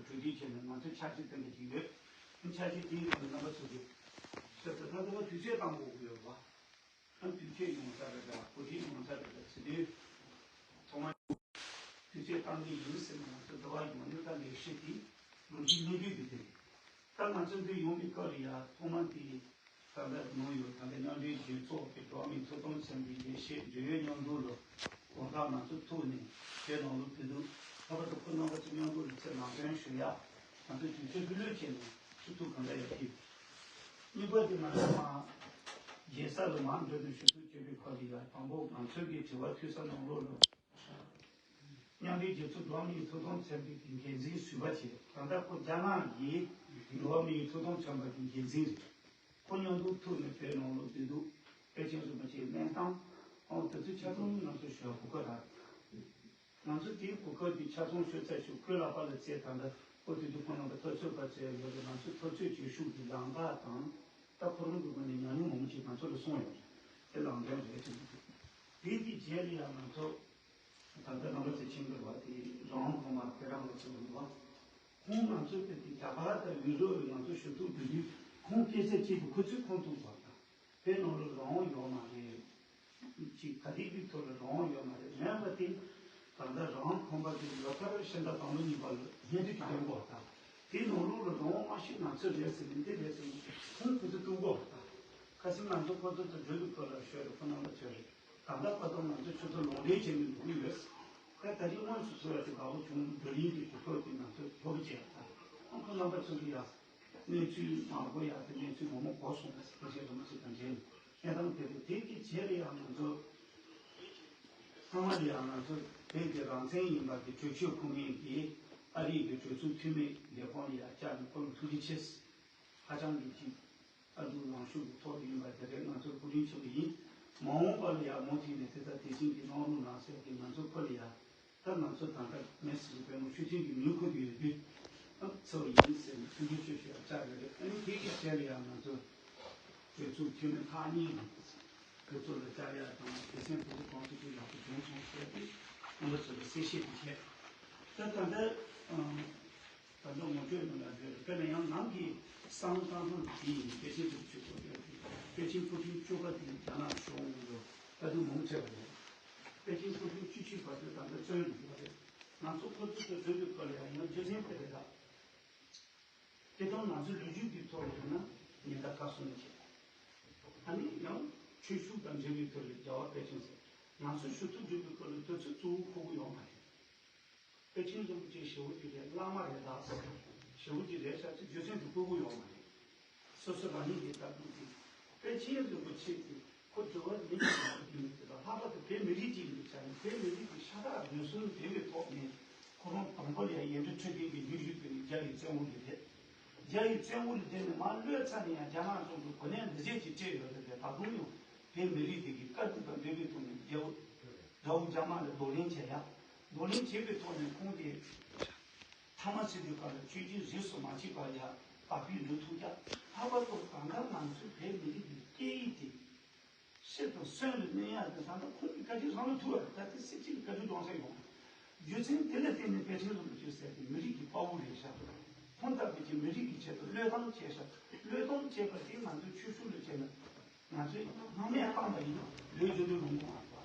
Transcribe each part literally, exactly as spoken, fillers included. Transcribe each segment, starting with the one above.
གྲོས་བསྡུར་བྱས་ནས་ང་ཚོས་འཆར་གཞི་བཏིང་གི་ཅིག་ཡོད། འཆར་གཞི་དེའི་སྒང་ནས་རྣམ་པ་ཚོ་གིས་ཤེས་ཚོད་ད་ལྟ་བ་དུས་ཚོད་བཏང་དགོས་ཀྱི་ཡོད་པ། ཨ་དུས་ཚོད་ཡོང་ས་རེད་ད་གོ་སྒྲིག་ཡོང་ས་རེད་ད་ཚེ་དུས་ཐོག་མ་དུས་ཚོད་བཏང་གི་ཡིན་ཟེར་ནས་ང་ཚོ་འགྲོ་བ་ཡོང་ནས་ད་ལས་གཞི་དེ་ལོ་རྒྱུས་གནད་འགག་གི་དེ་རེད། ད་ང་ཚོ་འདི་ཡོང་བའི་སྐབས་ལ་ཡ་ཐོག་མ་དེ་ད་ལྟ་ནང་ཡོད་ད་ལྟ་མཉམ་འབྲེལ་རྒྱལ་ཚོགས་ཀྱི་འགྲོ་བ་མིའི་ཐོབ་ཐང་ཚན་པའི་ལས་བྱེད་འབྲེལ་ཡོད་མཉམ་དུ་ལ་དགོངས་དག་ང་ཚོ་ཐུག་ནས་དེ་ནང་ལོ་བདུན་དུ་ལྷག་པར་དུ་ཁོ་རྣམ་པ་ཚོ་མཉམ་དུ་ལ་ཚེ་ནང་དོན་ཞུ་ཡ་ང་ཚོ་དུས་ཚོད་བློས་བྱས་ནས་ཞུ་གཏུག་གང་འདྲ་ཡོད་ཀྱི། གཉིས་པ་དེ་ང་ཚོ་མ་རྒྱལ་ས་ལ་མ་འགྲོ་ནས་ཞུ་གཏུག་བྱེད་པའི་སྐབས་ལ་ཡ་དང་པོ་ང་ཚོའི་གི་དྲི་བ་ཐོས་ས་ནང་ལོགས་ལ། མཉམ་འབྲེལ་རྒྱལ་ཚོགས་འགྲོ་བ་མིའི་ཐོབ་ཐང་ཚན་པའི་འགན་འཛིན་ཟུར་པ་བྱས། ད་ལྟ་ཁོ་རྒྱ་ནག་གི་འགྲོ་བ་མིའི་ཐོབ་ཐང་ཚན་པ་གི་འགན་འཛིན་རེད། ཁོ་མཉམ་དུ་ཐུག་ནས་བོད་ནང་ལོགས་བདེ་སྡུག་པེ་ཅིང་རིན་པོ་ཆེའི་གནས་སྟངས་ཨང་དེ་ཚོ་ཆ་ཚང་ང་ཚོ་ཞུ་བ་གོ་སྐབས་རག་ང་ཚོ་དེའི་གོ་སྐབས་དེ་ཆ་ཚང་ཞུ་ཚར་ཞུ་ཁོའི་ལག་པ་ལ་བཙལ་ད་ལྟ་ཁོ་དེ་དུས་ཁོ་རང་གི་འཐབ་རྩོད་པ་བཙལ་ཡོད་རེད། ང་ཚོའི་འཐབ་རྩོད་བྱེད་ཤུགས་ཀྱི་ལམ་ཁ་དང་ད་ཁོ་རང་གི་སྒོ་ནས་ཉམས་མྱོང་མང་པོ་ཅིག་ང་ཚོ་ལ་གསུངས་ཡོད་རེད། དེ་ལམ་སྟོན་རེད་ཅེས་འདུག་དེ་གི་རྗེས་ལ་ཡང་ང་ཚོ་ད་ལྟ་རྣམ་པ་ཚོས་མཁྱེན་གྱི་རེད་བ། དེ་རང་དབང་ཁོང་མ་དེ་རང་ལ་ཚུད་འདུག་བ། ཁོང་ང་ཚོ་དེ་དེ་རྒྱ་གར་དང་ཡུ་རོབ་ང་ཚོ་ཞུ་གཏུག་འགྲོ་དུས་ཁོང་སྐད་ཆ་གཅིག་དེ་ཁོ་ཚོས་ཁོང་ཐུག་བ་དང་། དེ་ནང་ལ་རང་དབང་ཡོད་མ་རེད། ཅིག་ག་དེ་གི་ཐོག་ལ་རང་དབང་ཡོད་མ་རེད། མེད་པ་དེ་ད་ལྟ་རང་དབང་ཁོམ་པ་དེ་ལོ་ལྟར་ཕྱི་ཟླ་དང་པོ་གཉིས་པ་ལ་སྙན་ཐོ་ཅིག་སྟོན་དགོས་པ་དང་། དེ་ནང་ལོགས་ལ་རང་དབང་མ་ཤེས་ང་ཚོ་རེད་ཟེར་ནས་འདི་རེད་ཟེར་ནས་ཁོང་ཁོ་ཚོ་གཏུག་གོ་ད། ཁ་སང་ང་ཚོ་ཁོ་ཚོ་དང་འབྲེལ་བའི་སྐོར་ལ་ཤོད་རེད། ཁོ་རྣམ་པ་ཚོས་རེད། ད་ལྟ་བར་དུ་ང་ཚོ་ཁྱོད་ཚོ་ལོག་འདྲེན་བྱས་ནས་འགྲོ་གི་ཡོད། ད་ད་རིང་དངོས་སུ་ཚོར་བ་དེ་དགའ་བོ་བྱུང་། བགྲོ་གླེང་གི་གོ་སྐབས་དེ་ང་ཚོས་ཐོབ་བྱས་ད། ཁོ་རྣམ་པ་ཚོ་གི་ཡ་གནས་ཚུལ་མང་པོ་ཡ་དེ་གནས་ཚུལ་ངོ་མ་གོ་སོང་བ་ཟེར་ཁ་ཤས་རིན་པོ་ཆེ་དང་མཇལ་ནས་གནས་སྟངས་དེ་རེད། དེ་གི་རྗེས་ལ་ཡང་ང་ཚོ་ཚང་མ་ལ་ཡང་ང་ཚོ་བོད་ཀྱི་རང་བཙན་ཡིན་པ་གི་གྲོས་ཆོད་ཁོ་ངེས་ཀྱི་ཨ་རི་གི་གྲོས་ཚོགས་འཐུས་མི་ལས་ཁུངས་ལ་ཡང་བཅར་ནས་ཁོ་ལ་ཐུགས་རྗེ་ཆེ། ཧ་ཅང་གི་ཅིག་ཨ་འདུ་ལངས་ཤོག་གི་ཐོག་ཡིན་པ་དེ་རེད། ང་ཚོར་བཀའ་དྲིན་ཆེན་པོ་ཡིན། མ་འོངས་པ་ལ་ཡང་མུ་མཐུད་ནས་དེ་ལྟར་དེ་བཞིན་གྱི་གནང་རོགས་གནང་ཟེར་གྱི་ང་ཚོ་ཁོ་ལ་ཡང་ད་ང་ཚོ་ད་ལྟ་མེ་སི་ཇི་བོད་མི་སྤྱི་འཐུས་ཀྱི་མིང་འཁོད་དུ་ཡོད་དུས་ཨ་ཚོ་ཡིན་ཟེར་ནས་ཐུགས་རྗེ་ཆེ་ཞུ་ཡ་བཅར་ཡོད་རེད། ཨ་ནི་དེ་གི་རྗེས་ལ་ཡང་ང་ཚོ་གྲོས་ཚོགས་འཐུས་མི་ཁག་གཉིས་གྲོས་ཚོགས་ལ་བཅར་ཡ་དང་སྡེ་ཚན་དེ་ཚོ་གང་ཐུབ་ཐུབ་ཡག་པོ་བྱུང་སོང་ཟེར་ཏེ་རྣམ་པ་ཚོ་ལ་གསལ་བཤད་དེ་བྱས། ད་ད་ལྟ་ཨ། ད་ལྟ་ངོ་སྤྲོད་གནང་ཡ་ཡོད་རེད། དཔེར་ན་ཡང་ནང་གི་གསང་བཏང་ཐོག་དེ་ཡིན། པེ་ཅིན་དུ་ཆུ་ཚོད་དེ་པེ་ཅིན་སྐུ་ཕྲེང་བཅུ་པ་དེ་རྒྱ་ནག་གཞུང་ལ་ལྟ་དུས་མང་ཆེ་བ་རེད། པེ་ཅིན་སྐུ་ཕྲེང་བཅུ་གཅིག་པ་དེ་ད་ལྟ་བཙོན་ལ་ཡོད་རེད། ང་ཚོ་ཁོ་ཚོ་དང་འབྲེལ་བའི་སྐོར་ལ་ཡང་ཡང་རྒྱུ་མཚན་དེ་རེད་ད། དེ་དང་ང་ཚོའི་ལོ་རྒྱུས་ཀྱི་ཐོག་ལ་ཡིན་ན་ཉེན་བརྡ་བཀའ་གསུང་བྱས། ཨ་ནི་ཡང་ཆོས་ཕྱོགས་དང་འབྲེལ་བའི་ཐོག་ལ་རྒྱལ་བ་དཔལ་ཆེན་ཟེར། ང་ཚོ་ཞུ་གཏུག་འགྲོ་བའི་སྐོར་ལ་དུས་ཚོད་གཙོ་བོ་ཁོ་བོ་ཡོང་བ་རེད། པེ་ཅིན་རིན་པོ་ཆེ་ཞེ་བོ་ཅིག་རེད། བླ་མ་རེད་ད་ཟེར། ཞེ་བོ་ཅིག་རེད་ཤག་ཅིག་རྒྱུ་མཚན་དེ་ཁོ་བོ་ཡོང་བ་རེད། སོ་སོ་རང་ཉིད་ཀྱི་ལྟ་གྲུབ་ཅིག་པེ་ཅིན་རིན་པོ་ཆེ་དེ་ཁོ་འགྲོ་བ་མི་གཅིག་མ་གཏོགས་ཡིན་མི་དེ་དང་ལྷག་པར་དུ་བོད་མི་རིགས་ཅིག་ཡིན་པའི་ཆ་ནས་བོད་མི་རིགས་ཀྱི་ཤ་ཁྲག་རུས་གསུམ་ལྡན་པའི་ཐོག་ནས་ཁོ་རང་དང་པོ་ལ་ཡང་ཡིག་འབྲུ་འཕྲོད་བསྟེན་གྱི་སྙན་ཞུ་བཏོན་ནས་རྒྱ་ཡི་བཙོན་འོག་ལ་བསྡད། རྒྱ་ཡི་བཙོན་འོག་ལ་བསྡད་ནས་མར་གློད་ཚར་ནས་ཡང་རྒྱ་ནག་གཞུང་གིས་གོ་གནས་འདི་ཟེར་གྱི་སྤྲད་ཡོད་རེད་པས། ད་དུང་ཡང་བོད་མི་རིགས་དེ་གི་དཀའ་སྡུག་དང་འབྲེལ་བའི་ཐོག་ནས་རྒྱལ་པོ་དགྲ་བོ་རྒྱ་དམར་ལ་གདོང་ལེན་བྱས་ཡ། གདོང་ལེན་བྱས་པའི་ཐོག་ནས་ཁོང་གིས་ཐ་མ་སི་ཏུའི་སྐབས་ལ་ཆོས་བརྒྱུད་རིས་སུ་མ་ཆད་པར་ཡ་དར་སྤེལ་འགྲོ་ཐུབ་ཡ། ལྷག་པར་དུ་ད་ལྟ་ང་ཚོའི་བོད་མི་རིགས་ཀྱི་སྐད་ཡིག་དེ་ཕྱིར་དུ་གསོན་དུ་གནས་ཡ་དེ་ད་ལྟ་ཁོང་གི་བཀའ་དྲིན་རང་ལ་ཐུག་པ་རེད། ད་དེ་སྲིད་སྤྱི་གི་བཀའ་དྲིན་སྒྲོག་ས་ཡོང་། རྒྱུ་མཚན་དེ་ལ་བརྟེན་ནས་པཎ་ཆེན་རིན་པོ་ཆེ་ཟེར་དེ་མི་རིགས་ཀྱི་དཔའ་བོ་རེད་ཤག་ཁོང་ལྟ་བུ་ཅིག་མི་རིགས་ཀྱི་ཆེད་དུ་བློས་བཏང་བྱས་ཤག་བློས་གཏོང་བྱས་པ་དེ་ང་ཚོའི་ཆོས་ཕྱོགས་ལ་བྱས་ན་ང་ཚོས་སྣང་མེད་བཏང་པ་ཡིན་ན་ལོས་རྒྱུ་འབྲས་རུང་གོང་ཨ་བ།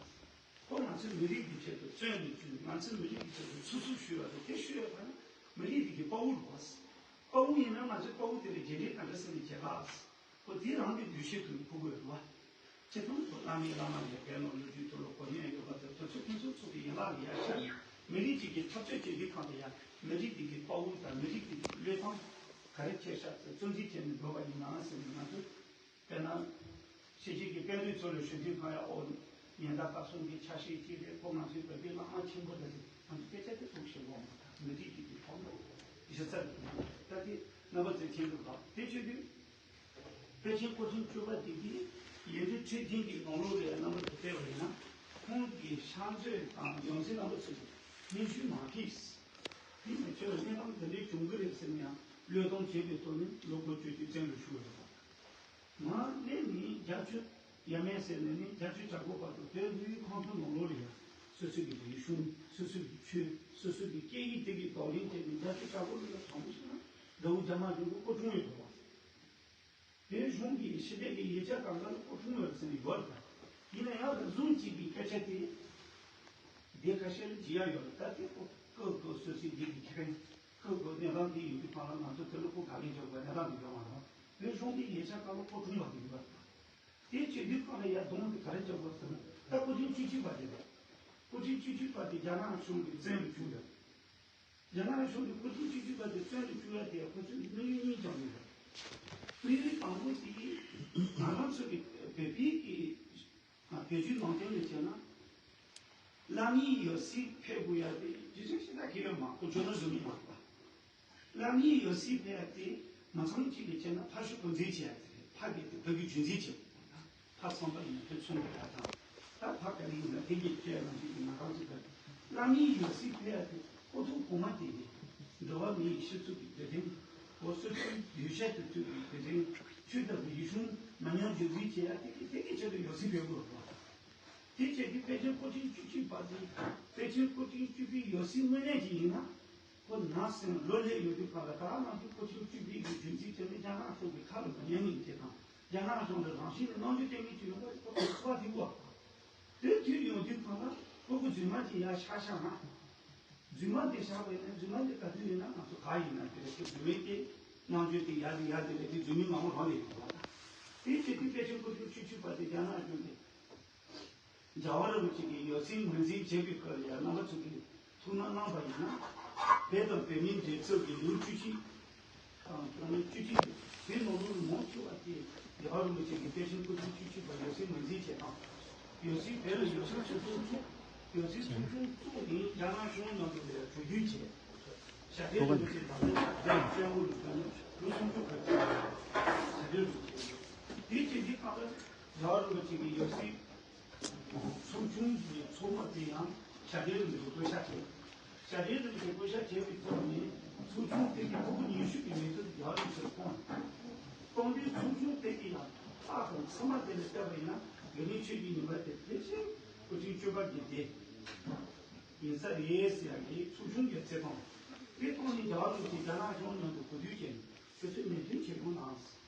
ཁོ་ང་ཚོའི་མི་རིགས་ཀྱི་ཆེད་དུ་བཙོན་ནས་བཙོན། ང་ཚོའི་མི་རིགས་ཀྱི་ཆེད་དུ་ཚུར་ཚུར་ཞུས་པ་དང་དེ་ཞུས་ཡོད་པ་ན་མི་རིགས་དེ་གི་དཔའ་བོ་རེད་བ། དཔའ་བོ་ཡིན་ན་ང་ཚོའི་དཔའ་བོ་དེ་ལ་རྒྱལ་རིགས་ག་འདྲ་ཟེར་ནས་རྒྱལ་ཁ། ཁོ་དེ་རང་གི་འདུ་ཤེས་དུ་ནས་ཕུལ་དགོས་རེད་བ། སྤྱིར་བཏང་དུ་བླ་མའི་བླ་མ་ལས་བོད་ནང་ལོ་རྒྱུས་ཐོག་ལ་གོ་མྱོང་ཡོད་པ་དེ་དུས་ཚོད་ཕུན་སུམ་ཚོགས་པའི་ཡན་ལག་ལ་ཡ་ཤར་ནས་མི་རིགས་གཅིག་གི་འཐབ་རྩོད་བྱེད་དུས་གང་དུ་ཡང་མི་རིགས་དེ་གི་དཔའ་བོ་དང་མི་རིགས་དེ་གི་བློས་བཏང་ག་རེ་བྱས་ཤག་ཚོད་བཙོན་འཛུལ་བྱས་ནས་འགྲོ་བ་ཡིན་ནའང་ཟེར་ནས་ང་ཚོས་དཔེར་ན་ཕྱི་རྒྱལ་གྱི་དཔལ་འབྱོར་ཚོ་ལ་ཞུ་དུས་གང་ཡང་ཨོ་ཉེན་བརྡ་བཀའ་གསུང་གི་ཆ་ཤས་ཅིག་རེད། ཁོ་ང་ཚོའི་བོད་པའི་བླ་མ་ཆེན་པོ་རེད་ཟེར་ང་ཚོ་སྐད་ཆ་དེ་ཐུག་ཤེས་ལོང་མི་རིགས་དེ་གི་དཔའ་བོ་གཞི་རྩ་རེད། ད་དེ་རྣམ་པ་ཚོས་མཁྱེན་འདུག་ག་དེ་བྱེད་དུས། པཎ་ཆེན་སྐུ་ཕྲེང་བཅུ་པ་དེ་གིས་ཡིག་འབྲུ་འཕྲོད་བསྟེན་གྱི་ནང་ལོགས་ལ་རྣམ་པ་ཚོ་བལྟས་པ་ཡིན་ན་ཁོང་གི་ཕྱག་མཛོད་དང་ཡང་སྲིད་རྣམ་པ་ཚོ་གི་སྙན་ཞུ་མ་ཕུལ། དེ་ནས་ཁྱོད་གནས་སྟངས་དེ་འདྲའི་བྱུང་གི་རེད་ཟེར་ནས་ཡང་བློས་གཏོང་བྱས་པའི་ཐོག་ནས་ལོ་འཁོར་བཅུ་གཅིག་བཙོན་ལ་བཞུགས་ཡོད་པ། མར་སླེབས་ནས་བརྒྱད་ཅུ་ཡས་མས་ཟེར་ནས་ནི་བརྒྱད་ཅུ་གྱ་དགུ་བར་དུ་བོད་འདུལ་བའི་ཁང་ཚན་ནང་ལོགས་ལ་ཡང་ སོ་སོ་གི་རིག་གཞུང་། སོ་སོ་གི་ཆོས། སོ་སོ་གི་སྐད་ཡིག་དེ་གི་བགྲོ་གླེང་བྱས་ནས་རྒྱ་ཆེ་དྲག་པོ་ལ་དྲང་པོ་ཞིག་ན་འདྲ་བོ་རྒྱ་ནག་གཞུང་གི་སྐུ་དྲུང་ཡོད་པ། བོད་གཞུང་གིས་ཕྱི་རྒྱལ་གྱི་ཡིག་ཆ་གང་ག་ལ་སྐུ་དྲུང་ཡོད་ཟེར་ནས་ཡོད་རེད། ཡིན་ན་ཡང་རིག་གཞུང་གཅིག་གི་སྐད་ཆ་དེ་སྡེ་ཁ་ཤས་ལ་བརྗེ་ཡ་ཡོད་རེད། ད་དེ་ཁོ་སྐབས་སྐབས་སོ་སོའི་སྡེ་གི་ཁེ་ཕན། སྐབས་སྐབས་གནས་སྟངས་དེ་ཡོད་དུས་སྒང་ལ་ང་ཚོ་དེ་ལ་སྐུ་ག་ལེན་བྱེད་དགོས་གནས་སྟངས་དེ་ཡོད་མ་རེད། བོད་གཞུང་གི་ཡིག་ཆ་གང་ལ་སྐུ་དྲུང་བ་དེ་ཡོད་རེད། དེ་བྱེད་དུས་སྒང་ལ་ཡར་གདོང་དེ་ག་རེ་རྒྱག་དགོས་ཟེར་ན། ད་སྐུ་དྲུང་བཅུ་གཅིག་པ་དེ་རེད། སྐུ་དྲུང་བཅུ་གཅིག་པ་དེ་རྒྱ་ནག་གཞུང་གི་བཙོན་དུ་བཅུག་ཡོད། རྒྱ་ནག་གཞུང་གིས་སྐུ་དྲུང་བཅུ་གཅིག་པ་དེ་བཙོན་དུ་བཅུག་ཡ་དེ་ཁོ་ཚོས་དམིགས་ཡུལ་གཉིས་ཀྱང་ཡོད་རེད། དམིགས་ཡུལ་དང་པོ་དེ་ང་རང་ཚོ་གི་བོད་པའི་གི་བོད་བརྒྱུད་ནང་བསྟན་ལ་བྱས་ན། བླ་མའི་ཡང་སྲིད་ཕེབས་དགོས་ཡ་དེ་རྒྱུ་མཚན་ཞེ་དྲག་གི་ཡོད་མ་རེད། ཁོ་ཇོ་ནོར་བཟོ་མི་མ་རེད་པ། བླ་མའི་ཡང་སྲིད་ཕེབས་ཡ་དེ་མི་ཚང་གཅིག་ལ་བྱས་ན་ཕ་ཤུལ་བུ་འཛིན་བྱེད་ཡ་དེ་རེད། ཕ་གི་དེ་བུ་གི་རྒྱུད་འཛིན་བྱེད། ཕ་ཚངས་པ་ཡིན་ན་དེ་མཚུངས་པ་ཡ་དང་། ད་ཕ་ག་རེ་ཡིན་ན་དེ་གི་ཁྱེད་རང་ཚོ་གི་ང་རང་ཚོ་གི་བླ་མའི་ཡང་སྲིད་ཕེབས་ཡ་དེ་ཁོ་ཐུག་གོང་མ་དེ་ནི་འགྲོ་བ་མིའི་སྤྱི་ཚོགས་ཀྱི་བདེ་དོན། འོ་སོ་སོའི་འདོད་ཆགས་དང་མཐུན་པའི་བདེ་དོན། ཆོས་དང་རིག་གཞུང་མི་ཉམས་རྒྱུན་འཛིན་བྱེད་ཡ་དེ་གི་དེ་གི་ཆེད་དུ་ཡང་སྲིད་ཕེབས་དགོས་པ། དེ་བྱས་ཏེ་པེ་ཅིན་སྐུ་ཕྲེང་བཅུ་གཅིག་པ་དེ་པེ་ཅིན་སྐུ་ཕྲེང་བཅུ་པའི་ཡང་སྲིད་དངོས་གནས་ཅིག་ཡིན་ན། ཁོ་ནང་སེམས་ལོ་ལེགས་ཡོད་དུས་སྒང་ལ་ད་ནང་གི་སྐུ་ཕྲེང་བཅུ་པའི་གི་རྒྱུན་འཛིན་བྱས་ནས་རྒྱ་ནག་གཞུང་གི་ཁ་ལ་མ་ཉན་ནས་དེ་དང་རྒྱ་ནག་གཞུང་ལ་རང་བཞིན་གྱི་རྣམ་འགྱུར་སྟོན་མཁན་ཅིག་ཡོང་བ་ཁོ་ཚོ་ཚོར་བ་དེ་བོ། དེ་དུས་ཡོང་དུས་སྒང་ལ་ཁོ་གི་རྫུན་མ་ཅིག་ཡར་བཞག་བཞག་ན། རྫུན་མ་དེ་བཞག་པ་ཡིན་ན་རྫུན་མ་དེ་ག་དུས་ཡིན་ན་ང་ཚོ་ག་ཡིན་ན་དེ་རེད། ཁོ་རྫུན་མའི་དེ་རྣམ་འགྱུར་དེ་ཡར་དེ་ཡར་དེ་རེད། དེ་རྫུན་མའི་ངོ་མ་རང་ལས་ཡོང་བ་དང་། དེ་བྱེད་དུས་པེ་ཅིན་སྐུ་ཕྲེང་བཅུ་གཅིག་པ་དེ་རྒྱ་ནག་གཞུང་གིས། རྒྱལ་བ་རིན་པོ་ཆེ་གིས་ཡང་སྲིད་ངོས་འཛིན་བྱས་པའི་སྐོར་ལ་ཡང་རྣམ་པ་ཚོ་གིས་ཐུགས་སྣང་གནང་བ་ཡིན་ན། བོད་དང་བོད་མིའི་འབྲེལ་མཐུད་ཀྱི་ལོ་བཅུ་གཅིག་དང་། དེ་ནས་བཅུ་གཅིག་པའི་ནང་ལོ་མང་ཆེ་བ་དེ་རྒྱལ་བ་རིན་པོ་ཆེ་གིས་པེ་ཅིན་སྐུ་ཕྲེང་བཅུ་གཅིག་པ་ཡང་སྲིད་ངོས་འཛིན་བྱས་དང་། ཡང་སྲིད་བོད་ལ་ཡང་སྲིད་ཚོགས་ཆུང་བཙུགས། ཡང་སྲིད་ཚོགས་ཆུང་བཙུགས་ནས་རྒྱ་ནག་གཞུང་མཉམ་དུ་ལ་གྲོས་བསྡུར་བྱས། ཞྭ་སྡེ་རིན་པོ་ཆེ་དང་ལོ་བཅུ་བདུན་ལོ་བཅུ་བདུན་ལོ་སུམ་ཅུ་གོ་གཅིག་ཞྭ་སྡེ་རིན་པོ་ཆེ། དེ་བྱེད་དུས་སྐབས་ལ་རྒྱལ་བ་རིན་པོ་ཆེ་གིས་ཡང་སྲིད་ཚོགས་ཆུང་གི་ཚོགས་མི་དེ་ཡང་ཞྭ་སྡེ་རིན་པོ་ཆེ་བསྐོ་བཞག་བྱས། ཞྭ་སྡེ་རིན་པོ་ཆེ་བསྐོ་བཞག་བྱས་པའི་ཐོག་ནས་ཚོགས་ཆུང་དེ་གི་ཕྲུ་གུ་ཉི་ཤུ་གི་མི་ཐོག་རྒྱལ་བ་རིན་པོ་ཆེར་བསྐོངས། བསྐོངས་དུས་ཚོགས་ཆུང་དེ་གི་ཡང་ལྷག་དང་ཚང་མ་དེ་ལ་བལྟས་པ་ཡིན་ན་དགེ་འདུན་ཆོས་ཀྱི་ཉི་མ་དེ་ཕལ་ཆེར་སྐུ་ཕྲེང་བཅུ་པ་གི་སྡེ་ཡིན་ས་རེད་ཟེར་ཡ་གི་ཚོགས་ཆུང་གི་བརྩི་མཐོང་། དེ་ཐོག་ནས་རྒྱལ་བ་རིན་པོ་ཆེ་རྒྱ་ནག་གཞུང་མཉམ་དུ་གོ་བསྡུར་བྱས་ནས་དེ་ཚོའི་མོས་མཐུན་བྱེད་དགོས་གནང་།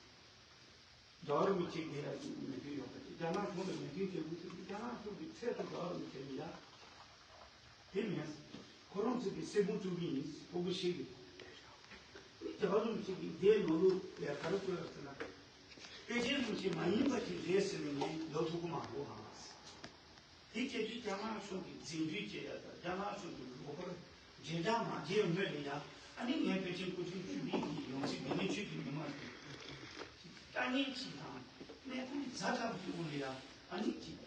རྒྱལ་བ་རིན་པོ་ཆེ་གི་ཡ་གི་མོས་མཐུན་ཡོད་པ་དེ་རྒྱ་ནག་གཞུང་ལ་མོས་མཐུན་བྱེད་དགོས་ཟེར་དུས་རྒྱ་ནག་གཞུང་གི་ཚད་དུ་རྒྱལ་བ་རིན་པོ་ཆེ་ནས་ཡ། དེ་མིན། ཁོ་རང་ཚོ་གི་སྲིད་དབང་བཙུགས་ཀྱི་ཡིན་ཕྲུ་གུ་ཤེས་ཀྱི། རྒྱལ་བ་རིན་པོ་ཆེ་གི་སྡེའི་ནང་ལོགས་ལ་ག་རེ་བཀོད་ཡོད་ཟེར་ན། པེ་ཅིན་རིན་པོ་ཆེ་མ་ཡིན་པ་ཞིག་རེད་ཟེར་ནས་ངས་ལབ་ཐུབ་ཀྱི་མ་རེད་ཨང་། དེ་བྱས་དུས་རྒྱ་ནག་གཞུང་གིས་རྫུན་སྒྲིག་བྱེད་ཡ་དང་རྒྱ་ནག་གཞུང་གིས་ལོག་པར་རྗེས་འབྲང་མ་བྱས་སྔོན་ལ་ཡ། ཨ་ནི་ངས་པེ་ཅིན་སྐུ་ཕྲེང་བཅུ་པའི་གི་ཡང་སྲིད་དགེ་འདུན་ཆོས་ཀྱི་ཉི་མ་དེ་དཀའ་ངལ་ཅིག་དང་གནས་སྟངས་ཛ་དྲག་པོ་ཅིག་འོག་ལ་ཡ། ཨ་ནི་ཅིག་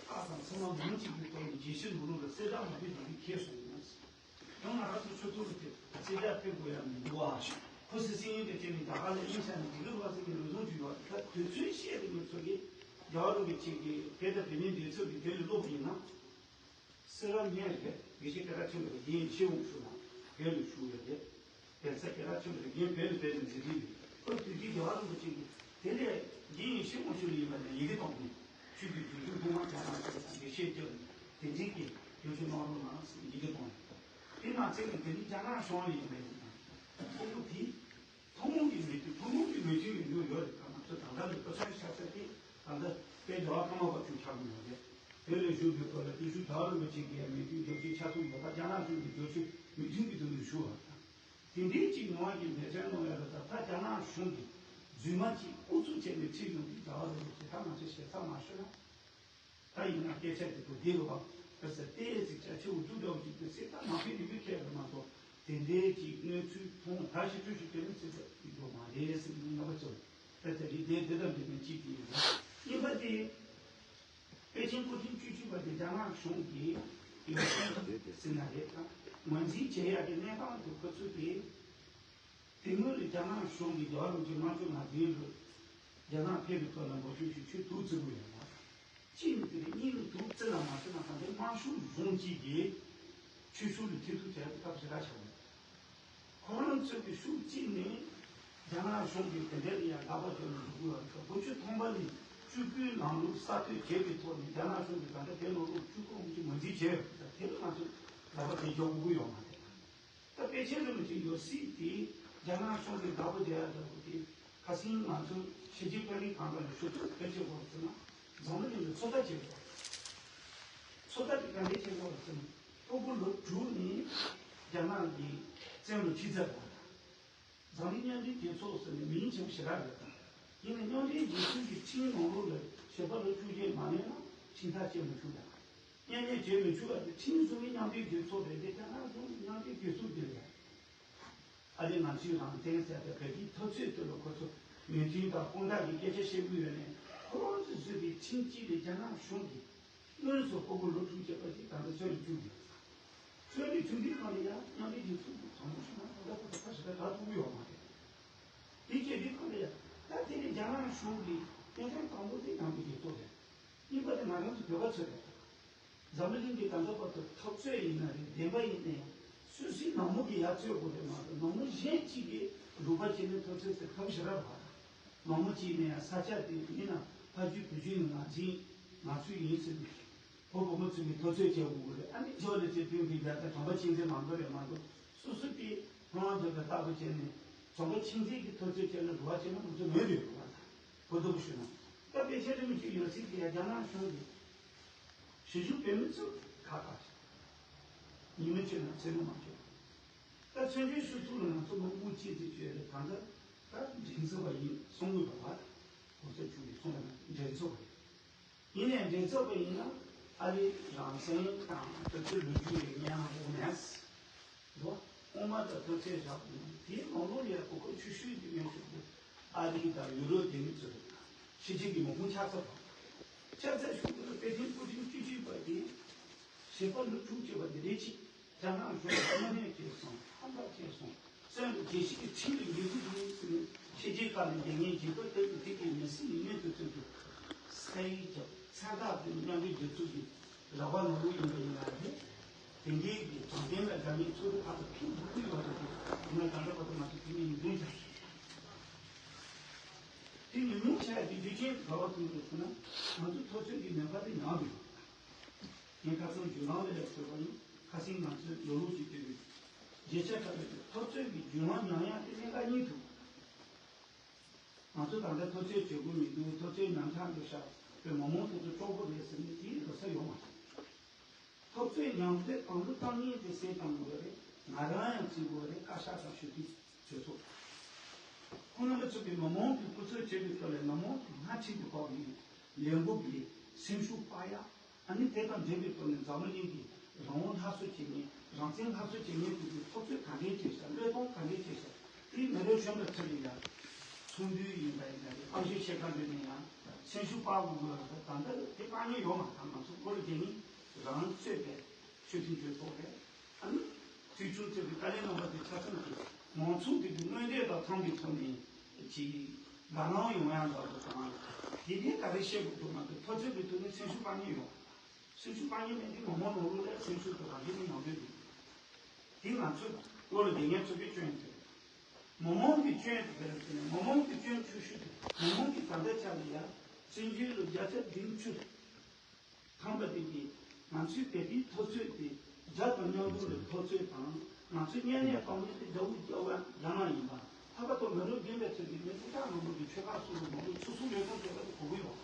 ཁག་དང་ཚང་མ་མང་ཅིག་གི་ཐོག་ནས་རྒྱལ་སྤྱིའི་ལུགས་ལ་གསལ་བསྒྲགས་མ་ཕུལ་དེ་འདྲ་ཁེལ་སོང་ཡིན་ན། ཡང་ང་རང་ཚོ་ཆོས་ཚོགས་ཀྱི་གསལ་བསྒྲགས་ཕུལ་དགོས་ཡ་མི་འདུག་ཨ། ཁོ་སི་སི་ཡིན་པའི་སྟེང་ནས་རྒྱ་གར་ལ་དབྱིན་ཇི་ནས་འདི་ག་བ་ཟེར་གྱི་ལུགས་སྲོལ་ཅིག་ཡོད་རེད། ད་དུས་ཚོད་བཤད་དེ་ང་ཚོ་གི་རྒྱལ་བ་རིན་པོ་ཆེ་གི་བོད་དང་བོད་མིའི་འབྲེལ་མཐུད་ཀྱི་དོན་ལ་ཀློག་པ་ཡིན་ན། སེ་ར་ལྔ་རེད། དགེ་བཤེས་སྐལ་བཟང་ཆེན་པོ་རེད། རྒན་ཡེ་ཤེས་དབང་ཕྱུག་ལགས་བོད་ལ་བཞུགས་ཡོད་རེད། གདན་ས་སྐལ་བཟང་ཆེན་པོ་རེད། རྒན་བོད་ལ་བོད་ལ་མཛད་འཕྲིན་ཡོད། ཁོ་དུས་རྒྱུན་རྒྱལ་བ་རིན་པོ་ཆེ་གིས་དེ་ལས་རྒན་ཡེ་ཤེས་དབང་ཕྱུག་ལ་ཡིན་པ་ནས་ཡི་གེ་བཏང་ནས་ཆོས་ཀྱི་རྒྱུན་འཁྱོངས་ཐོག་མར་རྒྱ་ནག་ཆོས་ལ་དགེ་བཤེས་ཀྱི་དེ་འཛིན་གྱི་རྒྱུན་འཁྱོངས་གནང་རོགས་གནང་ཟེར་ཡི་གེ་བཏང་ནས། དེ་མ་ཚད་ནས་དེ་རིང་རྒྱ་ནག་གཞུང་ལ་ཡིན་པ་ཡིན་ན་ཁོ་བོ་དེ། ཐུན་མོང་གི་མི་དེ་ཐུན་མོང་གི་མི་དེ་ཡོད་ཡོད་རེད། ད་ང་ཚོ་ད་ལྟ་ལ་ཕོ་གསར་ཆགས་ཚར་ཏེ་ད་ལྟ་དཔེ་རྒྱལ་བ་ཀརྨ་པ་ཚོ་ཆགས་ཀྱི་ཡོད་རེད། བོད་ལ་བཞུགས་པའི་སྐོར་ལ་དེ་ཤུ་རྒྱལ་བ་རིན་པོ་ཆེ་གིས་མི་དེ་བསྒྱུར་བཅོས་ཆ་ཚང་ཡོད་པ་རྒྱ་ནག་གཞུང་གིས་བསྒྱུར་བཅོས་མི་མཐུན་གྱི་དོན་དུ་ཞུ་བ་དང་། དེ་འདྲའི་ཅིག་ངོ་བ་གི་མེ་མཚོན་གནང་ཡོད་རེད། ད་ད་རྒྱ་ནག་གཞུང་གིས་རྫུན་མ་ཅིག་ཨུ་ཚུགས་བྱས་ནས་ཁྲིད་ཡོང་དུས་རྒྱལ་བ་རིན་པོ་ཆེ་ད་ང་ཚོ་ཞེ་ས་མ་ཞུ་ན། ད་ཡིན་ན་སྐད་ཆ་དེ་ཚོ་བདེ་བ་བ་ས་ཏེ་ཚིག་ཆ་ཆེ་བོ་འདུག་འདྲ་བོ་ཅིག་དེ་སེ་ད་མ་ཕན་ཡོད་མཁན་རེད་མ་གཏོགས་དེ་འདྲའི་ཅིག་གནས་ཚུལ་མཐོང་ད་ཞིག་ཅུ་ཞིག་དེ་ནི་སེ་ད་ཡིན་འགྲོ་མ་རེད་ཟེར་ནས་ངོ་མ་ཚོར། ད་དེ་རིགས་དེ་དེ་དང་དེ་ནས་ཅིག་དེ་ཡིན་རེད། གཉིས་པ་དེ་པེ་ཅིན་སྐུ་ཕྲེང་བཅུ་གཅིག་པ་དེ་རྒྱ་ནག་གཞུང་གིས་ཡོད་ཚད་ཟེར་ན་རེད། ད་ངོས་འཛིན་བྱེད་ཡག་གི་གནས་སྟངས་དེ་ཁོ་ཚོས་དེ། དེ་སྔོན་ལ་རྒྱ་ནག་གཞུང་གིས་རྒྱལ་བ་རིན་པོ་ཆེ་མ་བཅུ་ང་བདུན་ལོར་རྒྱ་ནག་ཕེབས་པའི་སྐབས་ལ་འབོད་སྐུལ་ཞུས། ཆོས་དུག་བརྩི་དགོས་ཡོད་མ་རེད། གཅིག་ནི་དེ་རེད། གཉིས་ནི་དུག་བརྩི་ན་མ་བརྩི་ན་གང་ལྟར་དམར་ཤོག་གཞུང་གཅིག་གིས་ཆོས་ཕྱོགས་ལ་ཐེ་གཏོགས་བྱས་ཏེ་སྐབས་ཞེ་དྲག་ཆགས་ཡོད། ཁོ་རང་ཚོ་གི་ཤུགས་གཅིག་ནི་རྒྱ་ནག་གཞུང་གིས་དེ་འདྲའི་ལ་ཡང་དགག་པ་བརྗོད་ནས་འགྲོ་གི་ཡོད་རེད། དགུ་བཅུ་ཐམ་པ་ནས་ སྤྲུལ་སྐུའི་ནང་ལུགས་གསར་གཏོད་བྱས་པའི་ཐོག་ནས་རྒྱ་ནག་གཞུང་གིས་ད་ལྟ་དེ་ནང་ལུགས་བཅུ་གོང་གི་ངོས་འཛིན་བྱས་ཡོད་པ་དེ་ལ་ང་ཚོས་ལག་པ་དེ་འཇོག་དགོས་ཀྱི་ཡོད་མ་རེད། ད་པཎ་ཆེན་རིན་པོ་ཆེའི་ཡང་སྲིད་དེ་རྒྱ་ནག་གཞུང་གིས་བདག་པོ་བྱས་ཡ་འདྲ་པོ་དེ་ཁ་སང་ང་ཚོ་ཕྱི་རྒྱལ་ཕན་ལི་གང་ག་ལ་ཞུ་གཏུག་ཕལ་ཆེར་བར་ཚུད་ན་འཛམ་བུ་གླིང་གི་ཚོད་ལྟ་བྱེད་དགོས། ཚོད་ལྟ་དེ་ག་འདྲས་བྱེད་དགོས་ཟེར་ན། ཕྲུ་གུ་ལོ་དྲུག་ནས་རྒྱ་ནག་གི་བཙན་ལ་ཁྲིད་ཚར་བ་དང་། འཛམ་གླིང་མཉམ་འབྲེལ་རྒྱལ་ཚོགས་ཟེར་ནས་མིང་ཆེན་པོ་ཞེ་དྲག་རེད་དང་། ཡིན་ནའི་མཉམ་འབྲེལ་རྒྱལ་ཚོགས་ཀྱི་ཁྲིམས་ནང་ལོགས་ལ་བྱིས་པ་ལོ་བཅུ་བཞི་མ་མེད་ན་ཁྲིམས་ཐག་བཅད་མི་ཆོག་དང་། མཉམ་ཉལ་བྱེད་མི་ཆོག་པ་དེ་ཁྲིམས་བཟོ་མཁན་མཉམ་འབྲེལ་རྒྱལ་ཚོགས་རེད་དེ། ད་ང་ཚོ་མཉམ་འབྲེལ་རྒྱལ་ཚོགས་འདི་རེད། ཨ་རི་ང་ཚོའི་རང་བཙན་ཟེར་བའི་བོད་པའི་འཐབ་རྩོད་དེ་ལ་ཁོ་ཚོ་མོས་མཐུན་དང་དཔང་རྟགས་ཀྱི་སྐད་ཆ་བཤད་ཀྱི་ཡོད་ནའི། ཁོ་རང་ཚོས་བཟོས་པའི་ཁྲིམས་གཅིག་ལས་རྒྱ་ནག་གཞུང་གིས་དངོས་སུ་ཕྲུ་གུ་ལོ་དྲུག་བྱས་པ་ཅིག་ད་ལྟ་བཙོན་ལ་བཅུག་ཡོད། བཙོན་ལ་བཅུག་དུས་སྒང་ལ་ཡང་མཉམ་འབྲེལ་རྒྱལ་ཚོགས་ཀྱི་དྲང་པོ་ཞུ་ན་ད་ལྟ་ཁོ་ཚོ་ཁ་ཞེ་དྲག་རྒྱག་ཐུབ་ཀྱི་ཡོད་མ་རེད། དེ་བྱས་དུས་སྒང་ལ་ཡང་ད་དེ་ནི་རྒྱ་ནག་གཞུང་གིས་གནད་དོན་དང་པོ་དེ་མཉམ་འབྲེལ་རྒྱལ་ཚོགས་རེད། གཉིས་པ་དེ་ང་རང་ཚོ་བོད་པ་ཚོ་རེད། འཛམ་བུ་གླིང་གི་ད་ལྟ་བར་དུ་འཐབ་རྩོད་ཡིན་ན་རེད། བདེན་པ་ཡིན་ན་ཡང་སོ་སོའི་ནང་མི་གིས་ཡར་རྩོད་དགོས་རེད་མ་གཏོགས། ནང་མི་གཞན་གཅིག་གིས་རུ་ཁག་བྱས་ནས་འཐབ་རྩོད་ཟེར་ཐབས་ཤེས་རབ་བ། ནང་མི་གཅིག་ནས་ཡང་ས་ཆ་དེ་ཡིན་ན་ཕ་རྒྱུད་བུ་རྒྱུད་ནི་ང་ཚོའི་ང་ཚོའི་ཡིན་ཟེར་ནས་བུ་བུ་མོ་ཚོས་ནི་འཐབ་རྩོད་བྱེད་དགོས་ཀྱི་རེད། ཨ་ནི་ཇོ་ལེ་ཚེ་དཔོན་གྱིས་རྒྱ་ཚ་དྲང་པ་ཆིག་འཛིན་མང་པོ་རེད་མ་གཏོགས། སོ་སོ་གིས་ཁོ་རང་ཚོ་གི་ལྟ་བུ་བྱས་ནས་དྲང་པ་ཆིག་འཛིན་གྱི་འཐབ་རྩོད་བྱས་ན་རུ་བ་བྱས་ན་ང་ཚོ་མེད་པའི་རུ་བ་དང་། གོ་ཐུབ་ཞུ་ན། ད་པཎ་ཆེན་རིན་པོ་ཆེའི་ཡང་སྲིད་དེ་ཡང་རྒྱ་ནག་གཞུང་གིས་གཞིས་བཞུགས་བོད་མི་ཚོ་ཁག་ཁག་ཅིག་ཉི་མ་བྱས་ན་ཚེ་རིང་མ་བྱས། ད་བཙན་བྱོལ་སྤྱི་ཚོགས་ལ་ང་ཚོ་མང་པོ་ཅིག་ཅིག་བྱས་རེད། ད་ལྟ་ད་འགྲན་ཚབ་པ་ཡིན་གསུང་དགོས་པ་བར་གོང་ས་མཆོག་གིས་གསུངས་པ་ན་འགྲན་ཚབ་པ་ཡིན། ཡིན་ནའི་འགྲན་ཚབ་པ་ཡིན་ན་ཨ་རིའི་རང་བཙན་དང་དེ་ཚོའི་ལོ་རྒྱུས་ལ་ཉན་ན་འོ་མེད། འདུག་དབུ་མ་དང་ཐོབ་ཚད་བཞག་པ་ཡིན་ན། དེའི་ནང་ལོགས་ལ་ཡང་གོ་སྐབས་ཆུང་ཤོས་ཅིག་ཡོད་ཤོས་དེ་ཨ་རི་དང་ཡུ་རོབ་ལྡན་མི་ཚོ་རེད། ཕྱི་རྒྱལ་གྱི་མི་ཁུངས་ཆགས་ཚར་བ། ཆགས་ཚར་ཤོས་དེ་ལ་པེ་ཅིན་པུ་ཏིན་སྤྱི་ཁྱབ་པ་དེ་བྱིས་པ་ལོ་དྲུག་བྱས་པ་དེ་རེད། ཅིག་རྒྱ་ནག་གཞུང་གིས་དམའ་འབེབས་བྱས་སོང་། ཧམ་པ་བྱས་སོང་། བཙོན་དུ་རྒྱལ་སྤྱིའི་ཁྲིམས་ལ་འགལ་འཛུགས་བྱུང་ཟེར་ནས་ཕྱི་རྒྱལ་ཁག་ལ་འགལ་ངེས་འཇིགས་པ་ལྟ་བུ་དེ་གའི་མི་སྲིད་ཡིན་མིན་དུ་བཙོན་དུ་ས་ཡིག་བརྒྱབ། མཚན་རྟགས་དེ་མཉམ་འབྲེལ་རྒྱལ་ཚོགས་ཀྱི་ར་བ་ནོར་བུ་ཡིན་པ་ཡིན་ན་རེད། དེ་འདྲའི་གི་དྲང་བདེན་ལ་དགའ་ཉེ་ཚོགས་རུ་ཁག་ཏུ་ཕན་ཐོགས་ཀྱི་ཡོད་རེད། དེ་ཡིན་ན་ད་ལྟ་བར་དུ་ང་ཚོ་དེ་ནས་ཡིན་དོན་ཆགས་སོང་། དེ་ཉུང་ཉུང་ཆགས་ཡ་དེ་རྒྱུ་རྐྱེན་ག་བ་ཐུག་འདུག་ཟེར་ན། ང་ཚོ་འཐབ་རྩོད་ཀྱི་ནུས་པ་དེ་ཉམས་འདུག་ངས་ཁ་སང་བརྒྱུད་ལམ་ལ་ཡང་བཟོས་པ་ཡིན། ཁ་སང་ང་ཚོས་ལོ་ལོ་ཅིག་བལྟས་དུས་རྒྱལ་ཁབ་ཁག་གི་འཐབ་རྩོད་ཀྱི་བརྒྱུད་ལམ་ཉམས་ཡ་དེ་གནད་འགག་རྙེད་ཐུབ། ང་ཚོ་ད་ལྟ་འཐབ་རྩོད་བྱེད་དགོས་མི་འདུག་འཐབ་རྩོད་ཉམས་ཆག་འགྲོ་ཤག་བོད་མི་མང་ཚོགས་ཚོ་སྐྱོ་པོ་རེད་ཟེར་ནས་དེའི་འགྲོ་ས་ཡོད་མ་རེད། འཐབ་རྩོད་ཉམས་རྒུད་དང་པོ་བཏང་མཁན་དེ་སེལ་གཏོང་དགོས་རེད། ང་རང་ཡང་བརྩི་དགོས་རེད། བཀའ་ཤག་དང་ཞུ་མཁན་ཚོ་ཚོ། ཁོང་རྣམ་པ་ཚོ་གིས་མི་མང་གི་སྐུ་ཚབ་བྱེད་པའི་སྐབས་ལ་མི་མང་གི་སྣེ་ཁྲིད་དུ་བབས་ཡིན། ལས་འགུལ་གྱི་སེམས་ཤུགས་སྤར་ཡག་ཨ་ནི་དེ་དང་འབྲེལ་བའི་ཐོག་ནས་འཛམ་བུ་གླིང་གི་རང་དབང་སླར་གསོ་བྱེད་མཁན། རང་བཙན་སླར་གསོ་བྱེད་མཁན་ཚོ་གིས་འཐབ་རྩོད་ག་འདྲས་བྱས་ཤག་བློས་གཏོང་ག་འདྲས་བྱས་ཤག་དེའི་མི་རབས་གཞོན་པ་ཚོ་ལ་ཡང་ཚོགས་འདུ་ཡིན་པ་ཡིན་ན་རེད། གཏམ་བཤད་བྱེད་ག་འདྲ་ནས་ཡང་སེམས་ཤུགས་སྤར་དགོས་དགོས་ཡོད་རེད། ད་ལྟ་དེ་སྤར་མཁན་ཡོད་མ་རེད། ང་ཚོ་སྐོར་རྒྱག་མཁན་རང་གཙོས་པའི་ཆོས་མཐུན་གྲོས་ཚོགས་རེད། ཨ་ནི་ཚོགས་ཆུང་ཚོས་ཀྱི་དཀའ་ལས་རྣམ་པ་དེ་ཆ་ཚང་གི་མང་ཚོགས་དེ་གི་མངོན་འདོད་དང་འཚམ་པའི་ཐོག་ནས་ཀྱི་དགའ་སྣང་ཡོང་ཡག་འདྲ་པོ་དང་། དེ་ནས་ག་རེ་བཤད་དགོས་འདུག་མ་གཏོགས། འཐབ་རྩོད་ཀྱི་ཐོག་ནས་སེམས་ཤུགས་སྤར་མཁན་ཡོད། སེམས་ཤུགས་སྤར་མཁན་མེད་དུས་མི་མང་ནང་ལོགས་ལ་སེམས་ཤུགས་དང་རང་བཞིན་ནི་ཡོང་འདོད་འདུག་དེ་ང་ཚོས་བློ་ལ་བདེ་ངན་ཚོ་གི་སྐྱོན་ཡོད་དེ། མི་མང་གི་སྐྱོན་དེ་ག་རེ་ཟེར་ན། མི་མང་གི་སྐྱོན་ཆུང་ཤོས་དེ། མི་མང་གི་ད་ལྟ་ཆ་ལ་ཡ་བཙན་བྱོལ་ལ་བརྒྱ་ཆ་བདུན་ཅུ་ཐམ་པ་དེ་གིས་ང་ཚོའི་བོད་པའི་འཐབ་རྩོད་དེ་རྒྱ་དང་མཉམ་འབྲེལ་ལ་འཐབ་རྩོད་དང་། ང་ཚོའི་གཉེན་ཉེ་གཏོང་མཁན་དེ་རྒྱ་དབུས་རྒྱ་དབུས་རྒྱ་ནག་ཡིན་པ། ལྷག་པར་དུ་མི་རབས་རྒན་པའི་ཚོས་ཀྱི་མི་སྤུ་ཐག་རིང་པོ་གི་ཆོལ་ཁ་སོ་སོ་མང་པོས་སོ་སོའི་ལས་ཁུངས་དེ་ལ་གོ་གི་ཡོད།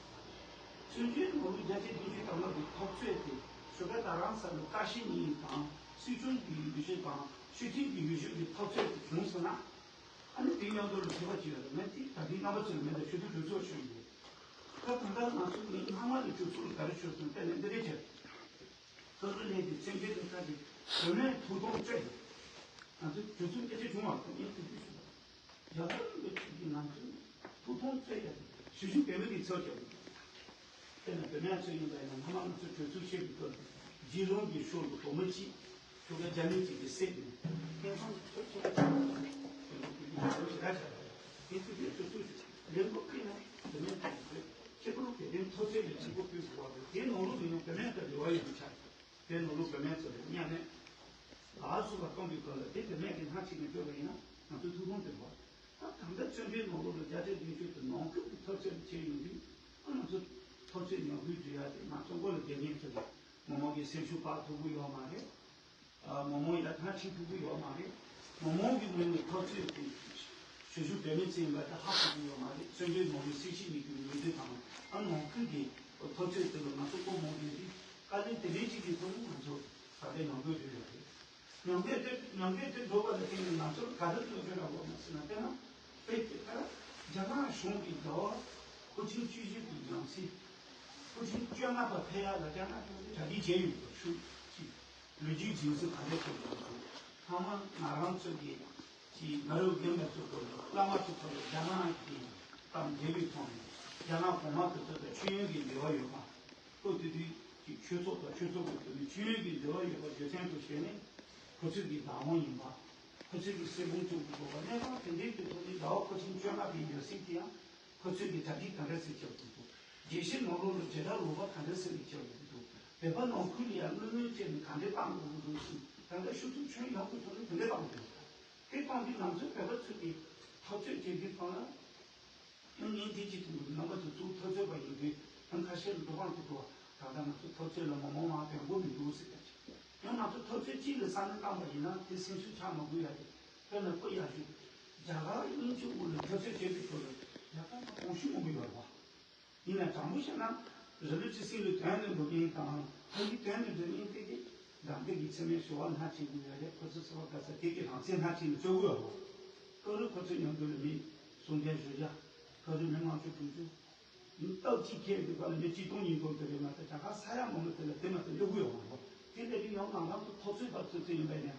བཙན་བྱོལ་ནང་ལོ་བརྒྱ་ཆ་བདུན་ཅུ་ཐམ་པ་གི་འཐབ་རྩོད་དེ་བཞུགས་སྒར་རྡ་རམ་ས་ལ་བཀའ་སྤྱི་གཉིས་དང་སྲིད་སྐྱོང་གི་འོས་ཤོག་དང་སྤྱི་འཐུས་ཀྱི་འོས་ཤོག་གི་འཐབ་རྩོད་དེ་བྱུང་སོང་ན། ཨ་ནི་དེ་མཉམ་དུ་ལ་ཐེ་བ་ཅིག་ཡོད་རེད། ང་དེ་ད་ལྟའི་རྣམ་པ་ཚོ་ལ་མེད་པའི་ཆོས་དུ་གྲོས་ཚོགས་ཞུ་ཡིན། ད་ད་ལྟ་ང་ཚོ་ངའི་སྔ་མ་ལ་གྲོས་ཚོགས་ལ་ག་རེ་ཞུ་སོང་། དཔེར་ན་འདི་རེད་ཅེ། སྐབས་རེ་ལས་དེ་བཙན་བྱོལ་དུ་ཁ་ཅིག་བུད་མེད་ཐུགས་ཐོག་བརྩེ་ཡོད། ང་ཚོ་གྲོས་ཚོགས་སྐད་ཆ་བྱུང་བ་དང་ཡིན་དུ་དུ་ཞུ། རྒྱ་གར་གྱི་ཆོས་ཀྱི་ང་ཚོའི་ཐུགས་ཐོག་བརྩེ་ཡ་དེ་ཞུ་ཞུ་བེ་མི་གི་ཚོགས་ཀྱང་། དེ་ནས་བུད་མེད་ཚོ་ཡིན་པ་ཡིན་ན། སྔ་མ་ང་ཚོ་གྲོས་ཚོགས་བཤད་པའི་སྐབས་སུ་རྗེ་རང་གི་ཤོག་ལ་སྒྲོལ་མ་གཅིག་ཁྱོ་ག་རྒྱ་མི་གཅིག་གིས་བསད་ནས་ཁེ་བཟང་ཚོ་ཆེ་ཁྱོ་ག་ཞེ་དྲག་ཆགས། དེ་ཚོ་དེ་ཚོ་ཚོ་ཞིག་ལས་འགོ་ཁྲིད་ན་བུད་མེད་ཚོ་ཡིན་པས་ཁྱེད་རང་དེ་རིང་ཐོག་ཚད་ལས་ཆེན་པོ་ཕུལ་དགོས་པ་རེད། དེ་ནང་ལོགས་ནས་ཡང་བུད་མེད་དང་འབྲེལ་བ་ཡོད་པ་ཆགས། དེ་ནང་ལོགས་བུད་མེད་ཚོ་ལ་མཉམ་ནས་ལག་སོ་ལ་གཏོང་དུས་སྐབས་ལ་དེ་བུད་མེད་ཀྱི་སྣ་གཅིག་ནས་བརྗོད་པ་ཡིན་ན་ང་ཚོའི་ཐུགས་ཕན་དེ་འདུག་ད་ད་ལྟ་བཙན་བྱོལ་ནང་ལོགས་ལ་རྒྱ་ཆེ་རྒྱུན་སྤྱོད་དུ་ནང་ཁུལ་གྱི་འཐབ་རྩོད་བྱས་ཡོང་དུས། ང་ཚོ་འཐབ་རྩོད་ཉམས་རྒུད་འགྲོ་ཡ་དེ་ང་ཚོ་མགོ་ལ་རྒྱག་མཁན་ཚོ་གི་མི་མང་གི་སེམས་ཤུགས་སྤར་ཐུབ་ཀྱི་ཡོད་མ་རེད། མི་མང་ཡར་ཐང་ཁྲིད་ཐུབ་ཀྱི་ཡོད་མ་རེད། མི་མང་གི་ངོས་ནས་འཐབ་རྩོད་དེ་ཞུ་ཞུ་བོད་མི་ཚོ་ཡིན་པ་དེ་ཧ་གོ་གི་ཡོད་མ་རེད། བཙན་བྱོལ་ནང་གི་སྲིད་བྱུས་གཉིས་ཀྱི་ལས་དོན་དང་ཨ་ནང་ཁུལ་གྱི་འཐབ་རྩོད་དེ་ལ་ང་ཚོ་སྐུ་མང་དགོས་དུས་དཀའ་ལས་དེ་འདྲའི་གཅིག་གི་ཐོག་ནས་ང་ཚོ་ད་ལྟའི་ནང་ཁུལ་དུ་ཡོད་རེད། ཉམས་རྒུད་དེ་ཉམས་རྒུད་དེ་འགྲོ་བ་ལ་བརྟེན་ནས་ང་ཚོར་ག་རེ་བཟོ་དགོས་ར་བ་མ་ཟེར་ན། དཔེར་ན་དཔེ་དེ་ལྟར་རྒྱ་ནག་གཞུང་གིས་རྒྱ་བལ་ཁོ་ཆིང་བཅུ་བཞི་པའི་ནང་གསེས་ཁོ་ཆིང་བཅོ་ལྔ་པ་ཕེབས་ཡག་ལ་རྒྱ་ནག་གཞུང་གིས་གྲ་སྒྲིག་བྱས་ཡོད་པ་ཞུ་ཅིག་ལོ་རྒྱུས་རྒྱུན་སྲིང་ག་འདྲ་བྱས་ཡོད་འདུག་ཐ་མ་ང་རང་ཚོ་གི་ཅིག་ང་རང་རྒན་པ་ཚོ་སྐོར་ལ་བླ་མ་ཚོ་སྐོར་ལ་རྒྱ་ནག་གི་དང་འབྲེལ་བའི་ཐོག་ནས་རྒྱ་ནག་གོང་མ་དེ་ཚོ་དང་མཆོད་ཡོན་གྱི་འབྲེལ་བ་ཡོད་པ། སྐབས་དེ་དུས་ཀྱི་ཆོས་ཚོགས་དང་ཆོས་ཚོགས་ཀྱི་འཐུས་མི་མཆོད་ཡོན་གྱི་འབྲེལ་བ་ཡོད་པ་རྒྱུ་མཚན་དུ་བྱས་ནས་ཁོ་ཚོས་ཀྱི་བདག་དབང་ཡིན་པ། ཁོ་ཚོས་ཀྱི་གསེར་ཕུང་བཙུགས་དགོས་པ། གནས་སྟངས་དེ་འདྲའི་གི་ཐོག་ནས་ཟླ་བ་ཁོ་ཆིང་བཅོ་ལྔ་པའི་ཡོད་སྲིད་དེ་ཡང་ཁོ་ཚོས་ཀྱི་གྲ་སྒྲིག་ག་འདྲ་ཞིག་བྱེད་དགོས་འདུག་རྒྱལ་སྤྱིའི་ནང་ལོགས་ལ་འབྲེལ་ཐག་ལོག་པ་ག་འདྲ་ཟེར་ནས་བྱེད་དགོས་འདུག་བོད་པ་ནང་ཁུལ་ལ་ཡང་བློ་ངན་བྱས་ནས་ག་འདྲས་བཏང་དགོས་འདུག་ཟེར་ད་ལྟ་ཤུགས་ཚུགས་ཁྱོན་ཡོངས་ཀྱི་ཐོག་ནས་དེ་འདྲས་བཏང་དགོས་འདུག་དེ་བཏང་དུས་ང་ཚོས་བོད་པ་ཚོས་ཀྱི་འཐབ་རྩོད་བྱེད་དུས་སྒང་ལ། ཡང་ངས་འདི་གཅིག་དང་པོ་རྣམ་པ་ཚོ་གཙོ་བོ་འཐབ་རྩོད་པ་ཡིན་དུས་ཡང་ཁ་ཤས་ལ་འགྲོ་སྟངས་ཀྱི་འགྲོ་བ་ད་ལྟ་ང་ཚོ་འཐབ་རྩོད་ལ་མི་མང་མང་དོན་གོ་མི་འདུག་ཟེར་བ་ཅིག་ཡང་ང་ཚོ་འཐབ་རྩོད་གཅིག་ལ་བསམ་བློ་བཏང་པ་ཡིན་ན་དེ་སེམས་ཤུགས་ཆག་མ་དགོས་ཡ་དེ་དཔེར་ན་ཁོ་ཡག་ཤོས་རྒྱ་གར་དབྱིན་ཇི་དབུས་ལ་འཐབ་རྩོད་བྱེད་པའི་སྐོར་ལ་རྒྱ་གར་ནང་གོང་ཞུ་མང་པོ་ཡོད་རེད་བ། ཡིན་ན་དྲང་པོ་བཤད་ན་རི་ལུ་ཅི་སིང་ལ་དོན་ནས་འགྲོ་མཁན་དང་ཕ་གི་དོན་ནས་འགྲོ་མཁན་དེ་གི་འདམ་གི་ཡིག་ཚད་མའི་ཞུ་བ་སྣ་ཁྲིད་དགོས་ཡ་རེད། ཁོ་ཚོ་ཚོ་བ་ག་ས་དེ་གི་རང་བཙན་སྣ་ཁྲིད་ནས་སྤྱོད་དགོས་ཡ་རོ། ཁོ་རུ་ཁོ་ཚོ་མཉམ་དུ་ལ་མི་གསུང་མཁན་ཞུ་བྱ་ཁོ་རུ་མི་དམངས་གཙོ་གྲོས་ཚོགས་སྟབས་གཅིག་ཁེལ་དུས་ག་ལ་མི་གཅིག་སྟོང་ཉིས་སྟོང་དེ་རེད་མ་གཏོགས་ད་ག་ས་ཡ་མང་པོ་དེ་ལ་དེ་མ་གཏོགས་སླེབས་ཀྱི་ཡོད་མ་རེད། དེ་ལས་དུས་ཡང་ནང་ལམ་དུ་ཐོབ་ཚོད་བབ་ཚོད་ཚོད་ཡིན་པས་ནས་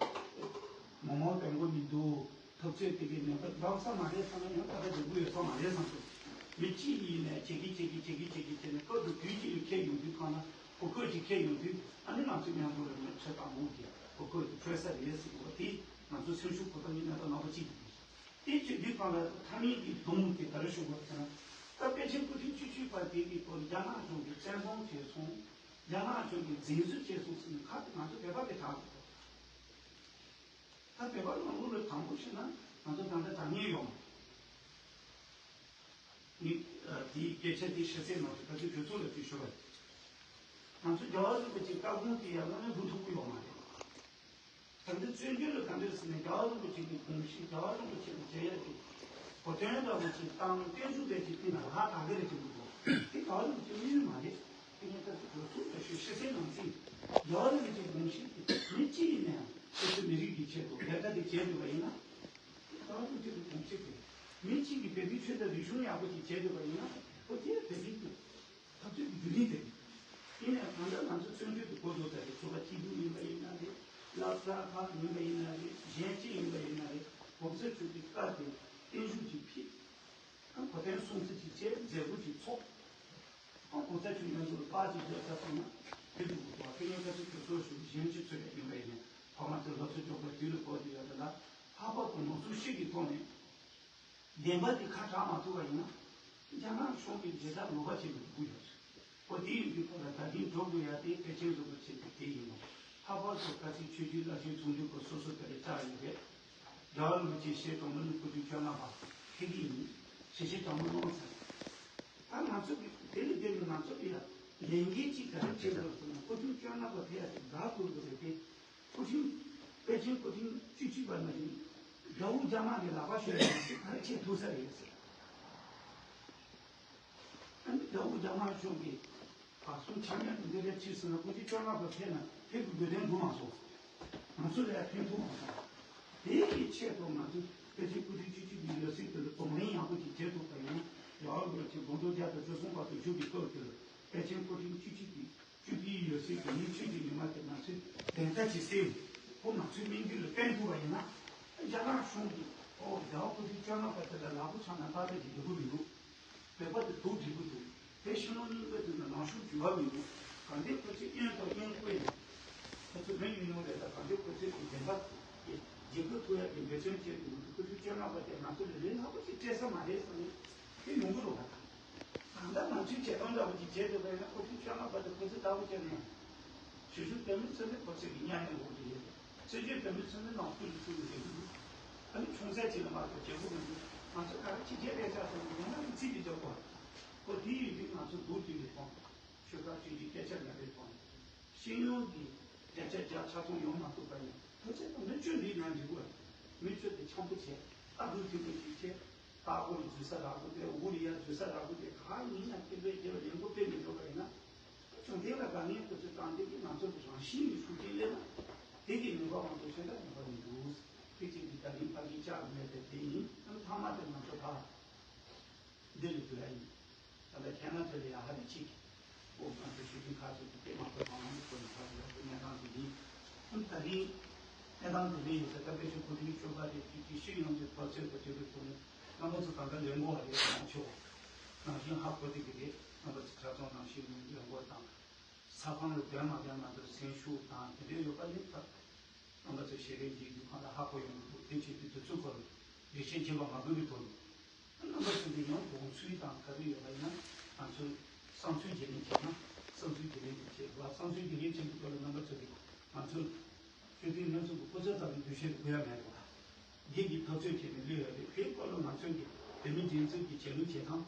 མང་མང་དོན་གོ་མི་འདུག་ཐོབ་ཚོད་དེ་གའི་ནད་པ་འདྲ་ས་མ་རེད་བསམ་ན་ཡང་ད་ལྟ་འགྲོ་གི་ཡོད་ས་མ་རེད་བསམ་སོང་། མི་གཅིག་ཡིན་ནས་བྱེད་ཀྱི་བྱེད་ཀྱི་བྱེད་ཀྱི་བྱེད་ཀྱི་བྱས་ནས་སྐབས་དུ་དུས་གཅིག་ལ་ཁྱེད་ཡོང་དུས་གང་ན་གོ་སྐབས་ཅིག་ཁྱེད་ཡོང་དུས་ཨ་ནི་ང་ཚོ་མཉམ་དུ་ལ་ནས་ཁྲོད་དང་མུག་གི་གོ་སྐབས་དེ་འཕྲོད་ས་རེད་ཟེར་གི་བ་དེ་ང་ཚོ་སེམས་ཤུགས་གོ་ཐོབ་ཉིན་ནད་པ་རྣམ་པ་གཅིག་དེ་བྱེད་དུས་གང་ལ་མཐའ་མའི་གི་སྡོང་དེ་ག་རེ་ཞུ་དགོས་ཟེར་ན། ད་པེ་ཅིན་སྐུ་ཕྲེང་བཅུ་གཅིག་པ་དེ་གི་སྐོར་རྒྱ་ནག་གཞུང་གིས་བཙན་བཟུང་བྱས་སོང་། རྒྱ་ནག་གཞུང་གིས་འཛིན་བཟུང་བྱས་སོང་ཟེར་ནས་ཁ་དེ་ང་ཚོ་བོད་པ་དེ་དྲག་འདུག་ད་བོད་པ་ནང་ལོགས་ལ་དྲང་པོ་བཤད་ན་ང་ཚོ་ད་ལྟ་དྲག་ཉེན་ཡོད་མ་རེད། ངས་དེའི་སྐད་ཆ་དེ་ཕྱི་གསལ་ནང་དུ་ད་ལྟའི་དུས་ཚོད་ལ་དེ་ཞུ་བ་ཡིན། ང་ཚོ་རྒྱལ་བ་རིན་པོ་ཆེའི་བཀའ་དགོངས་དེ་ཡང་སྔ་མོ་སྒྲུབ་ཐུབ་ཀྱི་ཡོད་མ་རེད། ད་ལྟ་བཙན་བྱོལ་ལ་ག་འདྲ་ཟེར་ན་རྒྱལ་བ་རིན་པོ་ཆེ་གི་དགོངས་གཞི་རྒྱལ་བ་རིན་པོ་ཆེ་ལ་མཇལ་ཡག་གི་གོ་སྟོན་འདྲ་བོ་ཅིག་བཏང་བརྟན་བཞུགས་དེ་ཅིག་བཏིང་ན་ལྷག་ག་གི་རེད་ཅེས་འདུག་གོ་དེ་རྒྱལ་བ་རིན་པོ་ཆེ་དམིགས་ཡུལ་མ་རེད། དེ་ངས་ད་ལྟ་གྲོས་ཚོགས་ལ་ཞུ་ཤེས་གསལ་ནང་ཚིག་རྒྱལ་བ་རིན་པོ་ཆེའི་དགོངས་གཞི་དེ་མི་གཅིག་ཡིན་ནའང་སོ་སོའི་མི་རིགས་ཀྱི་ཆེད་དུ་ལས་ཀ་དེ་བྱས་འདུག་པ་ཡིན་ན། དེ་རྒྱལ་བ་རིན་པོ་ཆེ་གི་དགོངས་གཞི་དེ་མི་གཅིག་གིས་བོད་པའི་ཆོས་དང་རིག་གཞུང་ཡག་པོ་ཅིག་བྱས་འདུག་པ་ཡིན་ན་ཨོ་དེ་བོད་པའི་དེ། འཐབ་རྩོད་ཀྱི་བརྒྱུད་རིམ་དེ་རེད། ཡིན་ནའང་ད་ལྟ་ང་ཚོ་བཙན་བྱོལ་དུ་གོ་ཐོས་ཚར་རེད། ཚོགས་པ་སྐྱིད་སྡུག་ཡིན་པ་ཡིན་ན་རེད། སློབ་གྲྭ་ཁག་ཡིན་པ་ཡིན་ན་རེད། གཞན་ཅི་ཡིན་པ་ཡིན་ན་རེད། གོང་ས་མཆོག་གི་བཀའ་དེ་བརྟན་བཞུགས་ཀྱིས་ཕེབས། ཨ་གོ་དོན་སྲུང་བརྩི་ཅིག་བྱས་མཛད་སྒོ་ཅིག་ཚོགས། ཨ་གོང་ས་མཆོག་མཉམ་དུ་ལ་པར་ཅིག་བརྒྱབ་ཚར་སོང་ན་དེ་འདུག་གོ་ཐོག་ཁེ་ཉེན་ཁ་ཚོ་གྲོས་ཚོགས་ཞུགས་གཞན་ཅི་ཚོད་ཡོད་ཡིན་པ་ཡིན་ནའི་ཕ་མ་ཚོས་སློབ་གསོ་སྦྱོང་དགོས་དུས་ལ་གོ་དེ་ཡོད་ད་ལ་ལྷག་པར་དུ་ནོར་འཁྲུལ་ཤེས་ཀྱི་ཐོག་ནས། བདེན་པ་དེ་ཁ་གྲག་མ་ཐུབ་པ་ཡིན་ན། རྒྱ་ནག་གཞུང་གིས་འབྲེལ་ཐག་ལོག་པ་བྱས་ནས་འགྲོ་གི་ཡོད་རེད། འོ་དེ་ཡིན་དུས་ཁོ་ལ་ད་གིན་འགྲོ་དགོས་ཡ་དེ་གལ་ཆེན་རིན་པོ་ཆེ་དེ་དེ་ཡིན་ནོ། ལྷག་པར་དུ་ཁ་སང་ཆོས་བརྒྱུད་བླ་ཆེན་ཚོགས་འདུའི་སྐོར་སོ་སོ་དེ་ལ་བཅར་ཡོད་རེད། རྒྱལ་བ་རིན་པོ་ཆེ་ཞལ་གྲངས་མ་ནི་སྐུ་ཕྲེང་བཅོ་ལྔ་པ་ཕེབས་ཀྱི་ཡིན། ཞལ་བཞེས་གྲངས་མ་གནང་ཚར། ད་ང་ཚོ་གི་དེ་ལས་བརྟེན་ནས་ང་ཚོ་གི་ཡ་ལས་འགན་གཅིག་ག་རེ་བྱེད་དགོས་ཟེར་ན་སྐུ་ཕྲེང་བཅོ་ལྔ་པ་ཕེབས་ཡ་དེ་དགའ་དགོས་དགོས་རེད་དེ། སྐུ་ཕྲེང་པེ་ཅིན་སྐུ་ཕྲེང་བཅུ་གཅིག་པ་ནི་རྒྱ་དབུས་རྒྱ་དམར་གྱི་ལག་པ་ཤོར་ཡོད་ཟེར་ག་རེ་བྱེད་ཐུབ་ས་རེད་ཟེར། ཨ་ནི་རྒྱ་དབུས་རྒྱ་དམར་གཞུང་གིས་གར་སོང་ཆ་མཉམ་དུ་འདི་འདྲ་ཕྱིར་ཟེར་ན་སྐུ་ཕྲེང་བཅོ་ལྔ་པ་ཕེབས་ན་ཕེབས་དགོས་དོན་འདུག་མ་སོང་། ང་ཚོ་ལ་ཡང་ཕན་ཐོགས་མ་སོང་། དེ་ཡི་ཆེད་དུ་ང་ཚོས་པེ་ཅིན་སྐུ་ཕྲེང་བཅུ་གཅིག་པའི་ཡང་སྲིད་དེ་ལ་གདོང་ལེན་ཡག་པོ་ཅིག་བྱེད་ཐུབ་པ་ཡིན་ན་རྒྱལ་བ་རིན་པོ་ཆེ་དགུང་གྲངས་བརྒྱ་དང་བཅུ་གསུམ་པ་དུ་བཞུགས་པའི་སྐབས་དེ་ལ་པེ་ཅིན་སྐུ་ཕྲེང་བཅུ་གཅིག་པའི་བཅུ་པའི་ཡོད་ཚད་ཀྱི་ཉིན་ཆོས་ཀྱི་ཉི་མ་དེ་ང་ཚོས་བདེན་མཐའ་ཅིག་གསལ་ཁོ་ང་ཚོའི་སྨིན་རྒྱུ་ལ་བརྟེན་ཐུབ་པ་ཡིན་ན། རྒྱ་ནག་གཞུང་གིས་ཨོ་རྒྱལ་བ་སྐུ་ཕྲེང་བཅོ་ལྔ་པ་དེ་ལ་ལག་པ་འཆང་ན་ཏག་ཏག་ཅིག་འགྲིག་གི་མི་འདུག་བོད་པ་དེ་སྡུག་འགྲིག་གི་འདུག་དེ་ཕྱི་ལོགས་རྙིང་པའི་དུས་ན་ནང་ཤུགས་འགྱུར་བ་མི་འདུག་གང་ལྟར་ཁོ་ཚོས་གཡོན་དང་གཡོན་བསྐོས་ནས་ཁོ་ཚོ་མི་ཉུང་ཉུང་རེད། ད་གང་ལྟར་ཁོ་ཚོས་ཀྱི་བདེན་པ་དེ་འཇིགས་སྐུལ་ཐུབ་ཡ་གི་འབད་བརྩོན་བྱས་འདུག་སྐུ་ཕྲེང་བཅོ་ལྔ་པ་དེ་ང་ཚོ་ལ་ལས་སླ་པོ་ཞིག་སྤྲད་ས་མ་རེད་བསམ་ནས་དེ་ཡོང་གི་རེད་བ། ད་གང་ལྟར་ང་ཚོས་བྱེད་སྟངས་འདྲ་བོ་ཅིག་བྱས་འདུག་པས་ན་སྐུ་ཕྲེང་བཅོ་ལྔ་པ་དེ་ཁོ་ཚོས་ལྟ་བུ་བྱས་ནས། ཞུ་ཞུ་བོད་མི་ཚོ་ནི་ཁོ་ཚོའི་གི་མཉམ་ལས་འོག་ཏུ་ཡོད་རེད། སྲིད་བྱུས་བོད་མི་ཚོ་ནི་ནང་ཁུལ་དུ་བཙུགས་ནས་བསྡད་ཀྱི་འདུག་ཨ་ནི་ཆུང་ཚད་ཅིག་ལ་མ་གཏོགས་བྱེད་དགོས་མི་འདུག་ང་ཚོ་ག་རེ་ཅིག་བྱས་པས་ཆགས་སོང་ཡང་ན་ནི་རྩིས་ཀྱི་རྒྱབ་པ། ཁོ་དེ་ཡིན་དུས་ང་ཚོ་མདོར་བསྡུས་ནས་ཐོངས། ཆོལ་ཁ་གཅིག་གི་སྐད་ཆ་ལབ་པའི་ཐོག་ནས་ཤེས་ཡོན་གྱི་བརྒྱ་ཆ་བརྒྱ་ཆ་ཚང་ཡོང་མ་ཐུབ་པ་ཡིན་ན་ཕལ་ཆེར་དང་མི་སྤྱོད་འདི་ན་འགྲིག་གི་རེད། མི་སྤྱོད་དེ་འཆམ་པོ་བྱས། ལྟ་སྐུལ་མཐུན་པོ་ཞིག་བྱས། ལྟ་སྐོར་འཛུལ་ས་རག་པོ་དེ་འུ་རི་ཡ་འཛུལ་ས་རག་པོ་དེ་གང་ཡིན་ཡང་སྐད་འབོད་རྒྱབ་ལེན་པོ་སྤེལ་མི་འགྲོ་བ་ཡིན་ན། བྱུང་དེ་ལ་དགའ་ངན་ཁོ་ཚོས་བཏང་དེ་གི་ང་ཚོ་གི་རང་བཞིན་གྱི་ཤུགས་རྐྱེན་སླེབས་ན། དེ་གི་ནུས་པ་མང་པོ་ཞིག་ལ་ནུས་པ་མི་འདུག་དེ་གཅིག་གི་ད་རིང་ཕ་གི་བཅག་མེད་པའི་དེ་ཡིན། ཨ་ནི་ཐ་མ་དེ་ང་ཚོ་ད་འདི་ལ་འདུག་ཡ་ཡིན། ད་ལྟ་ཁྱེད་རང་ཚོ་ལ་ཡ་ཧ་ལས་གཅིག་ཨོ་ང་ཚོ་ཞུ་མཁན་ཁག་ཚོ་གི་དེ་མང་པོ་གང་མང་པོ་ཚོ་ལ་ཁག་ཚོ་ལ་གནས་སྟངས་དེ་ཡིན། ཨ་ནི་ད་རིང་གནས་སྟངས་དེ་འདྲ་ཡིན་ཟེར་ད་དཔེ་ཆོས་གོ་སྒྲིག་ཆོ་ག་དེ་གཅིག་གཅིག་ཤུགས་ཡོང་དུས་ཐོབ་ཚད་དུ་དུས་དུས་ཐོག་ནས་རྣམ་པ་ཚོ་ད་ལྟ་ལས་འགོ་བ་རེད་མང་ཆེ་བ་ནང་བཞིན་ཧ་གོ་དེ་གི་རེད། རྣམ་པ་ཚོ་གྲྭ་ཚང་ནང་བཞིན་ལས་འགོ་དང་། ས་ཁང་ལ་བསྡད་མ་བསྡད་མ་གཏོགས་སེམས་ཤུགས་དང་དེ་འདྲའི་ཡོད་པ་ནི་ད་རྣམ་པ་ཚོ་ཞལ་རས་མཇལ་རྒྱུ་གང་ལ་ཧ་གོ་ཡོང་གི་འདུག་དེ་བྱེད་དུས་དུས་ཚོད་ཁོ་རེ་རེ་ཆེན་ཆེན་པ་མ་དགོས་པའི་ཐོག་ནས་རྣམ་པ་ཚོ་འདི་ཡང་དགོངས་ཚུལ་དང་ག་རེ་ཡོད་པ་ཡིན་ན་ང་ཚོ་བསམ་ཚུལ་བརྗེ་ལེན་བྱས་ན་བསམ་ཚུལ་བརྗེ་ལེན་དུ་བྱེད་དགོས། བསམ་ཚུལ་བརྗེ་ལེན་བྱེད་དུས་སྐབས་ལ་རྣམ་པ་ཚོ་གིས་ང་ཚོ་ཆོས་དད་ལྷན་ཚོགས་ཀྱི་སྐུ་ཚབ་ཙམ་གྱི་འདུ་ཤེས་དགོས་ཡ་མེད་པ། འདི་གི་ཐབས་ཇུས་བྱས་ནས་སླེབས་ཡོད་རེད། དེའི་སྐོར་ལ་ང་ཚོ་གིས་བོད་མི་སྒྲིག་འཛུགས་ཀྱི་བྱེད་ལུགས་བྱེད་སྟངས།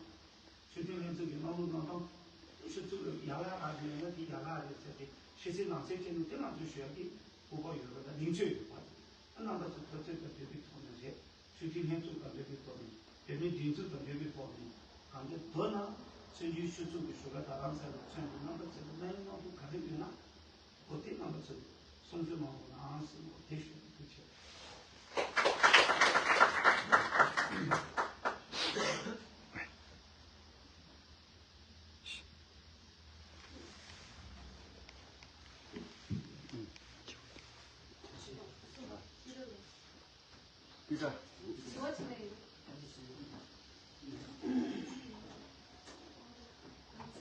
ཆོས་དད་ལྷན་ཚོགས་ཀྱི་གནང་ལུགས་གནང་སྟངས། ཆུ་ཚོད་ལ་ཡག་ཡག་རག་ཡོད་ན་དེ་ཡག་ཡག་རེད་ཟེར་ཏེ་ཕྱི་གསལ་ནང་གསལ་བྱས་ནས་དེ་ང་ཚོས་ཞུ་ཡག་གི་ཕོགས་པ་ཡོད་པ་དང་གདེང་ཚོད་ཡོད་པ། ཨ་རྣམ་པ་ཚོ་ཐབས་ཇུས་དང་འབྲེལ་བའི་ཐོག་ནས་རེད། ཆོས་དད་ལྷན་ཚོགས་དང་འབྲེལ་བའི་ཐོག་ནས་བོད་མིའི་སྒྲིག་འཛུགས་དང་འབྲེལ་བའི་ཐོག་ནས་གང་ལྟར་མདོར་ན་བཙན་བྱོལ་སྤྱི་ཚོགས་ཀྱི་བཞུགས་སྒར་རྡ་རམ་ས་ལར་མཚོན་ཏེ་རྣམ་པ་ཚོས་ཀྱི་གནད་ཡོད་གནད་འགག་ག་རེ་ཡོད་ན། འོ་དེ་རྣམ་པ་ཚོས་གསུང་ཆོས་གནང་རོགས་གནང་ཟེར་ནས་འོ་དེ་ཞུ་རྒྱུ་ཐུགས་རྗེ་ཆེ།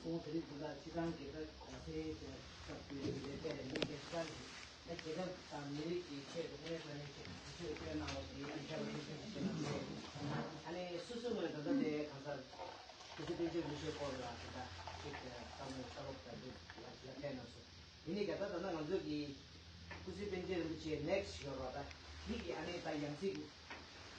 ཁོང་དེ་རིང་འདི་ལ་སྤྱི་བཏང་རྒྱལ་ཁབ་གོང་གསལ་གྱི་སྐབས་དུས་ལས་བལྟས་ནས་རྒྱལ་ས་རེད། རྒྱལ་ཁབ་དང་མི་རིགས་ཀྱི་ཆེད་དུ་དངོས་གནས་དྲང་གནས་ཀྱི་ཞུ་ཆོས་སྤེལ་གནང་བ་དེ་ཡིད་ཆེས་པ་ཤིན་ཏུ་ཞིག་ལ་ཟེར། ཨ་ནི་སོ་སོའི་ངོས་ད་ལྟ་དེ་གང་ཟག་སྐུ་ཚེ་བསྟན་འཛིན་རིན་པོ་ཆེའི་སྐོར་ལ་དེ་འདྲ་ཅིག་བསམ་བློ་བསམ་བློ་བཏང་རྒྱུ་ཡང་ཅིག་ལ་བལྟས་གནང་སོང་། ཡིན་ནའི་ད་ལྟ་ད་ལྟ་ང་ཚོ་གི་སྐུ་ཚེ་པཎ་ཆེན་རིན་པོ་ཆེ་ནེག་སི་ཊི་ཡོད་རེད་པ། འདི་གི་ཨ་ནི་ད་ཡང་སྲིད་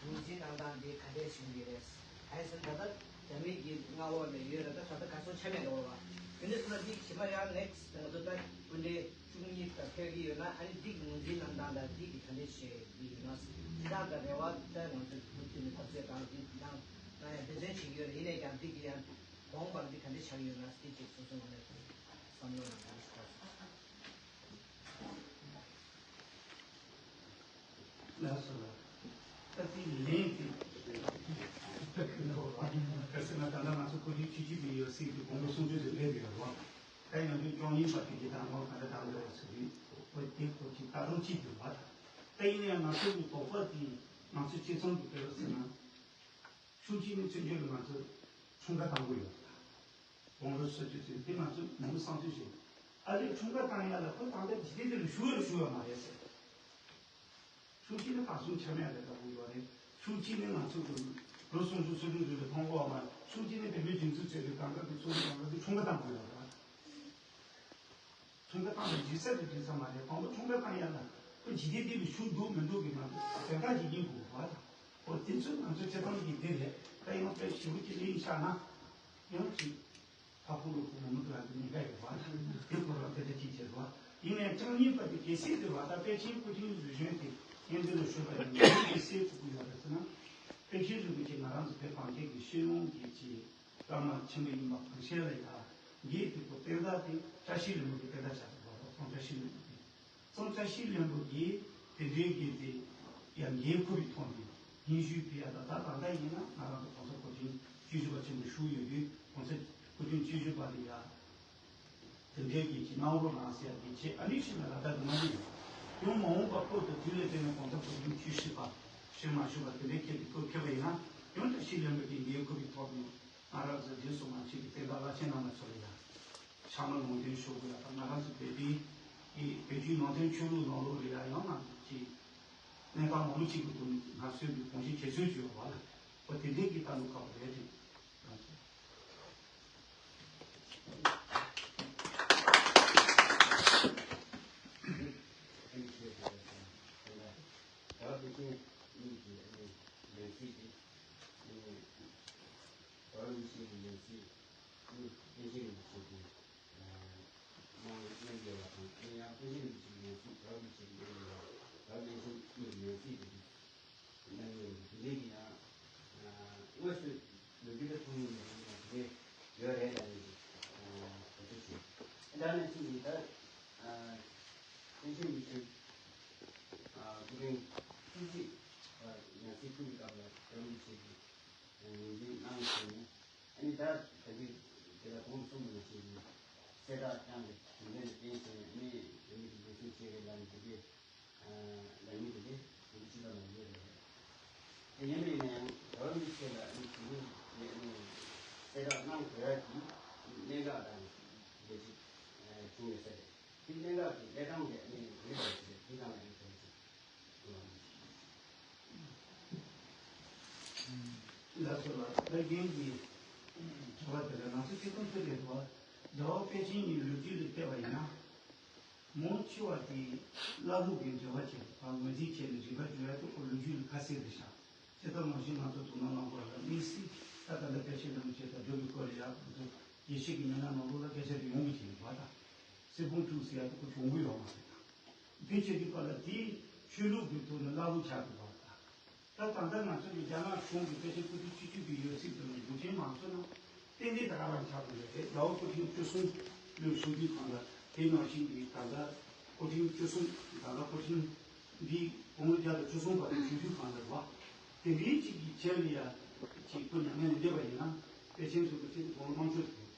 ངོས་འཛིན་གནང་སྟངས་འདི་ག་འདྲས་བྱུང་གི་རེད། ཨ་ནི་ད་ལྟ་རྒྱ་མི་གི་མངའ་འོག་ལ་ཡོད་རེད། ད་ད་ལྟ་གར་སོང་ཆ་མེད་འགྲོ་བ། དེ་འདྲ་སོང་ན་འདི་ཕྱི་མ་ཡང་ནེག་སི་ཊི་ང་ཚོ་ད་སྤུན་ཟླ་བཅུ་གཉིས་ད་ཕེབས་ཀྱི་ཡོད་ན་ཨ་ནི་འདི་གི་ངོས་འཛིན་གནང་སྟངས་ད་འདི་གི་ག་འདྲས་བྱེད་ཀྱི་ཡོད་ན་ཅི་ཐག་ད་རེ་བ་ད་ང་ཚོ་མུ་མཐུད་ནས་ཐབས་ཤེས་གང་ཅི་གནང་གནང་ཡ་འབད་བརྩོན་བྱེད་ཀྱི་ཡོད་རེད། ཡིན་ནའི་ཀྱང་འདི་གི་ཡང་དགོངས་པ་འདི་ག་འདྲས་ཆགས་ཡོད་ན་དེ་ཅིག་སོ་སོ་ངོས་ནས་བསམ་བློ་ནང་ག་འདྲས་ཤིག་བཏང་སོང་། ལགས་སོ། ད་དེ་ལན་དེ། གལ་སྲིད་ན་ད་ལྟ་ང་ཚོ་གོ་སྒྲིག་ཆུ་སྐྱིད་པའི་ཡོད་སྲིད་ཀྱི་དགོངས་པ་གསུང་ཆོས་དེ་སླེབས་ཡོད་རེད་བ། ད་ཡང་དུས་སྐྱོང་ཡིན་པ་དེ་གི་དང་པོ་ག་འདྲ་དང་འདྲ་བ་ཟེར་དུས་འོ་དེ་ཁོ་ཅིག་ད་རུང་གཅིག་འདུག་བ། ད་ཡིན་ན་ཡང་ང་ཚོ་གི་དོགས་པ་དེ་ང་ཚོ་སྤྱི་ཚོགས་ཀྱི་དཔེ་རུ་ཟེར་ན། ཤུགས་ཆེ་ནི་བཙན་བྱོལ་ལ་ང་ཚོ་འཁྲུངས་སྐར་བཏང་གི་ཡོད། དགུང་ལོ་སོ་བཅུ་ཚུན་དེ་ང་ཚོ་མང་པོ་བསམ་ཚུལ་བྱས། ཨ་རིར་འཁྲུངས་སྐར་བཏང་ཡ་ལ་ཁོ་ད་ལྟ་འཇིག་རྟེན་འདི་ལ་བཞུགས་ཡོད་བཞུགས་ཡོད་མ་རེད་ཟེར། ཤུགས་ཆེ་ནི་གར་སོང་ཆ་མེད་ལ་ལྟ་བུ་ཡོད་རེད། ཤུགས་ཆེ་ནི་ང་ཚོ་གི་ལོ་སུམ་ཅུ་སོ་བདུན་རིང་ལ་མཐོང་གོ་མ། ཤུགས་ཆེ་ནི་བོད་མིའི་སྒྲིག་འཛུགས་ཚོགས་པའི་སྒང་ག་གི་ཚོགས་མི་སྒང་ག་གི་འཁྲུངས་སྐར་བཏང་དགོས་ཡོད་རེད། འཁྲུངས་སྐར་བཏང་ནས་འགྲིག་ས་དེ་འགྲིག་ས་མ་རེད། དང་པོ་འཁྲུངས་སྐར་བཏང་ཡ་ལ་ཁོ་འཇིག་རྟེན་འདི་ལ་ཤུགས་འདུག་མི་འདུག་གི་ནང་དུ་དོན་དག་ཅིག་ཡིན་དགོས་པ་དང་། ཨོ་དེ་ཚོ་ང་ཚོའི་བྱེད་སྟངས་ཀྱི་དེ་རེད། ད་ཡང་དཔེ་ཞེ་པོ་ཅིག་གླེང་བཞག་ན་ཡང་ཅིག་ཕ་ཁུ་ལུ་ཁུ་མོ་མོ་དུ་ལ་དེ་ཉེན་ཁ་ཡོད་པ་དེ་སྐོར་ལ་དེ་འདྲ་ཅིག་བྱེད་དགོས། ཡིན་ནའི་ཅང་ཉེན་པ་དེ་གལ་སྲིད་དེ་བ་ད་པེ་ཅིན་སྐུ་ཕྲེང་རིམ་བྱོན་དེ་སྙན་དོན་ལ་ཞུས་པ་ཡིན་ན་གལ་སྲིད་ཐུབ་ཀྱི་ཡོད་རེད་ཟེར་ན། པེ་ཅིན་རིན་པོ་ཆེ་ང་རང་ཚོ་བོད་གངས་ཅན་གྱི་ཤེས་ཡོན་གྱི་ཅིག་བླ་མ་ཆེན་པོ་ཡིན་པ་གང་ཤེས་ལ་ཡ། ངས་དེ་ཚོ་བསྟན་བདག་དེ་བཀྲ་ཤིས་ལྷུན་པོ་གི་བསྟན་བདག་བྱ་དགོས་པ་སོང་། བཀྲ་ཤིས་ལྷུན་པོ་གི་སོང་། བཀྲ་ཤིས་ལྷུན་པོ་གིས་དེ་འདྲའི་གི་དེ་ཡང་འགན་འཁུར་བའི་ཐོག་ནས་སྙན་ཞུ་ཕུལ་ཡ་ད་ད་ད་ལྟ་ཡིན་ན་ང་རང་ཚོ་གོང་ས་སྐུ་ཕྲེང་བཅུ་བཞི་པ་ཆེན་པོ་བཞུགས་ཡོད་དུས་གོང་ས་སྐུ་ཕྲེང་བཅུ་བཞི་པ་ལ་ཡ་དེ་འདྲའི་གི་ཅིག་གནང་རོགས་གནང་ཟེར་ཡ་གི་ཆེད་ཨ་ནི་ཤི་ན་ལ་ད་དུ་མ་ཡིན། ཡང་མ་འོངས་པ་བོད་དུ་དུས་ལ་བརྟེན་ནས་གོང་ས་སྐུ་ཕྲེང་བཅུ་བཞི་པ་ཞིག་མ་བཞུགས་པ་དེ་འདྲའི་ཁྱེད་ཀྱི་བོད་ཁེ་བ་ཡིན་ན་ཡང་བཀྲ་ཤིས་ལྷུན་པོ་གི་འགན་འཁུར་བའི་ཐོག་ནས། ང་རང་ཚོ་རྗེས་སུ་མ་མཆིས་པའི་བསྟན་བདག་བླ་ཆེན་རྣམ་པ་ཚོ་ལ་ཡང་ཕྱག་ན་ལུང་བསྟན་ཞུ་དགོས་ཡ་དང་། ང་རང་ཚོ་བོད་པའི་གི་བོད་བརྒྱུད་ནང་བསྟན་ཆོས་ལུགས་ནང་ལོགས་ལ་ཡང་ཡང་ན་ཅིག་གནས་སྟངས་མང་པོ་ཅིག་གི་ཐོག་ནས་ང་ཚོའི་གི་དགོངས་གཞི་གལ་ཆེ་ཤོས་ཅིག་ཡོད་པ་ལ་ཁོ་དེ་འདྲའི་གི་ལྟ་ལུགས་ཁག་པོ་རེད་དེ། ང་ཚོ། ད་དེ་ཚོ་གཉིས་ཀྱི་ཨ་ནི་ལས་ཚིག་གི་ཨ་ནི་ད་ལུགས་ཤིག་གི་ལས་ཚིག་པཎ་ཆེན་རིན་པོ་ཆེ་གིས་གནང་གནང་ཡོད་པ་དང་། དེ་ཡང་པཎ་ཆེན་རིན་པོ་ཆེའི་ཡང་སྲིད། རྒྱལ་བ་རིན་པོ་ཆེ་གིས་གནང་ཡོད་པ། རྒྱལ་བ་པཎ་ཆེན་གྱི་ཡང་སྲིད་དེ་གནང་ཡོད་པ་དེ་འདྲའི་གི་ཡང་དངོས་སུ་ལོ་རྒྱུས་ལ་མཐོང་མྱོང་མེད་པ་དེ་འདྲའི་ཡོད་རེད་ལབ་ནས་གོ་ཐོས་བྱུང་། ད་ནི་ཅིག་ཡིན་ད། པཎ་ཆེན་རིན་པོ་ཆེ་སྐུ་ཕྲེང་བཅུ་གཅིག་པ་ཡང་སྲིད་ཐུག་གི་སྐབས་ལ་རྒྱལ་བ་རིན་པོ་ཆེ་གིས་ངོས་འཛིན་གནང་ཟིན་ནས། ཨ་ནི་ད་ད་གིན་དེ་ལ་གོང་གསུངས་པ་ནང་བཞིན་གྱི་གསལ་བསྒྲགས་བཏང་སྟེ་དེ་འདྲ་ནས་བསྟན་ཟིན་ནས། ཨ་ནི་རྒྱ་མི་གིས་འཛིན་བཟུང་བྱས་རེད་ལབ་ནས་དེ་གའི་ལབ་མི་དེ་གའི་དེ་གི་སྤྱི་ཚོགས་ནང་ཡོད་རེད། དེ་ཡིན་པ་ཡིན་ན་ཡང་རྒྱལ་བ་རིན་པོ་ཆེ་ལ་ཨ་ནི་དེ་གའི་དེ་ཨ་ནི་གསལ་བསྒྲགས་གནང་དགོས་ཡ་གི་གནད་འགག་དང་འདི་ཅིག་བྱུང་ཡོད་ས་རེད། དེ་གནད་འགག་གི་གནས་སྟངས་དེ་ཨ་ནི་རེད་པ་ཞིག་རེད། དེ་དང་ལ་ཡོད་པ་ཞིག་ལགས་སོ་ལགས། ད་རྒན་གྱིས་དྲི་བ་དེ་ལ་ང་ཚོ་སྤྱིར་བཏང་ཚོ་ལས་དོ། རྒྱལ་བ་པཎ་ཆེན་གྱི་ལོ་རྒྱུས་ལ་བལྟས་པ་ཡིན་ན། མང་ཆེ་བ་དེ་བླ་ལུག་གི་འགྲེལ་པ་བྱས་པ་ངོས་འཛིན་བྱས་ནས་རིགས་པ་བརྗོད་ཡ་དེ་ཁོ་ལོ་རྒྱུས་ལ་ཁ་གསལ་རེད་ཤག་དེ་ལྟར་ནང་བཞིན་ང་ཚོ་དུ་ནང་ནང་པ་ལ་དམིགས་བསལ་ད་ལྟ་ལ་པཎ་ཆེན་རིན་པོ་ཆེ་དང་སྒྲུབ་པའི་སྐོར་ལ་ཡག་པོ་འདུག་དགེ་བཤེས་ཀྱི་སྨྱུང་གནས་ནང་ལོགས་ལ་སྐད་ཆ་དེ་ཡོང་གི་བྱས་ཡོད་པ་དང་། གསེར་ཕུང་བཙུགས་ཟེར་ཡ་དེ་ཁོ་གྱོང་གུད་ཡོད་མ་རེད་དང་། དེ་བྱེད་དུས་ག་ལ་དེའི་ཆོས་ལུགས་ཀྱི་ཐོག་ནས་བླ་ལུག་ཆགས་འདུག་པ་དང་། ད་ད་ལྟ་ང་ཚོ་གི་རྒྱ་ནག་གཞུང་གི་པཎ་ཆེན་སྐུ་ཕྲེང་བཅུ་གཅིག་པའི་ཡབ་སྲས་དེ་ལ་མགོ་ཆེན་མང་ཚོགས་ནང་ཏན་ཏན་ད་ག་རང་ཆགས་འདུག་རེད། རྒྱལ་བ་སྐུ་ཕྲེང་བཅུ་གསུམ་ལོའི་གསུང་དུས་གང་ལ་དེ་ནང་བཞིན་གྱི་ད་ལྟ་སྐུ་ཕྲེང་བཅུ་གསུམ་ད་ལྟ་སྐུ་ཕྲེང་འདི་དགུང་ལོ་བརྒྱ་དང་བཅུ་གསུམ་བར་དུ་བཞུགས་དུས་གང་ལ་རེད་བ། དེ་འདྲའི་གཅིག་གི་ཆེད་ལ་ཡ་གཅིག་སྐུ་མྱ་ངན་ལས་འདས་པ་ཡིན་ན་པཎ་ཆེན་ཚོ་གི་ཆེད་དུ་དགུང་ལོ་མང་ཤོས་རེད།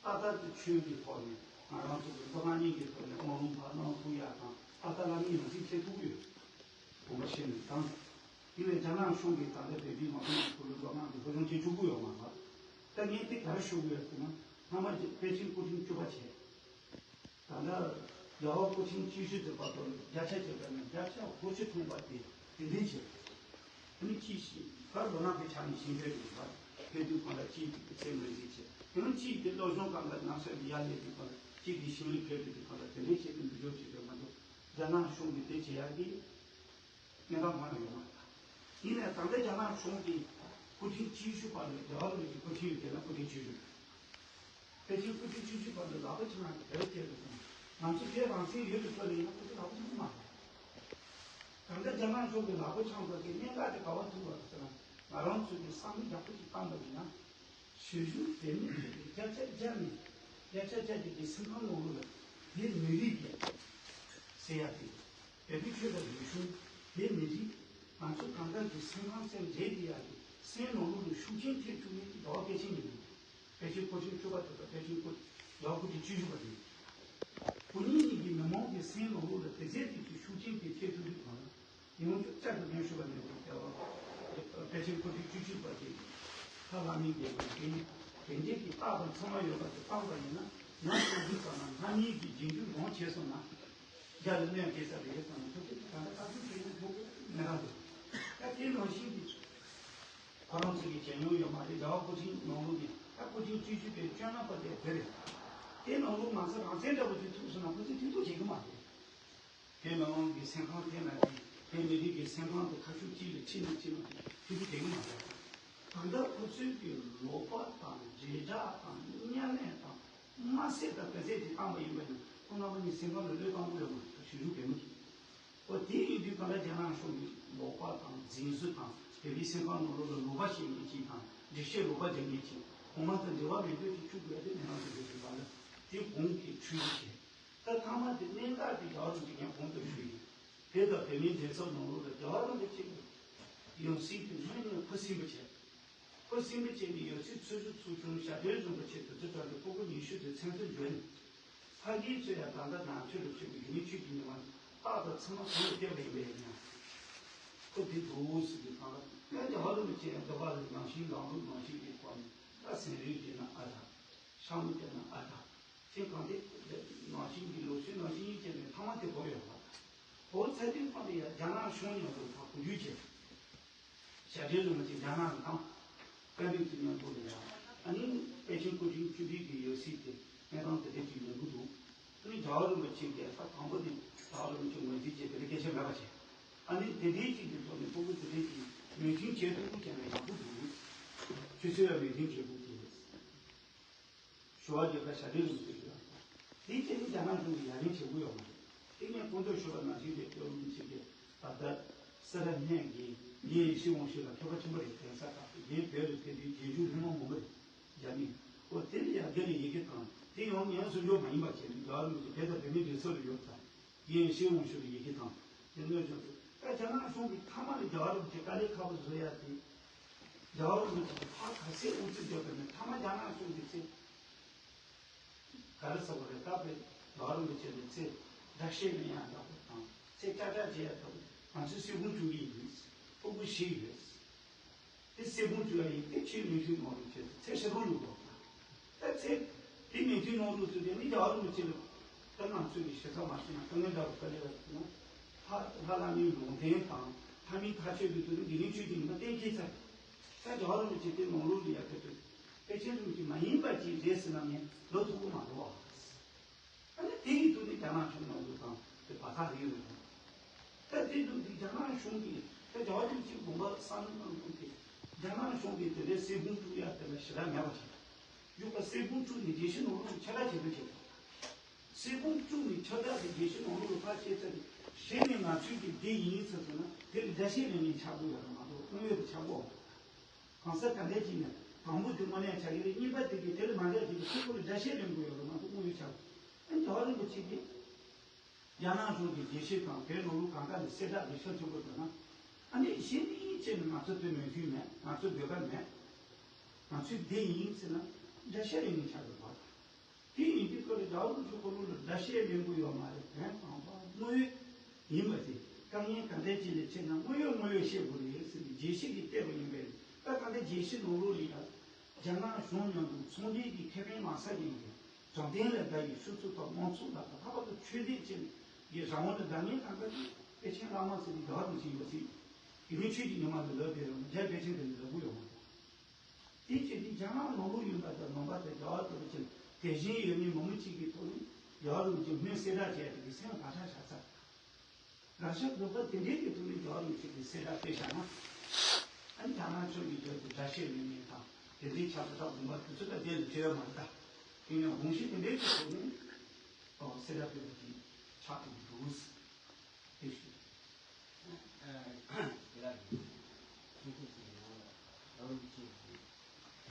ཏག་ཏག་ཏུ་ཆོས་ཀྱི་ཐོག་ནས་ང་རང་ཚོ་གི་སློབ་མ་གཉིས་ཀྱི་ཐོག་ནས་སྨོན་ལམ་ཕར་གནང་ཐུབ་ཡག་དང་། ཏག་ཏག་བླ་མའི་ཡང་སྲིད་འཁྱེར་ཐུབ་ཀྱི་ཡོད། དགོངས་པ་བཞེས་ནས་དང་། དེ་ནས་རྒྱ་ནག་གཞུང་གིས་ད་ལྟ་བོད་པའི་མང་གཙོ་ནང་ཁུལ་སློབ་གྲྭ་ནང་དུ་སློབ་སྦྱོང་བྱེད་བཅུག་གི་ཡོད་མ་རེད། ད་ངས་དེ་ག་རེ་ཞུ་གི་ཡོད་ཟེར་ན། སྔ་མ་རྗེ་པཎ་ཆེན་སྐུ་ཕྲེང་བཅུ་པ་བྱས། ད་ལྟ་རྒྱལ་བ་སྐུ་ཕྲེང་བཅུ་བཞི་ཚོའི་བར་དུ་བརྒྱ་ཆ་བརྒྱ་ནས་བརྒྱ་ཆ་དགུ་བཅུ་ཐམ་པ་དེ་དེ་འདྲའི་བྱས། ཨ་ནི་གཅིག་ཤེས་ད་ལོ་ན་པའི་ཆ་ནས་ཤེས་འདོད་ཡོད་པ། ཕེབས་དུས་གང་ལ་གཅིག་གིས་ཚེ་ངོས་འཛིན་བྱས། ཡང་གཅིག་གིས་སློབ་སྦྱོང་སྒང་ལ་ནམ་སེ་ཡར་སླེབས་དུས་གང་ལ་གཅིག་གིས་ཞིང་ལ་ཕེབས་དུས་གང་ལ་དེ་འདྲའི་བྱས་ཏེ་འདུག་ཕྱོགས་གཅིག་ཏུ་མ་འགྲོ། རྒྱ་ནག་གཞུང་གིས་དེ་བྱེད་ཡག་གི་གནས་སྟངས་མང་ཡོད་མ་རེད། ཡིན་ནའི་ད་ལྟ་རྒྱ་ནག་གཞུང་གིས་སྐུ་ཕྲེང་བཅུ་བཞི་པ་ལ་རྒྱལ་བ་རིན་པོ་ཆེ་སྐུ་ཕྲེང་ཡོད་དེ་ན་སྐུ་ཕྲེང་བཅུ་བཞི། ཕལ་ཆེར་སྐུ་ཕྲེང་བཅུ་གཅིག་པ་འདི་ལག་པ་འཆང་བའི་དེབ་སྐྱེལ་དུ་སོང་། ང་ཚོ་དེ་རང་བཙན་ཡོད་པའི་སྐོར་ལ་ཡིན་ན་སྐུ་ཚེ་ལག་པ་འཆང་གི་མ་རེད། ད་ལྟ་རྒྱ་ནག་གཞུང་གི་ལག་པ་འཆང་དགོས་ཀྱི་གནད་འགག་དེ་ག་པར་ཐུག་པ་རེད་ཟེར་ན། ང་རང་ཚོ་གི་བསམ་བློ་ཡག་པོ་ཞིག་བཏང་པ་ཡིན་ན། གཞིས་བཞུགས་བོད་མི་ཚོ་གི་བརྒྱ་ཆ་བརྒྱ་ནས་བརྒྱ་ཆ་བརྒྱ་དེ་གི་སེམས་ཁམས་ནང་ལོགས་ལ་བོད་མི་རིགས་ཀྱི་ཟེར་ཡག་དེ། བོད་པའི་ཆོས་དང་རིག་གཞུང་། བོད་མི་རིགས། ང་ཚོ་གང་ལྟར་གྱི་སེམས་ཁམས་སེམས་རྒྱས་ཀྱི་ཡག་གི་སེམས་ནང་ལོགས་ལ་ཤུགས་རྐྱེན་ཐེབས་ཐུབ་མཁན་གྱི་ཟླ་བ་གལ་ཆེན་ཡིན། པཎ་ཆེན་སྐུ་ཕྲེང་བཅུ་པ་དེ་དང་པཎ་ཆེན་སྐུ་ཟླ་བ་སྐུ་ཕྲེང་བཅུ་བཞི་པ་དེ། ཁོ་གཉིས་གཉིས་ཀྱི་མི་མང་གི་སེམས་ནང་ལོགས་ལ་དེ་ཚད་ཅིག་གི་ཤུགས་རྐྱེན་དེ་ཐེབས་ཐུབ་དུས་གང་ལ། ཡང་བསྐྱར་དུ་ལན་ཞུ་བ་ནས་བསྐྱར་བ། པཎ་ཆེན་སྐུ་ཕྲེང་བཅུ་གཅིག་པ་དེ་ཁ་ལག་མིན་པའི་དགེ་རྒན་དགེ་འདུན་གྱི་རྟགས་དང་མཚན་མ་ཡོད་པ་དེ་བཏང་པ་ཡིན་ན། ཉམས་སུ་བླུགས་ཙམ་ན་སྣ་གཉིས་ཀྱི་རྗེས་འཇུག་ཡོང་བྱས་སོང་ན། རྒྱ་ལ་གནོད་སྐྱེལ་ས་རེད་བསམ་ན་ཐུགས་རྗེ་ཆེ། ད་ལྟ་ཁ་ཚུགས་བྱས་ན་ཐུགས་མི་རག་འདུག་ད་དེ་ནང་བཞིན་གྱི་ཁོ་རང་ཚོ་གི་བྱས་མྱོང་ཡོད་མ་རེད། རྒྱལ་བ་སྐུ་ཕྲེང་ནང་ལོགས་ནས་ད་སྐུ་ཕྲེང་བཅུ་བཞི་པའི་བཅོ་ལྔ་པ་དེ་དེ་རེད། དེ་ནང་ལོགས་ང་ཚོ་རང་བཙན་འདྲ་པོ་ཅིག་ཐུག་སོང་ན་ཁོ་ཚོས་ཐུགས་གཏོགས་བྱེད་གི་མ་རེད། བོད་མི་མང་གི་སེམས་ཁམས་ཐད་ན་ཅིག་བོད་མི་རིགས་ཀྱི་སེམས་ཁམས་དེ་ཁ་ཤུགས་གཅིག་ལ་ཁྲིད་ན་ཁྲིད་མ་ཐུབ་ཐུབ་ཀྱི་མ་རེད། ད་ལྟ་ཁོ་ཚོས་ཀྱི་ལོག་པ་དང་། དྲིལ་བསྒྲགས་དང་། བརྙས་ལན་དང་། དམར་གསོད་དང་། དེ་ཚོ་ཅིག་བཏང་པ་ཡིན་པ་ཡིན་ན། ཁོ་རྣམ་པ་གཉིས་སེམས་ཁམས་ལ་བློས་བཏང་དགོས་ཡོད་མ་རེད། ད་གཞིས་བཞུགས་བོད་མི་ཚོ། ཨོ་དེ་ཡིན་དུས་གང་ལྟར་རྒྱ་ནག་གཞུང་གིས་ལོག་པ་དང་། འཛིན་བཟུང་དང་། བོད་པའི་སེམས་ཁམས་ནང་ལོགས་ལ་ལོག་པ་བཤད་མཁན་ཅིག་དང་། འགྲེལ་བཤད་ལོག་པ་རྒྱག་མཁན་ཅིག་གོང་མ་དང་འབྲེལ་བ་མེད་མཁན་ཅིག་བཅུག་དགོས་ཡ་དེ་ང་རང་ཚོ་འགྲོ་དགོས་པ་ལ་དེ་གོང་གི་འཁྲུལ་རྒྱུ་བྱས། ད་ཐ་མ་དེ་གནད་འགག་དེ་རྒྱལ་བ་རིན་པོ་ཆེ་ངས་གོང་དུ་ཞུས་ཡིན། བོད་དང་བོད་མིའི་འབྲེལ་ཚབ་ནང་ལོགས་ལ་རྒྱལ་བ་རིན་པོ་ཆེ་གི་ཡང་སྲིད་དེ་སྔོན་ནས་ཁུ་སིམ་པོ་བྱས། ཁོ་སེམས་པ་ཅན་གྱི་ཡང་སྲིད་འཚོལ་ཞིབ་ཚོགས་ཆུང་ཞབས་དྲུང་རིན་པོ་ཆེ་དེ་ཚོ་གྲས་ལ་སྤུ་གུ་ཉི་ཤུ་དེ་མཚན་ཐོ་འབྱོར་ནས། ཕ་གིའི་ཚོ་ཡང་ད་ལྟ་ནང་ཆོས་ལ་ཆོས་ཀྱི་རྒྱུ་ནི་ཆོས་ཀྱི་ཉི་མ་རྟག་ཏུ་ཚང་མ་གོང་དུ་བསྟན་པ་ཡིན་པས་ཡིན་ཡང་། ཁོ་དེ་འདུག་ཟེར་གྱི་གང་ལ་ཡང་རྒྱལ་བ་རིན་པོ་ཆེ་ཡང་འདོད་པ་ལ་ནང་བཞིན་ལམ་ལུགས་ནང་བཞིན་གྱི་སྐོར་ནས་ད་ཟན་རིལ་བྱས་ན་ཨ་དྲག་ཤ་མོ་བསྟེན་ན་ཨ་དྲག་ཅེས་གང་དེ་ནང་བཞིན་གྱི་ལུགས་སྲོལ་ནང་བཞིན་ཡིན་ཅེས་ནས་ཐ་མ་དེ་བོར་ཡོད་པ་དང་། བོར་ཚར་དུས་ཁོང་དེ་ཡང་རྒྱ་ནག་གཞུང་མཉམ་དུ་ཕར་གོ་བསྡུར་བྱས། ཞབས་དྲུང་རིན་པོ་ཆེ་རྒྱ་ནག་ལ་བཏང་། བཀའ་འདྲི་དེ་མཉམ་དུ་ལ་ཡང་ཨ་ནི་པཎ་ཆེན་སྐུ་ཕྲེང་བཅུ་བཞི་གི་ཡང་སྲིད་དེ་གནས་སྟངས་དེ་འདྲ་ཅིག་ཡོང་གི་འདུག་ཨ་ནི་རྒྱལ་བ་རིན་པོ་ཆེ་གིས་ས་དང་པོ་ནས་རྒྱལ་བ་རིན་པོ་ཆེ་ངོས་འཛིན་བྱས་དེ་འདྲ་སྐད་ཆ་མེད་པ་བྱས། ཨ་ནི་དེ་འདྲའི་ཅིག་གི་ཐོག་ནས་སྤུ་གུ་དེ་འདྲའི་ཅིག་མོས་མཐུན་བྱེད་ཐུབ་པ་བྱས་ན་ཡག་པོ་འདུག་ཆུ་ཚོད་ཡང་མོས་མཐུན་བྱེད་དགོས་ཀྱི་རེད། བ་རྒྱལ་ཁབ་ཞབས་འདྲེན་ལུགས་སྲོལ་ཡོད། དེའི་རྐྱེན་ནི་རྒྱ་ནག་གཞུང་གིས་ཡ་ལན་བྱེད་ཀྱི་ཡོད་མ་རེད། དེ་ངས་སྐུ་མདུན་ཞུ་བ་ནང་བཞིན་དེ་སྐྱོར་མི་གཅིག་གིས་ད་ལྟ་སི་ར་ཉན་གྱིས་ཡེ་ཤེས་དབང་ཕྱུག་ལ་མཁས་པ་ཆེན་པོ་རེད། གདན་ས་ཁག་ཏུ་རྒན་བོད་ལ་ཕེབས་དུས་རྗེས་འཇུག་སློབ་མ་མང་པོ་རེད། རྒྱ་མི། འོ་དེ་ལ་ཡ་དགེ་ལ་ཡི་གེ་དང་དེ་ཡང་ངས་སུ་འཇོག་མ་ཡིན་པ་བྱས་ནས་རྒྱ་རིགས་མི་ཚོ་བོད་དང་བོད་མི་སྒྲིག་འཛུགས་ལ་ཡོད་ཙང་ཡེ་ཤེས་དབང་ཕྱུག་ལ་ཡི་གེ་དང་དེ་ནོད་ཅོག་ཏུ་ད་རྒྱ་ནག་གཞུང་གིས་མཐའ་མ་ལ་རྒྱ་རིགས་ཀྱི་དཀའ་ལས་ཁག་པོ་བཟོ་ཡ་དེ། རྒྱ་རིགས་མི་ཚོ་གིས་ཕར་ག་ཚད་ཨུ་ཚུགས་རྒྱབ་པ་ནས་མཐའ་མ་རྒྱ་ནག་གཞུང་གིས་ཚེ། ག་རེ་ཟེར་བ་རེད། ད་བོད་རྒྱ་རིགས་མི་བྱས་ནས་ཚེ་དགྲ་བཤད་ལེན་ཡག་འདྲ་པོ་དང་ཚེ་སྐྱག་སྐྱག་བྱེད་ཡག་འདྲ་པོ། ང་ཚོས་སྲིད་དབང་བཙུགས་ཀྱི་ཡིན། ཕྲུ་གུ་བཞི་ཡོད། དེ་སྲིད་དབང་བཙུགས་ཡག་ཡིན། དེ་ཕྱིའི་མོས་མཐུན་གནང་རོགས་བྱས་ཚེ་ཕྱི་རོལ་ལུགས་དང་། ད་ཚེ་དེ་མོས་མཐུན་གནང་རོགས་ཚུལ་དེ་ནི་རྒྱ་རིགས་མི་བྱས་ལ། ད་ང་ཚོས་ཀྱི་ཞེ་ས་མ་བྱས་ན་དཀའ་ངལ་འདྲ་པོ་དཀའ་ལས་ར་ཐུག་ན། ལྷ་ལྷ་བླ་མའི་ལུང་བསྟན་དང་ལྷ་མིའི་ཐག་གཅོད་ཀྱི་ཐོག་ནས་དགེ་འདུན་ཆོས་ཀྱི་ཉི་མ་གཏན་འཁེལ་ཚར། ད་རྒྱ་རིགས་མི་བྱས་དེ་ནང་ལུགས་ལ་ཡ་ཕེབས་དུས། ཕལ་ཆེར་རིན་པོ་ཆེ་མ་ཡིན་པ་ཅིག་རེད་ཟེར་ན་ངས་ལབ་ཐུབ་ཀྱི་མ་རེད་བ། ཨ་ནི་དེ་ཡི་དུས་ནས་རྒྱ་ནག་གཞུང་ནང་དུ་དང་དེ་བར་ཐག་རིང་རུ་སོང་། ད་དེ་དུས་དེ་རྒྱ་ནག་གཞུང་གིས་ད་རྒྱ་བ་རིན་པོ་ཆེ་དགོངས་པ་བསམ་བློ་གཏོང་དུས་རྒྱ་ནག་གཞུང་གིས་དེ་འདྲའི་སྲིད་དབང་བཙུགས་ཡ་དེ་ལ་ཞེ་དྲག་མེད་པ་བྱས། ཡུག་པ་སྲིད་དབང་བཙུགས་ནས་རྒྱལ་སྤྱི་ནང་ལོགས་ལ་ཁྱབ་བསྒྲགས་བྱེད་དུ་བྱེད་དོ། སྲིད་དབང་བཙུགས་ནས་ཁྱབ་བསྒྲགས་དེ་རྒྱལ་སྤྱི་ནང་ལོགས་ལ་ཕར་བཤད་ཚར་ཏེ་གཞི་ནས་ང་ཚོའི་གི་སྡེ་ཡིན་ཟེར་སོང་ན་དེ་ལ་འགྲེལ་བཤད་ལེན་མཁན་ཆགས་དགོས་ཡོད་རེད་མ་གཏོགས་དངོས་ཡོད་དུ་ཆགས་དགོས། གང་ཟག་ག་འདྲ་ཅིག་ནས་དང་པོ་དེ་དངོས་གནས་ཆགས་ཀྱི་རེད། གཉིས་པ་དེ་གིས་དེ་ལ་མ་འདྲ་ཅིག་གི་ཕྲུ་གུ་ལ་འགྲེལ་བཤད་ལེན་དགོས་ཡོད་རེད་མ་གཏོགས་དངོས་ཡོད་ཆགས། ཨ་ནི་རྒྱལ་བ་རིན་པོ་ཆེ་གིས་རྒྱ་ནག་གཞུང་གི་རྒྱལ་སྤྱི་དང་བོད་ནང་ལོགས་གང་ག་ལ་གསལ་བསྒྲགས་རེ་ཤོག་ཆེན་པོ་བཏང་ན། ཨ་ནི་གཞི་ནས་བྱས་ནས་ང་ཚོ་དེ་མོས་མཐུན་མེད། ང་ཚོ་འདོད་པ་མེད། ང་ཚོའི་སྡེ་ཡིན་ཟེར་ན་འགྲེལ་བཤད་ལེན་མཁན་ཆགས་དགོས་པ་དང་། དེ་ཡིན་དུས་སྐབས་ལ་རྒྱལ་བ་རིན་པོ་ཆེ་ཁོ་རང་ལ་འགྲེལ་བཤད་ལེན་དགོས་ཡོད་མ་རེད། དོན་དམ་པར་དངོས་ཡོད་ཡིན་པ་དེ་དཀའ་ངལ་ག་འདྲ་ཅིག་ལ་ཕྱིན་ན་དངོས་ཡོད་དངོས་ཡོད་བཤད་དགོས་རེད་ཟེར་ནས་རྒྱལ་སྤྱི་གིས་བལྟས་པ་ཡིན་པས། ད་ད་ལྟ་རྒྱལ་སྤྱི་ནང་ལོགས་ལ་ཡང་རྒྱ་ནག་གཞུང་མཉམ་དུ་ཚོང་འབྲེལ་གྱི་ཁེ་ཕན་མ་ཟ་མཁན་གྱི་དྲང་བདེན་ལ་དགའ་བའི་ཕྱུག་ཚོགས་དང་མང་ཚོགས་ལ་ད་ལྟ་བར་དུ་ཆོས་དད་ཅན་གྱི་རང་དབང་ལ་དགའ་མཁན་གང་ག་ཅིག་པེ་ཅིན་བླ་མ་ཟེར་ནས་དགའ་བ་དང་བྱིན་ཡོད་ཟེར། དེ་ནས་ཆོས་ཀྱི་ཉི་མ་ལ་ལབ་པའི་རང་རྒྱ་པེ་ཅིན་དེ་ལ་ལབ་གི་ཡོད་མ་རེད། དེ་བྱས་ཏེ་རྒྱ་ནག་ནང་ལོགས་ཡིན་པ་དང་ནང་པ་དང་རྒྱ་བ་དེ་བ་ཅན་དེ་བཞིན་ཡོད་མེད་མང་པོ་གཅིག་གི་ཐོག་ནས་རྒྱ་བ་རིན་པོ་ཆེ་སྨོན་གསལ་བསྒྲགས་བྱས་ཏེ་སེམས་ལ་བག་ཆགས་བཞག་ཚར། དགག་བཞག་ལོག་པ་དེ་འདྲའི་གི་ཐོག་ནས་རྒྱ་བ་རིན་པོ་ཆེ་གི་གསལ་བསྒྲགས་སྤེལ་བཞག་ན། ཨ་ནི་རྒྱ་ནག་ཕྱོགས་ཀྱི་རྒྱབ་ཏུ་དགྲ་བཤད་ལེན་མཁན་དང་དེ་འདྲའི་ཆགས་ས་ད་དགོངས་པ་དེ་ཚོ་ད་དེ་ལ་བྲལ་བ་མ་རེད་ད། དེ་ནས་དགོངས་གཞི་དེ་འདྲའི་གི་ཐོག་ནས་ཨོ་གསལ་བསྒྲགས་སྤེལ་བ་དེ་ཆགས་ཐུབ་ཀྱི་འདུག་དེ་ཞུ། ཨ། དེ་ལ་ཁྱེད་ཚོ་ཚོའི་ནང་ལ་རང་གི་ཆེད་དུ་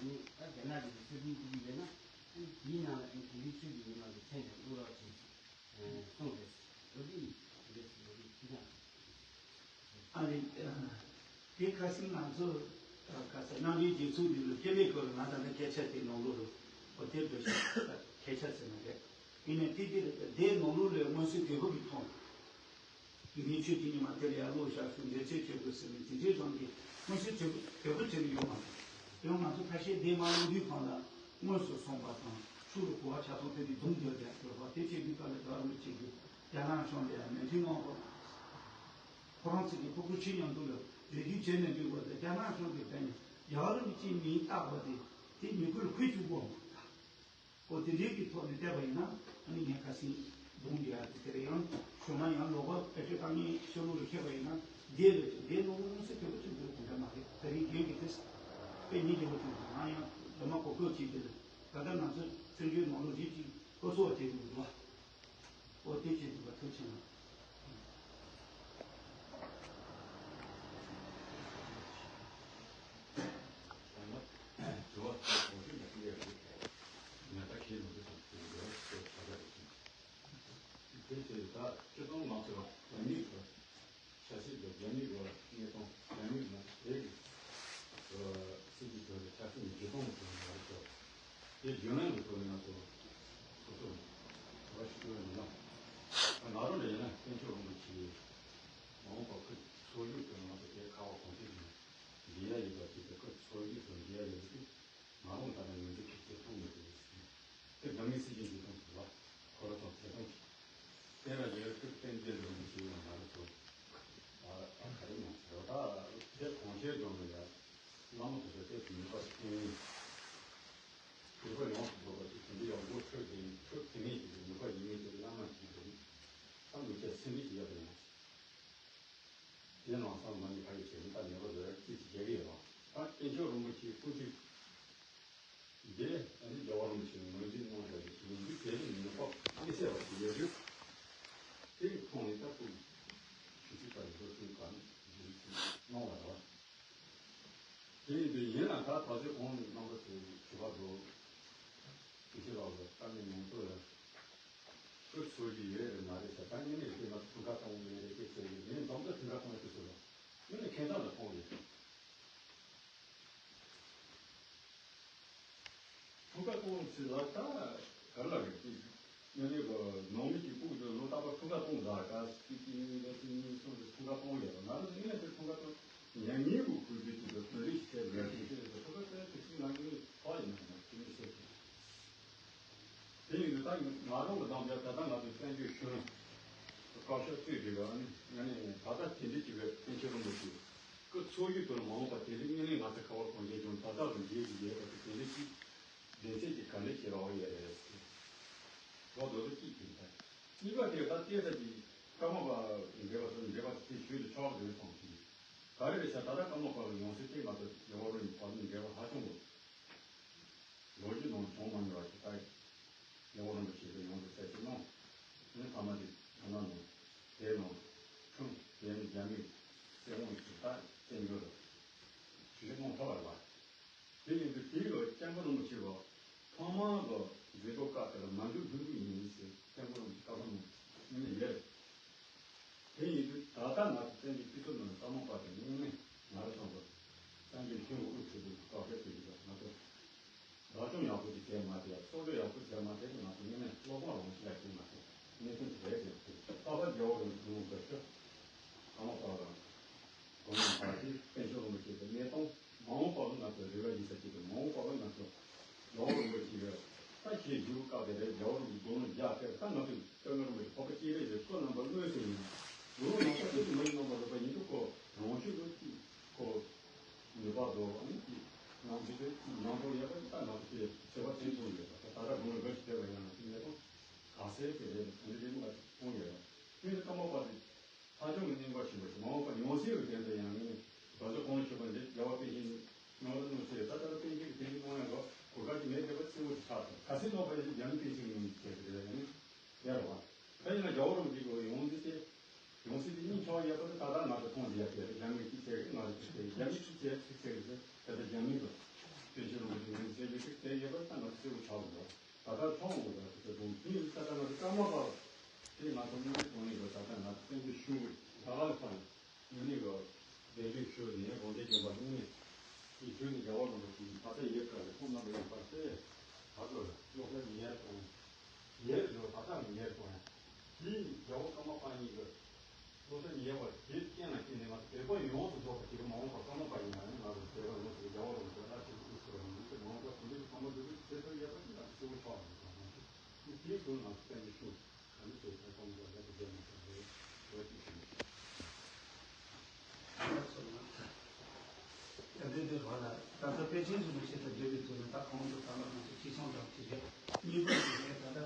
ནི་ཨ་རྒྱ་ནག་གི་སྲིད་དོན་དེ་ཡིན་ན་ཨ་ནི་དེའི་ནང་ལ་ཨ་ནི་དེ་འདྲའི་ཆོས་ཀྱི་ཉི་མ་གི་མཚན་དེ་བླུག་རོགས་བྱེད་ཅིག་གསུངས་རེད། འོ་དེ་འདི་འདི་འདི་ན། ཨ་ནི་དེ་ཁ་སང་ང་ཚོ་ཁ་སང་རྣམ་གྲོལ་རྗེ་བཙུན་འདི་ལ་སྐྱེ་མེད་སྐོར་ང་ད་ནི་སྐད་ཆ་དེ་ནང་ལོགས་ལ་འོ་དེ་འདྲ་ཞིག་སྐད་ཆ་ཟེར་ན་རེད། ཡིན་ནའི་དེ་དེ་དེའི་ནང་ལོགས་ལ་མངོན་གསལ་དོད་པོ་གི་མཐོང་། དེ་ནས་ཆོས་ཀྱི་ཉི་མ་དེ་ལ་ཡར་ཀློག་བཞག་ཤོག་འགྲེལ་བཤད་བྱེད་དགོས་ཟེར་ནས་དེ་འདྲའི་རང་གི་མངོན་གསལ་དོད་པོ་དོད་པོ་བྱེད་ཀྱི་ཡོད་མ་རེད། དེ་ཡང་ང་ཚོ་ཁ་ཤས་འདས་མ་ལོ་རྒྱུས་སྒང་ལ་དངོས་སུ་སོང་པ་དང་ཕྱུགས་རུ་གོ་བ་ཆ་ཚང་དེ་དེ་རྡུང་རྒྱག་རྒྱག་ཡོད་པ་དེ་བྱེད་དུས་སྐབས་ལ་རྒྱ་རིན་པོ་ཆེ་གིས་རྒྱ་ནག་གཞུང་ལ་ཡང་མོས་མཐུན་གནང་དགོས། ཁོ་རང་ཚོ་གི་ཕྲུ་གུ་ཆོས་མཉམ་དུ་ལ་རེ་སྒུག་བྱས་ནས་འདུག་པ་དེ་རྒྱ་ནག་གཞུང་གིས་བལྟས་ནས་རྒྱ་རིན་པོ་ཆེའི་མིང་བཏགས་པ་དེ་དེ་མི་གུ་ལ་འཁོད་བཅུག་དགོས་མ་རེད། ཨོ་དེ་འདྲའི་གི་ཐོག་ནས་བལྟས་པ་ཡིན་ན་ཨ་ནི་ངས་ཁ་སང་རྡུང་རྒྱག་ཡ་དེ་དེ་རེད། ཡང་གཞུག་མ་ཡང་ལོག་པ་ཨེ་ཀྲི་བཏང་མཁན་ཤོ་ལོ་རུ་ཁྱེར་བ་ཡིན་ན་འདི་ལ་འདིའི་ནང་ལ་མངོན་གསལ་དོད་པོ་ཆེན་པོ་དེ་འདྲ་མ་རེད། དེ་རིང་རྒྱུན་གྱི་དེ་དཔེ་མི་སྐྱིད་པོ་ཆུང་སོང་། ང་ཡང་རྡོ་མ་གོ་སྐབས་ཅིག་དེ་ལ་ད་ལྟ་ང་ཚོ་བཙན་བྱོལ་ནང་ལོགས་རིགས་ཀྱི་སློབ་གསོ་བ་དེ་རུ་འདུག་བ། ཨོ་དེ་བྱེད་ཐུབ་པ་ཐུགས་ཆེ་གནང་། དེ་བྱས་ད་སྤྱིར་བཏང་ང་ཚོ་རང་ཉིད་ཀྱི་ཆབ་སྲིད་དང་རྒྱ་མིའི་གི་གནས་སྟངས་རྒྱ་མིའི་གི་གནས་སྟངས་རྒྱ་མིའི་གི་སྲིད་ཀྱི་དོན་དུ་ཆབ་སྲིད་ནས་བརྗེ་སྟངས་དེ་མ་རེད་ཤག་དེ་རྒྱུན་ལྡན་དུ་ཐོག་ནས་ང་ཚོ་སོ་སོ་བ་ཞིག་ཡོད་ན་ང་རང་འདྲ་ཡིན་ན་དཀོན་མཆོག་རིན་པོ་ཆེ་མ་འོངས་པ་ཁོ་འཚོ་བཞུགས་དུ་ང་ཚོ་དེ་ཁ་བ་གངས་ཅན་གྱི་འདི་ཡ་ཡོད་པ་ཅིག་དེ་ཁོ་འཚོ་བཞུགས་དུ་འདི་ཡ་ཡོད་པ་ཅིག་ང་རང་ད་ལྟ་ངོས་འཛིན་ཁེ་ཆེ་ཐུབ་མི་འདུག་དེ་རྒྱ་མིའི་སྲིད་ཇུས་འདི་དང་ཟུར་ལ་ཁོ་ར་དང་ཐེ་ཚོམ་གྱིས་དེ་ལ་ཡོད་ཁུལ་བསྟན་རྒྱུ་འདུག་མི་ཞིག་ཡང་ང་རང་ཚོ་ཨ་ཨ་ག་རེ་མ་ཟེར་བ་ད་དེ་གོང་ཆེན་སྒང་ལ་ཡ་བླ་མ་དེ་ཚོ་དེ་ཚོ་ནུས་པ་ཐོན་ནུས་པ་ཡོངས་སུ་རྫོགས་པ་དེ་དེ་འདྲ་ཡག་པོ་འཕྲོད་དེ་འཕྲོད་དེ་ངེས་ཀྱི་ནུས་པ་ཡིན་ངེས་དེ་བླ་མ་ཞིག་དེ་ད་མི་ཚེ་སེམས་པའི་ཡག་པ་ཡིན། དེ་ནང་སང་མ་ནི་ཕ་ཡི་བྱེད་མི་ལྟ་ཉེ་བ་ལོས་ཅི་ཅི་བྱེད་ཀྱི་ཡོད་པ། ད་སྐྱེས་མཆོག་རིན་པོ་ཆེའི་སྐུ་ཚེ་ རྗེས་ཨ་ནི་རྒྱལ་བ་རིན་པོ་ཆེས་ངོས་འཛིན་གནང་བཞག་པའི་ཞུ་ལུགས་འདི་དེ་ནི་ངེས་པ་དམིགས་བསལ་བ་ཞིག་ཡོད་དུས། དེ་ཡི་ཁོངས་ནས་ད་ཁོང་ཞུ་ཚིག་ལྟར་འགྲོ་ཚུལ་གང་འགྲེལ་བཤད་གནང་བ་རེད། དེ་ཡིན་དུས་ཡིན་ན་ད་ད་ཚོད་གོང་ནས་གནང་བ་ཚོའི་དྲི་བ་འགྲོ། དེ་ཕྱི་ལོགས་ལ་ལྟ་ངན་མང་པོ་ལ་སྐུ་འཚོ་གི་ཡོད་རེད་མ་རེད་ཟེར། ད་ངས་ནས་དེ་ལ་ཐུགས་ཁ་གཏོང་གི་མེད་རེད། སྐད་ཆ་ཡིན་ངས་འཛོམས་ད་ཐུགས་ཁ་གཏོང་གི་ཚུལ་ལ་ངས་ནས་ཁེངས་དྲེགས་ལ་གཏོང་རེད། ཐུགས་ཁ་གཏོང་ཚུལ་ལ་ད་ག་ལ་རེད་ཅིག་ངས་ནས་གོ་ནང་མི་གཅིག་ཕུགས་སུ་ལོ་རྟག་པར་ཐུགས་ཁ་གཏོང་ད་ག་སྲིད་ཀྱི་ཉིན་ལོ་སྲིད་ཉིན་སོང་དུ་ཐུགས་ཁ་གཏོང་ཡོད་པ་ང་རང་ངས་དེ་ཐུགས་ཁ་གཏོང་ཉན་ཉིན་གུ་གུས་པའི་དུས་སུ་བོད་རིགས་བྱས་ཡོད་ཅིག་དེ་ཐུགས་ཁ་གཏོང་དུས་སྲིད་ནང་གི་ཁོག་ཡིན་ན་ཡང་དེ་ནས་བཤད་ཀྱི། དེ་ཡིན་དུས་ད་ང་རང་གི་གདམ་རྒྱབ་ད་ལྟ་ང་ཚོས་བཙན་བྱོལ་གཞུང་བཀའ་ཤག་གཙོས་བྱས་པ་ནི་ང་ནི་ད་ལྟ་དེ་འདྲ་ཅིག་གི་བཙན་བྱོལ་རིན་པོ་ཆེ་སྐུ་འཚོ་བའི་དུས་མ་འོངས་པ་དེ་རིང་དངོས་གནས་ང་ཚོ་ཁ་བ་གངས་ཅན་ལྗོངས་ད་ལྟ་རུ་འདྲེས་ཀྱི་ཡོད་པ་དེ་དེ་འདྲ་ཅིག་བདེན་ཚིག་ཅིག་ག་འདྲ་ཞིག་རག་ཡོད་རེད། ལོ་དོ་དོ་གཅིག་ཅིག་ད་གཉིས་པ་དེ་ད་ལྟའི་ད་ཅིག་ཀརྨ་པ་འདྲེས་པ་དང་འདྲེས་པ་དེ་ཞུས་ཏེ་ཆོག་རེད་བསམ་གྱི། ག་རེ་རེད་ཟེར་ད་ལྟ་ཀརྨ་པ་ལ་ཡོང་སྲིད་དེ་ང་ཚོ་རྒྱལ་བ་རིན་པོ་ཆེ་བར་དུ་འབྲེལ་བ་ཧ་ཅང་གི་ལོ་རྒྱུས་ནང་བྱུང་མ་མྱོང་བ་ཞིག་ལྟ་ཡི། རྒྱལ་བ་རིན་པོ་ཆེ་གིས་ཡོངས་སུ་གསལ་བཤད་གནང་། ནི་ཐ་མ་དེ་ཐ་ན་ནང་དེ་ནང་ཁྲིམས་དེ་ནི་རྒྱ་མིའི་སྲིད་དབང་གིས་ད་བཙན་བྱོལ་ལ་ཞུ་ཞིག་གནང་ཐུབ་པ་རེད་པ། དེ་ཡིན་དུས་དེའི་ལོ་སྐྱབས་མགོན་རིན་པོ་ཆེ་གིས་ཐོག་མར་གྱི་མཛད་སྒོ་སྐབས་དེ་ལ་མ་འཇུག་ལྷུན་གྲུབ་ཡིན་ཟེར་སྐྱབས་མགོན་རིན་པོ་ཆེ་བཀའ་གནང་ནི་ཡོད། དེ་ཡིན་དུས་ད་ལྟ་ང་ཚོ་བཙན་བྱོལ་སྤྱི་ཚོགས་ནང་ཀརྨ་པ་དེ་དངོས་གནས་ང་རང་ཚོ་བཙན་བྱོལ་གཞུང་གི་དབུ་ཁྲིད་དུ་གོ་སྐབས་ཞུ་རྒྱུ་ང་ཚོ་བདག་སྐྱོང་ཡག་པོ་ཞིག་བྱས་མ་ཐུབ་ཡ། གསོག་འཇོག་ཡག་པོ་བྱས་མ་ཐུབ་ན་ང་ཚོ་དངོས་གནས་བློ་ཕམ་རང་ཞིག་ལ་བྱུང་མ་ཐུབ་གནས་ཚུལ་དེ་རེད་ཅེས་ཏག་ཏག་རྒྱལ་བ་རིན་པོ་ཆེ་ཀརྨ་པ་དང་། གོང་མ་བདག་གིས་བཙན་བྱོལ་རིན་པོ་ཆེ་གི་གནས་སྟངས་མ་འོངས་པ་ལ་ང་ཚོ་རེ་བ་ཡིན་ས་ཅིག་གི་མ་འོངས་པ་ལ་ང་ཚོ་རྒྱལ་བ་རིན་པོ་ཆེ་གི་ད་ཞེས་བརྗོད་སྐབས་དེ་རེད། རྒྱལ་བ་རིན་པོ་ཆེ་དགུང་ལོ་བརྒྱ་ཕེབས་ད་ང་ཚོ་སྐྱབས་མགོན་རིན་པོ་ཆེ་འཕགས་པ་སྤྱན་རས་གཟིགས་སྐུ་རྣམ་པ་མངོན་སུམ་ཡིན་དགུང་ལོ་ལོ་ཙཱ་བཀྲ་ཤིས་མ་ཡིན་རྣམ་པ་རིག་པ་ཉིད་དུ་ཁོ་རང་ཤུགས་ཀྱིས་ཁོ་ནུས་པ་དང་ཨ་ནི་ཀྱི་ནང་དུ་དེ་ནང་དུ་ཡོད་པ་ད་ང་ཚོ་དེ་བྱེད་པ་དེ་མཐོང་ཡོད་པ་ད་ད་ལྟ་དགུང་ལོ་བརྒྱ་ཞིག་ཕེབས་པ་ཡང་ང་ཚོ་གནས་སྟངས་ག་ཚད་དེ་རེད། ད་འདི་རེད་ང་ཚོ་མཐོང་ཡོད་རེད། དེ་ནི་ཀརྨ་པ་དེ། ལྷ་ལྕམ་གྱི་གླིང་པ་ཞུ་བ་ཞིག་མ་འོངས་པ་ཡོང་སྲིད་པའི་དོན་དུ་ཡང་ངས་ནི་བདག་ཅག་གོང་ལ་ཞུས་པ་འདི་རྒྱལ་བ་པཎ་ཆེན་ནི་ནང་ལ་གནང་སྲིད། ད་ལྟ་པཎ་ཆེན་གྱི་དེ་ནི་གནང་ཡང་གོ་སྐབས་ཀྱི་མེད་དེ་བ་གསལ་བོ་ཞིག་ཆགས་སོང་། ག་ཚད་ལོག་པ་ཡིན་རྒྱ་མི་པཎ་ཆེན་གྱི་ངོས་ཀྱི་བྱས་པ་རེད་ཡང་ནི་ཡར་བ། ད་ཡིན་ན་རྒྱལ་བ་རིན་པོ་ཆེ་གི་ཡོང་འདི་སྟེ་ཡོང་སྲིད་དེ་སྙིང་ཆགས་ཡོད་པ་དེ་ད་ལྟ་ང་ཚོ་མཐོང་བཞིན་ཡོད་པ་རེད། རྒྱ་མི་སྐྱིད་ཚལ་གྱི་ང་ཚོ་ཚིག་ཚད་རྒྱ་མི་སྐྱིད་ཚལ་ཚིག་ཚད་ཀྱི་ད་ལྟ་རྒྱ་མི་ལ་པཎ་ཆེན་རིན་པོ་ཆེ་ངོས་ཀྱི་ཚད་ཡོད་པ་ད་ང་ཚོ་གསལ་བོ་ཆགས་འདུག་ད་ལྟ་མཐོང་འོང་བ་དེ་ཚོ་དང་དེ་ཡིན་ད་ལྟ་ང་ཚོ་ཀརྨ་པ་དེ་ང་ཚོ་དངོས་གནས་དྲང་གནས་ཀྱི་ད་ལྟ་ང་ཚོ་བཙན་བྱོལ་གཞུང་གི་ད་ག་ལ་ཕར་དངོས་གནས་ཀྱི་བདེ་སྐྱིད་ཤོར་ནས་དགོངས་འགལ་བྱས་པ་དངོས་གནས་ཀྱི་བརྗོད་ནས་རྒྱལ་བ་རིན་པོ་ཆེ་ད་ལྟ་ཡོད་དཀའ་ལས་ཁོང་རྣམ་པ་ཡོད་པ་དེ་ད་ཚོ་ལ་སློབ་གྲྭ་ཉེར་གཏོང་ཉེར་འགྲོ་ད་ལྟ་ཉེར་གཏོང་ཡང་དེ་རྒྱལ་བ་ཀརྨ་པ་ཉིད་ཀྱི་སློབ་གྲྭ་ཉེ་བར་དེ་རྐྱེན་ལ་བརྟེན་ནས་ང་ཚོ་བོད་པ་ཡོངས་སུ་རྫོགས་པ་ཞིག་མ་འོངས་པར་ཀརྨ་པ་ཡིན་ན་ནི་ང་ཚོ་བོད་པ་ཡོངས་སུ་རྒྱལ་བ་རིན་པོ་ཆེ་བླ་ཆེན་གྱི་དབུ་ཁྲིད་པ་ཡིན་ཏེ་མ་འོངས་པར་དེ་འདྲའི་ཀརྨ་འདུ་འཛི་ཚེ་སྲོག་ཡོད་པ་ཞིག་ང་ཚོ་གསོ་བོ་ཆོག་མི་འདུག་དེ་དེའི་དོན་ང་ཚོ་བཙན་བྱོལ་གཞུང་ག་འདྲ་བྱས་ཚེ་ཀརྨ་པ་ལ་དེ་འདྲ་མ་བྱུང་བའི་འོས་ཤིག་ཞུ། ཡ་དེ་དེ་བ་ལ་ད་ལྟ་པཎ་ཆེན་རིན་པོ་ཆེ་དང་འབྲེལ་བའི་དོན་ནི་ད་གོང་དུ་ད་ལ་ང་ཚོ་ཅི་སོང་ལ་དེ་རེད། གཉིས་པ་དེ་ནས་ད་ལྟ།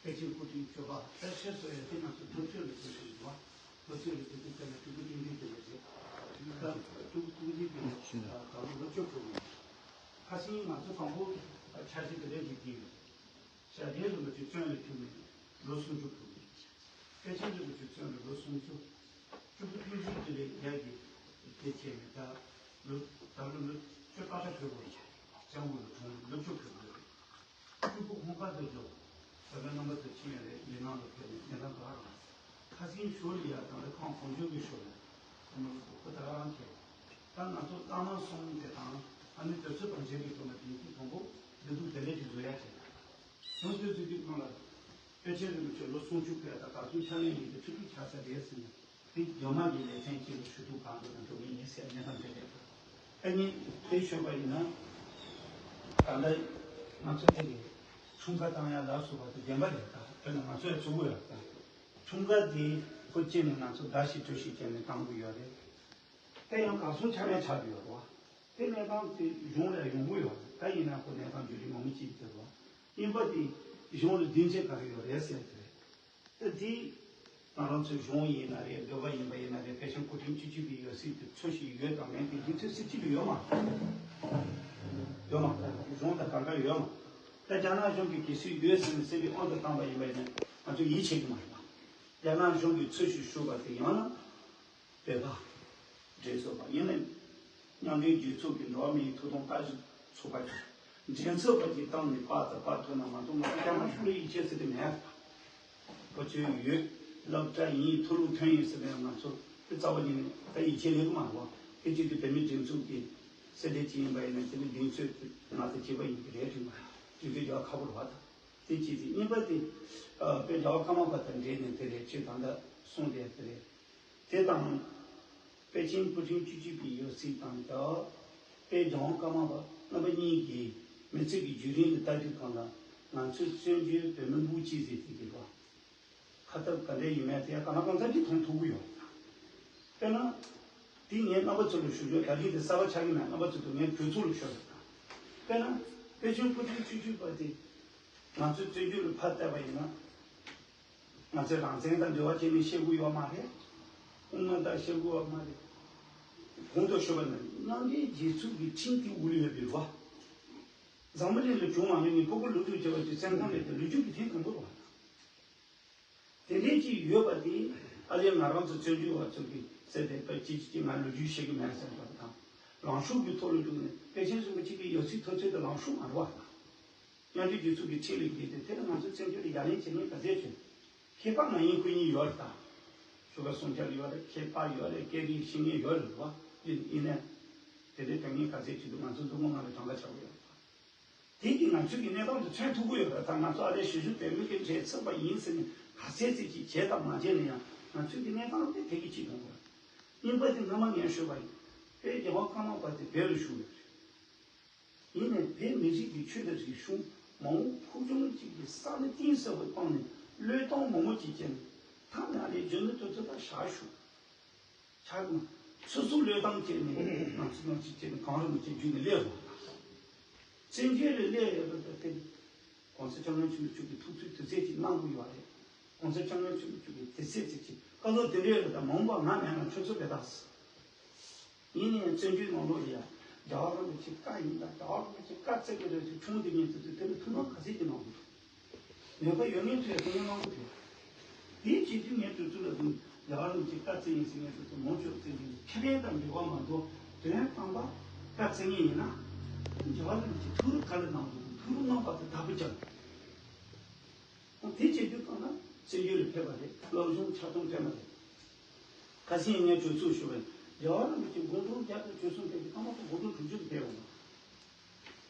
ཕལ་ཆེར་སྐུ་དྲིན་གཅོད་པ་ཕལ་ཆེར་སོ་ཡ་དེ་ང་ཚོ་ནུབ་ཕྱོགས་ལ་ཕེབས་ཤིང་འདུག་བ། ནུབ་ཕྱོགས་ལ་ཕེབས་དུས་དེ་ལ་སྤྲུལ་སྐུ་བསྟན་འཛིན་དེ་ལ་རེད། ད་སྤྲུལ་སྐུ་བསྟན་འཛིན་དེ་ལ་ད་ལོ་ལོ་བཅུ་ཕེབས་ཡོད། ཁ་སང་ང་ཚོ་དང་པོ་འཆར་གཞི་དེ་འདྲ་ཞིག་བརྒྱབ་ཡོད། ཞྭ་སྒྲེང་རིན་པོ་ཆེ་བཙོན་ལ་ཐུག་ནས་ལོ་སུམ་ཅུ་ཕེབས་ཡོད། ཕལ་ཆེར་རིན་པོ་ཆེ་བཙོན་ལ་ལོ་སུམ་ཅུ། སྤྲུལ་སྐུ་བསྟན་འཛིན་དེ་ལ་ཡར་གྱི་དེ་བྱས་ནས་ད་ལོ་ད་ལོ་ལོ་བཅུ་ཕྲག་ཕེབས་ཡོད། སྐྱབས་མགོན་ལ་གྲོངས་ལོ་བཅུ་ཕེབས་ཡོད། སྤྲུལ་སྐུ་ཧོང་ཀང་དུ་འགྲོ། བོད་པའི་རྣམ་པ་ཚོ་ཕྱིན་ཡོད་རེད། མི་ནང་ལ་ཕེབས་ནས་མི་ནང་ག་རང་། ཁ་སང་ཞོར་ལ་ཡ་དང་ལ་ཁང་གོང་ཞོར་གྱི་ཞོར་ལ། ཁོ་མོ་ཁོ་ད་རང་ཁྱེད། ད་ང་ཚོ་བླ་མ་གསུམ་དེ་དང་ཨ་ནི་དུས་ཚོད་དང་འབྲེལ་བའི་ཐོག་ནས་དེང་དུས་དང་པོ་འདི་འདུག་དེ་ལས་ཀྱི་བཟོ་ཡ་བྱས། ཡང་དུས་ཚོད་ཀྱི་ནང་ལ་ཕལ་ཆེར་རིན་པོ་ཆེ་ལོ་སུམ་ཅུ་ཕེབས་ད་ག་ཚོད་ཆགས་ཡོད་མིན་དེ་ཚོད་ཀྱི་ཆགས་ས་རེད་ཟེར་ནས། དེ་རྒྱ་དམར་གྱི་ལེ་ཚན་གཅིག་ལ་ཞུ་གཏུག་གང་དགོས་དང་འགྲོ་མི་ཡིན་ཟེར་གནས་སྟངས་དེ་རེད། ཨ་ནི་དེ་ཤོད་པ་ཡིན་ན། ད་ལྟ་ང་ཚོ་དེ་གི་འཁྲུངས་སྐར་བཏང་ཡ་ལ་སོགས་པ་དེ་བདེན་པ་རེད། ད་དཔེར་ན་ང་ཚོ་ཡ་གཙོ་བོ་ཡོད་ད། འཁྲུངས་སྐར་དེ་ཁོ་སྐྱེས་ནས་ང་ཚོ་ཟླ་ཞིག་དུས་ཤིག་བྱས་ནས་བཏང་གི་ཡོད་རེད། དེ་ཡང་གར་སོང་ཆ་མེད་ཆགས་ཀྱི་ཡོད་རེད་བ། དེ་གནས་སྟངས་དེ་གཞུང་ལ་ཡོང་གི་ཡོད་རེད། ད་ཡིན་ན་ཁོ་གནས་སྟངས་བརྗོད་རིགས་ངོ་མ་གཅིག་དེ་རེད་བ། གཉིས་པ་དེ་གཞུང་ལ་སྡིངས་ཆ་ག་རེ་ཡོད་རེད་ཟེར་དེ་རེད། ད་དེ་ང་རང་ཚོའི་གཞུང་ཡིན་ན་རེད། འདོད་པ་ཡིན་པ་ཡིན་ན་རེད། ཕལ་ཆེར་སྐུ་ཕྲེང་བཅུ་གཅིག་པའི་ཡོད་སྲིད་དེ་ཚོ་ཞིག་ཡོད་དང་མེད་དེ་རྒྱུ་མཚན་སྲིད་སྤྱི་ལ་ཡོད་མ་རེད། ཡོད་མ་རེད། གཞུང་དང་གང་ག་ཡོད་མ་རེད། ད་རྒྱ་ནག་གཞུང་གིས་གལ་སྲིད་ཡོད་ཟེར་ནས་སྲིད་པའི་དབང་དུ་བཏང་པ་ཡིན་པ་ཡིན་ན་ང་ཚོས་ཡིད་ཆེས་ཀྱི་མ་རེད་པ། རྒྱ་ནག་གཞུང་གིས་འཚོལ་ཞིབ་ཞུས་པ་དེ་ཡང་ན་བོད་པ། འདྲེན་ཚོགས་པ་ཡིན་ན་མཉམ་འབྲེལ་རྒྱལ་ཚོགས་ཀྱི་འགྲོ་བ་མིའི་ཐོབ་ཐང་ལྟ་ཞིབ་ཚོགས་པ་དེ་འགྲན་ཚོགས་པ་ཅིག་བཏང་ནས་པར་དང་པར་ཐོན་ན་མ་གཏོགས་ང་ཚོ་རྒྱ་ནག་གཞུང་ལ་ཡིད་ཆེས་ཟེར་གྱི་མེད། ཁོ་ཚོས་ཡོད། སློབ་གྲྭ་ཡིན། མཐོ་སློབ་ཐོན་ཡིན་ཟེར་ནས་ང་ཚོ་དེ་རྩ་བ་ཉིད་ནས་ད་ཡིད་ཆེས་ལེགས་མ་རེད་པ། དེ་བྱས་ཏེ་བོད་མི་སྒྲིག་འཛུགས་ཀྱི་སྲིད་བདེ་ཅིག་ཡིན་པ་ཡིན་ན་དེ་ནི་གདེང་ཚོད་དེ་ང་ཚོ་བྱས་པ་ཡིན་གྱི་རེད་དྲན་པ་དེ་ཚོ་རྒྱག་ཁག་པོ་རེད་པ། ད་དེ་བྱས་ཏེ་གཉིས་པ་དེ་ཨ་དཔེ་རྒྱལ་བ་ཀརྨ་པ་དང་འབྲེལ་ནས་དེ་རེད། ཁྱེད་ད་ལྟ་གསུངས་དེ་དེ་རེད། དེ་དང་། པེ་ཅིན་ཕུའུ་ཁྲིན་བཅུ་གཅིག་པའི་ཡང་སྲིད་དང་། ད་དཔལ་རྒྱལ་དབང་ཀརྨ་པ་རྣམ་པ་གཉིས་ཀྱི་མི་ཚེ་གི་བརྒྱུད་རིམ་ལ་ལྟ་དུས་གང་ལ་ང་ཚོའི་བཙན་བྱོལ་བོད་མི་འབུམ་གཅིག་ཙམ་དེ་གི་བ། ཁ་ཐབས་ག་འདྲ་ཡིན་མིན་དེ་ཡང་ད་ང་གང་ཚ་གིས་མཐོང་ཐུབ་ཀྱི་ཡོད། དཔེར་ན། དེ་ངས་རྣམ་པ་ཚོ་ལ་ཞུ་ཞུ་ད་རིང་དེ་གསར་པ་ཆགས་ཀྱི་མེད། རྣམ་པ་ཚོ་དང་ངས་གྲོས་ཚོགས་ལ་ཞུ་ཡོད། དཔེར་ན། པེ་ཅིན་ཕུའུ་ཁྲིན་བཅུ་གཅིག་པ་དེ་ང་ཚོའི་བཙན་བྱོལ་ལ་ཕར་བལྟས་པ་ཡིན་ན། ང་ཚོས་རང་བཙན་དང་འབྲེལ་བ་བྱས་ནས་བཤད་དགོས་ཡོད་མ་རེད། དབུ་མ་དང་བཤད་དགོས་ཡོད་མ་རེད། གོང་དུ་ཞུས་པ་ནང་བཞིན་མཉམ་འབྲེལ་རྒྱལ་ཚོགས་ཀྱི་ཁྲིམས་ཀྱི་འོག་ལ་ཡོད་པའི་རེད་པ། འཛམ་བུ་གླིང་ལ་བྱུང་མ་མྱོང་བའི་ཕྲུ་གུ་ལོ་དྲུག་བྱས་པ་དེ་བཙོན་ཁང་ནས་དེ་ལོ་རྒྱུས་ཀྱི་ཐེངས་དང་པོ་རེད་པ། དེ་འདྲའི་ཅིག་ཡོད་པ་དེ་ཨ་ལས་ང་རང་ཚོ་བཙན་བྱོལ་བ་ཚོ་གིས་ཟེར་ཏེ་པ་ཅིག་ཅིག་ང་ལོ་རྒྱུས་བཤད་ཀྱི་མེད་ཟེར་བ་དང་། ལངས་ཕྱོགས་ཀྱི་ཐོག་ལ་འདུག་ནས་པེ་ཅིན་རིན་པོ་ཆེ་གི་ཡང་སྲིད་ཐོབ་ཚུལ་དེ་ལངས་ཕྱོགས་མ་རེད་པ། མཉམ་འབྲེལ་རྒྱལ་ཚོགས་ཀྱི་ཁྲིམས་ལ་འགལ་ཏེ་དེ་ལ་ང་ཚོ་བཙན་བྱོལ་ལ་ཡ་ལན་བྱེད་མཁན་ག་ཚད་བྱུང་། མཁས་པ་ང་ཡིན་ཁོ་ཡིན་ཡོད་རེད་ད། ཆོལ་ཁ་སྲུང་སྐྱོབ་ཡོད་རེད། མཁས་པ་ཡོད་རེད། སྐད་རིགས་ཤེས་མཁན་ཡོད་རེད་པ། ཡིན་ཡིན་ནའི། དེ་འདྲའི་དྲང་ངེས་ག་ཚད་བྱེད་དུས་ང་ཚོ་མཚོ་སྔོན་ལ་གྲངས་ཀ་ཆགས་ཀྱི་ཡོད་རེད་པ། དེ་གིས་ང་ཚོའི་གི་གནས་སྟངས་དེ་མཚོན་ཐུབ་ཀྱི་ཡོད་རེད་ད། ང་ཚོ་ཨ་རིའི་གཞིས་བཞུགས་བོད་མི་གི་གྲས་ཚུད་པ་ཡིན་ཟེར་ནས་ག་ཚད་ཚད་ཅིག་བྱས་དང་མ་བྱས་ན་ཡང་ང་ཚོའི་གི་གནས་སྟངས་དེ་དེ་གི་ཅིག་ཡོང་གི་རེད། གཉིས་པ་དེ་སྔ་མ་ངས་ཞུས་པ་ཡིན། དཔལ་རྒྱལ་བ་ཀརྨ་པ་དེ་བོད་ལ་བཞུགས་ཡོད་རེད། ཡིན་ནའི་བོད་མི་རིགས་ཀྱི་ཆོས་དང་རིག་གཞུང་མང་པོ་ཕུགས་རྒྱང་ཅིག་གི་ས་ནས་གཏིང་ཟབ་པོ་སྤངས་ནས་བློས་གཏོང་མང་པོ་ཅིག་བྱས་ནས་ཐ་ན་ལས་རྒྱུ་ནོར་དེ་ཚོ་ད་བཞག་ཞུ། ཆགས་ཀྱི་མ། སོ་སོ་བློས་བཏང་བྱས་ནས་ང་ཚོ་ནང་ཆོས་བྱས་ནས་གངས་རི་མུ་ཆེན་བརྒྱུད་ནས་སླེབས་རོགས། བཙན་བྱོལ་ལ་སླེབས་ཡོད་པ་ད་དེ་གོང་ས་སྐྱབས་མགོན་ཆེན་པོ་མཆོག་གིས་ཐུགས་གསོའི་དུས་ཚོད་ཅིག་གནང་དགོས་ཡོད་རེད། གོང་ས་སྐྱབས་མགོན་ཆེན་པོ་མཆོག་གིས་དུས་ཚོད་ཅིག་ཅིག་བཀའ་སློབ་དེ་འདྲའི་ཡོད་ད་མ་འོངས་པ་ང་མེད་ན་ཁྱོད་ཚོ་བས་ད། ཡིན་ནའི་བཙན་བྱོལ་ནང་ལོགས་ལ་ཡ་རྒྱལ་བ་རིན་པོ་ཆེ་བཀའ་ཡིན་ད་རྒྱལ་བ་རིན་པོ་ཆེ་བཀའ་བརྩི་གི་རེད་ཟེར་ཆུང་དེ་ཉིད་དུ་དེ་ལ་ཐུགས་སྣང་ག་ཚད་ཀྱི་གནང་དགོས། ནུས་པ་ཡོད་མཁན་ཚོས་ཐུགས་སྣང་གནང་དགོས་རེད། དེའི་རྗེས་དུས་ངས་གྲོས་ཚོགས་ལ་དུང་རྒྱལ་བ་རིན་པོ་ཆེ་བཀའ་བརྩི་ཡིན་ཟེར་ངས་གྲོས་ཚོགས་མང་ཆེ་བ་བརྩི་གི་ཡིན། ཁེ་ཕན་དང་འབྲེལ་བ་མ་གཏོགས་དོན་དམ་པ་བཀའ་བརྩི་མཁན་ཡིན་ན། རྒྱལ་བ་རིན་པོ་ཆེ་ཐུགས་རུ་ག་ལ་གནང་དགོས། ཐུགས་རུ་གནང་བ་དེ་བདག་པོ་རྒྱབ། དེ་བྱེད་དུས་གང་ལ་བཙན་བྱོལ་ལ་ཕེབས་པ་རེད། སློབ་སྦྱོང་ཆ་ཚང་སྤྲད་པ་རེད། ཁ་སང་ངས་གྲོས་ཚོགས་ཞུ་བས་རྒྱལ་བ་རིན་པོ་ཆེ་དགུང་གྲངས་བརྒྱ་དང་བཅུ་གསུམ་ཕེབས་ཏེ་སྐར་མ་དང་དགུང་གྲངས་དྲུག་ཅུ་ཕེབས་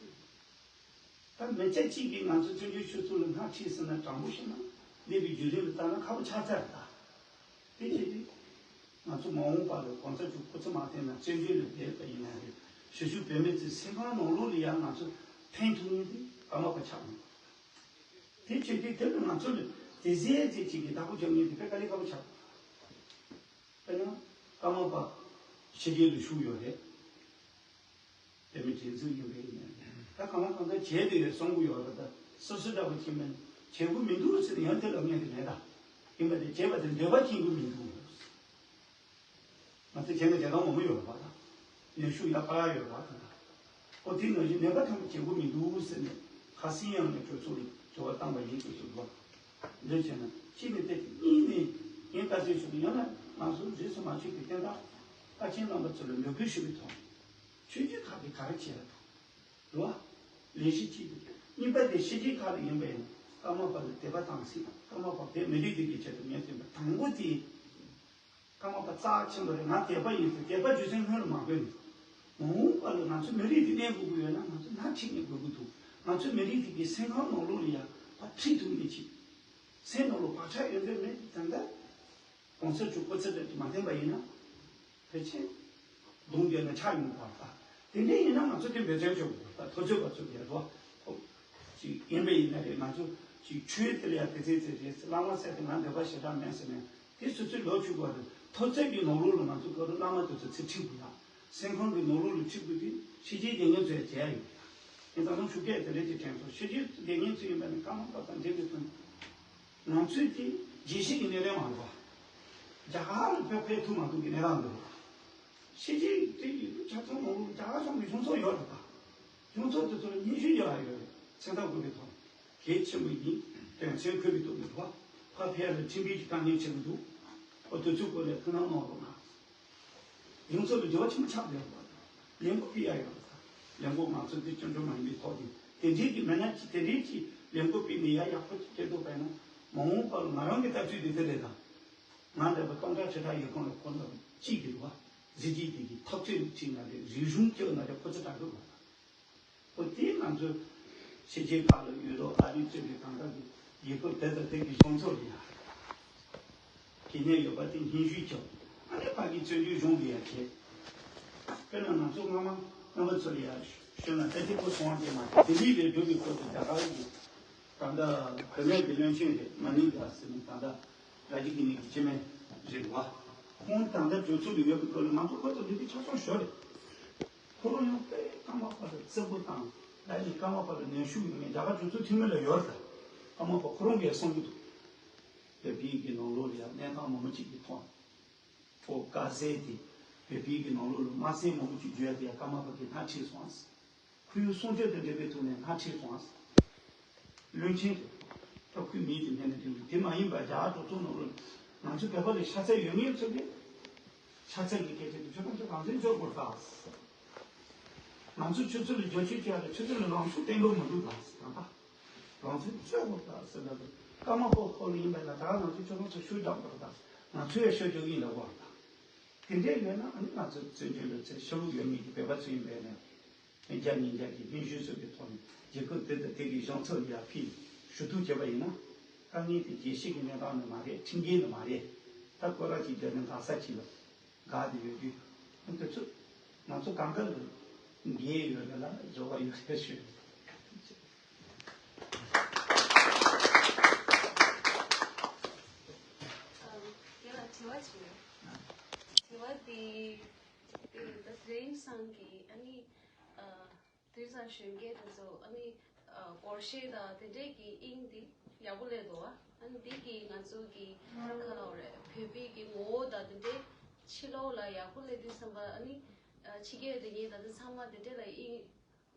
པ་རེད། ད་མི་ཚེ་གཅིག་གིས་ང་ཚོ་བཙན་བྱོལ་སྤྱི་ཚོགས་ལ་སྣེ་ཁྲིད་ཟིན་ན་དྲང་པོ་བཤད་ན་འདས་པའི་བརྒྱུད་རིམ་ལ་ལྟ་ན་ཁག་པོ་ཆགས་ཚར་རེད་ད། དེ་བྱས་ཏེ། ང་ཚོ་མ་འོངས་པ་ལ་གོང་ས་མཆོག་སྐུ་ཚེ་མ་བརྟན་ན་བཙན་བྱོལ་ལ་བསྡད་པ་ཡིན་ན་རེད། གཞིས་བཞུགས་བོད་མི་ཚོའི་སེམས་ཁམས་ནང་ལོགས་ལ་ཡང་ང་ཚོ་ཕན་ཐོགས་མཁན་དེ་ཀརྨ་པ་ཆགས་ཡོང་། དེ་བྱས་ཏེ་དེ་ལ་ང་ཚོ་ལ་དེ་ཟས་ཟས་ཅིག་གི་བདག་པོ་རྒྱག་མཁན་དེ་དཔེ་དཀའ་ལས་ཁག་པོ་ཆགས། དཔེར་ན་ཀརྨ་པ་ཕྱི་རྒྱལ་ལ་བཞུགས་ཡོད་རེད། བོད་མི་སྒྲིག་འཛུགས་ཡིན་པ་ཡིན་ན། ད་གང་ལ་གང་འཚམ་བྱས་ཏེ་ཡོད་གསུང་གི་ཡོད་རེད་ད། སོ་སོ་འདྲ་པོ་ཅིག་མིན་བྱེད་དགོས་མི་འདུག་ཟེར་ནས་ཡང་དེ་ལབ་མཁན་དེ་མེད་ད། ཡིན་པ་དེ་བྱས་པ་དེ་འདོད་པ་ཁེངས་དགོས་མི་འདུག་ང་ཚོ་བྱས་ན་བྱེད་སྟངས་མང་པོ་ཡོད་རེད་པ་ད། ནུས་ཤུགས་ཡར་སྤར་ཡག་ཡོད་རེད་པ་ད། ཨོ་དེ་ནང་བཞིན་ནུས་པ་ཐོན་པ་བྱེད་དགོས་མི་འདུག་ཟེར་ནས་ཁ་སང་ཡང་ངས་གྲོས་ཚོགས་ལ་དྲི་བ་བཏང་པ་ཡིན་ཞེས་ཞུ་བ། འདི་བྱས་ན་གཅིག་ནས་བལྟས་ཏེ་གཉིས་ནས་ངས་བཀའ་སྩལ་ཞུ་གི་ཡང་ན་ང་ཚོ་རིས་སུ་མ་ཆད་པའི་བསྟན་བདག་བཀའ་ཆེན་རྣམ་པ་ཚོ་ལ་འབོད་སྐུལ་ཞུ་བའི་ཐོག་ཆོས་བརྒྱུད་ཁག་གིས་ག་རེ་བྱས་རེད་པ། རེད་བ། ལས་གཞི་གཅིག་དང་གཉིས་པ་དེ་ཕྱི་རྒྱལ་ཁག་ལ་ཡིན་པ་ཡིན་ན་ཀརྨ་པ་ལ་དད་པ་དམ་ཚིག་དང་ཀརྨ་པ་བོད་མི་རིགས་འདི་གའི་ཆེད་དུ་ངས་བསྟན་པ་དང་པོ་དེ། ཀརྨ་པ་རྩ་ཆེན་པོ་རེད། ང་དད་པ་ཡིན་ཟེར་དད་པ་རྒྱུ་མཚན་སྔོན་ལ་མ་དགོས་ནས། མ་འོངས་པ་ལ་ང་ཚོ་མི་རིགས་འདི་གནས་དགོས་ཀྱི་ཡོད་ན་ང་ཚོ་སྣེ་ཁྲིད་ནས་དགོས་ཀྱི་འདུག་ང་ཚོ་མི་རིགས་འདི་གའི་སེམས་ཁམས་ནང་ལོགས་ལ་ཡང་ཕར་ཁྲིད་ཐུབ་མཁན་ཅིག་སེམས་ནང་ལ་བག་ཆགས་ཡོད་མཁན་མེད་ད་ལྟ། གོང་ས་མཆོག་སྐུ་ཚེ་རབ་ཀྱིས་མ་བསྟན་པ་ཡིན་ན། ཕལ་ཆེར། གདུང་རྒྱལ་ན་ཆགས་ཡོང་བར་ལྟ། དེ་འདྲ་ཡིན་ན་ང་ཚོ་དེ་འབད་བརྩོན་བྱེད་དགོས་པ་དང་ཐོ་རྩོད་པ་ཚོ་རྒྱལ་རོགས། ཅིག་ཡིན་པ་ཡིན་ན་རེད། ང་ཚོ་ཅིག་ཆོས་དེ་ལ་ཡང་དེ་ཚེ་ཚེ་རེད། བླ་མ་ཟེར་དེ་ང་འདོད་པ་ཞེ་དྲག་མེད་ཟེར་ནས་དེ་སོ་སོའི་ལོ་བཅུ་བ་རེད། ཐོ་རྩོད་ཀྱི་ནང་ལོགས་ལ་ང་ཚོ་ག་རེ་བླ་མ་དེ་ཚོ་ཚེ་ཁྲིད་དགོས་ཡ། སེམས་ཁམས་ཀྱི་ནང་ལོགས་ལ་ཁྲིད་དགོས་དེ་ཕྱི་རྒྱལ་སྡོད་མཁན་ཚོས་བྱས་ཡོད། ངས་ད་དུང་ཞུ་སྐད་དེ་རེད་ཅེས་དྲན་སོང་། ཕྱི་རྒྱལ་སྡོད་མཁན་ཚོ་ཡིན་པ་ནི་ཀརྨ་པ་དང་འབྲེལ་བའི་ཐོག་ནས། ང་ཚོས་དེ་རྒྱལ་སྤྱི་གི་གནད་དོན་མ་རེད་པ། རྒྱ་གར་ལ་ཕེབས་ཕེབས་ཐུབ་མ་ཐུབ་ཀྱི་གནས་སྟངས་འདི་རེད་པ། ཕྱི་རྒྱལ་དེ་ཡིན་དུས་ཆ་ཚང་ནང་ལོགས་རྒྱ་གར་གཞུང་གི་གཞུང་ཚབ་ཡོད་རེད་པ། ཡོངས་ཚོགས་དེ་ཚོ་ལ་སྙན་ཞུ་རྒྱག་ཡ་ཡོད་རེད། མཚན་རྟགས་དགོས་པའི་ཐོག་གལ་ཆེན་པོ་ཡིན། དོན་ཚན་འཁོད་པའི་ཐོག་ནས་རེད་བ། ཕ་ཕེ་ཡ་ལ་ཁྲིམས་འགལ་གྱི་དཀའ་ངལ་ཆེན་པོ་འདུག་ཨོ་དེ་ཚོའི་སྐོར་ལ་ཐུགས་སྣང་གནང་རོགས་གནང་། ཡོངས་ཚོགས་ལ་འབྲེལ་བ་ཆེན་པོ་ཆགས་ཡོད་པ་དང་ལས་འགུལ་སྤེལ་ཡ་ཡོད་པ་དང་ལས་འགུལ་ང་ཚོ་འདི་སྐྱོན་བྲལ་མ་ཡིན་པའི་ཐོག་ནས་དེ་འདྲའི་གི་མི་སྣ་གཅིག་དེ་འདྲའི་གཅིག་ལས་འགུལ་སྤེལ་ནས་ཡ་ཡག་པོ་ཅིག་སྤེལ་འདུག་པས་ན་མ་འོངས་པར་ང་རང་གི་ལྟ་ཚུལ་འདི་འདི་རེད་དང་། ང་འདྲ་པོ་སྟོང་ཕྲག་ཁྲི་ཕྲག་ཡོད་ཁོང་ལ་ཁོ་ན་གཅིག་གི་རེད་བ། གཟི་བརྗིད་དེ་གི་འཐབ་རྩོད་ཁྲིད་ན་རེད། རིག་གཞུང་སྐྱོང་ན་རེད། ཁོ་ཚོ་དྲག་གི་རེད་བ། ཨོ་དེ་ང་ཚོ་ཕྱི་རྒྱལ་ཁག་ལ་ཡོད་དོ་ཨ་རི་གཙོས་པའི་གང་ག་གི་རྒྱལ་ཁབ་དེ་དང་དེ་གི་གཞུང་ཚོགས་ལ་ཡ་གི་གནས་ཡོད་པ་དེ་སྙན་ཞུ་བྱོས། ཨ་ནི་ཕ་གི་བཙན་བྱོལ་གཞུང་ལ་ཡ་བྱས། དཔེར་ན་ང་ཚོ་སྔ་མ་རྣམ་པ་ཚོ་ལ་ཡ་ཞུས་ན་ད་ལྟའི་སྐོར་སོང་བ་དེ་མ་རེད། ལྡི་ལི་ལ་འགྲོ་བའི་སྐོར་དུ་རྒྱ་གར་གི་ད་ལྟ་བུད་མེད་ཀྱི་བློན་ཆེན་རེད། མ་ནིང་ག་ཟེར་ནས་ད་ལྟ་ར་ཇི་གི་ནི་གི་སྤྱི་མེས་རེད་བ། ཁོང་ད་ལྟ་གྲོས་ཚོགས་ལ་ཡོད་པའི་སྐོར་ལ་ང་ཚོ་ཁོ་ཚོ་འདི་དུས་ཆ་ཚང་ཞོར་རེད། ཁོ་རང་ཡང་དཔེ་ཀརྨ་པ་ལ་བརྩི་བཀུར་དང་ད་ནི་ཀརྨ་པ་ལ་ནན་ཤུགས་ཡོད་མེད་རྒྱ་གར་གྲོས་ཚོགས་འཐུས་མི་ལ་ཡོད་རེད། ཀརྨ་པ་ཁོ་རང་གིས་གསུང་གི་འདུག་བོད་པའི་གི་ནང་ལོགས་ལ་ཡང་གནས་སྟངས་མང་པོ་ཅིག་གི་ཐོག་ཁོ་དཀའ་སེལ་དེ་བོད་པའི་གི་ནང་ལོགས་ལ་དམར་གསོད་མང་པོ་ཅིག་བརྒྱབ་ཡ་དེ་ཡང་ཀརྨ་པ་གིས་སྣེ་ཁྲིད་སོང་། ཁོ་ཡི་གསུང་ཆོས་དང་འབྲེལ་བའི་ཐོག་ནས་སྣེ་ཁྲིད་སོང་། བློན་ཆེན་རེད། ད་ཁོའི་མིང་དེ་སྨྲས་ན་འགྲིག་གི། དེ་མ་ཡིན་པར་རྒྱ་གར་གྲོས་ཚོགས་ནང་ལ་ང་ཚོ་བོད་པ་ལ་ཤ་ཚ་ཡོད་མཁན་ཚོ་གིས་ཤ་ཚ་གི་སྐད་ཆ་དེ་ཁྱོད་རང་ཚོ་རང་བཙན་རྩོད་དགོས་ད། ང་ཚོ་ཁྱོད་ཚོ་ལ་རྒྱབ་སྐྱོར་བྱས་ལ་ཁྱོད་ཚོ་ལ་ལངས་ཕྱོགས་བསྟན་དགོས་མི་འདུག་ད་ཟེར་ད། རང་བཙན་རྩོད་དགོས་ད་ཟེར་ད། ཀརྨ་པ་ཁོ་ལ་ཡིན་པ་ན་ད་ང་ཚོ་ཁྱོད་རང་ཚོ་ཤུགས་རྒྱག་དགོས་ད། ང་ཚོ་ཡང་ཤུགས་རྒྱག་གི་ཡིན་ལབ་དགོས་ད། དེ་འདྲ་ཡོད་ན་ཨ་ནི་ང་ཚོ་བཙན་བྱོལ་ལ་ཚེ་ཤ་ལུག་ཡོད་མེད་ཀྱི་བོད་པ་ཚོ་ཡིན་པས་ན། ཉིན་བརྒྱ་ཉིན་བརྒྱ་གི་སྙན་ཞུ་སོགས་ཀྱི་ཐོག་ནས་རྒྱལ་ཁབ་དེ་དང་དེ་གའི་གཞུང་ཚབ་ལ་ཡར་ཕུལ་ཞུ་གཏུག་བྱས་པ་ཡིན་ན། དཀའ་ངལ་དེ་རྒྱལ་སྤྱི་གི་གནས་སྟངས་ནི་མ་རེད། ཁྲིམས་འགལ་ནི་མ་རེད། ད་སྐོར་ར་ཅིག་བརྒྱབ་ནས་འགག་ས་ཅིག་ལ་འགག་བསྡད་ཡོད་དུས། ཨ་དེ་ཚོ་ང་ཚོ་གང་ག་ལ་འགན་ཡོད་རེད་ལ་འབྱོར་བ་ཡོད་རེད་ཞུ། ཨ། དེ་ལ་དྲི་བ་ཅིག་ཡོད། དྲི་བ་དེ་དེ་ད་དེ་རིང་སང་གི་ཨ་ནི་ཨ། དེང་སང་གཞོན་སྐྱེས་དེ་ཚོ་ཨ་ནི་ཨ། སྒོར་གཞས་དང་དེ་འདྲས་ཀྱི་དབྱིངས་འདི་ཡག་པོ་སླེབས་འདུག་བ། ཨ་ནི་འདི་གིས་ང་ཚོ་གི་ག་ལབ་རེད། བོད་པའི་གི་ངོ་བོ་དང་དེ་འདྲས་ཕྱི་ལོགས་ལ་ཡག་པོ་སླེབས་དུས་ཙམ་པ་ཨ་ནི་ཨ། ཕྱི་རྒྱལ་དེ་ཉིད་ད་ལྟ་ཚང་མ་དེ་འདྲས་ལ་དབྱིངས་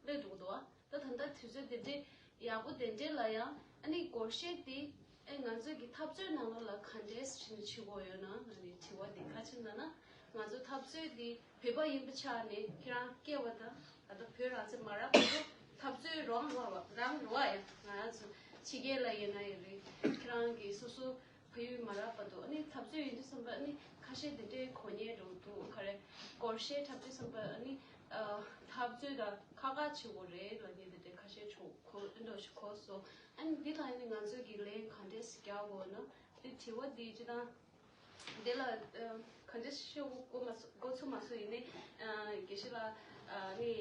སླེབས་འགྲོ་གི་འདུག་བ། ད་ད་ལྟ་དུས་ཚོད་དེ་འདྲས་ཡག་པོ་དེ་འདྲས་ལ་ཡང་ཨ་ནི་སྒོར་གཞས་དེ་ཨེ་ང་ཚོ་གི་འཐབ་རྩོད་ནང་ལོགས་ལ་ག་འདྲས་བྱས་ནས་བྱེད་དགོས་ཡོད་ན། ཨ་ནི་དྲི་བ་དེ་ག་ཅི་ལབ་ན་ང་ཚོ་འཐབ་རྩོད་དེ་བོད་པ་ཡིན་པའི་ཆ་ནས་ཁྱེད་རང་སྐྱེ་བ་དང་ད་ལྟ་བོད་རང་བཙན་མ་རག་བར་དུ་འཐབ་རྩོད་རང་རོགས་རང་རོགས་ཡ། ང་རང་ཚོ་ཕྱི་རྒྱལ་ལ་ཡིན་ན་ཡང་རེད། ཁྱེད་རང་གི་སོ་སོ་ཕ་ཡུལ་མ་རག་བར་དུ་ཨ་ནི་འཐབ་རྩོད་ཡིན་དུས་ཙམ་པ་ཨ་ནི་ཁ་ཤས་དེ་འདྲའི་གོ་ཉེན་འགྲོ་འདུག་ག་རེ་སྒོར་གཞས་འཁྲབ་དུས་ཙམ་པ་ཨ་ནི་ཨ། འཐབ་རྩོད་དང་ཁག་ཁག་བྱེད་དགོས་རེད་ལབ་མཁན་དེ་འདྲའི་ཁ་ཤས་ཚོ་གོ་ཨ་འདྲ་ཞིག་གོ་སོང་། ཨ་ནི་འདི་ལ་ཨ་ནི་ང་ཚོས་ཀྱི་ལན་ག་འདྲས་རྒྱག་དགོས་ན། དེ་དྲི་བ་འདི་སྤྱིར་བཏང་འདི་ལ་ཨ། ག་འདྲས་ཤོད་དགོས་མ་སོང་། འགོ་ཚུགས་མ་སོང་ཡིན་ནའི་ཨ། དགེ་བཤེས་ལགས་ཨ་ནི་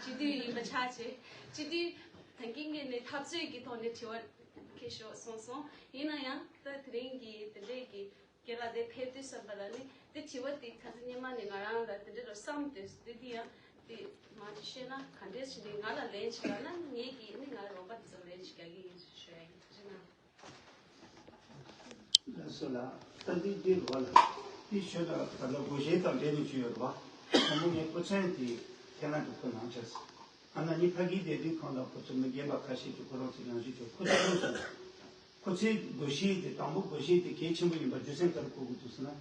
སྤྱི་འཐུས་ཡིན་པ་ཆགས་བྱས་སྤྱི་འཐུས་ད་གིན་གྱི་ནས་འཐབ་རྩོད་ཀྱི་ཐོག་ནས་དྲི་བ་ཁྱེར་ཤོག་གསུངས་སོང་། ཡིན་ན་ཡང་ད་དེ་རིང་གི་དེ་འདྲས་ཀྱི་རྒན་ལགས་དེ་ཕེབས་དུས་ཙམ་པ་ལ་ནི་དེ་དྲི་བ་དེ་ཁ་སང་སྔོན་མ་ནས་ང་རང་ལ་དེ་འདྲས་ལ་བསམ་དུས་དེ་དེ་ཡང་དེ་མ་ཅིག་བཤད་ན་ག་འདྲས་བྱས་ནས་ང་ལ་ལན་ཅིག་རག་ན་ངས་ཀྱིས་ནི་ང་རོགས་པ་དེ་ཚོ་ལན་ཅིག་རྒྱག་གི་ཡིན་ཞུ་ཡ་ཡིན། ཐུགས་རྗེ་གནང་། ལགས་སོ་ལགས། ད་འདི་འདི་རུ་བ་ལ་འདི་ཞོལ་ལ་ད་ལ་སྒོར་གཞས་དང་འབྲེལ་ནས་ཞུས་ཡོད་རེད་བ། དང་པོ་ངས་སྐུ་མཚན་དེ་ཁས་ལེན་དུ་ཁོ་ནང་བྱས། ཨ་ན་ནི་ཕ་གིའི་བདེ་སྡུག་ཁང་དང་ཁོ་ཚོ་མི་རྒན་པ་ཁ་ཤས་ཀྱིས་ཁོ་རང་ཚོའི་ནང་བཞིན་བྱས་ཁོ་ཚོ་ཁོ་ཚོ་ཁོ་ཚོའི་སྒོར་གཞས་དེ་དང་པོ་སྒོར་གཞས་དེ་གལ་ཆེན་པོ་ཡིན་པ་རྒྱུ་མཚན་ག་རེ་གོ་དགོས་འདུག་ཟེར་ན།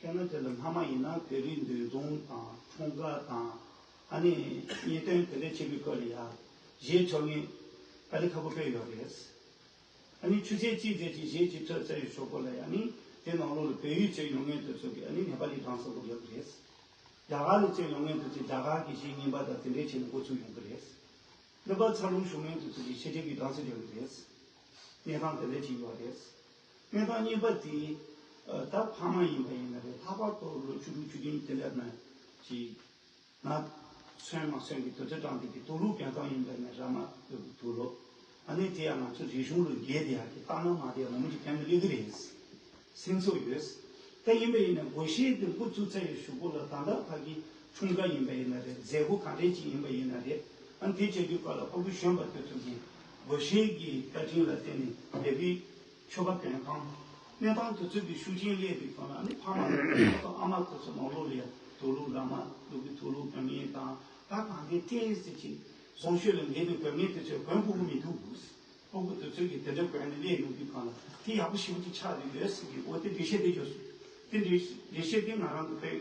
དཔེར་ན་དེ་ལ་སྔ་མ་ཡིན་ན་བོད་རིགས་འདུ་འཛོམས་དང་འཁྲུངས་སྐར་དང་ཨ་ནི་གཉེན་སྟོན་དེ་འདྲ་བྱེད་པའི་སྐོར་ལ་ཡ་གཞས་འཁྲབ་མཁན་དཀའ་ལས་ཁག་པོ་དཔེ་ཡོད་རེད། ཨ་ནི་ཆུ་ཚོད་གཅིག་ཙམ་གྱི་གཞས་ཅིག་འཁྲབ་ཚར་བའི་ཞོར་པོ་ལ་ཡ་ནི་དེ་ནང་ལོགས་ལ་བོད་ཡིག་བྱས་ཡོང་མཁན་དེ་ཚོ་གིས་ཨ་ནི་ནེ་པ་ལི་ཌན་སི་རྒྱག་གི་རེད། རྒྱ་གར་ལ་བྱས་ཡོང་མཁན་དེ་ཚོས་རྒྱ་གར་གྱི་གཞས་རྙིང་པ་དང་དེ་འདྲ་བྱས་ནས་འགོ་ཚུགས་ཡོང་གི་རེད། ནེ་པ་ལ་འཚར་ལོངས་བྱུང་མཁན་དེ་ཚོ་གིས་ཕྱི་རྒྱལ་གྱི་ཌན་སི་རྒྱག་གི་རེད། གནས་སྟངས་དེ་འདྲ་ཅིག་ཡོད་རེད། གནས་སྟངས་གཉིས་པ་དེ་ད་ཕ་མ་ཡིན་པ་ཡིན་ན་རེད། ལྷག་པར་དུ་ལོ་བཅུ་དྲུག་བཅུ་བདུན་དེ་འདྲ་ན་ཅིག་ང་ཚོན་མ་ཚོན་གྱི་དུས་ཚོད་གྲངས་དེ་གི་དུག་ལོག་གྱོན་སྟངས་ཡིན་པ་ནི་ར་མ་དུག་ལོག་ཨ་ནི་དེ་ཡང་ང་ཚོ་རིག་གཞུང་ལ་འགལ་ཏེ་ཡག་གི་རྟགས་སྣང་མ་དེ་ཡང་མང་པོ་ཅིག་གྱོན་ནས་སླེབས་ཀྱི་རེད། སེམས་ཚོར་ཡོད། ད་ཡིན་པ་ཡིན་ན་སྒོར་གཞས་དེ་འགོ་བཙུགས་ཚར་བའི་གཞུག་གུ་ལ་ད་ལྟ་ཕ་གི་འཁྲུངས་སྐར་ཡིན་པ་ཡིན་ན་རེད། མཛད་སྒོ་ག་འདྲས་ཅིག་ཡིན་པ་ཡིན་ན་རེད། ཨ་ནི་དེ་བྱེད་དུས་སྐབས་ལ་ཕ་གི་གཞོན་པ་དེ་ཚོ་གིས་སྒོར་གཞས་ཀྱི་བཀའ་དྲིན་ལ་བརྟེན་ནས་བོད་པའི་ཆོལ་ཁ་གྱོན་སྟངས། གནས་སྟངས་དེ་ཚོ་གི་ཤུགས་རྐྱེན་སླེབས་པའི་ཐོག་ལ་ཨ་ནི་ཕ་མ་དང་ཨ་མ་དེ་ཚོ་ནང་ལོགས་ལ་ཡང་དུག་ལོག་ར་མ་དུག་གི་དུག་ལོག་གྱོན་མཁན་དང་ད་གང་དེ་ཏོག་ཙམ་ཅིག་ གསང་སྤྱོད་ལ་འགལ་བའི་དགོན་ངན་དེ་ཚོས་དགོན་ཕྲུ་གུ་མི་འདུག་སྤུ་གུ་དེ་ཚོས་ཀྱི་དེ་འདྲ་དགོན་ནས་སླེབས་ཡོང་དུས་སྒང་ལ་དེ་ཡག་པོ་ཞེ་པོ་ཅིག་ཆགས་བསྡད་ཡོད་ཟེར་གྱི། འོ་དེ་འགྲེལ་བཤད་དེ་བརྗོད་སོང་། དེ་འགྲེལ་འགྲེལ་བཤད་དེ་ང་རང་གི་དཔེ་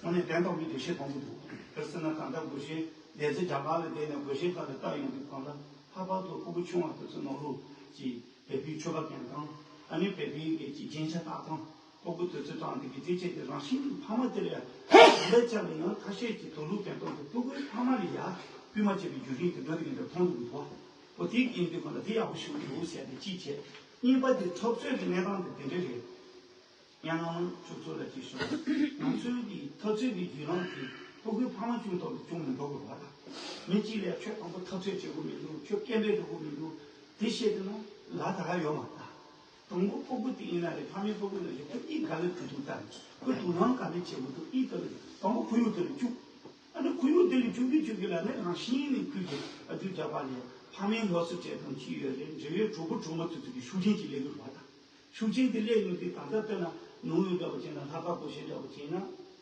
དངོས་གནས་བདེན་དོན་གྱི་འགྲེལ་བཤད་མཐོང་གི་འདུག་དཔེར་ན་ད་ལྟ་སྒོར་གཞས་སྡེ་ཚན་རྒྱ་གར་ལ་བསྡད་ནས་སྒོར་གཞས་ཁང་ལ་ལྟ་ཡོང་དུས་སྒང་ལ་ལྷག་པར་དུ་སྤུ་གུ་ཆུང་བ་དེ་ཚོ་ནང་ལོགས་ཀྱི་བོད་པའི་ཆོས་པ་གྱོན་སྟངས། ཨ་ནི་བོད་པའི་གི་ཅིག་རྒྱན་ཆ་བཏགས་སྟངས། སྤུ་གུ་དེ་ཚོ་དང་དེ་གི་དེ་བྱས་ཏེ་རང་བཞིན་གྱི་ཕ་མ་དེ་ལ་ཡང་ལས་ཆ་ལ་ཡང་ཁ་ཤས་ཀྱི་དུག་ལོག་གྱོན་སྟངས་དེ་སྤུ་གུའི་ཕ་མ་ལ་ཡང་སྐུལ་མ་བྱས་པའི་བརྒྱུད་རིམ་དེ་འགྲོ་དེ་གི་འདྲ་མཐོང་འདུག་གི་འདུག་འོ་དེ་ཡིན་དུས་སྒང་ལ་དེ་ཡག་པོ་ཞིག་འདུག་ཟེར་ཏེ་གཅིག་བྱས། གཉིས་པ་དེ་འཐབ་རྩོད་ཀྱི་གནས་སྟངས་དེ་དེ་འདྲ་རེད། ཡང་ང་ཚོ་ཚོ་ལ་ཅིག་ཞུ། ང་ཚོའི་གི་འཐབ་རྩོད་ཀྱི་བརྒྱུད་ལམ་དེ་སྤུ་གུའི་ཕ་མ་ཅུང་ཐོག་ཏུ་ཅུང་མི་འགྲོ་དགོས་པ་དང་། མི་གཅིག་ལ་ཁྱོད་དང་པོ་འཐབ་རྩོད་བྱེད་དགོས་མི་འདུག་ཁྱོད་སྐད་འབོད་འགྲོ་དགོས་མི་འདུག་དེ་བཤད་དུས་ན་ལ་ད་ག་ཡོད་མ་རེད། དང་པོ་སྤུ་གུ་དེ་ཡིན་ན་རེད། ཕ་མའི་སྤུ་གུ་ན་རེད། ཁོ་གཉིས་ག་ལེར་གྲོས་བསྡུར་བཏང་། ཁོ་དུག་རླངས་ག་ལེར་བྱེད་དགོས་འདུག་གཉིས་དེ་ལ་དང་པོ་ཁོར་ཡུག་དེ་ལ་བཅུག་ཨ་ནི་ཁོར་ཡུག་དེ་ལ་བཅུག་གི་བཅུག་གི་ལ་ནི་རང་བཞིན་ནས་ཁུལ་གྱི་ཨ་ཐུར་རྒྱག་པ་ལས་ཕ་མའི་སློབ་གསོ་སྤྲད་སྟངས་ཅི་ཡོད་རེད། འབྲེལ་ཡོད་གྲོགས་པོ་གྲོགས་མོ་ཚོ་ཚོ་གི་ཤུགས་རྐྱེན་ཅིག་སླེབས་ཡོད་རེད་པ། ད་ཤུགས་རྐྱེན་དེ་སླེབས་ཡོང་དུས་ད་ལྟ་དཔེར་ན་ནོར་བུ་འདྲ་བོ་བྱས་ན། ལྷག་པར་སྒོར་གཞས་འདྲ་བོ་བྱས་ན།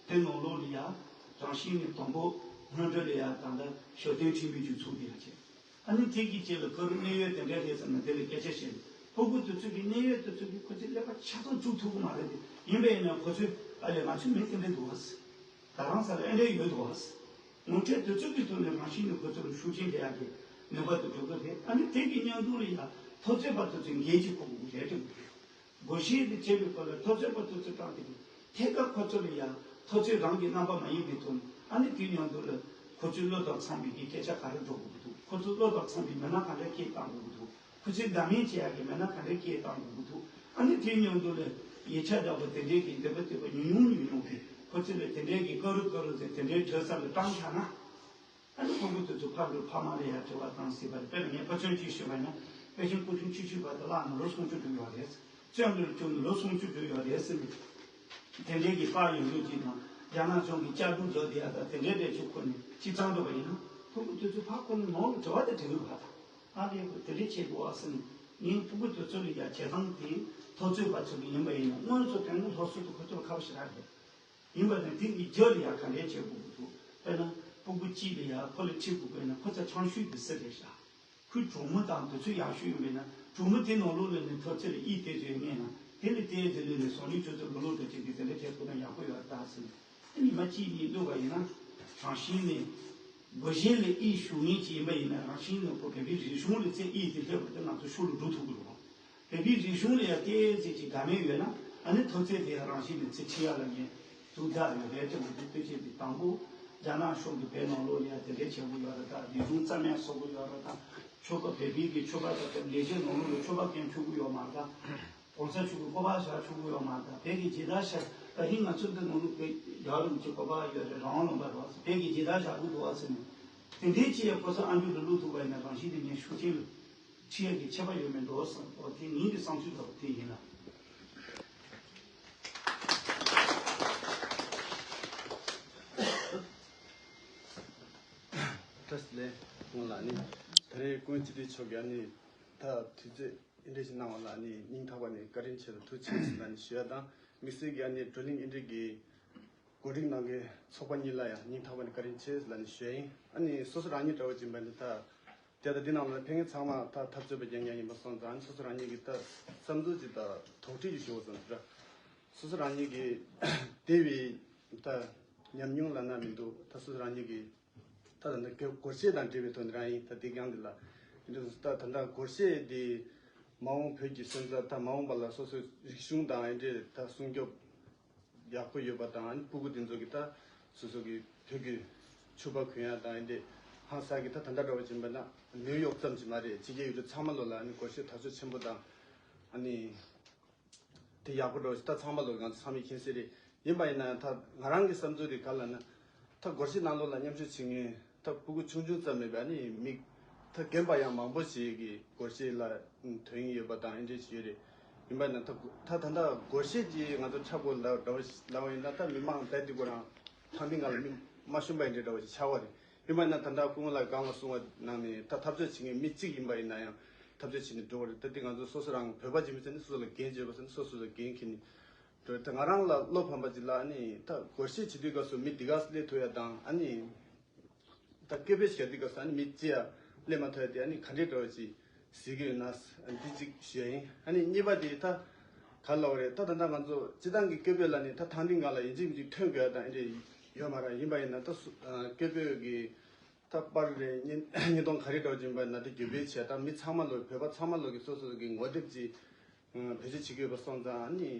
དེ་ནང་ལོགས་ལ་ཡ་རང་བཞིན་ནས་དང་པོ་སྔོན་འགྲོ་ལ་ཡ་ད་ལྟ་ཞབས་བརྟན་ཁྲིམས་དཔོན་ཅིག་ཚུགས་དེ་ཡ་བྱས། ཨ་ནི་དེ་གི་རྗེས་ལ་ཁོ་རང་གནད་ཡོད་དེ་འདྲ་རེད་ཟེར་ན་དེ་ལ་སྐད་ཆ་བཤད། སྤུ་གུ་དེ་ཚོ་གི་གནད་ཡོད་དེ་ཚོ་གི་ཁོ་ཚོའི་ཀླད་པ་ཆ་ཚང་བཅུག་ཐུབ་ཀྱི་མ་རེད་དེ། ཡིན་པ་ཡིན་ན་ཁོ་ཚོས་ཨ་ལས་ང་ཚོའི་མི་དེ་འདྲ་འདུག་ཨ་ཟེར། ད་རང་ས་ལ་ཨེ་འདྲ་ཡོད་འདུག་ཨ་ཟེར། ངོ་སྤྲོད་དེ་ཚོ་གི་ཐོག་ནས་རང་བཞིན་ནས་ཁོ་ཚོ་ལ་ཤུགས་རྐྱེན་ཐེབས་ཡག་གི་ནུས་པ་དེ་འགྲོ་གི་རེད། ཨ་ནི་དེ་གི་མཉམ་དུ་ལ་ཡ་འཐབ་རྩོད་པ་དེ་ཚོས་འགན་ཅིག་ཁུར་དགོས་ཀྱི་རེད་དྲན་གི་རེད། སྒོར་གཞས་དེ་བྱས་པའི་སྐོར་ལ་འཐབ་རྩོད་པ་དེ་ཚོ་དྲངས་ཏེ་གི་ཐད་ཀར་ཁོ་ཚོ་ལ་ཡང་འཐབ་རྩོད་རང་གི་རྣམ་པ་མ་ཡིན་པའི་ཐོག་ནས། ཨ་ནི་དེའི་མཉམ་དུ་ལ་ཁོ་ཚོའི་བློ་དང་འཚམ་པའི་གི་སྐད་ཆ་ག་རེ་འགྲོ་དགོས་ཀྱི་འདུག་ཁོ་ཚོའི་བློ་དང་འཚམ་པའི་མི་སྣ་ག་འདྲ་སྐད་བཏང་དགོས་ཀྱི་འདུག་ཁོ་ཚོའི་བདག་མེད་བྱེད་ཡག་གི་མི་སྣ་ག་འདྲ་སྐད་བཏང་དགོས་ཀྱི་འདུག་ཨ་ནི་དེའི་མཉམ་དུ་ལ་ཡིག་ཆ་འདྲ་པོ་དེ་འདྲའི་གི་འདོད་པ་འདོད་པ་ཉུང་ཉུང་ཉུང་ཉུང་གི་ཁོ་ཚོ་ལ་དེ་འདྲའི་གི་ཀ་རུ་ཀ་རུ་ཟེར་དེ་འདྲའི་བྲོས་ས་ལ་བཏང་བཞག་ན། ཨ་ནི་ཕྲུ་གུ་དེ་ཚོ་ཕར་འགྲོ་ཕ་མ་ལ་ཡང་དྲི་བ་བཏང་སྲིད་པ་རེད། དཔེར་ན་ངས་ཕ་ཚོན་གཅིག་ཞུས་པ་ཡིན་ན། དཔེ་ཆེན་སྐུ་ཕྲེང་བཅུ་གཅིག་པ་དེ་བཀླགས་ན་ལོ་སུམ་ཅུ་འགྲོ་ཡོད་རེད། བཙོན་ལ་བཅུག་ན་ལོ་སུམ་ཅུ་འགྲོ་ཡོད་རེད་ཟེར་ནས། དེ་འདྲའི་གི་པར་ཡོད་ལུགས་ཅིག་དང་། རྒྱ་ནག་གཞུང་གི་ལྕགས་སྒྲོག་རྒྱག་བསྡད་ཡ་དང་དེ་འདྲའི་འདྲ་ཅིག་ཁུར་ནས་ཅིག་བཏང་འགྲོ་བ་ཡིན་ན། ཕྲུ་གུ་དེ་ཚོ་ཕར་འཁོར་ནས་ནང་ལ་དྲི་བ་དེ་དྲི་གི་ཡོད་པ་དང་། ཨ་ལས་ཁོས་དེ་འདྲས་བྱེད་དགོས་ཨ་ཟེར་ནས། ངས་ཕྲུ་གུ་དེ་ཚོ་ལ་ཡ་བྱེད་སྟངས་དེ་འཐབ་རྩོད་པ་ཚོ་གི་ཡིན་པ་ཡིན་ན་སྔོན་ཚོ་དོན་དངོས་སློབ་གསོ་དེ་ཁོ་ཚོ་ལ་ཁག་པོ་ཞེ་དྲག་རེད། ཡིན་པ་ནི་དེ་གི་རྒྱུ་ལ་ཡ་ག་འདྲས་བྱེད་དགོས་ཀྱི་འདུག་དཔེར་ན་སྤུ་གུ་གཅིག་ལ་ཡ་ཁོ་ལ་ཁྲིད་དགོས་པས་ན་ཁོ་ཚོ་ཆང་ཤུལ་དུ་སུ་རེད་ཤག་ཁོའི་གྲོགས་མོ་དང་དེ་ཚོ་ཡག་ཤོས་ཡིན་པས་ན་གྲོགས་མོ་དེ་ནང་ལོགས་ལ་ནི་འཐབ་རྩོད་ལ་ཡིད་གཏད་རྒྱུ་ཡིན་ན། དེ་ལ་བལྟས་དེ་ལས་ནི་བཟང་ཉུང་ཆུ་ཚོད་ལོ་ལོ་འགྲོ་བྱེད་ཀྱི་དེ་འདྲ་བྱེད་ཐུབ་ན་ཡག་པོ་ཡོད་ད་ཟེར་ནས། ཉི་མ་གཅིག་གཉིས་བསྡད་པ་ཡིན་ན་རང་བཞིན་ནས་སྒོར་གཞས་ལ་ཡིད་གཞུང་མཁན་ཅིག་ཡིན་པ་ཡིན་ན། རང་བཞིན་ནས་ཁོ་བོད་པའི་རིག་གཞུང་ལ་ཚད་ཡིད་དེ་སླེབས་པ་དེ་ང་ཚོ་ཤུགས་ལ་འགྲོ་ཐུབ་ཀྱི་རེད། བོད་པའི་རིག་གཞུང་ལ་ཡང་ཏོག་ཙམ་ཅིག་དགའ་མོས་ཡོད་ན། ཨ་ནི་འཐབ་རྩོད་དེ་ཡང་རང་བཞིན་ནས་ཚེ་ཁྲིད་ཡག་ལ་ངས་ཐུགས་དག་ཡོད་རེད་དྲན་གྱི་འདུག་དེ་བྱས་ཏེ་དང་པོ་རྒྱ་ནག་གཞུང་གིས་བོད་ནང་ལོགས་ལ་ཡང་དེ་འདྲའི་བྱེད་དགོས་ཡོད་རེད། ད་རིག་གཞུང་རྩ་མེད་བཟོ་དགོས་ཡོད་རེད། ད་ཆོས་པ་བོད་པའི་གི་ཆོས་པ་དང་ལས་བྱེད་ནང་ལོགས་ལ་ཆོས་པ་མཁན་ཆོག་གི་ཡོད་མ་རེད། ད་༸གོང་ས་མཆོག་གི་སྐུ་པར་བཞག་ཆོག་གི་ཡོད་མ་རེད། ད་བོད་ཀྱི་ཇི་ལྟར་བཞག་ད་ཧིན་ང་ཚོ་འདི་ནང་ལོགས་བོད་རྒྱལ་བ་རིན་པོ་ཆེའི་སྐུ་པར་ཡོད་རེད། རང་དབང་ལུང་པ་རེད། བོད་ཀྱི་ཇི་ལྟར་བཞག་དགོས་འདུག་ཟེར་ནས་དེ་འདྲའི་ཅིག་ཡང་ཁོ་ཚོ་ཨ་མདོ་ལ་བླུག་ཐུབ་པ་ཡིན་ན་རང་བཞིན་དེ་ངས་ཤུགས་རྐྱེན་ལ། ཁྲིད་ཡག་གི་ཁྱད་པར་ཡོད་མེད་འགྲོ་བསམ། འོ་དེ་ངེད་ཀྱི་བསམ་ཚུལ་འདྲ་པོ་དེ་ཡིན་ལ། བཀྲ་ཤིས་བདེ་ལེགས་སྐུ་ངོ་ལགས། ནི་ད་རེས་ཀུན་སྤྱི་འཐུས་མཆོག་གིས་ནི་ད་དུས་ཚོད་འདི་འདྲ་ཞིག་གནང་བ་ལ་ནི་སྙིང་ཐག་པ་ནས་བཀའ་དྲིན་ཆེ་ལ་ཐུགས་རྗེ་ཆེ་ལ་ནི་ཞུ་ཡ་དང་། དམིགས་བསལ་གྱིས་ནི་བགྲོ་གླེང་འདི་འདྲ་གི་གོ་སྒྲིག་གནང་མཁན་ཚོགས་པ་གཉིས་ལ་ཡང་སྙིང་ཐག་པ་ནས་བཀའ་དྲིན་ཆེ་ལ་ནི་ཞུ་ཡ་ཡིན། ཨ་ནི་སོ་སོ་རང་ཉིད་འདྲ་བོ་ཅིག་ཡིན་པ་ནི་ད། དེ་ལྟར་འདི་ནང་ལ་ཕེབས་མཁན་ཚང་མ་ད་འཐབ་རྩོད་པ་རྐྱང་རྐྱང་ཡིན་པ་སོང་ཙང་སོ་སོ་རང་ཉིད་ཀྱི་ད་བསམ་ཚུལ་ཅིག་ད་དོགས་འདྲི་ཞིག་ཞུ་བ་སོང་ཙང་། སོ་སོ་རང་ཉིད་ཀྱི་འདས་པའི་ད་ཉམས་མྱོང་ལབ་ན་མི་འདུག་ད་སོ་སོ་རང་ཉིད་ཀྱི་ད་ད་ནི་སྒོར་གཞས་དང་འབྲེལ་བའི་ཐོག་ནས་རང་ཡིན། ད་འདི་གང་འདི་ལ་འདི་ད་ད་ད་སྒོར་གཞས་འདི་མ་འོངས་བོད་ཀྱི་སོན་རྩ་ད་མ་འོངས་པ་ལ་སོ་སོའི་རིག་གཞུང་དང་འདི་འདྲའི་ད་སྲུང་སྐྱོབ་ཡག་པོ་ཡོད་པ་དང་། ཨ་ནི་སྤུ་གུ་དེ་ཚོ་གི་ད་སོ་སོ་གི་བོད་ཀྱི་ཕྱུ་པ་གོན་ཡ་དང་། ཨ་ནི་ཧང་སང་གི་ད་ད་ལྟ་འདྲ་བ་ཅིག་ཡིན་པ་ན་ནིའུ་ཡོག་ཙམ་ཅིག་མ་རེད། ཕྱི་རྒྱལ་ཡུལ་གྲུ་ཚང་མ་ལོ་ལ་ཨ་ནི་སྒོར་གཞས་དར་ཁྱབ་ཆེན་པོ་དང་། ཨ་ནི་དེ་ཡག་པོ་འདྲ་བ་ཞིག་ད་ཚང་མ་ལོ་ང་ཚོ་ཚང་མས་མཁྱེན་གསལ་རེད། ཡིན་པ་ཡིན་ན་ད་ང་རང་གི་བསམ་ཚུལ་རེད་ག་ལབ་ན། ད་སྒོར་གཞས་ནང་ལོགས་ལ་མཉམ་ཞུགས་བྱེད་མཁན་ད་སྤུ་གུ་ཆུང་ཆུང་ཙམ་མེད་པའི་ཨ་ནི་མི་ད་རྒན་པ་ཡང་མང་པོ་ཞིག་གིས་སྒོར་གཞས་ལ་དོན་ཡོད་པ་དང་ཨེ་འདྲས་ཞིག་ཡོད་རེད། ཡིན་པ་ན་ད་ད་ད་ད་སྒོར་གཞས་ཀྱིས་ང་ཚོ་འཁྲབ་དགོས་ལབ་འདྲ་བ་ཞིག་ལབ་པ་ཡིན་ན། ད་མི་མང་རྦད་དེ་ཁོ་རང་ཐང་སྟེང་སྒང་ལ་མི་མ་ཞུམ་པ་ཡིན་འདྲ་འདྲ་བ་ཞིག་ཆགས་པ་རེད། ཡིན་པ་ན་ད་ལྟ་སྐུ་ངོ་ལགས་གོང་ལ་གསུངས་པ་ནང་ནས་ད་འཐབ་རྩོད་བྱེད་མཁན་མི་གཅིག་ཡིན་པ་ཡིན་ན་ཡང་འཐབ་རྩོད་བྱེད་ནས་འགྲོ་བ་རེད། ད་དེ་ང་ཚོ་སོ་སོ་རང་བོད་པ་ཅིག་མིན་ཚེ་ནི་སོ་སོ་ལ་འགན་བྱེད་པ་ཚེ་ནི་སོ་སོ་ལ་འགན་འཁྱེར་ནས་འགྲོ་རེད། ད་ང་རང་ལ་བློ་ཕམ་པ་ཅིག་ལ་ཨ་ནི་ད་སྒོར་གཞས་བྱེད་དུས་སྐབས་སུ་མི་འདི་ག་སླེབས་ཐུབ་ཡ་དང་། ཨ་ནི་ ད་སྐད་འབོད་བྱེད་དུས་སྐབས་སུ་ཨ་ནི་མི་གཅིག་ཡང་སླེབས་མ་ཐུབ་ཡ་དེ་ཨ་ནི་ག་འདྲའི་འདྲ་བོ་ཅིག་གཟིགས་ཀྱི་ཡོད་ན། འདི་གཅིག་ཞུ་ཡ་ཡིན། ཨ་ནི་གཉིས་པ་དེ་ད་ག་ལབ་རེད། ད་ད་ལྟ་ང་ཚོ་སྤྱི་བཏང་གི་སྐད་འབོད་ལ་ནི་ད་ཐེངས་འདི་སྒང་ལ་ཡིན་གཅིག་མིན་གཅིག་ཐོན་དགོས་ཡ་དང་ཨེ་འདྲ་ཡོད་མ་རེད། ཡིན་པ་ཡིན་ན་ད་སུ་སྐད་འབོད་ཀྱི་ད་པར་རེད། བརྙན་བརྙན་ཐུང་ག་རེ་འདྲ་བོ་ཅིག་ཡིན་པ་ཡིན་ན་ད་བརྒྱུད་སྤེལ་བྱས། ད་མི་ཚང་མ་ལོ་བོད་པ་ཚང་མ་ལོ་གི་སོ་སོ་གི་ངོ་དེབ་ཅིག་བེད་སྤྱོད་བྱེད་ཀྱི་ཡོད་པ་སོང་ཙང་ཨ་ནི།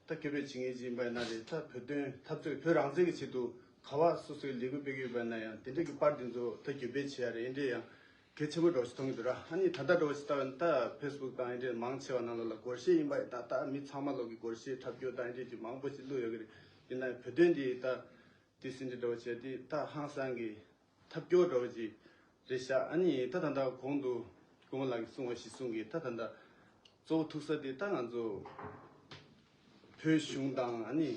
ད་སྐད་འབོད་བྱེད་མཁན་ཅིག་ཡིན་པ་ཡིན་ན་རེད། ད་བོད་དོན་འཐབ་རྩོད་བོད་རང་བཙན་གྱི་ཆེད་དུ་ག་བ་སོ་སོའི་ལས་འགུལ་སྤེལ་གྱི་ཡོད་པ་ཡིན་ན་ཡང་དེ་འདྲ་གི་པར་དེ་ཚོ་ད་བརྒྱུད་སྤེལ་བྱེད་ཡ་རེད། འདི་འདྲ་ཡང་གལ་ཆེན་པོ་འདྲ་བོ་ཞིག་མཐོང་གི་འདུག་ར། ཨ་ནི་ད་ལྟ་འདྲ་བོ་ཞིག་ལྟ་བ་ཡིན་ན་ད་ཕེ་སི་བུག་དང་འདི་འདྲའི་མང་ཆེ་བ་ནང་ལོགས་ལ་སྒོར་གཞས་ཡིན་པ་ཡིན་ད། ད་མི་ཚང་མ་ལོག་གི་སྒོར་གཞས་འཁྲབ་སྐྱོར་དང་འདི་འདྲ་ཅིག་མང་པོ་ཞིག་བླུགས་ཡོད་ཀྱི་རེད། ཡིན་ན་ཡང་བོད་དོན་འདི་ད། དེ་སྲིད་འདི་འདྲ་བོ་བྱས་ཏེ་ད་ཧང་སང་གི་འཁྲབ་སྐྱོར་འདྲ་བོ་ཅིག་རེད་ཤག་ཨ་ནི་ད་ད་ལྟ་གོང་དུ་སྐུ་ངོ་ལགས་ཀྱིས་གསུངས་པ་གཞིར་བཟུང་གིས་ད་ད་ལྟ་གཙོ་བོ་ཐུག་ས་དེ་ད་ང་ཚོ་བོད་གཞུང་དང་ཨ་ནི་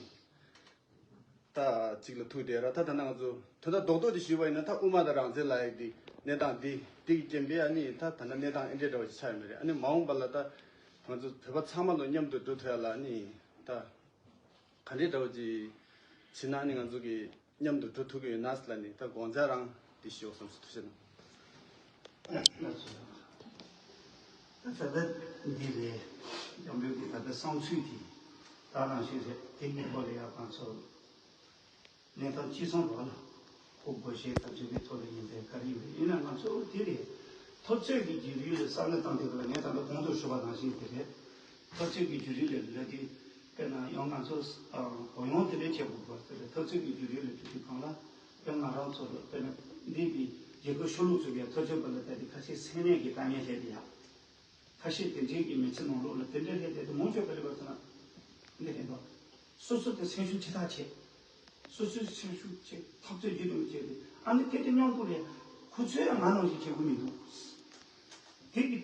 ད་གཅིག་ལ་ཐུག་བསྡད་ར། ད་ད་ལྟ་ང་ཚོ་དོན་དག་རྡོག་རྡོག་ཅིག་ཞུས་པ་ཡིན་ན་ད་དབུ་མ་དང་རང་བཙན་ལབ་ཡག་དེ་གནས་སྟངས་དེ་དེ་གི་རྐྱེན་པས་ཨ་ནི་ད་ད་ལྟ་གནས་སྟངས་ཨེ་འདྲས་འདྲ་བོ་ཅིག་ཆགས་ཡོད་མ་རེད། ཨ་ནི་མ་འོངས་པ་ལ་ད་ང་ཚོ་བོད་པ་ཚང་མ་ལོ་མཉམ་དུ་འགྲོ་ཐུབ་ཡག་ལ་ཨ་ནི་ད། ག་འདྲའི་འདྲ་བོ་ཅིག་བྱེད་ན་ནི་ང་ཚོ་གི་མཉམ་དུ་འགྲོ་ཐུབ་ཀྱི་ཡོད་ན་ཟེར་ལ་ནི་ད་དགོངས་འཆར་རང་འདི་ཞུ་བསམ་སོང་། ཐུགས་རྗེ་གནང་། ད་ད་ལྟ་འདི་རེད། སྐྱབས་མགོན་གྱི་ད་ལྟ་བསམ་ཚུལ་དེ་ད་རང་བཞིན་རེད། དེ་གཉིས་པོ་ལ་ཡག་གང་ཚོ་གནས་སྟངས་ཅི་སོང་རོགས་ལ་ཁོ་དགོས་ཤེས་ཐམས་ཅད་ཀྱི་ཐོག་ལ་ཡིན་པའི་བཀའ་དྲིན་རེད། ཡིན་ན་ང་ཚོ་དེ་རེད། འཐབ་རྩོད་ཀྱི་བརྒྱུད་རིམ་ལ་བསམ་བློ་བཏང་དུས་ལ་ངས་ད་ལྟ་གོང་དུ་ཞུས་པ་ནང་བཞིན་དེ་རེད། འཐབ་རྩོད་ཀྱི་བརྒྱུད་རིམ་ལ་ལ་དེ། དཔེར་ན་ཡང་ང་ཚོ་གོ་ཡོང་དེ་འདྲའི་བྱེད་དགོས་པ་དེ་ལ་འཐབ་རྩོད་ཀྱི་བརྒྱུད་རིམ་ལ་བརྒྱུད་དུས་གང་ལ་དཔེར་ང་རང་ཚོ་ལ་དཔེར་ན་འདི་གི་རྒྱལ་ཁབ་ཤོར་ལུགས་ཚུགས་པའི་འཐབ་རྩོད་པ་ལ་ལྟ་དེ་ཁ་ཤས་སེམས་ནད་ཀྱི་དཀའ་ངལ་སླེབས་ཡག་ཁ་ཤས་དེ་འདྲའི་གི་མི་ཚེ་ནང་ལོགས་ལ་དེ་འདྲའི་སླེབས་ཏེ་དེ་མང་ཆོག་ག་ལེ་བར་ཚོ་ན་འདི་རེད་འདུག་སོ་སོ་དེ་སེམས་ཤུགས་ཆེ་ཐག་ཆེ། སོ་སོའི་སེམས་ཤུགས་ཆེ་འཐབ་རྩོད་བརྒྱུད་རིམ་བྱས་ཏེ་ཨ་ནི་དེ་དེ་མཉམ་དུ་རེད། ཁོ་ཚོས་ང་ནང་བཞིན་བྱེད་དགོས་མི་འདུག་དེ་གི་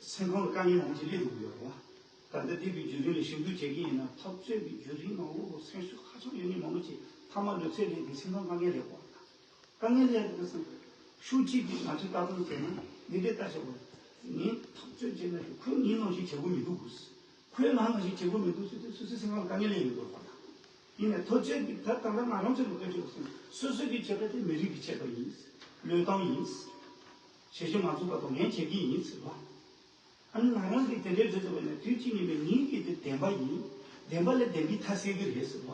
སེམས་ཁོང་ལ་དཀའ་ངལ་མང་ཆེ་སླེབས་འདུག་ཡོད་རེད་བ། ད་ལྟ་དེ་གི་བརྒྱུད་རིམ་ལ་ཞིབ་འཇུག་བྱེད་ཀྱི་ཡིན་ན་འཐབ་རྩོད་ཀྱི་བརྒྱུད་རིམ་ནང་ལོགས་སུ་སེམས་ཤུགས་ཧ་ཅང་ཡོད་མཁན་མང་པོ་ཅིག་མཐའ་མ་ལོ་ཚད་ལས་ཀྱི་སེམས་ཁོང་དཀའ་ངལ་སླེབས་པ་དང་། དཀའ་ངལ་སླེབས་པ་སོང་ཤུགས་གཅིག་གིས་ང་ཚོས་ལྟ་སྟངས་བྱས་ན་འདི་འདྲའི་ལྟ་ཞོག་པ། ངས་འཐབ་རྩོད་བྱས་ན་ཁོས་ངའི་ནང་བཞིན་བྱེད་དགོས་མི་འདུག་གོ། ཁོས་ང་ནང་བཞིན་བྱེད་དགོས་མི་འདུག་ཟེར་དུས་སོ་སོའི་སེམས་ཁོང་ལ་དཀའ་ངལ་སླེབས་ཡོང་དགོས་པ་དང་། ཡིན་ནའི་འཐབ་རྩོད་ཀྱི་ད་ད་ལྟ་ང་རང་ཚོ་ལ་བཀོད་ཆོག་ཟིན་སོ་སོ་གི་བྱེད་པ་དེ་མི་རིགས་ཀྱི་ཆེད་དུ་ཡིན། བློས་བཏང་ཡིན། བྱེད་ཤེས་ང་ཚོ་བར་དུ་ངས་བྱེད་ཀྱི་ཡིན་ཟེར་བ། ཨ་ནི་ང་རང་གིས་དེ་འདྲའི་འདྲི་ཐུབ་པ་ནི་དུས་གཅིག་ཡིན་པའི་ངེད་ཀྱི་དེ་བདེན་པ་ཡིན། བདེན་པ་ལས་བདེན་པའི་མཐའ་གསལ་གྱི་རེད་ཟེར་བ།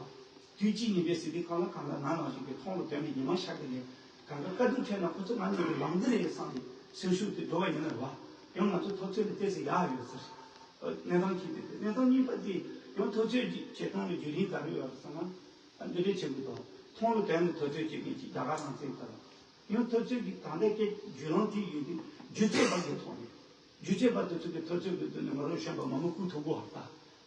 དུས་གཅིག་ཡིན་པའི་ཟེར་དུས་གང་ལ་གང་ལ་ང་ནང་བཞིན་གྱི་མཐོང་ལ་དོན་གྱི་ཉི་མ་ཤར་གྱི་རེད། གང་ག་དཀའ་སྡུག་འཕྲད་ན་ཁོ་ཚོ་ང་ནང་གི་ལངས་གི་རེད་བསམ་སྟེ་སེམས་ཤུགས་དེ་འགྲོ་བ་ཡིན་ན་རེད་བ། ཡང་ང་ཚོ་འཐབ་རྩོད་ལ་ཏོག་ཙམ་ཡག་ཡོད་ཟེར། གནས་སྟངས་གཅིག་དེ་རེད། གནས་སྟངས་གཉིས་པ་དེ་ཡང་འཐབ་རྩོད་ཀྱི་བྱེད་སྟངས་ལ་བརྒྱུད་རིམ་ག་རེ་ཡོད་རེད་ཟེར་ན། འདི་འདྲའི་བྱེད་དགོས་དང་མཐོང་ལ་དོན་གྱི་འཐབ་རྩོད་བྱེད་མཁན་གྱི་རྒྱ་གར་རང་བཙན་ལྟར། ཡང་འཐབ་རྩོད་ཀྱི་ད་ལྟ་སྐད་བརྒྱུད་ལམ་དེ་ཡོད་དུས་སྒྱུ་རྩལ་པ་གི་ཐོག་ནས་སྒྱུ་རྩལ་པ་དེ་ཚོ་གི་འཐབ་རྩོད་ཀྱི་དོན་ནས་ང་རང་གཞོན་པ་མ་མོ་སྐུ་ཐུག་གོ་ཧ་ད་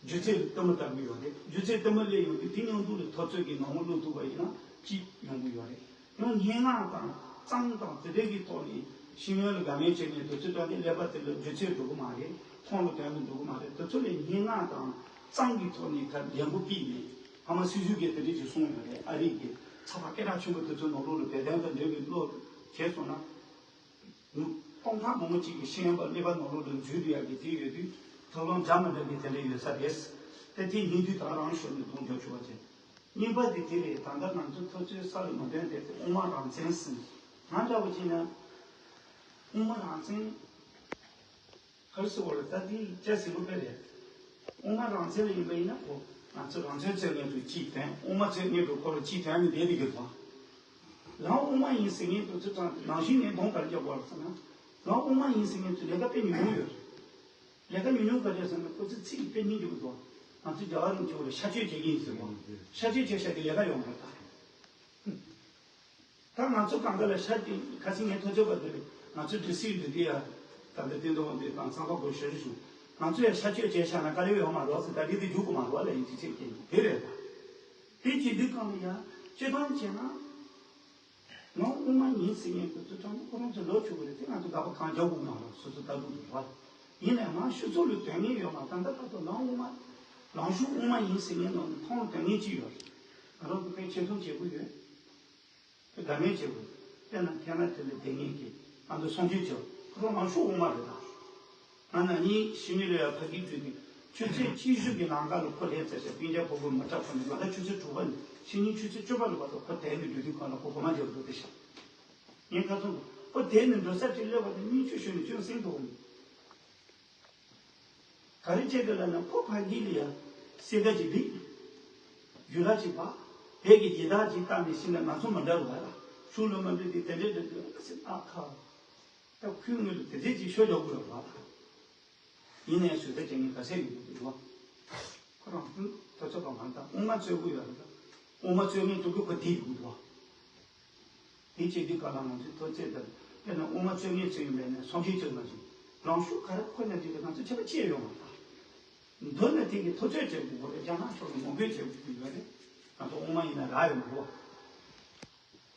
སྒྱུ་རྩལ་གྱི་གཏའ་མ་ལྟ་གི་ཡོད་རེད། སྒྱུ་རྩལ་གཏའ་མ་སླེབས་ཡོང་དུས་དེ་མཉམ་དུ་ལ་འཐབ་རྩོད་ཀྱི་ནང་མ་བླུག་ཐུབ་པ་ཡིན་ན་ཅིག་ཡོང་གི་ཡོད་རེད། ཡང་སྙན་ངག་དང་རྩོམ་དང་དེ་འདྲའི་གི་ཐོག་ནས་ཤེས་ཡོན་ལ་དགའ་མོས་བྱས་ནས་དུས་ཚོད་བཏང་སྟེ་ཀླད་པ་དེ་ལ་སྒྱུ་རྩལ་འགྲོ་གི་མ་རེད། མཐོང་ལ་དོན་དུ་འགྲོ་གི་མ་རེད། དུས་ཚོད་ལ་སྙན་ངག་དང་རྩོམ་གྱི་ཐོག་ནས་ད་ལན་པོ་ཕུལ་ནས་ཕ་མ་སུ་ཞིག་གིས་དེ་འདྲ་ཞིག་གསུངས་ཡོད་རེད། ཨ་རི་གི་ཚགས་པར་སྐད་གྲགས་ཆེན་པོ་དེ་ཚོའི་ནང་ལོགས་ལ་བོད་དོན་དང་འབྲེལ་བའི་བློ་བྱས་སོང་ན། སྟོང་ཕྲག་མང་པོ་ཅིག་གི་ཤེས་ཡོན་པ་ཀླད་པ་ནང་ལོགས་ལ་འཛུལ་འགྲོ་ཡག་གི་དེ་ཡོད་དུས་ཐབས་ལམ་རྒྱ་མི་འདྲ་གི་དེ་འདྲ་ཡོད་ས་རེད། དེ་དེ་ཉིན་དུས་དང་རང་ཤོར་ནས་གདོང་རྒྱག་ཆོག་པ་བྱས། གཉིས་པ་དེ་དེ་རེད། ད་ལྟ་ང་ཚོ་འཐབ་རྩོད་ས་ལ་མ་ཐོན་དེ་དབུ་མ་རང་བཙན་ཟེར། ང་འདྲ་བོ་བྱས་ན་དབུ་མ་རང་བཙན་ག་རེ་ཟེར་བ་རེད། ད་དེ་སྐྱ་ཟིན་པོ་དཔེ་རེད། དབུ་མ་རང་བཙན་ལ་ཡིན་པ་ཡིན་ན་ཁོ་ང་ཚོ་རང་བཙན་རྩོད་མཁན་དུ་གཅིག་དོན། དབུ་མ་རྩོད་མཁན་དུ་ཁོ་ལ་གཅིག་དོན་ནི་བསྡད་དེ་གི་རེད་བ། རང་དབུ་མ་ཡིན་ཟེར་མཁན་དུ་ཚོ་དྲངས་ཏེ་ནང་བཞིན་ངས་གདོང་ག་རེ་རྒྱག་དགོས་རེད་ཟེར་ན། རང་དབུ་མ་ཡིན་ཟེར་མཁན་ཚོ་ལས་ཀ་དཔེ་ཉུང་ཉུང་ཡོད་རེད། ལས་ཀ་ཉུང་ཉུང་ག་རེ་ཟེར་ན་ཁོ་ཚོས་ཚིག་དཔེ་སྙིང་རྗེ་པོ་འདུག་ང་ཚོས་རྒྱ་གར་རིན་ཆེན་ལ་ཤར་བསྐྱོད་བྱེད་ཀྱི་ཡིན་ཟེར་བ། ཤར་བསྐྱོད་བྱས་བཞག་དེ་ལས་ཀ་ཡོང་མ་རེད་ད། ད་ང་ཚོ་གང་ག་ལ་ཤར་དེ་ཁ་སང་ངས་ཐོས་ཚོད་པ་དེ་ལས་ང་ཚོའི་འདྲི་སྲིད་འདི་དེ་ཡ་ད་ལྟ་བསྟན་རྡོར་དབང་འདུས་དང་གཙང་པ་སྒོས་ཞུ་རེ་བྱུང་། ང་ཚོ་ཡ་ཤར་བསྐྱོད་བྱས་བཞག་ན་དཀའ་ལས་ཡོང་མ་རེད་ཟེར། ད་དེ་དེ་རྒྱུག་གི་མ་རེད་ལ་ཡིན་གཅིག་བྱས་ཀྱི་དེ་རེད་ད། དེ་བྱེད་དུས་གང་ལ་ཡ་སྤྱིར་བཏང་བྱས་ན། ང་དབུ་མ་ཡིན་ཟེར་མཁན་དེ་ཚོ་ཀྲང་ཁོ་རང་ཚོ་ལོ་ཆུང་བ་རེད་དེ་ང་ཚོ་དགག་པ་གང་རྒྱག་དགོས་མ་རེད། སོ་སོ་ལྟ་བུ་རེད་བ། ཡིན་ནའི་ང་ཤུ་ཚོ་ལོས་དོན་ངེས་ཡོད་མ་ད་ལྟ་བར་དུ་ང་དབུ་མ་ལང་ཤོག་དབུ་མ་ཡིན་ཟེར་མཁན་ནང་མཐོང་ལ་དོན་ངེས་ཅི་ཡོད་རེད། ང་རང་ཚོ་དཔེ་ཆེ་མཐོང་བྱེད་དགོས་ཡོད། དེ་དགའ་མོས་བྱེད་དགོས། དཔེར་ན་ཐལ་མོ་དེ་ལ་བསྡད་མཁན་གྱི་ང་ཚོ་སྲུང་སྐྱོབ་བྱེད་ཁོ་རང་ལང་ཤོག་དབུ་མ་རེད་ད། ང་ན་ནིང་ཕྱི་ཉིན་ལ་ཡང་ཕ་གིར་འགྲོ་དུས་ཆུ་ཚོད་གཅིག་ཤུགས་ཀྱི་ནང་ཁ་ལ་ཁོ་སླེབས་ཚར་ཤག་སྤུན་ཀྱག་ཕྲུ་གུ་མ་ཐག་ཁོ་ནས་མ་ད་ཆུ་ཚོད་དྲུག་པ་ནས་ཕྱི་ཉིན་ཆུ་ཚོད་བཅུ་པ་ལ་བར་དུ་ཁོ་དེ་ནས་འགྲོ་དུས་ཁོ་ལ་ཁོ་སྒོ་མ་རྒྱག་འགྲོ་དེ་ཤག་ངས་ཁ་ཚོན་ཁོ་དེ་ནས་འགྲོ་ས་དེ་སླེབས་པ་དེ་སྙིང་ཆུ་ཞོན་ནས་ཅུང་ཟིང་དུ་འོང་། ག་རེ་བྱས་ཏེ་ལབ་ན་ཁོ་ཕ་གི་ལ་ཡ་སེ་ད་ཅིག་བིག་རྒྱུ་ར་ཅིག་བ། བོད་ཀྱི་རྒྱལ་དར་ཅིག་བཏགས་ནས་ཤི་ན་ང་ཚོ་མ་འདྲ་བ་ལ་ཤུགས་ལ་མ་འདྲ་དེ་དེ་འདྲས་འདྲ་འདྲ་ཨ་སི་ཨ་ཁ། ད་ཁོའི་ངོས་ལ་དེ་འདྲས་ཅིག་ཤོ་རྒྱག་དགོས་ར་བ། ཡིན་ནའི་བཟོད་ཐབས་ཀྱི་ངས་ག་ཚད་ཡོད་དགོས་འདུག་བ། ཁོ་རང་ཐུགས་ཐོ་ཚོད་པ་མ་བཏང་དབུ་མ་རྩོད་དགོས་ཡོད་རེད། དབུ་མ་རྩོད་ངེས་ཐུག་གི་ཁོ་དེ་ཡོད་འདུག་བ། དེ་བྱེད་དུས་ག་ལ་ང་ཚོས་ཐོ་ཚད་དང་དཔེར་ན་དབུ་མ་རྩོད་ངེས་ཚོད་ཡིན་པས་ན་སོང་ཤེས་ཚོད་མ་བྱུང་། རང་ཤུགས་ག་རེ་ཁོ་ན་དུས་ང་ཚོ་ཁྱད་པར་ཅི་ཡོད་མ་རེད། མདོར་ན་དེ་གི་ཐོ་ཚོད་བྱེད་དགོས་རེད། རྒྱ་ནག་ཕྱོགས་ནས་ངོ་རྒོལ་བྱེད་དགོས་ཀྱི་ཡོད་རེད། ང་ཚོ་དབུ་མ་ཡིན་ན་རག་ཡོད་མ་རེད།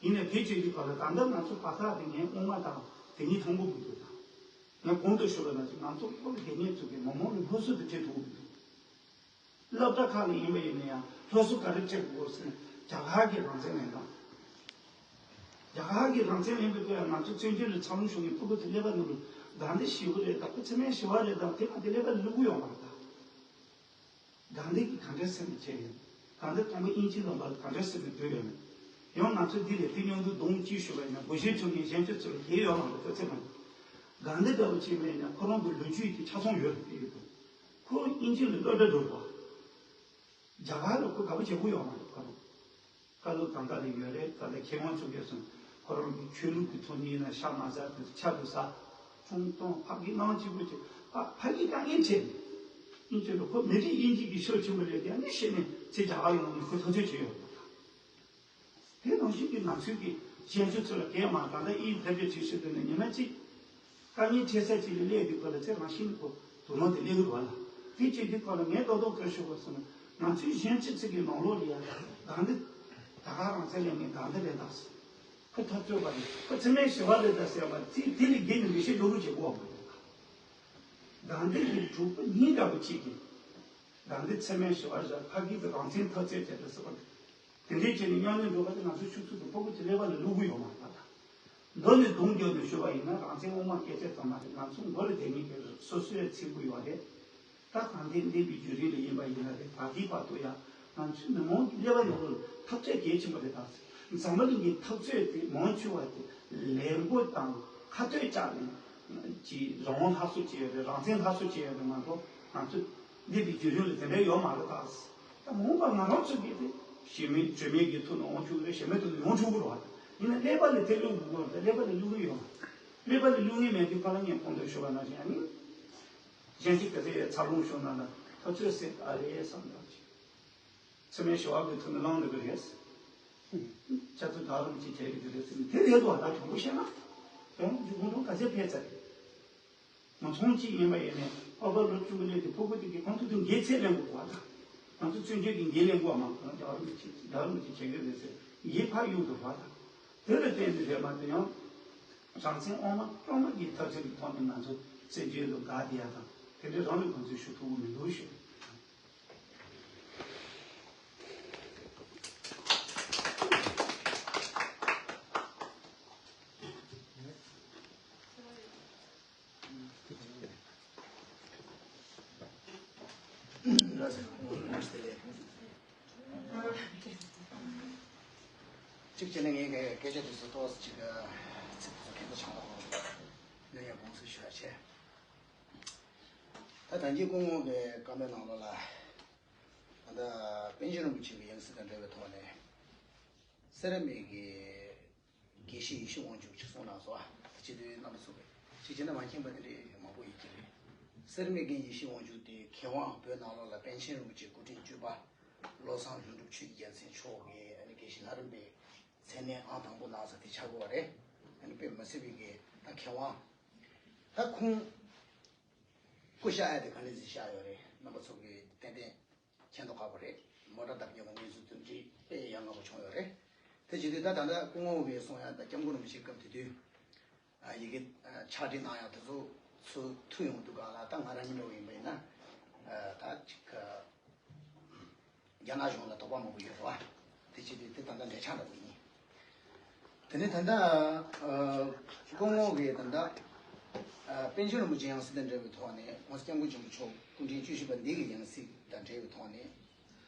ཡིན་ནའི་དེ་བྱེད་དུས་ག་ལ་ད་ལྟ་ང་ཚོ་བར་ཐག་དེ་ངའི་དབུ་མ་དང་དེ་གཉིས་མཐོང་གི་མི་འདུག་ད། ངས་གོང་དུ་ཞུས་པ་ནང་བཞིན་ང་ཚོ་བོད་ལ་དེ་ངས་ཚུགས་ཀྱི་མི་མང་ལ་སློབ་གསོ་དེ་སྤྲད་ཐུབ་ཀྱི་མི་འདུག་སློབ་གྲྭ་ཁག་ལ་ཡིན་པ་ཡིན་ན་ཡང་སློབ་གསོ་ག་རེ་སྤྲད་དགོས་ཟེར་ན་རྒྱ་གར་གྱི་རང་བཙན་ལེན་སྟངས། རྒྱ་གར་གྱི་རང་བཙན་ལེན་པའི་སྐོར་ཡང་ང་ཚོ་བཙན་བྱོལ་ལ་འཚར་ལོངས་བྱུང་བའི་ཕྲུ་གུ་དེ་ཀླད་པ་ནང་ལ་དགའ་ལྡན་ཞི་བ་རེད་དང་ཕོ་མཚན་མའི་ཞི་བ་རེད་དང་དེ་མ་དེ་ཀླད་པ་ལ་བླུག་གི་ཡོད་མ་རེད་ད། དགའ་ལྡན་གྱིས་ག་འདྲའི་སེམས་ནས་བྱས་ཡོད། དགའ་ལྡན་དང་པོ་དབྱིན་ཇི་ལ་བར་ག་འདྲའི་སེམས་ནས་བསྡད་ཡོད་མེད། ཡང་ང་ཚོ་འདི་ལས་དེ་མཉམ་དུ་གདོང་གཅིག་ཞུ་བ་ཡིན་ན་དགོས་གཞི་བྱུང་ནས་གཞན་ཚོའི་ཚུར་ལ་བསྡད་ཡོད་མ་རེད་ཁོ་ཚེ་མ་ཡིན། དགའ་ལྡན་འདྲ་བོ་ཅིག་མེད་ན་ཁོ་རང་གི་ལོ་རྒྱུས་ཀྱི་ཆ་ཚང་ཡོད་རེད་དེ་ཡོད་དོ། ཁོ་དབྱིན་ཇི་ལ་སློབ་གྲྭ་འགྲོ་བ། རྒྱ་གར་ལ་ཁོ་དགའ་པོ་བྱེད་དགོས་ཡོད་མ་རེད་ཁོ་རང་། བཀའ་སློབ་དང་ཀ་ལ་ཡོད་རེད། ད་ལྟ་མཁས་དབང་ཚོ་གས་སོང་ཁོ་རང་གི་ཆོས་ལུགས་ཀྱི་ཐོག་ནས་ཡིན་ན་ཤ་མ་ཟ་དེ་ཆ་དུ་ཟ། ཁྲུང་ཐུང་ཕ་གི་གནང་གཅིག་པུ་ཅིག་ཨ་ཕ་གི་དཀའ་ངལ་འཕྲད་ནས་ཨིན་ཅི་ལ་ཁོ་མི་རིགས་དབྱིན་ཇི་གི་ཤོག་ཆེན་པོ་རེད་དེ་ནི་ཤེས་ནས་ཚེ་རྒྱ་གར་ཡོང་ནས་ཁོ་ཐུགས་ཚོད་བྱེད་ཡོད་པ་དང་། དེ་ནང་བཞིན་གྱི་ང་ཚོའི་གི་གཞན་ཚོ་ཚོ་ལ་གས་མ་ད་ལྟ་ཨིན་ཐབས་ཀྱི་ཚུལ་ཤོད་དུས་ནས་ཉི་མ་གཅིག་དཀའ་ངལ་འཕྲད་ས་ཅིག་ལ་སླེབས་དུས་ཁོ་ལ་ཚེ་རང་བཞིན་ཁོ་དུ་ནང་དེ་སླེབས་དགོས་པ་ལ་དེ་བྱེད་དུས་ཁོ་ལ་ངས་རྡོག་རྡོག་ཁ་ཤོད་དགོས་སོང་ན་ང་ཚོའི་གཞན་ཕྱི་ཚིག་གི་ནང་ལོགས་ལ་ཡ་དགའ་འདི་ད་ག་རང་ཚེ་ལས་ངས་དགའ་འདི་ལས་དག་སོང་། ཁོ་ཐབས་རྩོད་པ་རེད། ཁོ་ཚེ་མའི་ཞི་བ་རེད་ད་ཟེར་བ་ཚིག་དེ་ལས་བརྒལ་ནས་མི་ཤེས་འགྲོ་རུ་བྱེད་དགོས་པ་མ་རེད། དགའ་འདི་གི་གྲོགས་པོ་གཉིས་འདྲ་པོ་གཅིག་གིས་དགའ་འདི་ཚེ་མའི་ཞི་བ་རེད་ཕ་གི་གི་རང་བཙན་འཐབ་རྩོད་བྱེད་དུ་སོང་བ་རེད། དེ་འདྲའི་བྱས་ནས་མཉམ་ལས་འགྲོ་བ་དེ་ང་ཚོའི་ཕྱུགས་ཚོད་དུ་ཕོ་བོ་ཚོའི་ཀླད་པ་ལ་བླུག་གི་ཡོད་མ་རེད་ད། མདོ་ནས་དུང་རྒྱབ་ནས་ཞུ་བ་ཡིན་ན་རང་བཙན་དབུ་མ་སྐད་ཆ་ཙམ་མ་རེད། ང་ཚོ་མགོ་ལ་དེ་ཉིད་ཀྱི་སོ་སོའི་ཚིག་པོ་ཡོད་རེད། ད་གང་དེ་གནས་པའི་བརྒྱུད་རིམ་ལ་ཡིན་པ་ཡིན་ན་རེད། ད་ལྟའི་བར་དུ་ཡང་ང་ཚོའི་མི་མང་གི་ཀླད་པ་ཡོངས་ལ་འཐབ་རྩོད་གལ་ཆེན་པོ་རེད་ད། འཛམ་བུ་གླིང་གི་འཐབ་རྩོད་དེ་མང་ཆེ་བ་དེ་ལས་འགུལ་དང་ཁ་གཏད་བཅག་ནས་ཀྱི་རང་དབང་སླར་གསོ་བྱས་ཡོད་རེད། རང་བཙན་སླར་གསོ་བྱས་ཡོད་རེད་མ་གཏོགས་ང་ཚོ་གནས་པའི་བརྒྱུད་རིམ་ལ་དེ་འདྲ་ཡོད་མ་རེད་ད། ད་མ་འོངས་པ་ང་རང་ཚོ་གིས་དེ་གཞན་མི་བྱེད་མེད་ཀྱི་ཐོག་ནས་འོང་ཆོག་གི་རེད། གཞན་མི་ཐོག་ནས་ཡོང་ཆོག་གི་རེད་བ། ཡིན་ན་ཀླད་པ་ལ་དེ་བླུག་དགོས་རེད། ཀླད་པ་ལ་བླུག་གི་ཡོད་མ་རེད། ཀླད་པ་ལ་བླུག་ངེས་མེད་དུས་ཁ་ལ་ངས་གོང་དུ་ཞུས་པ་ནང་བཞིན་ཨ་ནི་གཞན་གཅིག་ག་ཚོད་ཡས་འཚར་ལོངས་བྱུང་ན་ན་ཐོ་ཚོད་ཟེར་ཨ་རེད་བསམ་ད་ཅིག་ཚེ་མའི་ཞི་བ་གི་ཐོག་ནས་བླངས་འདུག་གི་རེད། ཆ་ཚོད་ད་རུང་ཅིག་བྱས་ཀྱི་འདུག་རེད་ཟེར་ནས་དེ་རེད་དོ། ད་དྲང་པོ་བཤད་ན་དོན་ལུགས་ཀྱི་ཁོང་ཁྲོ་ག་ཚད་འཕེལ་ཚར་རེད། མ་ཚོང་གཅིག་ཡིན་པ་ཡིན་ནས་ཨ་ཕ་ལོ་བཅུ་དགུ་སླེབས་ཏེ་ཕྲུ་གུ་དེ་གི་ཁོང་ཚོ་དུ་འགན་ཚད་ལེན་དགོས་པ་དང་། ང་ཚོ་བཙན་བྱོལ་གྱི་འགན་ལེན་དགོས་མ་གང་རྒྱག་རུ་མི་བྱེད་རྒྱག་རུ་མི་བྱེད་བྱེད་དགོས་རེད་ཟེར་ཡིད་ཕར་གཡུག་འདུག་པ་དང་། དེ་ལ་བརྟེན་ནས་རེད་མ་དེ་ཡང་རང་བཙན་དབུ་མ་དཀྱུས་མ་གི་འཐབ་རྩོད་ཀྱི་ཐོག་ནས་ང་ཚོ་བཙན་བྱོལ་དུ་དགའ་བསྡད་ཡ་དང་དེ་འདྲའི་རང་ལུགས་གང་ཚོད་ཞུ་ཐུབ་ཀྱི་མི་འདུག་ཞུ། གཅིག་བྱས་ན་ངས་སྐད་ཆ་དེ་ཚོ་ཏོག་ཙམ་ཅིག་ཚིག་དེ་ཚོ་གན་ད་ཆང་ལ་ཧོ་ལ་ཡ་དགོངས་སེལ་ཞུ་ཡ་བྱས། ད་ད་གིན་སྐུ་ངོ་གི་བཀའ་མོལ་ནང་ལོགས་ལ་ད་ལྟ་པཎ་ཆེན་རིན་པོ་ཆེ་གི་ཡང་སྲིད་དང་འབྲེལ་བའི་ཐོག་ནས་སེ་ར་སྨད་ཀྱི་དགེ་བཤེས་ཡེ་ཤེས་དབང་ཕྱུག་ཅིག་གསུངས་གནང་སོང་། ཨ་ད་ཅི་དུས་རྣམ་པ་ཚོ་གི་ཅིག་བྱས་ན་མ་མཁྱེན་པ་དེ་འདྲའི་མང་པོ་ཡོད་ཀྱི་རེད། སེ་ར་སྨད་ཀྱི་ཡེ་ཤེས་དབང་ཕྱུག་དེ་མཁས་དབང་བོད་ནང་ལོགས་ལ་པཎ་ཆེན་རིན་པོ་ཆེ་སྐུ་ཕྲེང་བཅུ་པ་བློ་བཟང་ལྷུན་གྲུབ་ཆོས་ཀྱི་རྒྱལ་མཚན་མཆོག་གིས་ཨ་ནི་དགེ་བཤེས་ལྷ་རམས་པའི་མཚན་གནས་ཨང་དང་པོ་གནང་ས་དེ་ཆགས་ཀྱི་ཡོད་རེད། ཨ་ནི་དཔེ་མི་སྲིད་པའི་གི་ད་མཁས་དབང་ད་ཁོང་སྐུ་གཤེགས་ཡ་དེ་ག་ནས་ཟིག་གཤེགས་ཡོད་རེད། རྣམ་པ་ཚོ་གིས་ཏན་ཏན་མཁྱེན་མདོག་ཁ་པོ་རེད། མོ་ཊ་བརྡབ་རྒྱག་གི་གནས་ཚུལ་དེ་འདྲའི་དཔེ་ཡ་ང་པོ་བྱུང་ཡོད་རེད། དེ་བྱེད་དུས་ད་ད་ལྟ་སྐུ་ངོ་གིས་གསུངས་ཡ་ད་སྐྱབས་མགོན་རིན་པོ་ཆེ་སྐབས་དེ་དུས་ཨ་ཡི་གེ་ཨ་ཕྱག་བྲིས་གནང་ཡ་དེ་ཚོ་ཚུར་ཐུག་ཡོང་དུས་ག་ལ་ད་ང་རང་ཉིད་འདྲ་བོ་ཡིན་པ་ཡིན་ན་ཨ་ད་ཅིག་ཨ་རྒྱ་ནག་གཞུང་ལ་དོགས་པ་མང་པོ་ཡོད་རེད་བ། དེ་བྱེད་དུས་དེ་ད་ལྟ་འབྲེལ་ཆགས་འདྲ་བོ་ཡིན། དེ་ནས་ད་ལྟ་ཨ་སྐུ་ངོ་གིས་ད་ལྟ་ཨ་པཎ་ཆེན་རིན་པོ་ཆེ་ཡང་སྲིད་དང་འབྲེལ་བའི་ཐོག་ནས་༸གོང་ས་༸སྐྱབས་མགོན་ཆེན་པོ་མཆོག་སྐུ་ཕྲེང་བཅུ་བཞི་པ་འདི་གི་ཡང་སྲིད་དང་འབྲེལ་བའི་ཐོག་ནས་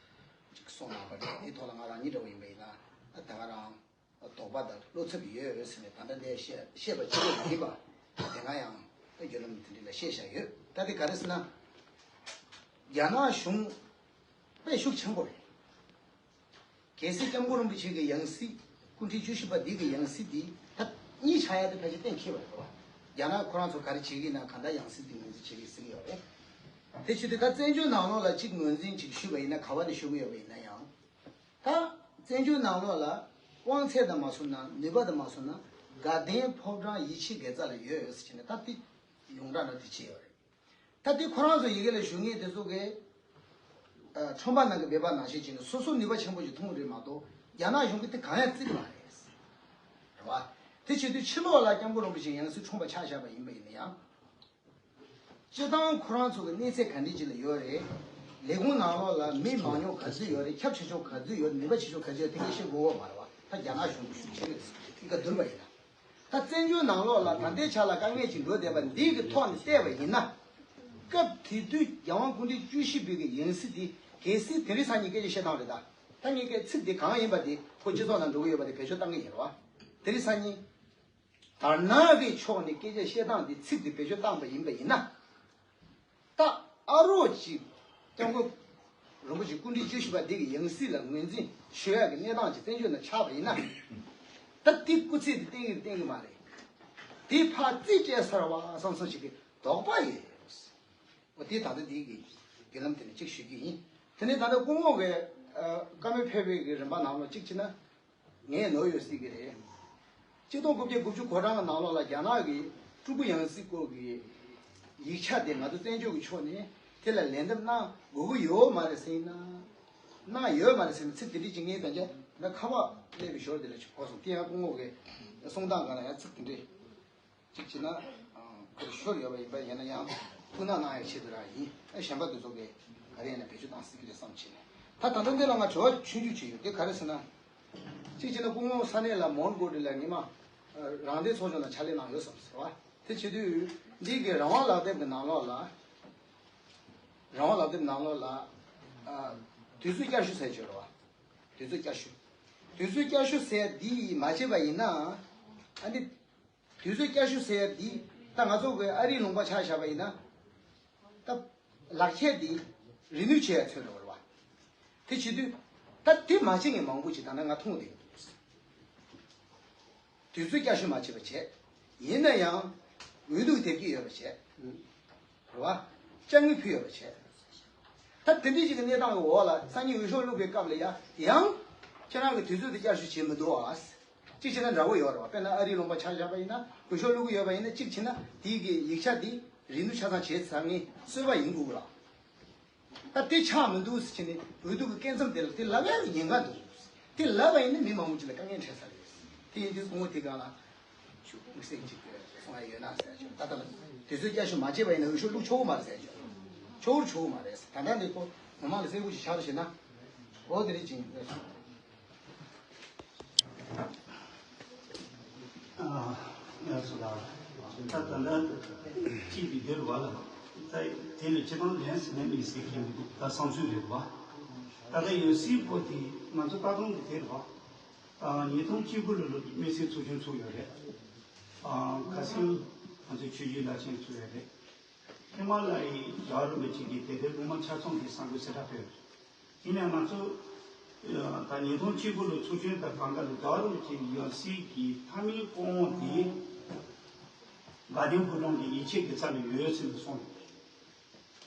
ཅིག་གསུངས་གནང་བ་རེད། དེའི་ཐོག་ལ་ང་རང་ཉིད་འདྲ་བོ་ཡིན་པ་ཡིན་ན་ཨ་ད་ག་རང་ དོགས་པ་དང་བློ་འཚབ་ཡོད་ཟེར་ནས་ད་ལྟ་འདིར་བཤད་བཤད་པ་གཅིག་པོ་མ་ཡིན་པ། དེ་སྔ་ཡང་བརྒྱུད་ལམ་དེ་འདྲ་ལ་བཤད་བཞག་ཡོད། ད་དེ་ག་རེ་ཟེར་ན། རྒྱ་ནག་གཞུང་དཔེ་ཤུགས་ཆེན་པོ་རེད། གལ་སྲིད་སྐྱབས་མགོན་རིན་པོ་ཆེ་གི་ཡང་སྲིད་སྐུ་ཕྲེང་བཅུ་བཞི་པ་འདི་གི་ཡང་སྲིད་འདི་ད་གཉིས་ཆགས་ཡ་དེ་ཕལ་ཆེར་གཏན་འཁེལ་བ་རེད་བ། རྒྱ་ནག་ཁོ་རང་ཚོ་ག་རེ་བྱེད་ཀྱི་ཡིན་ན་གང་ལྟར་ཡང་སྲིད་འདི་ངོས་འཛིན་བྱེད་ཀྱི་ཟེར་གྱི་ཡོད་རེད། དེ་བྱེད་དུས་ད་བཙན་བྱོལ་ནང་ལོགས་ལ་གཅིག་ངོས་འཛིན་ཅིག་ཞུས་པ་ཡིན་ན་ག་བ་ནས་ཞུ་གི་ཡོད་པ་ཡིན་ན་ཡང་། ད་བཙན་བྱོལ་ནང་ལོགས་ལ་དབང་ཚད་དང་མ་སོང་ན་ནུས་པ་དང་མ་སོང་ན་དགའ་ལྡན་ཕོ་བྲང་ཡིད་ཆེས་དགེ་རྩ་ལ་ཡོད་ཡོད་ཟེར་བྱས་ནས་ད་དེ་ཡོངས་གྲགས་ནང་དེ་བྱས་ཡོད་རེད། ད་དེ་ཁོ་རང་ཚོ་ཡི་གེ་ལ་ཞུ་མཁན་དེ་ཚོ་གིས་ཨ་ཁྲོམ་པ་ནང་གི་སྦལ་པ་ནང་བཞིན་བྱས་ནས་སོ་སོ་ནུས་པ་ཆེན་པོ་ཞིག་མཐོང་རེད་མ་གཏོགས་རྒྱ་ནག་གཞུང་གིས་དེ་གང་ཡང་བརྩི་གི་མ་རེད། རེད་བ། དེ་བྱེད་དུས་ཕྱི་ལོགས་ལ་སྐྱབས་མགོན་རིན་པོ་ཆེ་ཡང་སྲིད་འཁྲུངས་པ་ཆ་བཞག་པ་ཡིན་པ་ཡིན་ན་ཡང་། སྤྱིར་བཏང་ཁོ་རང་ཚོ་གི་གནས་ཚད་ག་འདྲ་ཅིག་ལ་ཡོད་རེད། ལས་ཁུངས་ནང་ལོགས་ལ་མི་མང་ཉུང་ག་ཚོད་ཡོད་རེད། ཁྱབ་ཆེ་ཆུང་ག་ཚོད་ཡོད་རེད། ནུས་པ་ཆེ་ཆུང་ག་ཚོད་ཡོད་རེད། དེ་གས་ཤེས་དགོས་པ་མ་རེད་བ། ད་རྒྱ་ནག་གཞུང་གི་ཤུགས་ཆེ་རེད། དེ་ག་བསྡུར་བ་ཡིན་ན། ད་བཙན་བྱོལ་ནང་ལོགས་ལ་ད་ལྟའི་ཆ་ལ་དཀའ་ངལ་ཅིག་འགྲོ་བསྡད་པ་འདི་གི་ཐོག་ནས་བལྟས་པ་ཡིན་ན། སྐབས་དེ་དུས་རྒྱལ་དབང་སྐུ་ཕྲེང་བཅུ་བཞི་པའི་གི་ཡང་སྲིད་འདི་གལ་སྲིད་དེ་རིང་སང་ཉིན་སྐད་ཆ་བཤད་སྟངས་རེད་ད། ད་ངས་སྐད་ཚིག་འདི་གང་ཡིན་པ་འདི་ཁོ་སྤྱི་ཚོགས་ནང་འགྲོ་གི་ཡོད་པ་འདི་བེད་སྤྱོད་བཏང་གི་ཡིན་རེད་བ། དེ་རིང་སང་ཉིན། དར་ནག་གི་ཕྱོགས་ནས་སྐད་ཆ་བཤད་སྟངས་འདི་ཚིག་འདི་བེད་སྤྱོད་བཏང་པ་ཡིན་པ་ཡིན་ན། ད་ཨ་རོགས་ཅིག་སྐྱབས་མགོན་རིན་པོ་ཆེ་སྐུ་ཕྲེང་བཅུ་བཞི་པ་འདི་གི་ཡང་སྲིད་ལ་ངོས་འཛིན་ཞུ་ཡག་གི་གནས་སྟངས་ཅིག་བཙན་བྱོལ་ནང་ཆགས་པ་ཡིན་ན། ད་འདི་སྐུ་ཚེགས་འདི་བརྟན་གི་བརྟན་གི་མ་རེད། དེ་ཕར་རྩིས་སྤྲད་ཚར་བ་བསམ་བསམ་ཞིག་གི་དོགས་པ་ཡོད། འོ་དེ་ད་ལྟ་འདི་གི་བརྒྱུད་ལམ་དེ་ནས་གཅིག་ཞུ་རྒྱུ་ཡིན། དེ་ནས་ད་ལྟ་སྐུ་ངོ་གི་ཨ་བཀའ་མོལ་ཕེབས་པའི་གི་རིམ་པ་ནང་ལ་གཅིག་བྱས་ན། ངས་ནོར་ཡོད་སྲིད་ཀྱི་རེད། ཆིག་སྟོང་དགུ་བརྒྱ་དགུ་བཅུ་གོ་གྲངས་ཀྱི་ནང་ལོགས་ལ་རྒྱ་ནག་གིས་སྤྲུལ་སྐུ་ཡང་སྲིད་སྐོར་གྱི་ཡིག་ཆ་དེ་ང་ཚོ་བཙན་བྱོལ་གྱི་ཕྱོགས་ནས་དེ་ལ་ལན་འདེབས་གནང་དགོས་ཀྱི་ཡོད་མ་རེད་ཟེར་ན། གནང་ཡོད་མ་རེད་ཟེར་ན་ཚིག་དེ་འདྲ་ཅིག་ངས་ད་ཆ་ད་ཁ་པར་སླེབས་པའི་ཞོར་དེ་ལ་ཅིག་གོ་སོང་། དེ་ཡང་སྐུ་ངོ་གི་གསུང་སྟངས་སྒང་ལ་ཡང་ཚིག་དེ་འདྲ། གཅིག་བྱས་ན། ཁོ་ཤོར་ཡོད་པ་ཡིན་པ་ཡིན་ན་ཡང་ཐུགས་སྣང་གནང་ཡག་ཆེད་དུ་རང་ཡིན། ཨ་གཞན་པ་དེ་ཚོ་གིས་ག་རེ་ཡིན་ན་བེད་སྤྱོད་བཏང་སྲིད་ཀྱི་རེད་བསམ་བྱས་ནས། ད་ད་ལྟ་འདི་ལ་ང་དྲི་བ་ཆུང་ཆུང་ཅིག་ཡོད། དེ་ག་རེ་ཟེར་ན། གཅིག་བྱས་ན་སྐུ་ངོ་ས་གནས་ལ་མོན་གྷོ་ལ་ཉི་མ་རང་བདེན་ཚོགས་ཆུང་ལ་ཕྱག་ལས་གནང་ཡོད་བསམ་ཟེར་བ། དེ་བྱེད་དུས་འདི་གི་རང་དབང་ལག་དེབ་ཀྱི་ནང་ལོགས་ལ། རང་དབང་ལག་དེབ་ནང་ལོགས་ལ། དུས་ཚོད་བསྐྱར་ཞུ་ཟེར་གྱི་ཡོད་རེད་བ། དུས་ཚོད་བསྐྱར་ཞུ། དུས་ཚོད་བསྐྱར་ཞུ་ཟེར་འདི་མ་བྱས་པ་ཡིན་ན། ཨ་ནི། དུས་ཚོད་བསྐྱར་ཞུ་ཟེར་ཡ་འདི་ད་ང་ཚོ་གི་ཨ་རིའི་ལུང་པ་ཆ་བཞག་པ་ཡིན་ན། ད་ལག་ཁྱེར་འདི་རི་ནིའུ་བྱེད་ཡ་ཚོད་རེད་བ། དེ་བྱེད་དུས་ད་དེ་མ་བྱེད་མཁན་མང་པོ་ཅིག་ད་ནང་ང་མཐོང་བསྡད་ཡོད། དུས་ཚོད་བསྐྱར་ཞུ་མ་བྱས་པ་བྱས། ཡིན་ན་ཡང་འོས་བསྡུ་དེབ་སྐྱེལ་ཡོད་པ་བྱས། རེད་བ། ཅ་དངོས་ཕུལ་ཡོད་པ་བྱས། ད་དེ་འདྲའི་ཞིག་གི་གནས་སྟངས་ཀྱི་འོག་ལ་སང་ཉིན་འོས་ཤོག་བླུག་པའི་སྐབས་ལ་ཡ་ཡང་ཁྱེད་རང་གི་དུས་ཚོད་དེ་བསྐྱར་ཞུ་བྱེད་མི་འདུག་ཨ། གཅིག་བྱས་ན་འདྲ་བོ་ཡོད་རེད་བ། དཔེར་ན་ཨ་རིའི་ལུང་པ་ཆ་བཞག་པ་ཡིན་ན་འོས་ཤོག་བླུག་གི་ཡོད་པ་ཡིན་ན་གཅིག་བྱས་ན་དེའི་གི་ཡིག་ཆ་དེ་རིན་དུ་ཆ་ཚང་བྱས་ཚར་ངེས་གསོལ་བ་ཡིན་དགོས་ལ། ད་དེ་ཆགས་མི་འདུག་ཟེར་ནས་འོས་བསྡུ་གི་སྐབས་མཚམས་དེ་ལ་དེ་ལབ་ཡག་གི་ཉེན་ཁ་འདུག་དེ་ལབ་པ་ཡིན་ན་མི་མང་པོ་ཅིག་ལ་དཀའ་ངལ་འཕྲད་ས་རེད། དེ་ཡིན་དུས་སྐུ་ངོ་དེ་སྒང་ལ་ཞུ་དམིགས་བསལ་ཅིག་གསུང་ཡ་ཡོད་ན་ཟེར་ཞུ། ད་ལྟ་ལ་དུས་ཚོད་བསྐྱར་ཞུ་མ་བྱས་པ་ཡིན་ན་འོས་ཤོག་བླུག་ཆོག་གི་མ་རེད་ཟེར་ཞུ། ཆོག་རུ་ཆོག་གི་མ་རེད་ཟེར། ད་ལྟ་འདི་ཁོ་མི་མང་ལ་གསལ་པོ་ཞིག་ཆགས་རུ་བྱེད་ན། འོ་དེ་རེད་ཅིང་། ཡག་སོ་ལ། ད་ད་ལྟ་གཅིག་གི་དེར་བ་ལ། ད་དེ་ལས་ཁྱེད་རང་ལན་ཟེར་ནས་མི་ཟེར་མཁན་མི་འདུག་ད་བསམ་ཚུལ་རེད་བ། ད་ལྟ་ཡོད་སྲིད་པོ་དེ་ང་ཚོ་ལྟ་སྟངས་ཀྱི་དེར་བ། ཉིས་སྟོང་གཅིག་དགུ་ལོ་ལ་དམིགས་བསལ་ཚོགས་ཆུང་ཚུགས་ཡོད་རེད། ཁ་སང་ང་ཚོའི་ཆོས་བརྒྱུད་བླ་ཆེན་ཚུགས་ཡོད་རེད། ཧི་མ་ལ་ཡའི་རྒྱལ་བ་རིན་པོ་ཆེ་གིས་དེ་ལྟར་སློབ་མ་ཆ་ཚང་གི་གསར་འགོད་གསལ་བསྒྲགས་ཕུལ། ཡིན་ནའང་ང་ཚོ་ད་ཉིས་སྟོང་གཅིག་དགུ་ལོ་ཚོགས་ཆུང་དང་གང་ག་ལ་རྒྱལ་བ་རིན་པོ་ཆེ་གི་ཡང་སྲིད་ཀྱི་མཐའ་མའི་སྐུ་དབང་དེ་དགའ་ལྡན་ཕོ་བྲང་གི་ཡིད་ཆེས་དགེ་རྩ་ལ་ཡོད་ཟེར་ནས་གསུངས་ཡོད།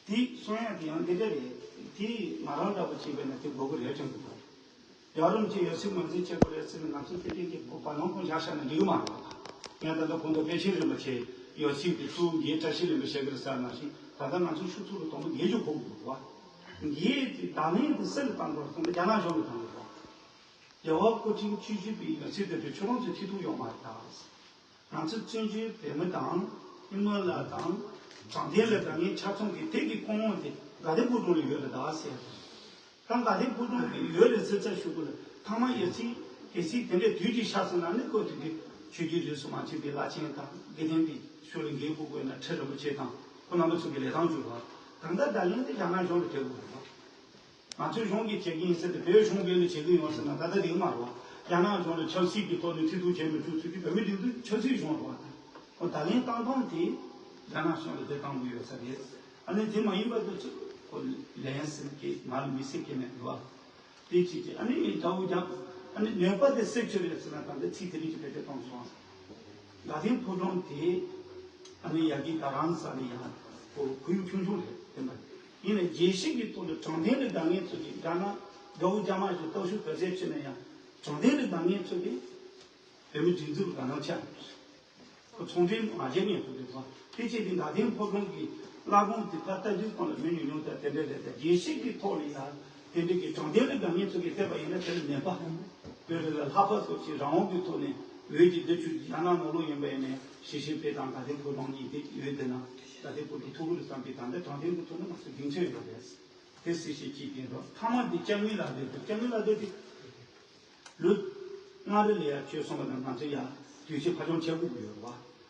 དེ་གསུང་ཡག་དེ་ཡང་འདི་འདྲ་རེད། དེ་ང་རང་འདྲ་པོ་བྱས་པས་ན་དེ་དགོས་ཀྱི་རེད་དྲན་གྱི་འདུག་རྒྱལ་བ་རིན་པོ་ཆེ་ཡང་སྲིད་ངོས་འཛིན་བྱེད་དགོས་རེད་ཟེར་ནས་ང་ཚོ་དེ་འདྲའི་གི་བར་སྣང་ཁོང་བཞག་བཞག་ན་འགྲིག་གི་མ་རེད་པ། ཡང་ད་ལྟ་གོང་དུ་དཔལ་ཆེན་རིན་པོ་ཆེ་ཡང་སྲིད་ཀྱི་ཐུགས་འགན་བཀྲ་ཤིས་ལྷུན་པོ་བཞེས་ཀྱི་རེད་ཟེར་ནང་བཞིན་ད་ལྟ་ང་ཚོ་ཤུགས་ཚུགས་ལ་དོན་དུ་འགན་ཅིག་འཁུར་དགོས་རེད་པ། འགན་དེ་བརྡ་ལན་དེ་སུ་ལ་བཏང་དགོས་རེད་ཟེར་ན་རྒྱ་ནག་གཞུང་ལ་བཏང་དགོས་རེད་པ། རྒྱལ་བ་སྐུ་ཕྲེང་བཅུ་བཞི་པའི་ཡང་སྲིད་དེ་ཚོ་ཁྱོད་རང་ཚོས་ཐེ་གཏོགས་ཡོད་མ་རེད་ད། ང་ཚོ་བཙན་བྱོལ་བོད་མི་དང་ཧི་མ་ལ་དང་དྲང་བདེན་ལ་དགའ་མཁན་ཆ་ཚང་གི་དེ་གི་སྐུ་དབང་དེ་དགའ་ལྡན་ཕོ་བྲང་ལ་ཡོད་རེད་ད་ཟེར། ད་དགའ་ལྡན་ཕོ་བྲང་གི་ཡོད་རེད་ཟེར་ཚར་ཞུ་དགོས་ལ་ཐ་མ་ཡ་ཚིག་གལ་སྲིད་དེ་འདྲའི་དུས་ཀྱི་ཤ་ཟ་ན་ནི་ཁོ་དེ་གི་ཆོས་བརྒྱུད་རིས་སུ་མ་ཆད་པའི་བླ་ཆེན་དང་དགེ་ལྡན་པའི་ཤུགས་ལ་འགན་འཁུར་དགོས་ན་ཁྲི་རིན་པོ་ཆེ་དང་ཁོ་རྣམ་པ་ཚོ་གི་ལས་སྟངས་བྱུང་བ་ད་ལྟ་བརྡ་ལན་དེ་རྒྱ་ནག་གཞུང་ལ་སྤྲད་དགོས་རེད་པ། ང་ཚོའི་གཞུང་གིས་བྱེད་ཀྱི་ཡིན་ཟེར་ཏེ་བོད་གཞུང་གིས་ནི་བྱེད་ཀྱི་ཡོད་ཟེར་ན་ད་ལྟ་འགྲིག་མ་རེད་བ། རྒྱ་ནག་གཞུང་ལ་ཆབ་སྲིད་ཀྱི་ཐོག་ནས་ཁྲིད་སྟོན་བྱེད་མི་ཐུབ་ཚུལ་གྱི་བོད་མི་སྒྲིག་འཛུགས་ཆབ་སྲིད་གཞུང་རེད་བ། ཁོ་བརྡ་ལན་བཏང་སྟངས་དེ་རྒྱ་ནག་གཞུང་ལ་བདེ་བཏང་གི་ཡོད་ས་རེད། ཨ་ནི་དེ་མ་ཡིན་པ་དེ་ཚོ་ཁོ་ལན་ཟེར་གྱི་མ་ལ་མི་ཟེར་གྱི་མེད་རེད་བ། དེ་བྱས་ཀྱི་ཨ་ནི་དགྲ་བོ་རྒྱབ། ཨ་ནི་ནད་པ་དེ་སེལ་ཆོག་རེད་ཟེར་ན་ད་ལྟ་ཚིག་དེ་རིགས་ཀྱི་བེད་སྤྱོད་བཏང་སོང་། དགའ་ལྡན་ཕོ་བྲང་དེ་ཨ་ནི་ཡ་གི་ད་རང་ས་ནས་ཡང་ཁོ་ཁོར་ཡུག་ཆུང་ཆུང་རེད་བསྟན་པ། ཡིན་ནའི་རྒྱལ་སྤྱི་གི་ཐོག་ལ་དྲང་བདེན་ལ་དགའ་ངེས་ཚོ་གི་དགའ་ན་དགའ་བོ་རྒྱ་དམར་གྱི་སྟོབས་ཤུགས་བེད་སྤྱོད་བྱས་ན་ཡང་དྲང་བདེན་ལ་དགའ་ངེས་ཚོ་གི་བོད་མི་སྒྲིག་འཛུགས་ལ་དགའ་སྣང་ཆེ། ཁོ་ཚོང་འབྲེལ་མ་བྱས་ངེས་ཐུབ་པའི་ཐོག་དེ་བྱས་ཏེ་དགའ་ལྡན་ཕོ་བྲང་གི་བླ་བསྒོམ་དེ་ཕར་ལྟ་དུས་སྒང་ལ་མི་ཉུང་ཉུང་དང་དེ་འདྲ་རེད་དེ་རྒྱལ་སྤྱི་གི་ཐོག་ལ་ཡང་དེ་འདྲ་གི་དྲང་བདེན་ལ་དགའ་ངེས་ཚོ་གིས་བལྟས་པ་ཡིན་ན་དེ་ལ་ནད་པ་བོད་རིགས་ལ་ལྷག་པར་སོགས་ཀྱི་རང་དབང་གི་ཐོག་ནས་འོས་ཀྱི་འདི་ཆུ་རྒྱ་ནག་ནང་ལོགས་ཡིན་པ་ཡིན་ནའི་ཞི་ཞི་བྱེད་དང་དགའ་ལྡན་ཕོ་བྲང་གཉིས་དེ་འོས་དེ་ན་དགའ་ལྡན་ཕོ་བྲང་ཐུགས་ཁུར་བསམ་པའི་དང་དེ་དྲང་བདེན་གི་ཐོག་ནས་མ་སུ་རྒྱུན་ཆད་ཡོད་རེད། དེ་སྲིད་ཞིག་ཅིག་ཡིན་རོགས་ཐ་མ་འདི་ལྕགས་རྔུལ་ལ་བསྡད་དུས་ལྕགས་རྔུལ་ལ་བསྡད་དུས། ལོ་ལྔ་རེ་ལ་ཡར་བཅོས་སོང་བ་དང་ང་ཚོ་ཡར་དུས་ཆེན་ཕ་ཆུང་བྱེད་དགོས་ཀྱི་ཡོད་རེད་བ།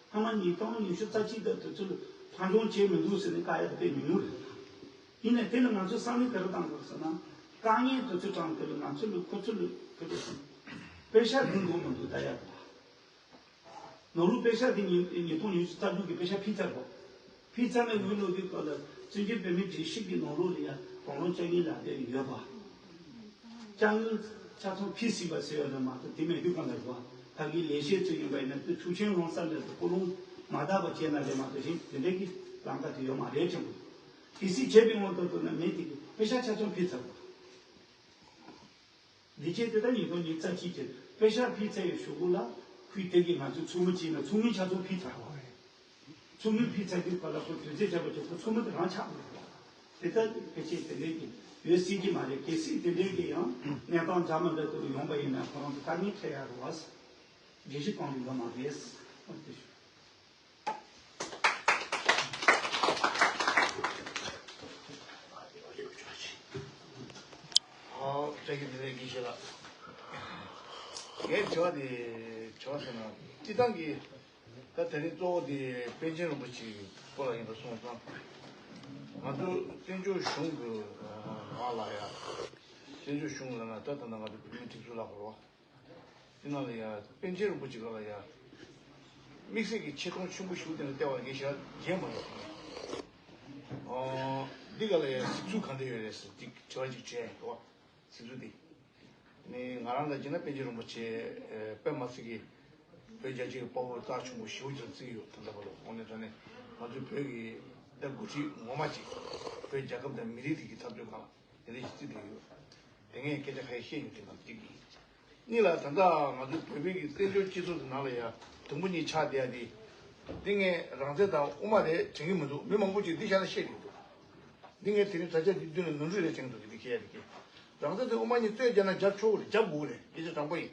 ཐ་མ་ཉིས་སྟོང་ཉི་ཤུ་རྩ་གཅིག་དང་དུས་ཚོད་ཕ་ཆུང་བྱེད་མི་འདུག་ཟེར་ནས་བཀག་ཡ་དེ་དཔེ་མི་ཉུང་རེད། ཡིན་ནའི་དེ་ལ་ང་ཚོས་བསམ་བློ་ག་རེ་བཏང་དགོས་ཟེར་ན། དཀའ་ངལ་དུས་ཚོད་གྲངས་དེ་ལ་ང་ཚོ་ལ་ཁོ་ཚོ་ལ་ཁོ་ཚོ་པེ་ཤ་འདི་འདུག་མི་འདུག་ལྟ་ཡ་རེད་བ། ནོར་ལུག་པེ་ཤ་དེ་ཉིས་ཉིས་སྟོང་ཉི་ཤུ་རྩ་དྲུག་གི་པེ་ཤ་ཕུད་ཚར་བ། ཕུད་ཚར་ནས་འོས་བླུག་དུས་སྐབས་ལ་བཙན་བྱོལ་བོད་མིའི་སྒྲིག་གཞི་གི་ནང་ལོགས་ལ་ཡང་དང་བླངས་ལྕགས་རྔུལ་ལག་དེབ་ཡོད་པ། ལྕགས་རྔུལ་ཆ་ཚང་ཕུད་ཟིན་པ་ཟེར་ཡོད་ལ་མ་གཏོགས་དེ་མེད་དུས་གང་ལ་རེད་བ། ད་གི་ལས་བྱེད་ཚོ་ཡིན་པ་ཡིན་ན་དེ་ཚུགས་ཆེན་རོང་ས་འདྲ་དུ་སྐུ་རླུང་མ་དག་པ་བྱས་ན་རེད་མ་གཏོགས་གཞན་དེ་འདྲའི་གི་ལམ་ཁ་དེ་ཡོད་མ་རེད་ཅང་གི། གལ་སྲིད་བྱས་པའི་དབང་དུ་བཏང་ན་མེད་དེ་གི་པེ་ཤ་ཆ་ཚང་ཕུད་ཚར་བ། འདི་བྱས་ཏེ་ད་ཉིས་སྟོང་ཉི་ཤུ་རྩ་གཅིག་ཅེས་པེ་ཤ་ཕུད་ཚར་ཡོད་ཞུ་གུ་ལ་ཁུལ་དེ་གི་ང་ཚོའི་ཚོགས་མི་གཅིག་ན་ཚོགས་མི་ཆ་ཚང་ཕུད་ཚར་བ་རེད། ཚོགས་མི་ཕུད་ཚར་དུས་ག་ལ་ཁོ་དུས་ཚོད་བྱས་པ་ཅིག་ཁོ་ཚོགས་མི་དེ་རང་ཆགས་མི་རེད། དེ་ལྟར་ཕལ་ཆེར་དེ་འདྲའི་གི་ཡོད་སྲིད་ཀྱི་མ་རེད། གལ་སྲིད་དེ་འདྲའི་གི་ཡང་གནས་སྟངས་འདྲ་མི་འདྲ་དུ་ཡོང་པ་ཡིན་ན་ཁོ་རང་ཚོ་དཀའ་ངལ་འཕྲད་ཡ་རེད་བ། རྒྱལ་སྤྱི་གང་ལ་ཡོད་མ་རེད། འོ་དེ་ཞུ། ཨོ་བཀྲ་ཤིས་བདེ་ལེགས་དགེ་བཤེས་ལགས། ངའི་དྲི་བ་དེ་དྲི་བ་ཟེར་ན་སྤྱི་བཏང་གི་ད་དེ་རིང་གཙོ་བོ་དེ་པཎ་ཆེན་རིན་པོ་ཆེའི་སྐོར་ལ་ཡིན་པ་སོང་ཙང་། ང་ཚོ་བཙན་བྱོལ་གཞུང་གི་ང་ལ་ཡ་བཙན་བྱོལ་གཞུང་ལ་ན་ད་ད་ལྟ་ང་ཚོ་བོད་མི་སྒྲིག་འཛུགས་ལ་གོ་རོ། དེ་ནང་ལ་ཡ་པཎ་ཆེན་རིན་པོ་ཆེ་ག་ལ་ཡ་དམིགས་བསལ་གྱི་ཆེ་མཐོང་ཆེན་པོ་ཞིག་དེ་ལ་བལྟས་པ་ངས་ཞེ་དྲག་མཇལ་མ་མྱོང་། ཨོ། འདི་ག་ལ་ཡ་གཟིགས་ཚུལ་ག་འདྲ་ཡོད་རེད་ཟེར་ཅིག་དྲི་བ་ཅིག་དྲིས་ཡོད། གཟིགས་ཚུལ་འདི་ནི་ང་རང་ལ་བྱས་ན་པཎ་ཆེན་རིན་པོ་ཆེ་དཔེ་མ་སྲིད་ཀྱི་བོད་རྒྱ་ཆེའི་དཔའ་བོ་རྩ་ཆེན་པོ་ཞེ་པོ་ཅིག་བརྩི་གི་ཡོད། ད་ལྟ་བར་དུ་དངོས་གནས་དྲང་གནས་ང་ཚོའི་བོད་ཀྱི་ད་འགོ་ཁྲིད་ངོ་མ་ཅིག་བོད་རྒྱལ་ཁབ་དང་མི་རིགས་དེ་གི་འཐབ་རྩོད་སྒང་ལ། དེ་འདྲ་ཞིག་བརྩིས་བསྡད་ཡོད། དེ་ངས་སྐད་ཆ་ཁ་ཤས་བཤད་མྱོང་དེ་ནང་གཅིག་ཡིན། གཉིས་ལ་ད་ལྟ་ང་ཚོའི་བོད་པའི་གི་བཙན་བྱོལ་སྤྱི་ཚོགས་ཀྱི་ནང་ལ་ཡ་དུམ་བུ་གཉིས་ཆགས་བསྡད་ཡ་དེ། འདི་ངས་རང་བཙན་དང་དབུ་མ་རེད་དྲན་གྱི་མི་འདུག་མི་མང་པོ་ཅིག་འདི་བཤད་ན་བཤད་ཀྱི་འདུག་འདི་ངས་དེ་རིང་དྲ་རྒྱ་འདི་མདུན་ལ་ནོར་འཁྲུལ་རེད་དྲན་གྱི་འདུག་འདི་བཤད་ཡ་དེ་གི། རང་བཙན་དང་དབུ་མ་གཉིས་རྩོད་རྒྱག་ན་རྒྱབ་ཆོག་གི་རེད། རྒྱབ་དགོས་གི་རེད། སྐད་ཆ་དྲང་པོ་ཡིན།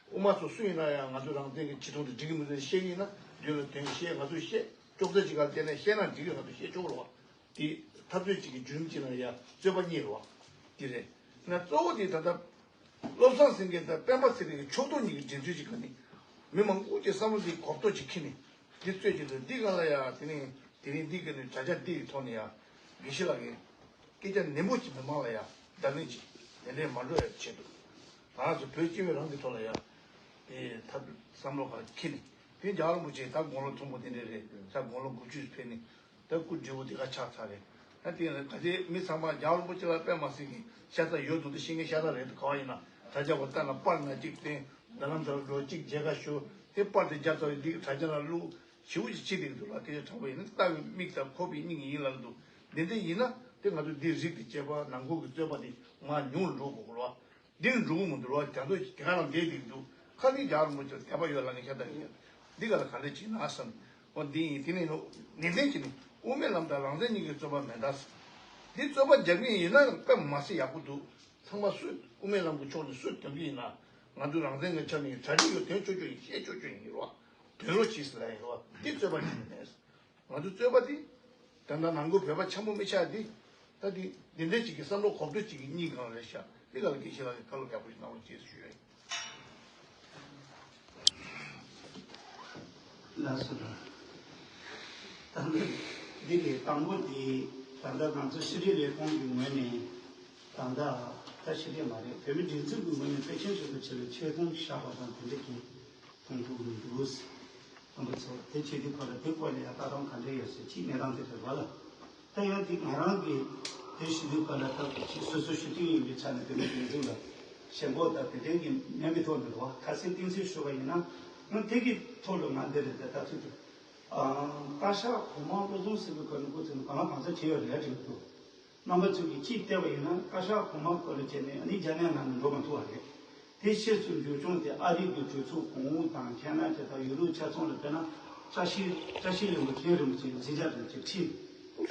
དབུ་མ་ཚོ་སུ་ཡིན་ན་ཡང་ང་ཚོ་རང་བཙན་གྱི་ཆེ་མཐོང་དེ་འགྲིག་གི་མི་འདུག་བཤད་ཀྱི་ཡིན་ན་མདུན་ལ་དོན་བཤད། ང་ཚོས་བཤད། ཅོག་ཙེ་གཅིག་ག་བལྟས་ནས་བཤད་ན་འགྲིག་གི། ང་ཚོས་བཤད་ཆོག་གི་རེད་བ། དེ་འཐབ་རྩོད་ཅིག་གི་བརྒྱུད་རིམ་ཅིག་ནང་ཡ་རྩོད་པ་གཉིས་རེད་བ། དེ་རེད། ན་གཙོ་བོ་དེ་ད་ལྟ་བློ་བཟང་སེང་གེ་དང་སྤེན་པ་ཚེ་རིང་གི་ཕྱོགས་གཏོགས་གཉིས་ཀྱི་འགྲན་རྩོད་ཅིག་ག་ནི། མི་མང་པོ་ཅིག་བསམ་བློ་དེ་གོ་རྟོགས་ཅིག་འཁྱེར་ནས་དེ་རྩོད་ཀྱི་འདུག་འདི་ག་ལ་ཡ་དེ་ནས་དེ་རིང་འདི་ག་ནས་དྲ་རྒྱ་འདི་ཡི་ཐོག་ནས་ཡ་དགེ་བཤེས་ལགས་ཀྱིས་སྐད་ཆ་ནན་པོ་ཅིག་མི་མང་ལ་ཡ་བརྡ་ལན་ཅིག་དེ་འདྲས་མ་འགྲོ་ཡ་ཆེད་དུ་ང་རང་ཚོ་བོད་སྤྱི་བའི་རང་གི་ཐོག་ལ་ཡ་དེ་ཐབས་བསམ་བློ་ག་འཁྱེར་ནས་དེ་རྒྱལ་བ་རིན་པོ་ཆེ་ད་དགུང་ལོ་མཐོན་པོ་དེ་འདྲས་རེད། ད་དགུང་ལོ་དགུ་བཅུ་ཕེབས་ནས། ད་སྐུ་བགྲེས་པོ་དེ་ག་ཆགས་ཚར་རེད། ད་དེ་ཡང་ག་ཚོད་མི་ཚང་མ་རྒྱལ་བ་རིན་པོ་ཆེ་ལ་དཔེ་མ་སྲིད་ཀྱི་ཤ་ཚ་ཡོད་འདུག་ད་ཤེས་མཁན་ཤ་ཚ་རེད་འདུག་ག་བ་ཡིན་ན་དྲ་རྒྱ་བ་ལྟ་ན་པར་ན་གཅིག་བསྟན། རྡ་རམ་ས་ལ་འགྲོ་གཅིག་མཇལ་ཁ་ཞུ། དེ་པར་དེ་རྒྱབ་ཚར་བའི་འདི་གི་དྲ་རྒྱ་ལ་བླུག་ཞེ་པོ་ཅིག་བྱེད་བསྡད་ཀྱི་འདུག་ལ། སྐད་ཆ་དྲང་པོ་ཡིན་ན་ལྟ་བའི་མིག་དང་ཁོག་པའི་སྙིང་ཡིན་ལ་འདུག་འདི་འདྲ་ཡིན་ན་དེ་ང་ཚོ་འདི་རིགས་དེ་བྱེད་པ་ནང་ཁུལ་གྱི་རྩོད་པ་དེ་མར་ཉུང་རུ་འགྲོ་དགོས་ཀྱི་རེད་བ། འདིར་འགྲོ་གི་མི་འདུག་རོགས། དེ་ཚོ་དེ་ག་རང་བསྡད་འདུག་ཁ་ནི་རྒྱག་རུ་མི་ཆོག་དད་པ་ཡོད་ལ་ངས་ཤ་སྟག་ཡིན། འདི་ག་ལ་ག་འདྲ་བྱེད་ན་བསམ། འོ་འདི་ཡིན། དེ་ནས་ནོ་ནན་ཏན་བྱས་ནས་དབུ་མའི་ལམ་དང་རང་བཙན་གཉིས་ཀྱི་རྩོད་པ་མེད་ད། འདི་རྩོད་པ་རྒྱག་གི་ཡིན་ན་དཔེ་མ་སྲིད་ཡག་པོ་འདུག་ཚང་མ་སུ་དབུ་མའི་ལམ་གྱི་ཕྱོགས་ནས་སུ་དོན་གྱི་ཡིན་ན་ང་ཚོ་རང་བཙན་གྱི་ཆ་ནས་གྲ་སྒྲིག་ཡོད། དོན་ཆོག་ཆོག་ཡིན། བཤད་ཆོག་ཆོག་ཡིན་རོགས། དོན་རོགས་གྱིས་ལ་ཡིན་རོགས། འདི་རྩོད་པ་གཉིས་མེད། ང་ཚོ་རྩོད་པ་འདི། ད་ལྟ་ནང་ཁུལ་བོད་པ་འཆམ་པོ་མི་ཆགས་འདི། ད་འདི་འདི་འདྲ་ཅིག་གི་བསམ་བློ་གོ་བསྡུར་ཅིག་གི་གཉིས་གང་རེད་ཤག་འདི་ག་ལ་དགེ་བཤེས་ལགས་ཀྱིས་བཀའ་སློབ་ཡག་པོ་ཞིག་གནང་རོགས་ཅེས་ཞུ་ཡོད། ལགས་སོ། ད་ལྟ་འདི་གི་དང་པོ་འདི་ད་ལྟ་ང་ཚོ་ཕྱི་དྲིལ་ལས་ཁུངས་ཀྱི་ངོས་ནས་ད་ལྟ། ད་ཞིག་རེད་མ་རེད། བོད་མི་སྒྲིག་འཛུགས་ཀྱི་ངོས་ནས་དཔལ་ཆེན་རིན་པོ་ཆེ་ལ་ཆེ་མཐོང་བཞག་པ་དང་དེ་འདྲ་གི་མཐོང་ཐུབ་མི་འདུག། རྣམ་པ་ཚོ་དེ་བྱེད་དུས་སྐབས་ལ་དེ་སྐོར་ལ་ཡང་ལྟ་སྟངས་ག་འདྲ་ཡོད་ཟེར་གཅིག་གནས་སྟངས་དེ་རེད་བ་ལ། ད་ཡང་དེ་ང་རང་གི་དེ་ཞུ་དུས་སྐབས་ལ་ད་ཅིག་སོ་སོ་ཞུ་དུས་ཡིན་པའི་ཆ་ནས་བོད་མི་སྒྲིག་འཛུགས་ལ་ཞེན་ཁོག་དང་དེ་འདྲའི་གི་མེད་མི་ཐོག་ནས་རེད་བ། ཁ་སང་གཏན་ཚིགས་ཞུ་བ་ཡིན་ན་ང་དེ་གི་ཐོག་ལ་ང་འདི་རེད། ད་ད་ཚོད་དུ་བཀའ་ཤག་གོང་མ་བློ་བཟང་སེང་གེ་སྐབས་ནས་འགོ་བཙུགས་ནས་གང་ལ་གང་འཚམ་བྱས་ཡོད་རེད་དྲན་གྱི་འདུག། རྣམ་པ་ཚོས་ཀྱིས་ཅིག་བལྟས་པ་ཡིན་ན་བཀའ་ཤག་གོང་མ་སྐོར་ལ་བྱས་ནས་ཨ་ནི་རྒྱ་ནག་ནང་ནས་འགྲོ་མ་ཐུབ་པ་རེད། དེ་ཕྱིས་སུ་འབྱོར་བྱུང་དེ་ཨ་རི་གི་གྲོས་ཚོགས་གོང་འོག་དང་ཁེ་ན་ཌ་དང་ཡུ་རོབ་ཆ་ཚང་ལ་དཔེར་ན་བཀྲ་ཤིས་བཀྲ་ཤིས་ལྷུན་པོ་མཁན་རིན་པོ་ཆེ་མཛད་འཆར་དང་གཅིག་ཁྲིད་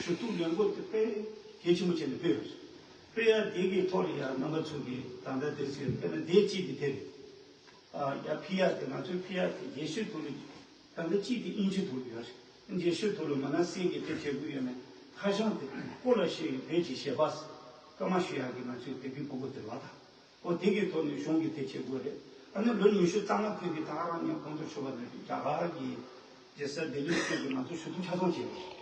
ཞུ་གཏུག་ལས་འགུལ་དེ་དཔེ་གལ་ཆེན་པོ་བྱས་ནས་སྤེལ་ཡོད་རེད། སྤེལ་ཡ་དེ་གི་ཐོག་ལ་ཡང་རྣམ་པ་ཚོ་གིས་ད་ལྟ་དེ་ཟེར་དཔེར་ན་དེ་གཅིག་དེ་དེ་རེད། ཡ་ཕི་ཡ་དེ་ང་ཚོའི་ཕི་ཡ་དེ་རྒྱལ་སྤྱིའི་ཐོག་ལ་ད་ལྟ་གཅིག་དེ་དབྱིན་ཇིའི་ཐོག་ལ་ཡོད་རེད། རྒྱལ་སྤྱིའི་ཐོག་ལ་མ་ན་སེ་གི་དེ་བྱེད་དགོས་ཡོད་མེད་ཁ་བྱང་དེ་སྐོར་ལ་བཤད་ཡོད་བོད་ཀྱི་ཞལ་པར་སྐར་མ་ཞུ་ཡག་གི་ང་ཚོའི་བོད་པའི་ཕྲུ་གུ་དེ་ལ་ད་འོ་དེ་གི་ཐོག་ནས་གཞུང་གི་དེ་བྱེད་དགོས་རེད། ཨ་ནི་ལོ་ཉི་ཤུ་རྩ་ལྔ་ཕུལ་དུས་ད་ག་རང་ཉིད་གོང་དུ་ཞུས་པ་ནང་བཞིན་རྒྱ་གར་གྱི་རྒྱལ་ས་ལྡི་ལིའི་ཁུལ་དུ་ང་ཚོ་ཞུ་གཏུག་ཆ་ཚང་བྱས་ཡོད།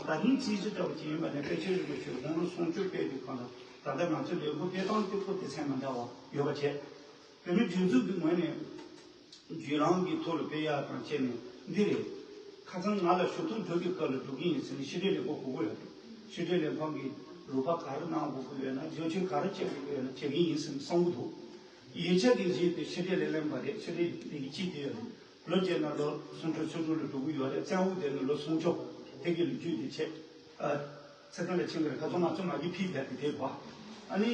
ད་རིང་རྩིས་གཞི་ལྟ་བུ་ཅིག་ཡིན་པ་ནས་དཔལ་ཆེན་རིན་པོ་ཆེ་དགུང་ལོ་སུམ་ཅུ་ཕེབས་དུས་གང་ལ་ད་ལྟ་ང་ཚོ་ལས་འགུལ་སྤེལ་སྟངས་དེ་ཁོ་དེ་ཚད་མ་འདྲ་བ་ཡོད་པ་བྱས། བོད་མི་སྒྲིག་འཛུགས་ཀྱི་ངོས་ནས་བརྒྱུད་ལམ་གྱི་ཐོག་ལ་སྤེལ་ཡག་དང་བཅས་ནས་འདི་རེད། ཁ་སང་ང་ལ་ཞུ་གཏུག་འགྲོ་གི་སྐབས་ལ་འགྲོ་གི་ཡིན་ཟེར་ནས་ཕྱི་དྲིལ་ལས་ཁུངས་གོ་དགོས་ཡོད་རེད། ཕྱི་དྲིལ་ལས་ཁང་གིས་རུ་ཁག་ག་རེ་གནང་དགོས་ཀྱི་ཡོད་ན་བརྗོད་ཆོས་ག་རེ་བྱེད་དགོས་ཀྱི་ཡོད་ན་བྱེད་ཀྱི་ཡིན་ཟེར་ནས་གསུང་གི་འདུག། ཡིག་ཆ་གི་གཞི་དེ་ཕྱི་དྲིལ་ལས་ལེན་པ་རེད། ཕྱི་དྲིལ་འདི་གི་གཅིག་དེ་ཡོད་རེད། ལོ་བརྒྱད་ནང་ལོ་སུམ་ཅུ་སོ་དྲུག་ལ་འགྲོ་གི་ཡོད་རེད། བཙན་འོག་དེ་ནས་ལོ་སུམ་ཅུ་དེ་གི་ལོ་རྒྱུས་དེ་བྱས། ཨ། ཚེ་བརྟན་ལ་ཕྱིན་པ་རེད། ཁ་སང་ང་ཚོ་མ་གི་ཕིག་བསྡད་དེ་དེ་རེད་བ། ཨ་ནི།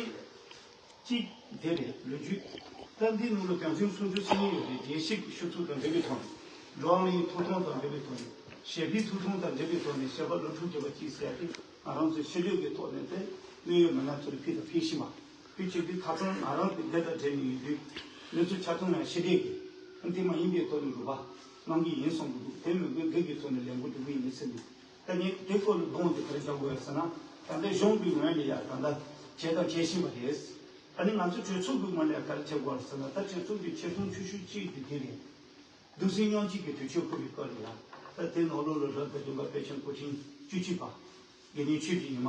གཅིག་དེ་རེད་ལོ་རྒྱུས། ད་འདི་ནང་ལ་དོན་ཚན་སུམ་ཅུ་སོ་གཉིས་ཡོད་རེད། རྒྱལ་སྤྱིའི་ཤོག་ཚུགས་དང་འབྲེལ་བའི་ཐོག་ནས། འགྲོ་བ་མིའི་ཐོབ་ཐང་དང་འབྲེལ་བའི་ཐོག་ནས། ཞི་བདེའི་ཐོབ་ཐང་དང་འབྲེལ་བའི་ཐོག་ནས་ཞལ་པར་སློབ་ཕྲུག་བརྒྱད་པ་གཅིག་ཟེར་ཏེ་ང་རང་ཚོའི་ཕྱི་ལོགས་ཀྱི་ཐོག་ནས་དེ་གནད་ཡོད་མི་སྣ་ཚོར་ཕུལ་དང་ཕུལ་བཞིན་པ། དེ་བྱེད་དུས་ཁ་སང་ང་རང་གི་འདི་དང་འབྲེལ་ནས་ཡོད་དུས་གནས་ཚུལ་ཆ་ཚང་ཡང་ཕྱི་འབྲེལ་གྱི་འདི་མ་ཡིན་པའི་ཐོག་ནས་འགྲོ་བ་གནང་གི་ཡིན་གསུང་གི་འདུག། དེ་མི་དགོས་འདི་གི་ཐོག་ནས་ལས་འགུལ་འགྲོ་གི་ཡིན་ཟེར་ནས། ད་ངས་དེ་སྐོར་ལ་གདོང་དེ་ག་རེ་རྒྱག་དགོས་ཟེར་ན། ད་ལྟ་གཞུང་གི་ངོས་ནས་ཡང་ད་ལྟ་བྱས་དང་བྱེད་བཞིན་པ་རེད། ད་ནི་ང་ཚོ་གྲོས་ཚོགས་ཀྱི་ངོས་ནས་ག་རེ་བྱེད་དགོས་ཟེར་ན། ད་གྲོས་ཚོགས་ཀྱི་ཆེ་མཐོང་ཆེ་ཤོས་གཅིག་དེ་དེ་རེད། གདུང་སེམས་མཉམ་སྐྱེད་ཀྱི་དུས་ཆེན་འཁོར་བའི་སྐོར་ལ་ཡང་ད་དེ་ནང་ལོགས་ལ་རབ་དང་རིམ་པ་དཔལ་ཆེན་སྐུ་ཕྲེང་བཅུ་གཅིག་པ། དགེ་འདུན་ཆོས་ཀྱི་ཉི་མ་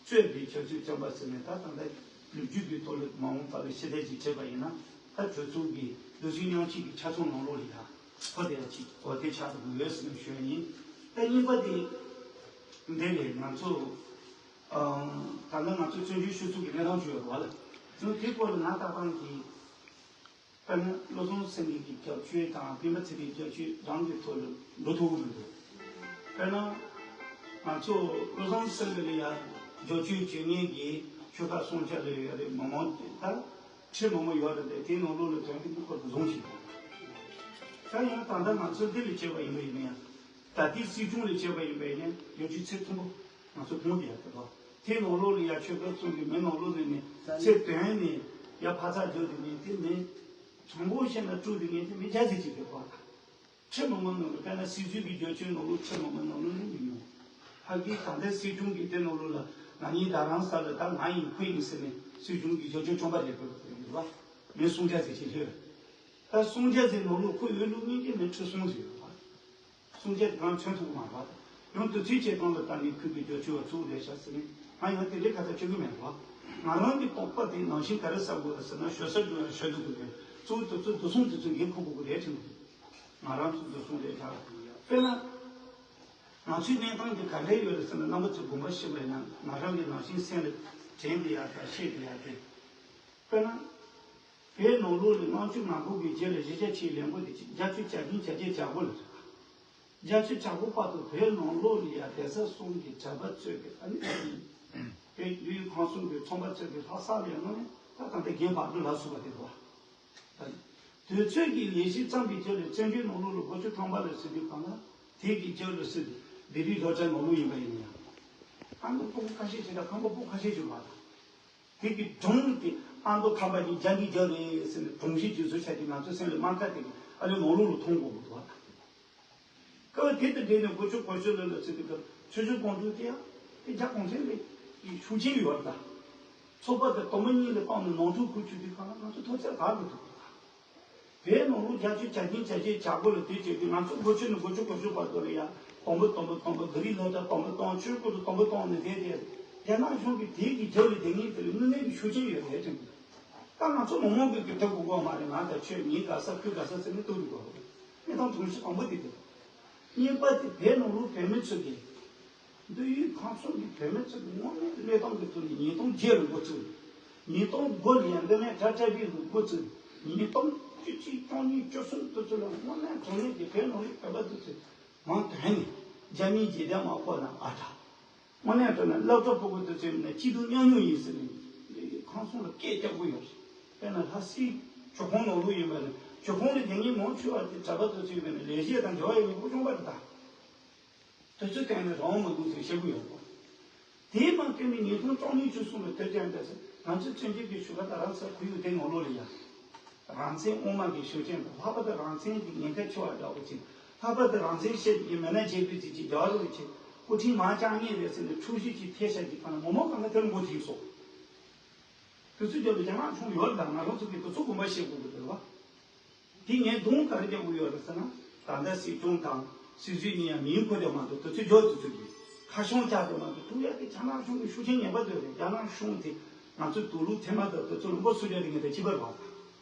གཙོས་པའི་ཕྱག་མཛོད་བཅམ་པ་ཟེར་ནས། ད་ད་ལྟ་ལོ་རྒྱུས་ཀྱི་ཐོག་ལ་མ་འོངས་པ་ལ་ཕྱི་བལྟས་ཅིག་བྱས་པ་ཡིན་ན། ད་གྲོས་ཚོགས་ཀྱི་གདུང་སེམས་མཉམ་སྐྱེད་ཀྱི་ཆ་ཚང་ནང་ལོགས་ལ་ཡང་ཁོ་དེ་ཡང་ཅིག་གོ་བདེ་ཆགས་ཐུབ་ཀྱི་ཡོད་ཟེར་ནས་ཞུ་ཡ་ཡིན། ད་གཉིས་པ་དེ་འདི་ལས་ང་ཚོ་ད་ལྟ་ང་ཚོ་བཙན་བྱོལ་སྤྱི་ཚོགས་ཀྱི་གནས་སྟངས་བྱུང་ཡོད་པ་ལ། ང་དེ་སྐོར་ལ་ང་ལྟ་སྟངས་ཀྱི་དཔེར་ན་བློ་བཟང་སེང་གེ་གི་རྒྱབ་སྐྱོར་དང་སྤེན་པ་ཚེ་རིང་རྒྱབ་སྐྱོར་རང་གི་ཐོག་ལ་འགྲོ་ཐུབ་ཀྱི་མི་འདུག། དཔེར་ན་ང་ཚོ་བློ་བཟང་སེང་གེ་ལ་ཡང་རྒྱབ་སྐྱོར་བྱེད་མཁན་གྱི་ཆོལ་ཁ་སྲུང་སྐྱོབ་ལ་ཡོད་རེད། མི་མང་ད་ཁྲི་མང་པོ་ཡོད་རེད། དེ་དེའི་ནང་ལོགས་ལ་དོན་གྱི་ཐུགས་ཁུར་དུ་བཟུང་བཞིན་འདུག། ད་ཡང་ད་ལྟ་ང་ཚོ་འདི་ལ་བྱས་པ་ཡིན་པ་ཡིན་ན་ཡང་། ད་ལྟའི་སྲིད་སྐྱོང་ལ་བྱས་པ་ཡིན་པ་ཡིན་ན་ཡང་ཅིག་ཚད་མཐོན་པོ་ང་ཚོ་མཐོང་བསྡད་ཡོད་རེད་པ། དེའི་ནང་ལོགས་ལ་ཡ་ཆོལ་ཁ་གསུམ་གྱི་མི་ནང་ལོགས་ནས་ནི་ཚད་ལྡན་ནས་ཡ་འཕར་ཚག་རྒྱག་དེ་ནི་དེ་མི་དྲང་པོ་བཤད་ན་དཀྲུག་དེ་ནི་དེ་མི་རྒྱ་ཆེ་ཅིག་རེད་པ། ཁྲི་མང་པོ་ནང་ལ་དཔེར་ན་སྲིད་ཚོགས་ཀྱི་རྒྱབ་སྐྱོར་ནང་ལོགས་ཁྲི་མང་པོ་ནང་ལོགས་ནི་མི་ཉུང་། ཕ་གིའི་ད་ལྟའི་སྲིད་སྐྱོང་གི་དེ་ནང་ལོགས་ལ་ང་གཉིས་རྡ་རམ་ས་ལ་ད་ང་ཡིན་ཁོ་ཡིན་ཟེར་ནས་སྲིད་སྐྱོང་གི་རྒྱབ་སྐྱོར་བཅོམ་པ་རེད་པ་ཡོད་པ། མི་སུམ་བརྒྱ་ཙམ་ཅིག་ལྷོད། ད་སུམ་བརྒྱ་ཙམ་ནང་ལོགས་ཁོ་ཡོད་ལུགས་ངེས་ཀྱི་མི་ཁྲི་གསུམ་ཟིན་ཡོད་པ། སུམ་བརྒྱ་དེ་གང་མཚོན་ཐུབ་མ་རེད། ཡང་དུས་ཚོད་ཅིག་སྟེང་ལ་ད་ནི་ཁུལ་གྱི་རྒྱབ་སྐྱོར་བ་ཚུར་ལས་བཞག་ཟེར་ནས་ང་ཡང་དེ་འདྲའི་ཁ་ཚ་ཆོད་ཀྱི་མེད་པ། ང་རང་གི་དོགས་པ་དེ་ནང་བཞིན་ག་རེ་ཟ་དགོས་རེད་ཟེར་ན། ཞོ་ས་འགྲོ་ཡང་ཞོ་འདུག་དགོས་རེད། གཙོ་བོ་དེ་ཚོ་བསྡུ་སོང་དེ་ཚོ་འགན་འཁུར་དགོས་ཀྱི་རེད་དྲན་གྱི་འདུག། ང་རང་ཚོ་བསྡུ་སོང་རེད་ད། དཔེར་ན། ང་ཚོའི་གནས་སྟངས་དེ་ག་འདྲ་ཡོད་རེད་ཟེར་ན། རྣམ་པ་ཚོས་དགོངས་པ་བཞེས་པ་ཡིན་ན་ང་རང་གི་ནང་བཞིན་སེམས་ལ་དྲན་བསྡད་ཡག་དང་ཤེས་བསྡད་ཡག་དེ། དཔེར་ན། བོད་ནང་ལོགས་ལ་ལྔ་བཅུ་ང་དགུ་གི་རྗེས་ལ་གཞིས་ཆགས་ཆེའི་ལས་འགུལ་དེ་བརྒྱད་ཅུ་གྱ་གཉིས་གྱ་བརྒྱད་གྱ་དགུ་ལ་རེད། བརྒྱད་ཅུ་གྱ་དགུ་བར་དུ་བོད་ནང་ལོགས་ལ་ཡ་གདན་ས་གསུམ་གྱི་གྲྭ་པ་ཚོས་ཀྱི་ཨ་ནི་བོད་ཡུལ་ཁམས་གསུམ་གྱི་ཚོང་པ་ཚོས་ཀྱི་ལྷ་ས་ལ་ཡང་ནང་ནས་ད་ད་ལྟ་རྒན་བག་གྲོ་ལ་སོགས་པ་དེ་རེད་བ། དུས་ཚོད་ཀྱི་ལས་གཞི་བརྩམས་པའི་རྗེས་ལ་བཙན་བྱོལ་ནང་ལོགས་ལ་སྒོ་ཕྱུགས་ཁྲོམ་པ་ལ་ཟེར་དུས་གང་ལ་དེ་གི་རྗེས་ལ་ཟེར་དུས་ལྡི་ལི་སློབ་གྲྭ་ནང་ལོགས་ཡིན་པ་ཡིན་ན་ཡང་། ཨ་ནི་སྤུ་གུ་ཁ་ཤས་ཤིག་དང་ཁང་པ་སྤུ་གུ་ཁ་ཤས་ཤིག་ཡོད་པ་དང་། དེ་གི་སྒྲུང་དེ་ཨ་མདོ་ཁམས་པ་གི་རྒྱ་འདི་རྒྱ་རེད་ཟེར་ནས་སྒྲུང་གཞི་བརྗོད་ཚུལ་ཆ་དེ་ང་ཚོ་སེམས་ལ་དམར་ཁ་དེ་གི་ཨ་ནི་ནང་ལོགས་ལ་མཐོང་དགོས་པ་འདུག་བ་དང་། སྐབས་དེ་དང་འབྲེལ་ནས་སྒོ་ཕྱུགས་གོང་ཞུས་ལགས་ལ་ཟེར་དུས་སྐབས་ཆོས་ཕྱོགས་གོང་འཕེལ་དེ་ཡང་དེ་རྒྱ་གུང་ཁྲན་གྱི་ཤུགས་རྐྱེན་ཡོད་རེད་ད། ཚོགས་པ་དེ་དུམ་བུ་གཉིས་ལ་སྤངས་ནས་ནང་འཁྲུག་ཁུལ་བཅུག་དུས་གང་ལ་ང་ཚོ་ཐོབ་ཚད་བར་དུ་འདུག་ད། བོད་ནང་ལོགས་བརྒྱད་ཅུ་གྱ་གཉིས་གྱ་བརྒྱད་གྱ་དགུ་ལ་དུས་བྱས་དུས་ང་ཚོ་སྒོ་ཕྱུགས་ནས་སྒོ་ཕྱུགས་གོང་ཞུས་བར་དུ་ལ་ཡང་དུམ་བུ་དུམ་བུ་དུམ་བུ་ག་རི་ལ་ད་དུམ་བུ་བཏང་། ཆོས་སྐོར་དུ་དུམ་བུ་བཏང་ནས་བསྡད་དེ། རྒྱ་ནག་གཞུང་གིས་དེའི་གི་རྒྱབ་ལ་བསྡད་མཁན་དེ་ལ་དངོས་གནས་ཀྱི་ཤུགས་རྐྱེན་ཡོད་རེད་དྲན་གི་འདུག་ད་ང་ཚོ་མི་མང་གིས་གི་ཐུབ་དགོས་གོ་མ་རེད། ང་དང་ཁྱོད་ངའི་དགའ་ས་ཁོའི་དགའ་ས་ཟེར་ནས་གཏུག་རྒྱུ་གོ་རེད། གནས་སྟངས་གྲུང་གཞི་དང་པོ་དེ་དེ་རེད། གཉིས་པ་དེ་བོད་ནང་ལོགས་བོད་མི་ཚོ་གིས། འདི་ཡུལ་ཁམས་གསུམ་གྱི་བོད་མི་ཚོ་གི་དངོས་གནས་བློས་གཏོང་གི་ཐོག་ནས་ཉིས་སྟོང་བརྒྱད་ལ་འགོ་བཙུགས། ཉིས་སྟོང་དགུ་ལ་ཡང་འདི་ནས་གྲྭ་གྲྭ་པའི་ལུགས་འགོ་བཙུགས། ཉིས་སྟོང་བཅུ་གཅིག་བཅུ་གཉིས་བཅུ་གསུམ་དུ་ཚོད་ལ་དངོས་གནས་དྲང་གནས་ཀྱི་བོད་ནང་ལ་བོད་པ་དེ་ཚོས་མང་དོན་ནས་རྒྱ་མིའི་རྗེས་འདེད་མ་ཕོག་ན་ཨ་དྲག་དངོས་གནས་དྲང་གནས་སློབ་གྲྭ་ཕྲུ་གུ་དེ་ཚོའི་ནང་སྐྱིད་སྡུག་མཉམ་མྱོང་ཡིན་ཟེར་ནས་ཁམས་གསུམ་ལ་སྐད་རྒྱག་གི་ཡོད་རེད། དཔེར་ན་ལྷ་སའི་གྱོད་ཁང་ནང་ལོགས་ཡིན་པ་ནས་གྱོད་ཁང་ལ་དེ་ཉིན་མང་ཆེ་བ་དེ་གྲྭ་པ་དེ་ཚོ་ཡིན་པ་ནས་ལས་བྱེད་དང་འབྲེལ་བ་ཡོད་མཁན་ཕུགས་བྱུང་པ་རེད་ད། དུས་ཚོད་སྟོན་ནས་རང་མི་འདུག་ཟེར་བཤད་ཀྱི་ཡོད་པ། དེའི་མ་སྟོན་ནས་ཉིས་སྟོང་བཅུ་གཉིས་བཅུ་གསུམ་ལ་དུས་དྲན་འདྲ་ཟེར་ང་ཚོའི་བཙན་བྱོལ་གྱི་གཞུང་ལ་ད་རང་ཚོ་ཁོར་ཡུག་དེ་ངོ་ལོག་ལ་ཡ། རང་བཙན་དབུ་མ་གི་ཤུགས་རྐྱེན་དང་ལྷག་པར་དུ་རང་བཙན་གྱི་ཉེན་ཁ་ཆེ་བ་འདྲ་པོ་ཅིག་ལྷག་པར་དུ་རང་བཙན་བཤད་ཀྱི་མི་སྣ་བྱེད་པའི་ཅིག་ཅིག་རྒྱ་རུ་ཅིག་སྐུ་ཕྲེང་མང་རྐྱང་ངེས་རེད་ཟེར་ནས་འཁྲུག་གཞི་ཅིག་ཐེབས་ཤག་གི་ཁ་ན་མི་མང་གང་ག་དེར་མགོ་ཐིག་སོང་། དུས་ཚོད་རྒྱབ་ལ་རྒྱ་ནག་གཞུང་ཡོད་ལ་ང་རང་ཚོ་གིས་དུས་ཚོད་དགོངས་པ་བཞེས་དགོས་ཀྱི་འདུག་བ། དེ་ངས་རྡུང་ག་རེ་རྒྱག་གི་ཡོད་རེད་ཟེར་ན། ད་ལྟ་སྲིད་སྐྱོང་དང་སྲིད་བཟོས་ནས་ཡང་མིང་འཁོད་དེ་མ་གཏོགས་དུས་ཚོད་འཇོག་དུས་ཚོད་ཀྱི་ཁ་བྱང་བཅག་དེ་མ་གཏོགས་ཐུག་ཡག་གི་རྒྱ་ནག་གཞུང་གི་ཤུགས་རྐྱེན་ངན་པ་དེ་རེད། རྒྱ་ནག་གཞུང་དེ་ང་ཚོའི་དུག་ལུག་ཐེངས་མ་དང་དུས་ཚོད་ལོངས་པ་སུ་རྒྱག་རེད་ངས་དེ་ཅི་པར་བ་དང་།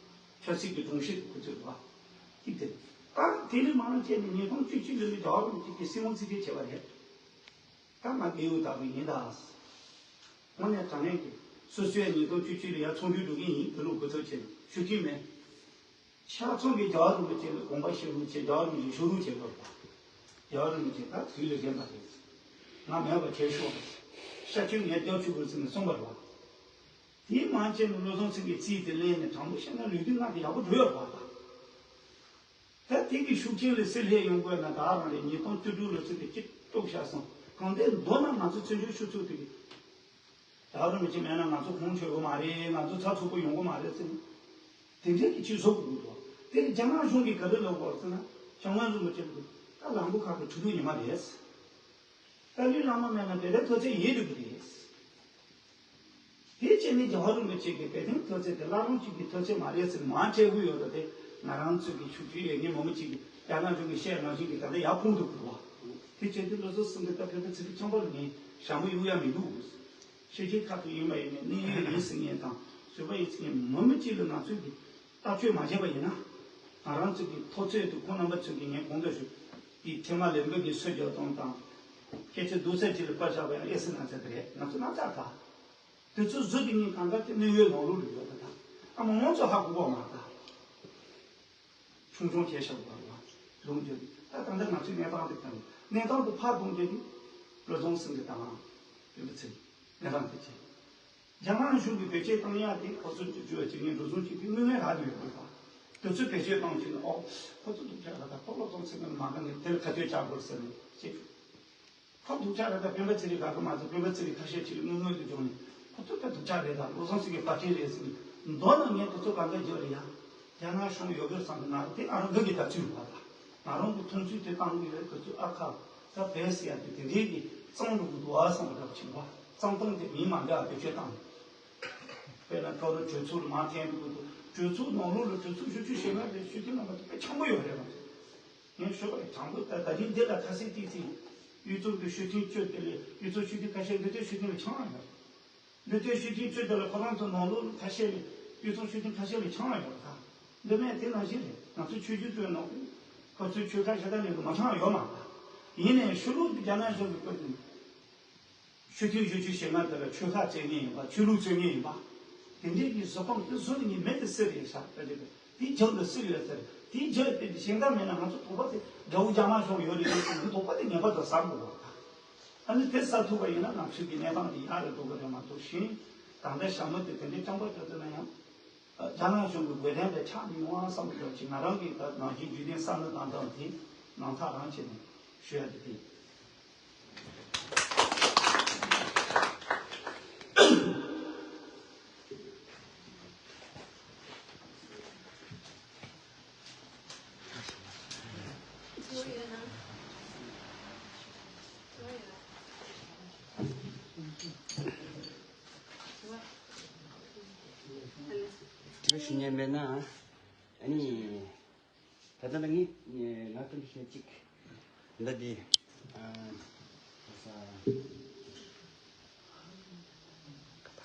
ཆབ་སྲིད་ཀྱི་སྒྲོམ་གཞི་དེ་ཁོ་ཚོས་བ། གཅིག་དེ་རེད། ད་དེ་ལས་མང་བྱས་ནས་ཉིས་སྟོང་བཅུ་གཅིག་ལོ་ལ་རྒྱ་བ་རང་གཅིག་གི་སྲིད་དབང་རྩིས་སྤྲོད་བྱས་པ་རེད། ད་ང་རྒས་ཡོལ་ལྟ་བུ་ཡིན་ད། དངོས་གནས་དྲང་གནས་ཀྱི་སོ་སོའི་ཉིས་སྟོང་བཅུ་གཅིག་ལ་ཡར་ཚོགས་འདུ་འགྲོ་གི་ཡིན། བོད་ལུགས་དགོས་ཚོགས་བྱས་ནས་ཞུ་གི་མེད། ཆ་ཚང་གི་རྒྱ་གར་རིན་པོ་ཆེ་ལ་དགོངས་པ་བཞེས་རོགས་བྱེད། རྒྱ་གར་རིན་པོ་ཆེ་ཞུ་རོགས་བྱེད་དགོས་པ། རྒྱ་གར་རིན་པོ་ཆེ་ད་དུས་ལས་བརྒལ་བ་རེད། ང་མེད་པ་བྱས་ཤོག་ཤ་ཆུ་ངས་རྒྱབ་ཆུ་དགོས་ཟེར་ནས་གསུངས་པ་རེད་བ། དེའི་མང་ཆེ་ནས་བློ་བཟང་སེང་གེའི་རྩིས་དེ་ལེན་ནས་དྲང་པོ་བཤད་ན་ལུས་དུས་ང་དེ་ཡག་པོ་འགྲོ་ཡོད་པ་དང་། ད་དེ་གི་ཤུགས་རྐྱེན་ལས་སེལ་ཧེ་ཡོང་དགོས་ན་ད་རང་རེ་ཉིས་སྟོང་བཅུ་དྲུག་ལོ་ཚོད་དེ་སྐྱིད་སྡུག་བྱ་སོང་གང་དེ་མདོར་ན་ང་ཚོ་བཙན་བྱོལ་ཕྱོགས་ཚུགས་དེ་གི། ད་རུང་མི་ཅི་མེད་ན་ང་ཚོ་ཁོང་ཆོད་གོ་མ་རེད། ང་ཚོ་ཚ་ཚུགས་པོ་ཡོང་གོ་མ་རེད་ཟེར་ནས། དེ་འདྲའི་གི་ཅི་བཟོ་དགོས་ཀྱི་འདུག་དེ་ནི་རྒྱ་ནག་གཞུང་གིས་ག་རེ་ལབ་དགོས་ཟེར་ན་ཞང་ཝན་རིན་པོ་ཆེ་གི་ད་ལམ་བུ་ཁག་གི་གྲོས་བསྡུར་ཉི་མ་རེད། ད་ལུས་བླ་མ་མེད་ན་བེ་ལའི་ཐོ་ཚད་ཡིན་འགྲོ་གི་རེད། དེ་བྱས་ནས་རྒྱལ་བ་རིན་པོ་ཆེ་གིས་བོད་དོན་ཐོག་ཚད་དེ་བླ་བྲང་གཅིག་གི་ཐོག་ཚད་མ་རེད་ཟེར་མར་སྤྲད་དགོས་ཡོད་རེད་དེ། ང་རང་ཚོ་གི་ཕྱུག་ཕྱུག་ཡོད་ངེས་མི་མི་གཅིག་གིས་རྒྱ་ནག་གཞུང་གིས་བཤད་ནང་བཞིན་གྱི་ད་ལྟ་ཡར་ཕུང་འདུག་གི་བ། དེ་བྱས་དུས་བློ་བཟང་སེང་གེ་ད་བོད་པ་ཚེ་རིང་ཆང་པ་ལ་ངས་ཞྭ་མོ་གཡུག་ཡ་མི་འདུག་ཤེས་བྱའི་ཁ་ཐུག་ཡིན་པ་ཡིན་ནའི་གནས་ཡུལ་ཡིན་ཟེར་མཁན་དང་བཟོད་པ་ཡིན་ཟེར་མཁན་མི་མི་གཅིག་ལ་ང་ཚོས་ཀྱི་ལྟ་སྤྱོད་མ་བྱས་པ་ཡིན་ན། ང་རང་ཚོ་གི་མཐོ་ཚད་དུ་ཁོང་རྣམ་པ་ཚོས་ཀྱི་ངས་གོང་དུ་ཞུས་ཀྱི་ཐེངས་མ་ལས་འགུལ་གྱི་སྲོལ་རྒྱག་སྟངས་དང་། སྐད་ཆ་སྡུག་ས་ཅིག་ལ་པར་བཞག་པ་ཡང་ཨེ་སི་ན་ཚ་དེ་རེད། ང་ཚོ་རྣམ་ཐར་དང་། དེ་ཚོ་བཟོ་དེ་ཉིད་གང་ག་དེ་གནས་ཡུལ་ནང་ལོགས་ལ་ཡོད་པ་དང་། ཨ་མ་ང་ཚོ་ཧ་གོ་བ་མ་དང་། ཆུང་ཆུང་བྱས་བཞག་པ་རེད་བ། ལུང་བསྟན་ད་ད་ལྟ་ང་ཚོའི་གནས་སྟངས་དེ་གང་གནས་སྟངས་དེ་ཕར་གཏོང་རྒྱུ་དེ་བློ་བཟང་སེང་གེ་དང་། དེ་འདྲ་ཚེ་གནས་སྟངས་དེ་བྱས། རྒྱ་ནག་གཞུང་གིས་བེད་སྤྱོད་བཏང་ཡག་དེ་ཁོ་ཚོ་བཅོས་བཅོས་བྱེད་མཁན་འགྲོ་སོང་བྱེད་དུས་དངོས་གནས་རག་གི་ཡོད་པ་དང་། དེ་ཚོས་བེད་སྤྱོད་བཏང་བྱས་ནས་ཨོ་ཁོ་ཚོ་སྡུག་ཅག་རེད་ད། ཁོ་བློ་བཟང་སེང་གེ་མ་ག་ནས་དེ་ལ་ཁ་གཏད་བཅག་དགོས་ཟེར་ནས་བྱེད། ཁོ་སྡུག་ཅག་རེད་ད། སྤེན་པ་ཚེ་རིང་དགའ་གི་མ་ཚད་སྤེན་པ་ཚེ་རིང་ཁ་ཤས་ཅིག་དངོས་དངོས་དུ་བྱུང་ནས་ཁོ་ཚོ་ད་སྡུག་ཅག་རེད་ད། བློ་བཟང་སེང་གེ་བར་ཆད་རེད་ཟེར་ནས་མདོར་ན་ངས་དེ་ཚོ་གང་ག་བརྗོད་རེད་ཡ། རྒྱ་ནག་གཞུང་ཡོད་དགོས་བསམ་གི་ང་རང་དེ་ང་རང་འདོད་ཀྱི་ད་ཚུད་པ་ད། ང་རང་གི་མཐོང་ཚུལ་དེ་བཏང་གི་ཡོད་རེད། དེ་ཚོ་ཨ་ཁ་ད་བས་ཟེར་ཡ་དེ་དེ་འདྲའི་གི་གཙང་འགྲོ་གི་འདུག་ཨ་བསམ་པ་འདྲ་པོ་བྱུང་བ། གཙང་སྟངས་དེ་མིང་མ་འདྲ་བ་བེད་སྤྱོད་བཏང་། དཔེར་ན་ཁྱོད་རང་གྲོས་ཚོགས་ལ་མར་འཐེན་འགྲོ་གི་འདུག་གྲོས་ཚོགས་ནང་ལོགས་ལ་གྲོས་ཚོགས་ཞུ་རྒྱུ་ཞེ་དྲག་རེད། ཞུ་རྒྱུ་རྣམ་པ་དེ་དཔེ་ཆེན་པོ་ཡོད་རེད་ང་ཚོ། ངས་ཞུས་པ་རེད། དྲང་པོ་ད་ད་རིང་འདི་ལ་ཁ་གསལ་ཏིག་ཙི། གཡུ་ཚོགས་ཀྱི་ཞུ་མཁན་བཅུ་དེ་ལས་གཡུ་ཚོགས་ཞུ་མཁན་ཁ་ཤས་འདི་ལྟའི་ཞུ་མཁན་ལ་ཆང་རག་ཡོད། འདི་ལྟའི་ཞུ་མཁན་བཅུ་དེ་ལ་ཁོ་རང་ཚོ་ནང་ལོགས་ཁ་ཤས་ལས་གཡུ་ཚོགས་ཞུ་མཁན་ཁ་ཤས་ལ་ཆང་རག་ཡོད་ད། འདི་མེད་དེ་ནང་བཞིན་རེད། ང་ཚོ་ཆོས་བརྒྱུད་ཚོའི་ནང་ཁོ་ཚོའི་ཆོལ་ཁ་ཤ་སྟག་ནས་མ་ཆང་ཡོད་མ་རེད། ཡིན་ནའི་ཕྱི་ལོགས་ཀྱི་རྒྱ་ནག་གཞུང་གི་སྐོར་དུ། ཞུ་མཁན་ཞུ་རྒྱུ་ཞེ་ལྔ་དེ་ལ་ཆོལ་ཁ་རྩོད་མཁན་ཡིན་པ། ཆོས་ལུགས་རྩོད་མཁན་ཡིན་པ། དེ་འདྲའི་གི་བཟོ་སྟངས་དེ་བཟོ་ནས་ངས་མེད་དུ་བསད་རེད་ཤག་ད་དེ་དེའི་རྒྱབ་ལ་སུ་ཡོད་ཟེར། དེའི་རྒྱབ་དེ་གཞན་དག་མེད་ན་ང་ཚོ་དོགས་པ་དེ་དགྲ་བོ་རྒྱ་ནག་གཞུང་ཡོད་རེད་ཟེར་ནས་དོགས་པ་དེ་ངེས་པར་དུ་ཟ་དགོས་པ་དང་། ཨ་ནི་དེ་ཟ་ཐུབ་པ་ཡིན་ན་ང་ཚོའི་གི་གནས་སྟངས་དེ་ཡག་རེད་འདུག་གི་རེད་མ་གཏོགས་གཞན་ད་ལྟ་ཞྭ་མོ་དེ་དེ་འདྲའི་རྐྱང་པ་ཅོ་ཚོད་ན་ཡང་། རྒྱ་ནག་གཞུང་གི་དགོས་དོན་དེ་ཆགས་མི་ཡོང་བ་བསམ་གྱི་འདུག་ཅིག་ང་རང་གིས་ད་ནང་བཞིན་རྒྱུན་ལྡན་བསམ་བློ་བཏང་སྟངས་དེ་ནང་ཐག་རང་བྱས་ནས་ཞུ་ཡ་དེ་དེ། དྲི་བ་ཞུ་སྙན་མེད་ན། ཨ་ནི། ད་ལྟ་ང་ང་སྟོན་ཞུ་གཅིག་འདི་འདི། ཨ། ས།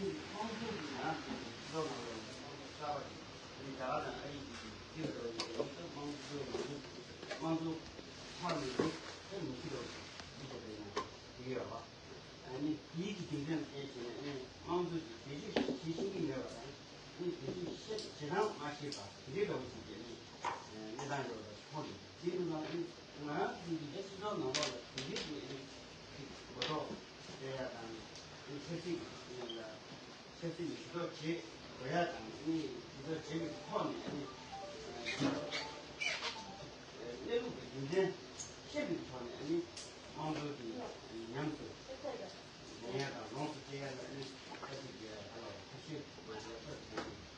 ཡིན་དམངས་གཙོ་གི་ནང་གི་སྤྱི་ཚོགས་ནང་ལ་དམངས་གཙོ་གསར་པ་ཞིག་དེ་རྒྱ་གར་དང་ཨ་རི་གི་སྤྱི་ཚོགས་ནང་གི་དམངས་གཙོ་དམངས་གཙོ་ཕར་ནས་རུ་ཕར་ནས་ཕྱི་ལོགས་ཀྱི་སྤྱི་ཚོགས་དེ་ནང་དེ་ག་ཡོད་པ། ཨ་ནི་དེའི་གི་སྡིངས་ཆ་ལ་བལྟས་བྱས་ནས་ཨ་ནི་དམངས་གཙོ་གི་བེད་སྤྱོད་བྱེད་ཤེས་ཀྱི་མེད་པ་དང་ཨ་ནི་བེད་སྤྱོད་བྱེད་བྱེད་སྟངས་མ་ཤེས་པ་དེ་འདྲའི་འདྲ་བོ་ཞིག་གི་ཨ་ནི་གནས་སྟངས་ཡོད་པ་མཐོང་འདུག་དེ་ཡིན་ཙང་ཨ་ནི་ང་རང་ཚོ་འདི་གའི་སྤྱི་ཚོགས་ནང་ལོགས་ལ་དེ་འདྲའི་གི་ཨ་ནི་གོ་རྟོགས་སྤེལ་ཡ་དང་ཨ་ནི་ཆབ་སྲིད་ཀྱི་ཨ་ནི་ལ་ཆབ་སྲིད་ཀྱི་ཇུས་གཏོགས་བྱེད་དགོས་ཡ་དང་ཨ་ནི་ཇུས་གཏོགས་བྱེད་པའི་ཐོག་ནས་ཨ་ནི་གནས་ལུགས་ཀྱི་རྒྱུ་མཚན་ཤེས་པའི་ཐོག་ནས་ཨ་ནི་དམངས་གཙོ་དེ་ཉམས་སུ་ལེན་ཡ་དང་ལོངས་སུ་སྤྱོད་ཡ་ལ་ཨ་ནི་ཐབས་ཤེས་བྱེད་ཡ་དང་ཐབས་ཤེས་དགོས་པའི་ཐབས་ཤེས་བྱེད་དགོས།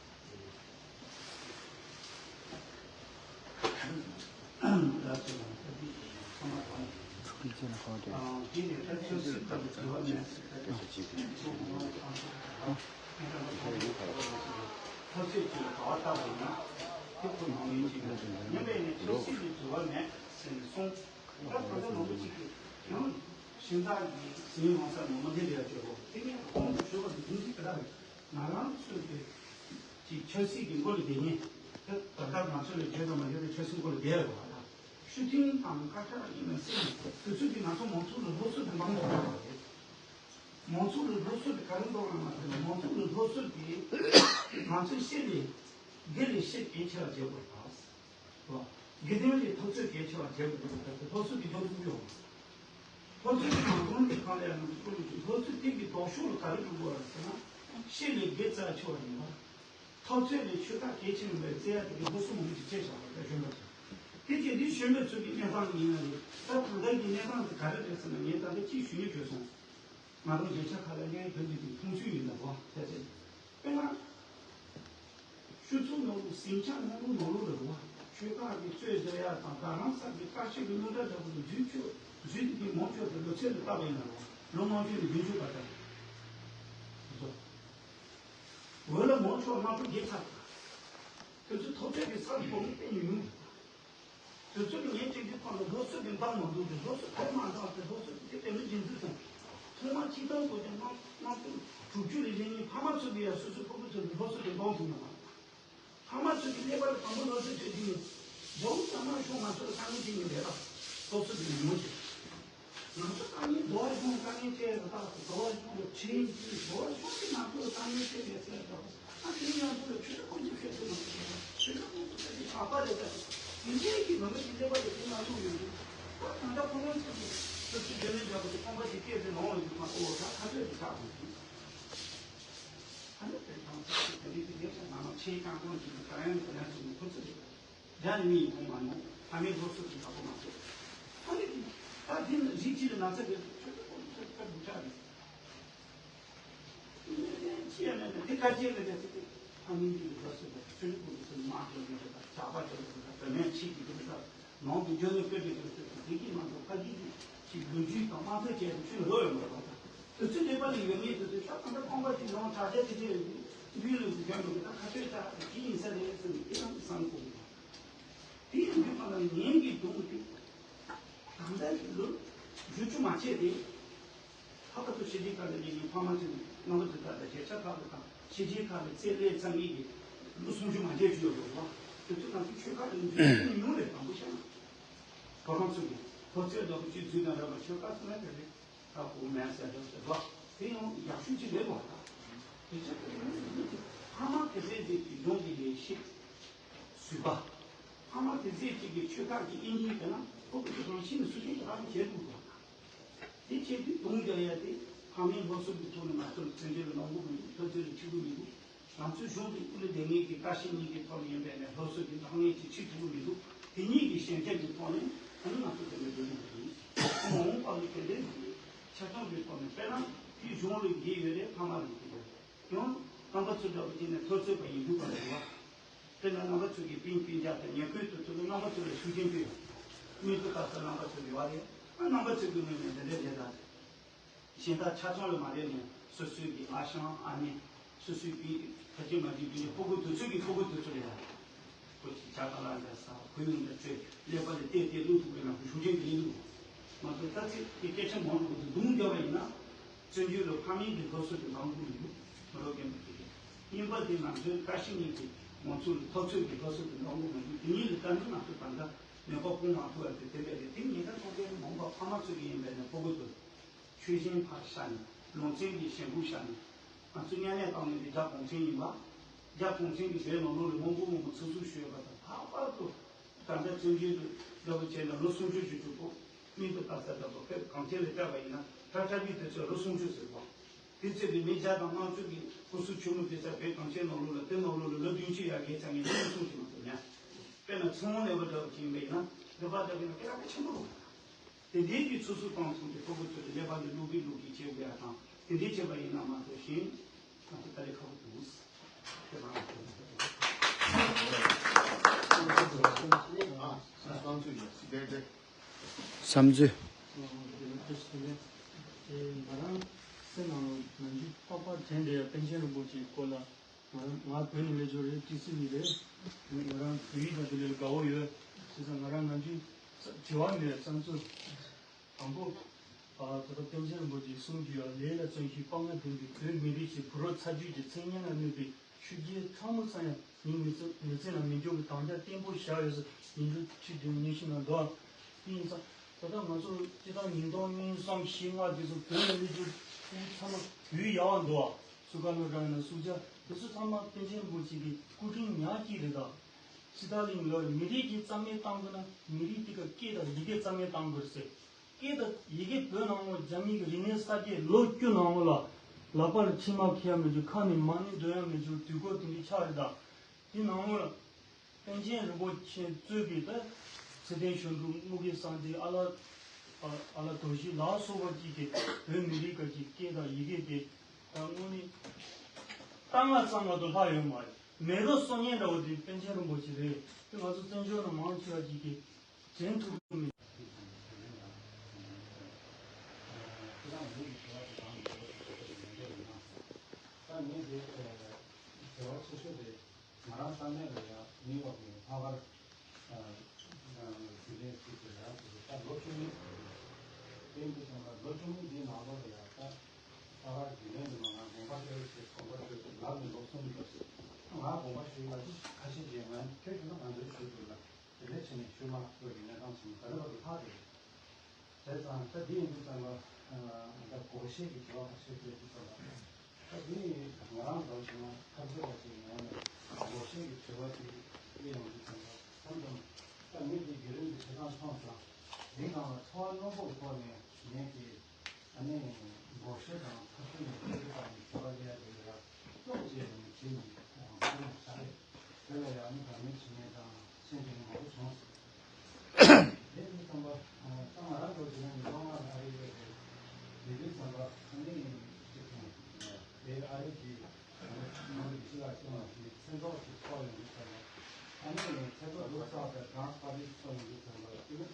ང་རང་ཚོའི་གི་ཅིག་ཆབ་སྲིད་ཀྱི་མགོ་ལ་བསྡད་མཁན་ད་ད་ལྟ་ང་ཚོའི་གི་ཆབ་སྲིད་ཀྱི་མགོ་ལ་བསྡད་མཁན་ད་ད་ལྟ་ང་ཚོ་ལ་བརྗོད་དང་མ་བརྗོད་པའི་ཆབ་སྲིད་མགོ་ལ་བསྡད་ཡོད་པ་ད་ཤུགས་ཐིང་དང་བཀའ་ཤག་ཡིན་ན་སྲིད་དེ་ཚོ་གི་ང་ཚོ་མང་ཚོགས་ལ་སློབ་གསོ་དེ་གནང་དགོས་པ་རེད། མང་ཚོགས་ལ་སློབ་གསོ་དེ་ག་རེ་གཏོང་བ་ལ་ང་ཚོ་མང་ཚོགས་ལ་སློབ་གསོ་དེ་ང་ཚོའི་ཤེས་ལས་དགེ་ལས་ཤེས་གལ་ཆེ་བ་བྱེད་དགོས་པ། དགེ་ལྡན་ལས་ཐོབ་ཚོད་གལ་ཆེ་བ་བྱེད་དགོས་པ་དེ་སློབ་གསོ་དེ་འཇོག་ཐུབ་ཡོང་། སློབ་ཚན་གྱི་ནང་དོན་གྱི་ཁང་ལས་ནང་དུ་སློབ་ཚན་དེ་གི་ལྡོག་ཕྱོགས་ལ་ག་རེ་འགྲོ་དགོས་རེད་ཟེར་ན། ཤེས་ལས་དགེ་རྩ་ཆེ་བ་ཡིན་པ། ཐོབ་ཚད་ལས་ཆོས་ཐག་གལ་ཆེ་ཡིན་པའི་རྩེ་ཡ་དེ་གི་སློབ་གསོ་མང་པོ་ཞིག་བྱས་བཞག་པ་རེད་གཞོན་པ་ཚོ། དེ་བྱས་དུས་གཞོན་པ་ཚོ་གི་གནས་སྟངས་ཡིན་ན་རེད། ད་ད་ལྟ་གི་གནས་སྟངས་དེ་ག་རེ་རེད་ཟེར་ན་ངས་ད་ལྟ་གཅིག་ཞུ་སྙིང་བྲོད་སོང་། ང་རང་བརྗོད་བྱ་ཁ་ལ་ངའི་བོད་འདི་དེ་མཐོང་ཚུལ་ཡིན་ལ་བ་ཕལ་ཆེར། དཔེར་ན། ཆུ་ཚོད་ནོར་བུ་ཟིང་ཆ་སྔོན་པོ་ནོར་བུ་ལ་རུ་བ། ཆོས་ཁང་གི་རྩོད་བསྡད་ཡ་དང་རྡ་རམ་ས་གི་བཀའ་ཤག་གི་རྙོག་དྲ་འདྲ་པོ་ལ་འཛུལ་ཆོག་འཛུལ་དེ་གི་མང་ཆོག་དེ་ལོ་ཚད་ལ་བལྟ་བ་ཡིན་ན་རུ་བ་ལོ་མང་ཆོག་ནས་རྒྱུན་ཆོག་པ་དང་། འོས་ལ་མང་ཆོག་དམངས་གཙོ་རྒྱལ་ཚར། དེ་ཚོ་ཐོབ་ཆོག་གི་ས་གོ་མི་སྟེང་ཡོང་། དུས་ཚོད་ངས་བྲིས་དུས་ཁོང་ལ་སློབ་གསོ་དེ་འདང་མ་འདུག་དེ་སློབ་གསོ་ཕར་མ་འདང་དེ་སློབ་གསོ་དེ་དེ་མི་རྒྱུན་འཛིན་སོང་། ཐོག་མ་སྤྱི་བཏང་དགོས་ཀྱང་དམངས་དམངས་དོན་དྲུག་ཅུ་ལས་བཞེངས་ནས་ཕ་མ་ཚོ་གི་ཡ་སོ་སོའི་ཕྲུ་གུ་ཚོ་གི་སློབ་གསོ་དེ་འདང་ཐུབ་ན་མ། ཕ་མ་ཚོ་གི་ཀླད་པ་ལ་དང་པོ་སློབ་གསོ་སྤྲད་དུས་ནས་རྒྱ་བོ་ཚང་མ་ཤོག་ང་ཚོ་ལ་དཀའ་ངལ་ཅིག་ཡོད་རེད་ལ་སློབ་གསོ་དེ་ཉུང་ངུ་ཞིག་ང་ཚོ་དཀའ་ངལ་འགྲོ་བ་རིགས་དཀའ་ངལ་ཅན་རེད་ད་འགྲོ་བ་རིགས་ལ་ཁྲིམས་ཀྱི་འགྲོ་བ་རིགས་ཀྱི་ང་ཚོ་ལ་དཀའ་ངལ་ཅན་རེད་ཟེར་རེད། ཨ་དེ་ཡང་ཁོ་ལ་ཆོས་ལུགས་ཀུན་གྱི་ཁྱད་ཆོས་མ་ཆོས་ལུགས་ཀུན་གྱི་ཁྱད་ཆོས་ཞགས་པ་རེད་ཟེར། དེ་འདྲའི་གི་ནང་མི་གི་ཀླད་པ་ལ་དེ་མ་ལུས་ཡོད་རེད། ད་ད་ལྟ་ཁོ་རང་ཚོ་གི་སོ་སོའི་རྒྱུན་ལས་འདྲ་པོ་དེ་ཁང་པ་དེ་སྐད་དེ་ལོང་ལ་ཡོད་མ་གཏོགས་ད་ཁ་ཐོད་དེ་ཆགས་འདུག་ཨ་ནི་དེ་ཁང་ཚོ་དེ་འདྲའི་གི་ལས་ཀ་ནང་ཆེས་རྐང་གོང་གི་ག་ཡང་ག་ཡང་སོང་ནས་ཁོ་ཚོ་རེད། རྒྱ་ནས་མི་ཡིན་མཐོང་མ་མྱོང་། ཕ་མའི་སློབ་གསོ་དེ་ཡག་པོ་མ་ཐོབ། ཨ་ནི་ད་དེ་ནི་རིགས་གཅིག་ལ་ན་ཚ་རེད་ཆོས་ལུགས་ཀུན་ཚོ་ཁ་འདུག་ཆགས་རེད། ཅི་ཡང་མེད་ན་དེ་དཀའ་སྤྱད་ལ་བྱས་ཏེ་ཕ་མིང་གི་སློབ་གསོ་དང་ཆོས་ལུགས་ཀུན་ཚོ་དམག་སྤྲད་ནས་རེད་ད་ཇག་པ་སྤྲད་ནས་རེད་ད་བུད་མེད་ཕྱིས་ཀྱི་རེད་ད་ནང་དུ་འཇོན་ནས་བཀོད་དེ་རེད་ད་དེ་གི་ནང་དུ་ཕ་གི་གི་ཅིག་ལོ་རྒྱུས་དང་དམངས་གཙོ་བཅས་ཏེ་ཆོས་ལོག་ཡོད་མ་རེད་ད། དུས་ཚོད་འདས་པ་ལ་ཡོད་ངེས་དུས་ཚོད་ཤ་སྟག་འདྲ་ཁང་པ་ཅིག་ནང་དྲ་རྒྱ་དེ་འདྲའི་ཡོད་དུས་འདུས་ལོས་ཀྱི་རྒྱ་མི་གི་ད་ཁ་ཆོས་ད་དེ་ཡིན་ས་རེད་ཟེར་ནས་དེ་རང་གི་བསམ་དགོས་ཀྱི་རེད། དེ་ཡིན་དུས་ཁོ་ན་ངེད་ཀྱི་སྒྲུང་དེ་ད་ལྟ་གི་ལོ་ བསྒྱུར་བཅོས་མ་བྱས་ཏེ། ལྷག་པར་དུ་ཕྱི་རྒྱལ་ཁག་ནས་ཡིན་ཕ་མ་ཚོས་རྣམ་པ་ཚོ་དག་དང་གཞིས་ཆགས་ཁག་ལ་དང་ཕྱི་རྒྱལ་ཁག་ལ་རྩིས་ལེན་ཚང་གཉིས་ཀྱི་ལོ་སུམ་ཅུ་མ་བརྒྱད་ཅུ་ཡོད་རེད་བ། དེ་ཚོ་ང་ཚོ་ཆོལ་ཁ་ལ་ཡིན་ཚུལ་ཉུང་རེད། དང་པོ་བཤད་ན། བོད་ཁམས་ཚོ་གི་ལྷོ་ཚོས་འདྲ་པོ་ཅིག་འཛུལ་དང་འདྲ་པོ་ཆོལ་ཁ་ཚོ་ལ་དེ་རེད། ད་གོ་མེད་ཟེར་འདྲ་ཟེར་བ། དེ་ཡང་ཡག་ཤོས་ཅིག་རེད་བ། དེ་ཚོ་དེ་ཡང་ཡིན་གྱི་ཕ་མ་དེ་ཚོའི་རིགས་ཀྱི་སྦྱོང་གི་ལས་ཤིག་བཟོས་པ། ཕ་མ་དེ་ཚོའི་གཅིག་གི་ཆོལ་ཁ་གི་དབྱིན་ཇིའི་དེ་ན་ཁོ་གི་རང་བཞིན་ནས་སུ་ཞིག་གི་ཧ་གོ་བྱེད་དགོས་པ། དེ་བྱེད་དུས་དུང་རྒྱག་ཡ་དེ་ཕ་མའི་སློབ་གསོ་གི་ཐོག་ནས་ང་ཚོར་བཙན་བྱོལ་ལ་གནང་དགོས་མི་འདུག་ལྷོ་ཚོས་ལ་ཁྲིད་དགོས་མི་འདུག་ང་ཚོའི་གཞུང་གི་དབུ་ལ་བསྡད་མཁན་གྱི་བཀའ་སྤྱི་གཉིས་ཀྱི་ཐོག་ནས་ཡིན་པས་ནས་སློབ་གསོ་གི་འདང་ངེས་ཀྱི་ཁྲིད་ཐུབ་ཀྱི་མི་འདུག་དེ་གཉིས་ཀྱི་ཞན་ཆ་གི་ཐོག་ནས་ཨ་ནི་ང་ཚོ་དེ་འདྲ་འགྲོ་གི་མི་འདུག་མ་འོངས་པ་ལ་དེ་འདྲའི་ཆ་ཚང་གི་ཐོག་ནས་དཔེར་ན་དེའི་གཞུང་ལ་ཡིད་ཡོད་རེད། ཕ་མ་རེད་དེ་རེད། ཡང་རྣམ་པ་ཚོ་འདྲ་བོ་དེ་ནས་ཐོ་རྩོད་པ་ཡིན་དུས་པ་རེད་བ། དེ་ནས་རྣམ་པ་ཚོ་གི་པིན་པིན་རྒྱག་དང་ཉེ་ཁུལ་དུ་ཐུག་ནས་རྣམ་པ་ཚོ་ལ་ཤུགས་རྐྱེན་ཐེབས་ཡོང་། མི་ཚོ་ལྟ་ས་རྣམ་པ་ཚོ་རེ་བ་རེད། ཨ་རྣམ་པ་ཚོ་གི་ངོས་ནས་འདི་འདྲ་རེད་ད། གཞན་དག་ཆ་ཚང་ལ་མ་རེད་ནས་སོ་སོའི་གི་ཨ་ཞང་ཨ་ནེ། སོ་སོའི་གི་ཕ་གི་མ་གི་དེ་ནས་ཕྲུ་གུ་དེ་ཚོ་གི་ཕྲུ་གུ་དེ་ཚོ་ལ་ཡང་། ཁོ་ཅིག་ཇ་ཁ་ལག་འདྲ་ཟ། ཁོར་ཡུག་འདྲ་སྤྲོད། ཀླད་པ་ལ་བལྟས་བལྟས་བླུག་ཐུབ་པའི་ནང་དུ་ཤུགས་རྐྱེན་དེ་ཡིན་འདུག་མ་གཏོགས་ད་ཚིག་གི་སྐད་ཆ་མང་པོ་དེ་རྡུང་རྒྱག་པ་ཡིན་ན། བཙན་བྱོལ་ལ་ཕ་མེས་ཀྱི་སློབ་གསོ་དེ་འདང་དགོས་མི་འདུག་མི་རོགས་རྒན་པོ་དེ་གིས། གཉིས་པ་དེ་ང་ཚོའི་བཀའ་སྤྱི་གཉིས་ཀྱི་ང་ཚོ་ལ་ཐོབ་ཚོད་ཀྱི་སློབ་གསོ་དེ་འདང་དགོས་མི་འདུག་དེ་གཉིས་ལ་བལྟས་ན་ང་ཚོ་ད་ལྟ་ནད་པ་སྤུངས་མ་ཐུབ་པ་དེ་དེ་འདྲ་རེད། དེ་ཉེན་ཁ་ཚོགས་པའི་མང་པ་ཕ་མ་ཚོ་གི་ཡིན་པས་ན་ཕྲུ་གུ་ཚོ་ཆོས་གཞན་ཕར་བཞག་ནས་ལུང་ཚན་གྱི་ཞེན་ཁོག་བཞག་ནས། ང་ཚོ་མཉམ་ལས་བཏང་ནས་འདི་རྒྱ་གུང་ཁྲན་ཡིན་པ། རྒྱ་གུང་ཁྲན་གྱི་བོད་ནང་ལོགས་ལ་མང་པོ་མང་པོ་ཚུགས་ཚུགས་ཞུས་པ་དང་། ལྷག་པར་དུ་ད་ལྟ་བཙན་བྱོལ་དུ་འདྲ་པོ་བྱས་ན་ལོ་སུམ་ཅུ་ཞིག་གྲུབ་པོ། མིག་ཏུ་ལྟ་ས་འདྲ་པོ་བོད་གངས་ཅན་ལ་བལྟས་པ་ཡིན་ན་ད་ལྟ་མི་དེ་ཚོས་ལོ་སུམ་ཅུ་ཟེར་བ། དེ་ཚོས་ཀྱི་མི་བརྒྱ་དང་ལྔ་བཅུ་གི་སྐུ་གཟུགས་ཆེན་མོ་དེ་ཚོ་བོད་གངས་ཅན་ནང་ལོགས་ལ་དེ་ནང་ལོགས་ལ་ལོ་བདུན་ཅུ་ཡར་རྒས་ཚར་མཁན་ལོ་སུམ་ཅུ་མ་གཏོགས་མེད། དཔེར་ན་ཚེ་དབང་ལེགས་པ་འདྲ་པོ་ཅིག་ཡིན་པ་ཡིན་ན་ལེགས་པ་འདྲ་པོ་ཡིན་ན་སྐད་གྲགས་ཆེན་པོ་རེད། དེ་འདྲའི་གི་ཚུགས་གཙོ་བཏང་སོང་གི་ཕྲུ་གུ་ཚོ་དེ་ཀླད་པ་ལ་བླུག་གི་བླུག་གི་བྱེད་དགོས་ཡ་དང་། དེ་འདྲའི་བྱེད་པ་ཡིན་ན་མ་གཏོགས་གཞན་ང་ཚོ་ལྟ་ལས་ཁག་པོ་འདུག་དེ་མ་གཏོགས། བསམ་ཚུལ། ང་རང་སེམས་ནང་ལ་ནམ་རྒྱུན་རྟག་པར་དྲན་བསྡད་ཡ་པཎ་ཆེན་རིན་པོ་ཆེའི་སྐོར་ལ། ང་རང་ང་བོད་ནས་སླེབས་ཡོད་རེད། ཏི་སི་ནས་རེད། ང་རང་བོད་ཡིག་དང་དེ་ལས་དགའ་བོ་ཡོད། བྱས་ཙང་ང་རང་ནམ་རྒྱུན་དྲི་བ་མེད་བསམ་ཚུལ། དང་པོ། ད་ལྟ་པཎ་ཆེན་རིན་པོ་ཆེས་གསུངས་ཀྱི་ཡོད། ལས་ལ་བརྩོན་ཞིང་དཔའ་ངར་ལྡན་པའི་བོད་མི་རིགས་ཀྱི་བུ་རབས་ཚ་རྒྱུད་ཀྱི་མཚན་སྙན་ལ་གནོད་པའི་ཆོས་བརྒྱད་ཕྲ་མོ་ཙམ་ཡང་ངའི་མི་ཚེ་མི་ཚེ་ནང་མི་འབྱུང་གི་དམ་བཅའ་བརྟན་པོ་བཞག་ཡོད་ཟེར་ཉིན་གྲངས་ཁྲི་བདུན་ཉི་ཤུ་ནང་འདུག་དེ་ཡིན་ཙང་ད་ལྟ་ང་ཚོ་སྤྱིར་བཏང་ཉིས་སྟོང་གཉིས་གསུམ་བཞི་ལྔ་དེ་ཚོ་བོད་ལ་སླེབས་རྒྱུ་དེ་ཚང་མ་ཡུལ་ཡག་པ་འདུག་སུ་ག་ལོ་ར་ན་སུ་ཇ་དེ་ཚོ་ཚང་མ་པཎ་ཆེན་རིན་པོ་ཆེ་གི་སྐུ་དྲིན་ཉག་གཅིག་རེད་ད། སི་ཏཱ་ལིན་ལོ་མི་རིགས་ཀྱི་རྩ་མེད་བཏང་དགོས་ན་མི་རིགས་དེ་ག་སྐད་དང་ཡི་གེ་རྩ་མེད་བཏང་དགོས་ཟེར། སྐད་དང་ཡི་གེ་བོད་ནང་ལོགས་རྒྱ་མི་གི་རིག་གནས་གསར་བརྗེ་ལོ་བཅུ་ནང་ལོགས་ལ་ལག་པ་ལ་མཆིལ་མ་འཁྱེར་ཡ་མི་འཇུག་ཁ་ནས་མ་ཎི་འདོན་ཡ་མི་འཇུག་དུས་འཁོར་དེ་འདྲའི་ཆགས་རེད་ད། དེ་ནང་ལོགས་ལ་པཎ་ཆེན་རིན་པོ་ཆེ་གཙོས་པའི་ད་ཚེ་བརྟན་གཞུང་དྲུང་དངུལ་རྒྱལ་སངས་རྒྱས་ཨ་ལ་ཨ་ལ་དོར་ཞི་ལ་སོགས་པ་ཅིག་གིས་བོད་མི་རིགས་ཀྱི་སྐད་དང་ཡི་གེ་དེ་ད་དངོས་གནས་གཏའ་ལྔ་བརྩམས་མ་གཏོགས་ལྷག་ཡོད་མ་རེད། མེ་རོ་གསོག་མཁན་འདྲ་བོ་དེ་པཎ་ཆེན་རིན་པོ་ཆེ་རེད། དེ་ང་ཚོ་བཙན་བྱོལ་ནང་མང་ཆེ་བ་ཅིག་གིས་དྲན་ཐུབ་ཀྱི་མེད། ད་ངས་དེ་དྲི་བ་ཆེ་ཤོས་དེ་ང་རང་ས་གནས་ལ་ཡང་ནིའུ་ཡོག་གི་ལྷག་དཀར་རྒྱུན་ལས་ཅིག་དེ་ཡང་དེ་ད་ལོ་བཅུ་གཉིས་དེ་འདི་ཚང་མ་ལོ་བཅུ་གཉིས་འདིའི་ནང་ལོགས་ལ་ཡང་ད་ལྷག་དཀར་རྒྱུན་ལས་འདི་མ་ང་དགོངས་པ་སྤེལ་ཞེས་དགོངས་པ་སྤེལ་ལབ་ནས་ལོ་གསུམ་འགྲོ། ང་དགོངས་པ་ཞུས་ལ་ཁ་ཤས་ཀྱིས་ང་ཁྱོད་ཁྱོད་ང་ཚོའི་ཞུ་དགོས་ལ། དེ་ནས་ཕྱི་ནས་ཆུ་དམག་ཚོ་གི་གནས་སྟངས་ཆུང་ག་རེ་བ་དུ་ལྷག་རེད། བྱས་ཙང་ད་འདི་ཡིན་དུས་ཙམ་པ་ད་སྒོར་གཞས་ཀྱི་དྲི་བ་ཁ་ཤས་དེ་དུས་ཙམ་པ་ད་འདི་ང་རང་ཚོ་བྱས་ན་ཐབས་ཤེས་པ་ཞིག་ངོས་ནས་སྒོར་གཞས་ཀྱི་དྲི་བ་དེ་སླེབས་ཡོང་དུས་ཙམ་པ་མཚམས་མཚམས་ད་མི་དེ་བརྒྱུད་རིམ་དེ་ཆ་ཚང་མཐོང་ཙང་འདི་སྒང་ལ་འཚོ་བ་རྣོན་པོ་གི་ཐོག་ནས་ངས་ཀྱི། ཨ་ནི་སྒོར་གཞས་དང་ཐབས་ཤེས་ནས་སྐད་ཆ་དང་དྲི་བ་སླེབས་ཡ་དེ་ལ་ཡ་ཏོག་ཙམ་ནས་བྱས་ནས་ཁོ་རང་ཤར་རེད། དེ་ལ་ཡ་ཨ་ནི་བར་མའི་བྱེད་ངན་དང་ཤན་དེ་ནི་མང་པོ་བྱུང་སོང་། དེ་ནི་བསམ་པ་ད་ང་རང་ཚོ་དེ་ནི་ཉིས་སྟོང་ལྔ་ལ་ཨ་རི་ཡོད་རེད། དེ་དུས་བསམ་པ་ཨ་ནི་ཅིག་དང་དེ་ཨ་རི་གི་ཨ་ནི་ནང་གི་ཕྱི་ལ་སྐྱོང་བ་དེ་མཚན་ཐོག་ཅིག་ཐོག་ཡོང་དུས་བསམ་པ་ཨ་ནི་མཚན་ཐོག་ལུག་བསགས་པའི་ཌན་སི་པར་ཊི་ཐོག་ཡོང་དུས་བསམ་པ་དེ་ནི།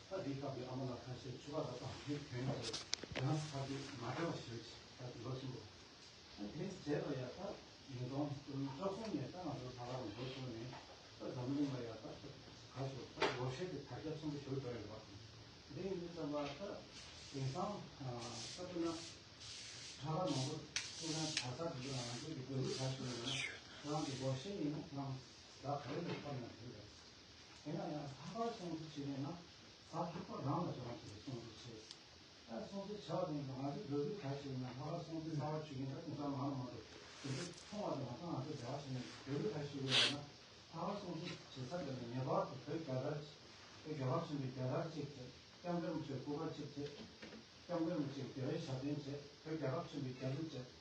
ད་དེའི་སྐབས་ཀྱི་ཨ་མ་ལགས་ཁ་ཤས་ཕྱུ་པ་དང་བག་ཡོད་གྱོན་ཡོད་རེད། ཡང་ས་ཕ་གི་མ་བདེ་བ་ཞིག་ད་དེ་ལོ་ཆེན་པོ། ད་དེའི་རྗེས་ལ་ཡ་ད་ཉིས་སྟོང་བཅུ་གསུམ་ནས་ད་ང་ཚོ་ལྷག་དཀར་འགོ་བཙུགས་ནས་ད་འཛམ་གླིང་ལ་ཡ་ད་ག་ཞུ་ད་སྒོར་གཞས་དེ་དར་ཁྱབ་ཆེན་པོ་ཞིག་འགྲོ་ཡོད་པ། དེ་ཡིན་ ཙམ་པ་ད་དེང་སང་ད་དཔེར་ན་ཁྲ་ཁ་མང་པོ་སྐུ་ཚང་གྲྭ་ས་དེ་ཚོ་ང་ཚོ་གི་དགོན་པའི་གྲྭ་ཞིག་ཡིན་ན་ཁྱེད་རང་གི་སྒོར་གཞས་ཡིན་ན་ཁྱེད་རང་ཟླ་ག་རེ་ལ་ཕབ་ན་འགྲིག་རེད། དེ་ན་ཡང་ལྷག་པར་སྲུང་བརྩི་བྱེད་ཡིན་ན་ཟླ་ལྷག་པ་རང་ལ་ཅོག་རང་བྱེད་པའི་སྲུང་བརྩི་བྱེད། ད་སྲུང་བརྩི་བྱ་བ་དེ་ཡིན་ན་ང་ཚོའི་དགོན་པའི་གྲྭ་ཞིག་ཡིན་ན་ལྷག་པར་སྲུང་བརྩི་གསར་པ་བྱེད་མཁན་ད་དེང་སང་མང་རུ་མང་རུ་དེ་འདྲ་མཐོང་བ་དང་ང་ཚོ་ང་ཚོ་འབྲེལ་བ་བྱས་ནས་དགོན་པའི་གྲྭ་ཞིག་ཡིན་ན་ལྷག་པར་སྲུང་བརྩི་བྱེད་ས་དེ་ནི་ངེས་པར་དུ་བོད་རྒྱལ་དར་བོད་རྒྱལ་བ་ཆེན་པོའི་རྒྱལ་དར་གཅིག་བྱེད། སྐྱབས་མགོན་རིན་པོ་ཆེའི་སྐུ་པར་གཅིག་བྱེད། སྐྱབས་མགོན་རིན་པོ་ཆེའི་དགེ་བའི་ཞབས་བརྟན་བྱེད། བོད་རྒྱལ་ཁབ་ཆེན་པོའི་རྒྱལ་གཟུགས་བྱེད།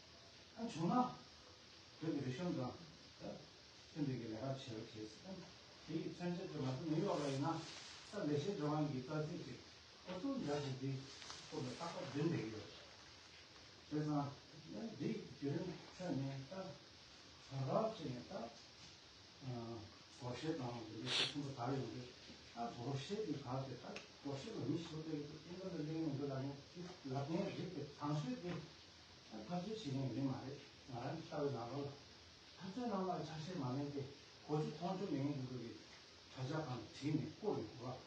ཨ་བྱུང་ན། བོད་ཀྱི་རིག་གཞུང་དང་། ད། མཐུན་པའི་གི་ལས་ཀ་བྱེད་རོགས་བྱེད་ཟེར། དེ་ཡི་མཚོན་བྱེད་དུ་ང་ཚོ་ནིའུ་ཡོག་ལ་ཡིན་ན། ད་ལེགས་བཤད་ལྗོན་དབང་གི་རྩ་ཚིག་ཅིག་ཁོ་ཚོ་འདྲ་ཞིག་འདི་ཁོ་ལ་རྟག་པར་འཛིན་བསྡད་ཀྱི་ཡོད། བྱས་ཙང་། འདི་བརྒྱུད་རིམ་ཁྲོད་ནས་ད། བར་བར་བྱས་ནས་ད། སྒོར་གཞས་དང་དེ་འདྲའི་ཆེ་ཆུང་པོ་དར་ཡོང་དུས། ཨ་སྒོར་གཞས་ཀྱི་བར་དེ་ད་སྒོར་གཞས་ལ་མི་ཞེ་པོ་སླེབས་ཀྱི་འདུག་སྐྱེ་འགྲོ་ལ་སླེབས་ཡོང་དུས་ལབ་མཁན་ལབ་མཁན་རིགས་དེ་དང་ཤོས་དེ་ཨ་ཐག་གཅོད་བྱེད་མཁན་མི་མ་རེད། ང་རང་གིས་ལྟ་བའི་ནང་ལོགས་ལ་འཐབ་རྩོད་ནང་ལ་ཆ་ཤས་མ་ལེན་ཏེ་གོ་རྒྱུ་མཐོང་རྒྱུ་མེད་མཁན་དེ་ཚོ་གིས་དྲ་ཇག་སྒང་ལ་བྲིས་ནས་བཀོད་ཡོང་གི་རེད།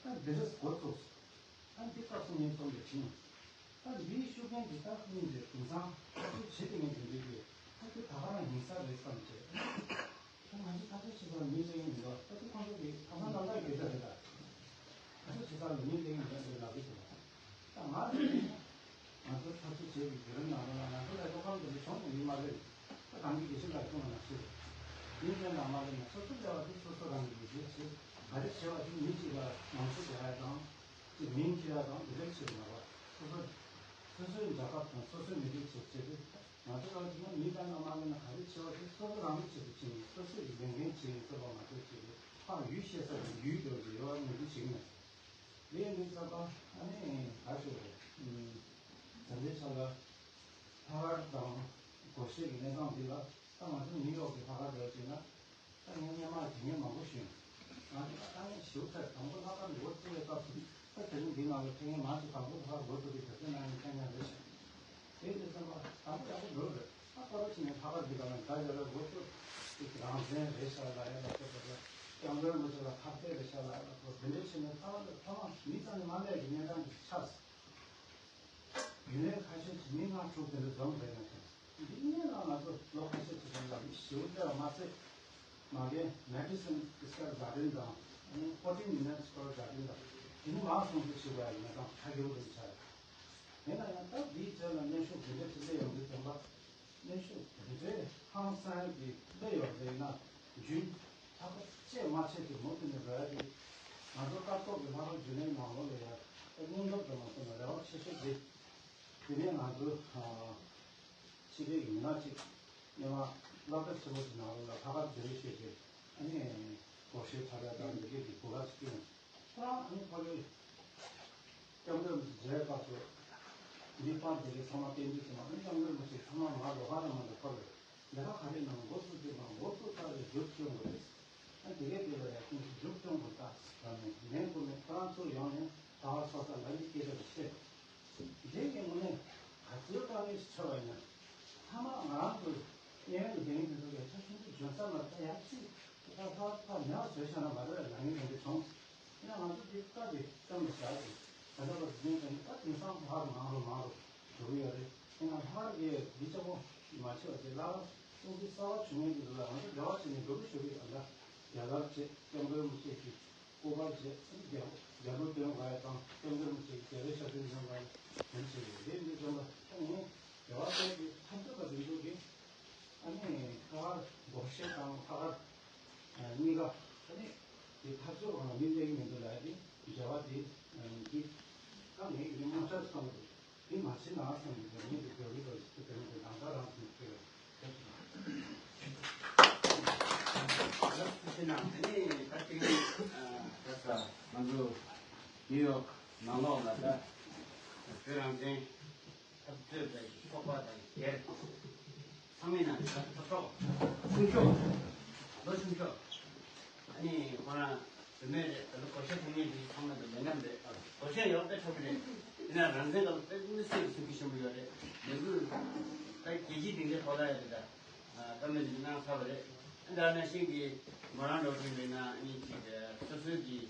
ཨ་འདི་འདྲ་འགོ་བཙུགས་སོང་། ཨ་འདི་སྐབས་སུ་ངས་རྩོམ་འདི་བྲིས་ཡིན། ད་འདིའི་ཤུགས་རྐྱེན་འདི་ལྟར་སྙིང་རྗེ་དེང་སང་ཐག་གཅོད་བྱེད་དེ་ངས་འདི་འདྲ་གི་ཨ་འདི་ད་ག་རང་ཡིན་ས་རེད་བསམ་བྱས། ད་ང་ཚོ་ཐག་གཅོད་བྱེད་ས་ལ་མི་སླེབས་ཀྱི་མི་འདུག་ད་དེ་ཁོང་ཚོ་གི་ཐག་ས་ནམ་ཟླ་བརྒྱད་ཚེས་རེད་ད། ཐག་གཅོད་བྱེད་ས་ལ་མི་སླེབས་ཀྱི་མི་འདུག་འདི་ལབ་ཀྱི་འདུག་ད་ང་ཚོ་ང་ཚོ་ཐག་གཅོད་བྱེད་པའི་བརྒྱུད་རིམ་ནང་ལོགས་ལ་ང་ཚོ་ལ་ཐོག་ཁང་དེ་ཚོ་བྱུང་ནས་མི་མ་སླེབས། ད་གང་གི་དགེ་བཤེས་ལགས་གསུངས་པ་ནང་བཞིན་རེད། མི་གཞན་དང་མ་སླེབས་ན་སོ་སོ་སླེབས་པ་དེ་སོ་སོ་རང་གི་ཡིད་ཆེས་བྱེད། ག་རེ་བྱེད་པ་དེ་མི་གཅིག་ལ་ངོམ་སོ་རྒྱག་ཡ་དང་། ཅིག་མིང་ཁྱེར་ཡ་དང་དེ་འདྲ་བྱེད་མ་རོགས། སོ་སོ། སོ་སོའི་འཇགས་སྐབས་དང་སོ་སོའི་མི་ཚེ་བྱེད་ཚེ་དེ། ང་ཚོ་ལ་དེ་ན་མི་གང་ལ་མ་ལ་ན་ག་རེ་བྱེད་པ་དེ་སོ་སོ་རང་གི་ཆེད་དུ་བྱེད་ནས་སོ་སོས་ཀྱི་ལས་འགན་བྱེད་ཡིན་ཚོད་པ་མ་གཏོགས་བྱེད་དེ་ཕར་ཡུལ་ཤེས་ས་དང་ཡུལ་སྐྱོར་གྱི་ཡོད་པ་ངོས་འཛིན་བྱེད་ཀྱི་མེད། དེ་འདི་ཚོ་ད་ཨ་ནི་ག་ཞུ་རེད། ད་ལྟའི་ཆ་ལ་ལྷག་དཀར་དང་སྒོར་གཞས་ཀྱི་གནས་སྟངས་འདི་ལ་ད་ང་ཚོ་ནིའུ་ཡོག་གི་ལྷག་དཀར་འདྲ་བྱས་ན། ད་ངས་སྔོན་མ་དེ་ངས་མང་པོ་ཞུས། ང་ཚོ་ད་ལྟ་ངས་ཞུ་ཚར་དང་པོ་ལྷག་དཀར་འགོ་བཙུགས་པའི་སྐབས་སུ་ད་དེ་རིང་འདི་ནང་ལ་ཕེབས་མཁན་མང་ཆེ་དང་པོ་ལྷག་དཀར་འགོ་བཙུགས་པའི་དེ་ཚོའི་ནང་ནས་ཕེབས་མཁན་རེད་ཤག་དེ་འདི་ཚང་མ་དང་པོ་ཡག་པོ་འགྲོ་རེད། ད་སྐོར་ར་ཕྱིན་ནས་ལྷག་དཀར་འདི་ག་ལ་ད་ཡོད་ལ་འགོ་བཙུགས་ཅིག་རང་བཙན་རེད་ཤག་ལ་ཡ་ལ་ཚོ་ཚོ་ཚོ་སྐྱབས་མགོན་རིན་པོ་ཆེ་ལ་ཐུགས་རྗེ་རེད་ཤག་ལ་ཡ་ལ་ཚོ་དེ་འདྲའི་ཕྱིན་ནས་ད་བར་དུ་ཐོག་མ་མི་རྩ་ནས་མ་སླེབས་ཀྱི་གནས་སྟངས་ཅིག་ཆགས་སོང་། རྒྱུན་ལས་ཁ་ཤས་ཀྱིས་མི་ལྔ་དྲུག་དེ་འདྲ་འཛོམས་རེད་ན་ཐོན། འདི་སྔོན་ལ་ང་ཚོ་ལོ་ཁ་ཤས་ཀྱི་རིང་ལ་མི་ཞེ་པོ་སླེབས་པ་མ་ཟད། མ་གི་Madison Square Garden དང་ཨ་ནི་Fourteen Union Square Garden དང་དེ་ནི་མར་སྲུང་བརྩི་བྱེད་དགོས་ཡ་ཡིན་ན་ད་ཁ་གི་རུ་རུ་ཆགས་ཡོད། ཡིན་ན་ཡང་ད་འདིའི་རྗེས་ལ་གནོན་ཤུགས་དེ་འདྲ་ཅིག་སླེབས་ཡོང་དུས་བསྟན་པ། གནོན་ཤུགས་དེ་འདྲའི་ཧང་སང་གི་སླེབས་ཡོད་རེད་ན་རྒྱུན་ལྷག་པ་བཅས་མ་བྱས་ཏེ་མུ་མཐུད་ནས་འགྲོ་ཡ་དེ་ང་ཚོ་སྐབས་ཐོག་གི་ལྷག་པ་རྒྱུན་ལས་ནང་ལོགས་ལ་ཡ་སྙིང་སྟོབས་དང་མ་སོང་ན་རེ་བ་ཆེ་ཤོས་རེད། དེ་ནས་ང་ཚོ་ཕྱི་རྒྱལ་གྱི་མི་སྣ་གཅིག་སྔོན་མ་སློབ་གྲྭ་ཆེན་མོ་ཞིག་ནང་ལོགས་ལ་ལྷག་དཀར་བརྗོད་རེས་ཤོད་རྗེས་ཨ་ནི་སྒོར་གཞས་འཁྲབ་ཡ་དང་འདི་གའི་གི་གོ་སྐབས་ཤིག་བསྐྲུན། ཁོ་རང་ཨ་ནི་ཁོ་རའི་སྐྱབས་མགོན་མཇལ་སྐབས་སུ་འདི་པར་འདི་གའི་ཚང་མ་བསྟན་འཛིན་ཚང་མ་ཨ་ནི་སྐྱབས་མགོན་རིན་པོ་ཆེ་ཚང་མ་ང་རོགས་པ་ལ་མ་འདུག་ཁོ་ལ་ལས་ཀ་ག་རེ་གནང་མགོ་ཚུགས་ཀྱི་མ་མགོ་ཚུགས་ལྟ་བའི་མཇུག་སྐྱོང་དགོས་རེད། ཨ་འདི་གའི་དེ་ལ་ཡ་ཁྱོད་ཀྱི་མཇུག་སྐྱོང་དགོས་ད་ཟེར་ནས་ལན་བསྐུར་ནས་ཁོ་རང་ཚུར་ཡོང་ནས་ད་བར་སོ་སོ་ལ་འདི་སྐད་ཆ་བཤད། འདི་གི་ངོ་ནས་ག་ཚོད་དཀའ་ངལ་ཞིག་འཕྲད་པ་ཡིན་ན། ཐ་མ་ང་རང་ཚོ་གནས་ཡུལ་ལ་བསྡད་མཁན་དེ་ཚོ་ལས་ཀ་ཆུང་ཆུང་འཇོན་ས་མ་རེད། ད་ཡར་ཅིག་ད་ལྷག་ཕར་ཉར་བཟོས་བཞག་ན་མ་རེད་ལབ་མཁན་དེ་འདྲ་བྱུང་། ཡིན་ན་ང་ཚོ་འདི་སྐབས་དེ་བསམ་བློ་བཞག་དེ་ད་ལྟ་བར་དུ་ཉན་ཀྱང་ད་དེང་སང་ལྷག་མང་རུ་མང་རུ་འགྲོ་གི་ཡོད་རེད། ཡིན་ན་ལྷག་གི་འདི་ཆེན་པོ་མ་བྱས་པ་དེ་ལྷག་སྲུང་བརྩི་གསར་པ་བྱུང་མཁན་དེ་ཚོ་ལ་ང་ཚོ་འབྲེལ་བ་བྱས་ནས་འགྲོ་གི་ཞུ་གི་ཡོད། ད་རྒྱལ་དར་བྱེད་སྐྱབས་མགོན་རིན་པོ་ཆེ་གི་སྐུ་པར་བྱས། རྒྱལ་རྒྱལ་པོ་སྟོན་དགོས་ཡ་དང་སྐྱབས་མགོན་རིན་པོ་ཆེ་གི་རྒྱལ་བའི་ཞབས་བརྟན་སྟོན་དགོས་ཡ་དེ་བྱས་ཡོད་རེད། འདི་ཚོ་ལ་ཁོང་ངས་རྒྱལ་བ་སྟོན་གྱི་འཐབ་རྩོད་པ་དེ་ཚོ་གིས་ཨ་ནི་ལྷག་དཀར་སྒོར་གཞས་དང་ལྷག་དཀར་གཉིས་ཀ་ཨ་ནི་དེ་འཐབ་རྩོད་པ་ལ་མི་སླེབས་ཀྱི་མི་འདུག་ལབ་ཡ་དེ་རྒྱལ་བ་དེ་འདི་ད་ངས་ཀྱི་དམག་འཐབ་བསམ་གི་འདུག་འདི་མ་བྱེད་ན་བསམ་གི་འདུག་ངས་འདི་བོད་རིགས་པ་ཞིག་ཏུ་དེ་རིང་གི་ནང་ལྟར་རང་བྱུང་ཁྱེར་ཡོད། ད་དེ་ནང་དེ་ནས་ད་དེ་རིང་ཨ་ད་ས་ང་ཚོ་ནིའུ་ཡོག་ནང་ལོགས་ལ་ད་བོད་རང་བཙན་འཐབ་རྩོད་པའི་ཚོགས་པ་དང་སྒེར་ཚང་མའི་ནང་ནས་ད་ཚོགས་གཙོ་ཆུང་ཤོས་ལོ་ཆུང་ཤོས་ཨ་ནི་ཁོ་རང་བུད་མེད་རེད། ད་ལོ་སྒོར་གཞས་ཐོན་མཁན་འདི་ཚང་མ་ད་མི་རྣམས་རེད། ཨ་སྒོར་གཞས་ཡག་དཔེ་འཁྲབ་གི་རེད། ཡིན་ན་རང་བཙན་སྐབས་དཔེ་མི་སྲིད་པའི་སེམས་ཤུགས་ཆེན་པོ་ཡོད་རེད། ལས་འགུལ་ད་རྒྱལ་སྤྱིའི་སྡིངས་ཆའི་ཐོག་ལ་ཡོད་རེད། ད་བཀའ་མོལ་འདི་གནང་ཚར་བ་རེད། ད་ནང་བཞིན་གྱི་མོ་རང་འགྲོ་གི་རེད་ན་ཨ་ནི་ཅིག་སོ་སོའི་གི་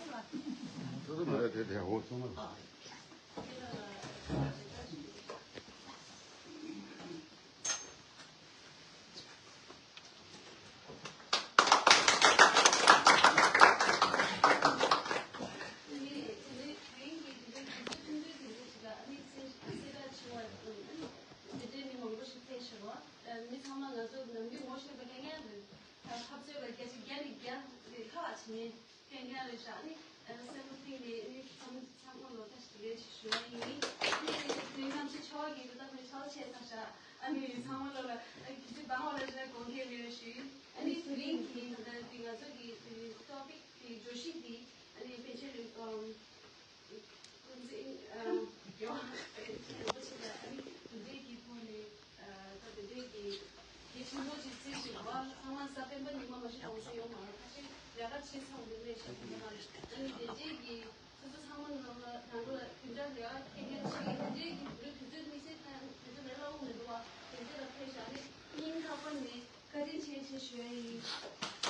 ཚོ་ལ། ཚོ་ཚོ་མ་རེད་དེ་དེ་འོ་ཚོ་མ། མི་ཚང་མ་ང་ཚོ་ནམ་རྒྱུན་ངོ་ཤེས་པ་ལྷན་རྒྱས་རེད། ད་འཐབ་རྩོད་ལ་རྒྱ་ཆེ་རྒྱ་ནས་རྒྱ་རེད། ཁ་ལག་བྱེད་ནས་ཕན་ཀྱང་རེད་ཤག་ཨ་ནི་སེམས་པ་གཏིང་ནས་ཨ་ནི་ཚང་མ་ཚང་མ་ལོ་ཐ་ཞིག་རེད་ཞུ་བ་ཡིན། ཨ་ནི་དེ་ནང་ཆེ་ཆེ་བ་གི་ད་ལྟ་ནས་ཆེ་བ་བྱས་ཚར་ཤག་ཨ་ནི་ཚང་མ་ལོ་ལ་གི་ཚིག་བང་བ་ལ་ཞེ་དགོངས་འགལ་མེད་ཞུ། ཨ་ནི་དེ་རིང་གི་ད་ལྟ་དེ་ང་ཚོ་གི་ཊོ་པིག་གི་བརྗོད་གཞི་དེ་ཨ་ནི་ཕན་ཆད་རེད། ཀུན་གཟིགས་ཨ་ཡོ་ཨ་ནི་དེ་འདྲའི་གི་ཐོག་ནས་ཨ་ད་དེ་འདྲའི་གི་གལ་ཆེན་པོ་ཅིག་བརྩིས་ཤིག་བ་ཚང་མ་གཟའ་སྤེན་པ་ཉི་མ་མ་གཞི་གྲོང་གསེབ་ཡོང་མ་རེད། ཁ་ཤས་ལས་ཀ་བྱེད་ཚར་འདུག་ལས་ཤག་ཉི་མ་ཨ་ནི་དེ་འདྲའི་གི་སོ་སོ་ཚང་མ་ནང་ལ་ནང་ལ་དེ་འདྲ་ལས་ཀ་འཁྱེར་མཁན་ཅིག་དེ་འདྲའི་གི་དུས་དུས་ཚོད་དམིགས་བསལ་དང་དུས་ཚོད་ལས་སླ་བོ་མི་འདུག་བ། དེ་འདྲ་ལ་ཕེབས་ཤག་ཨ་ནི་སྙིང་ཐག་པ་ནས་བཀའ་དྲིན་ཆེ་ཞེས་ཞུ་ཡ་ཡིན།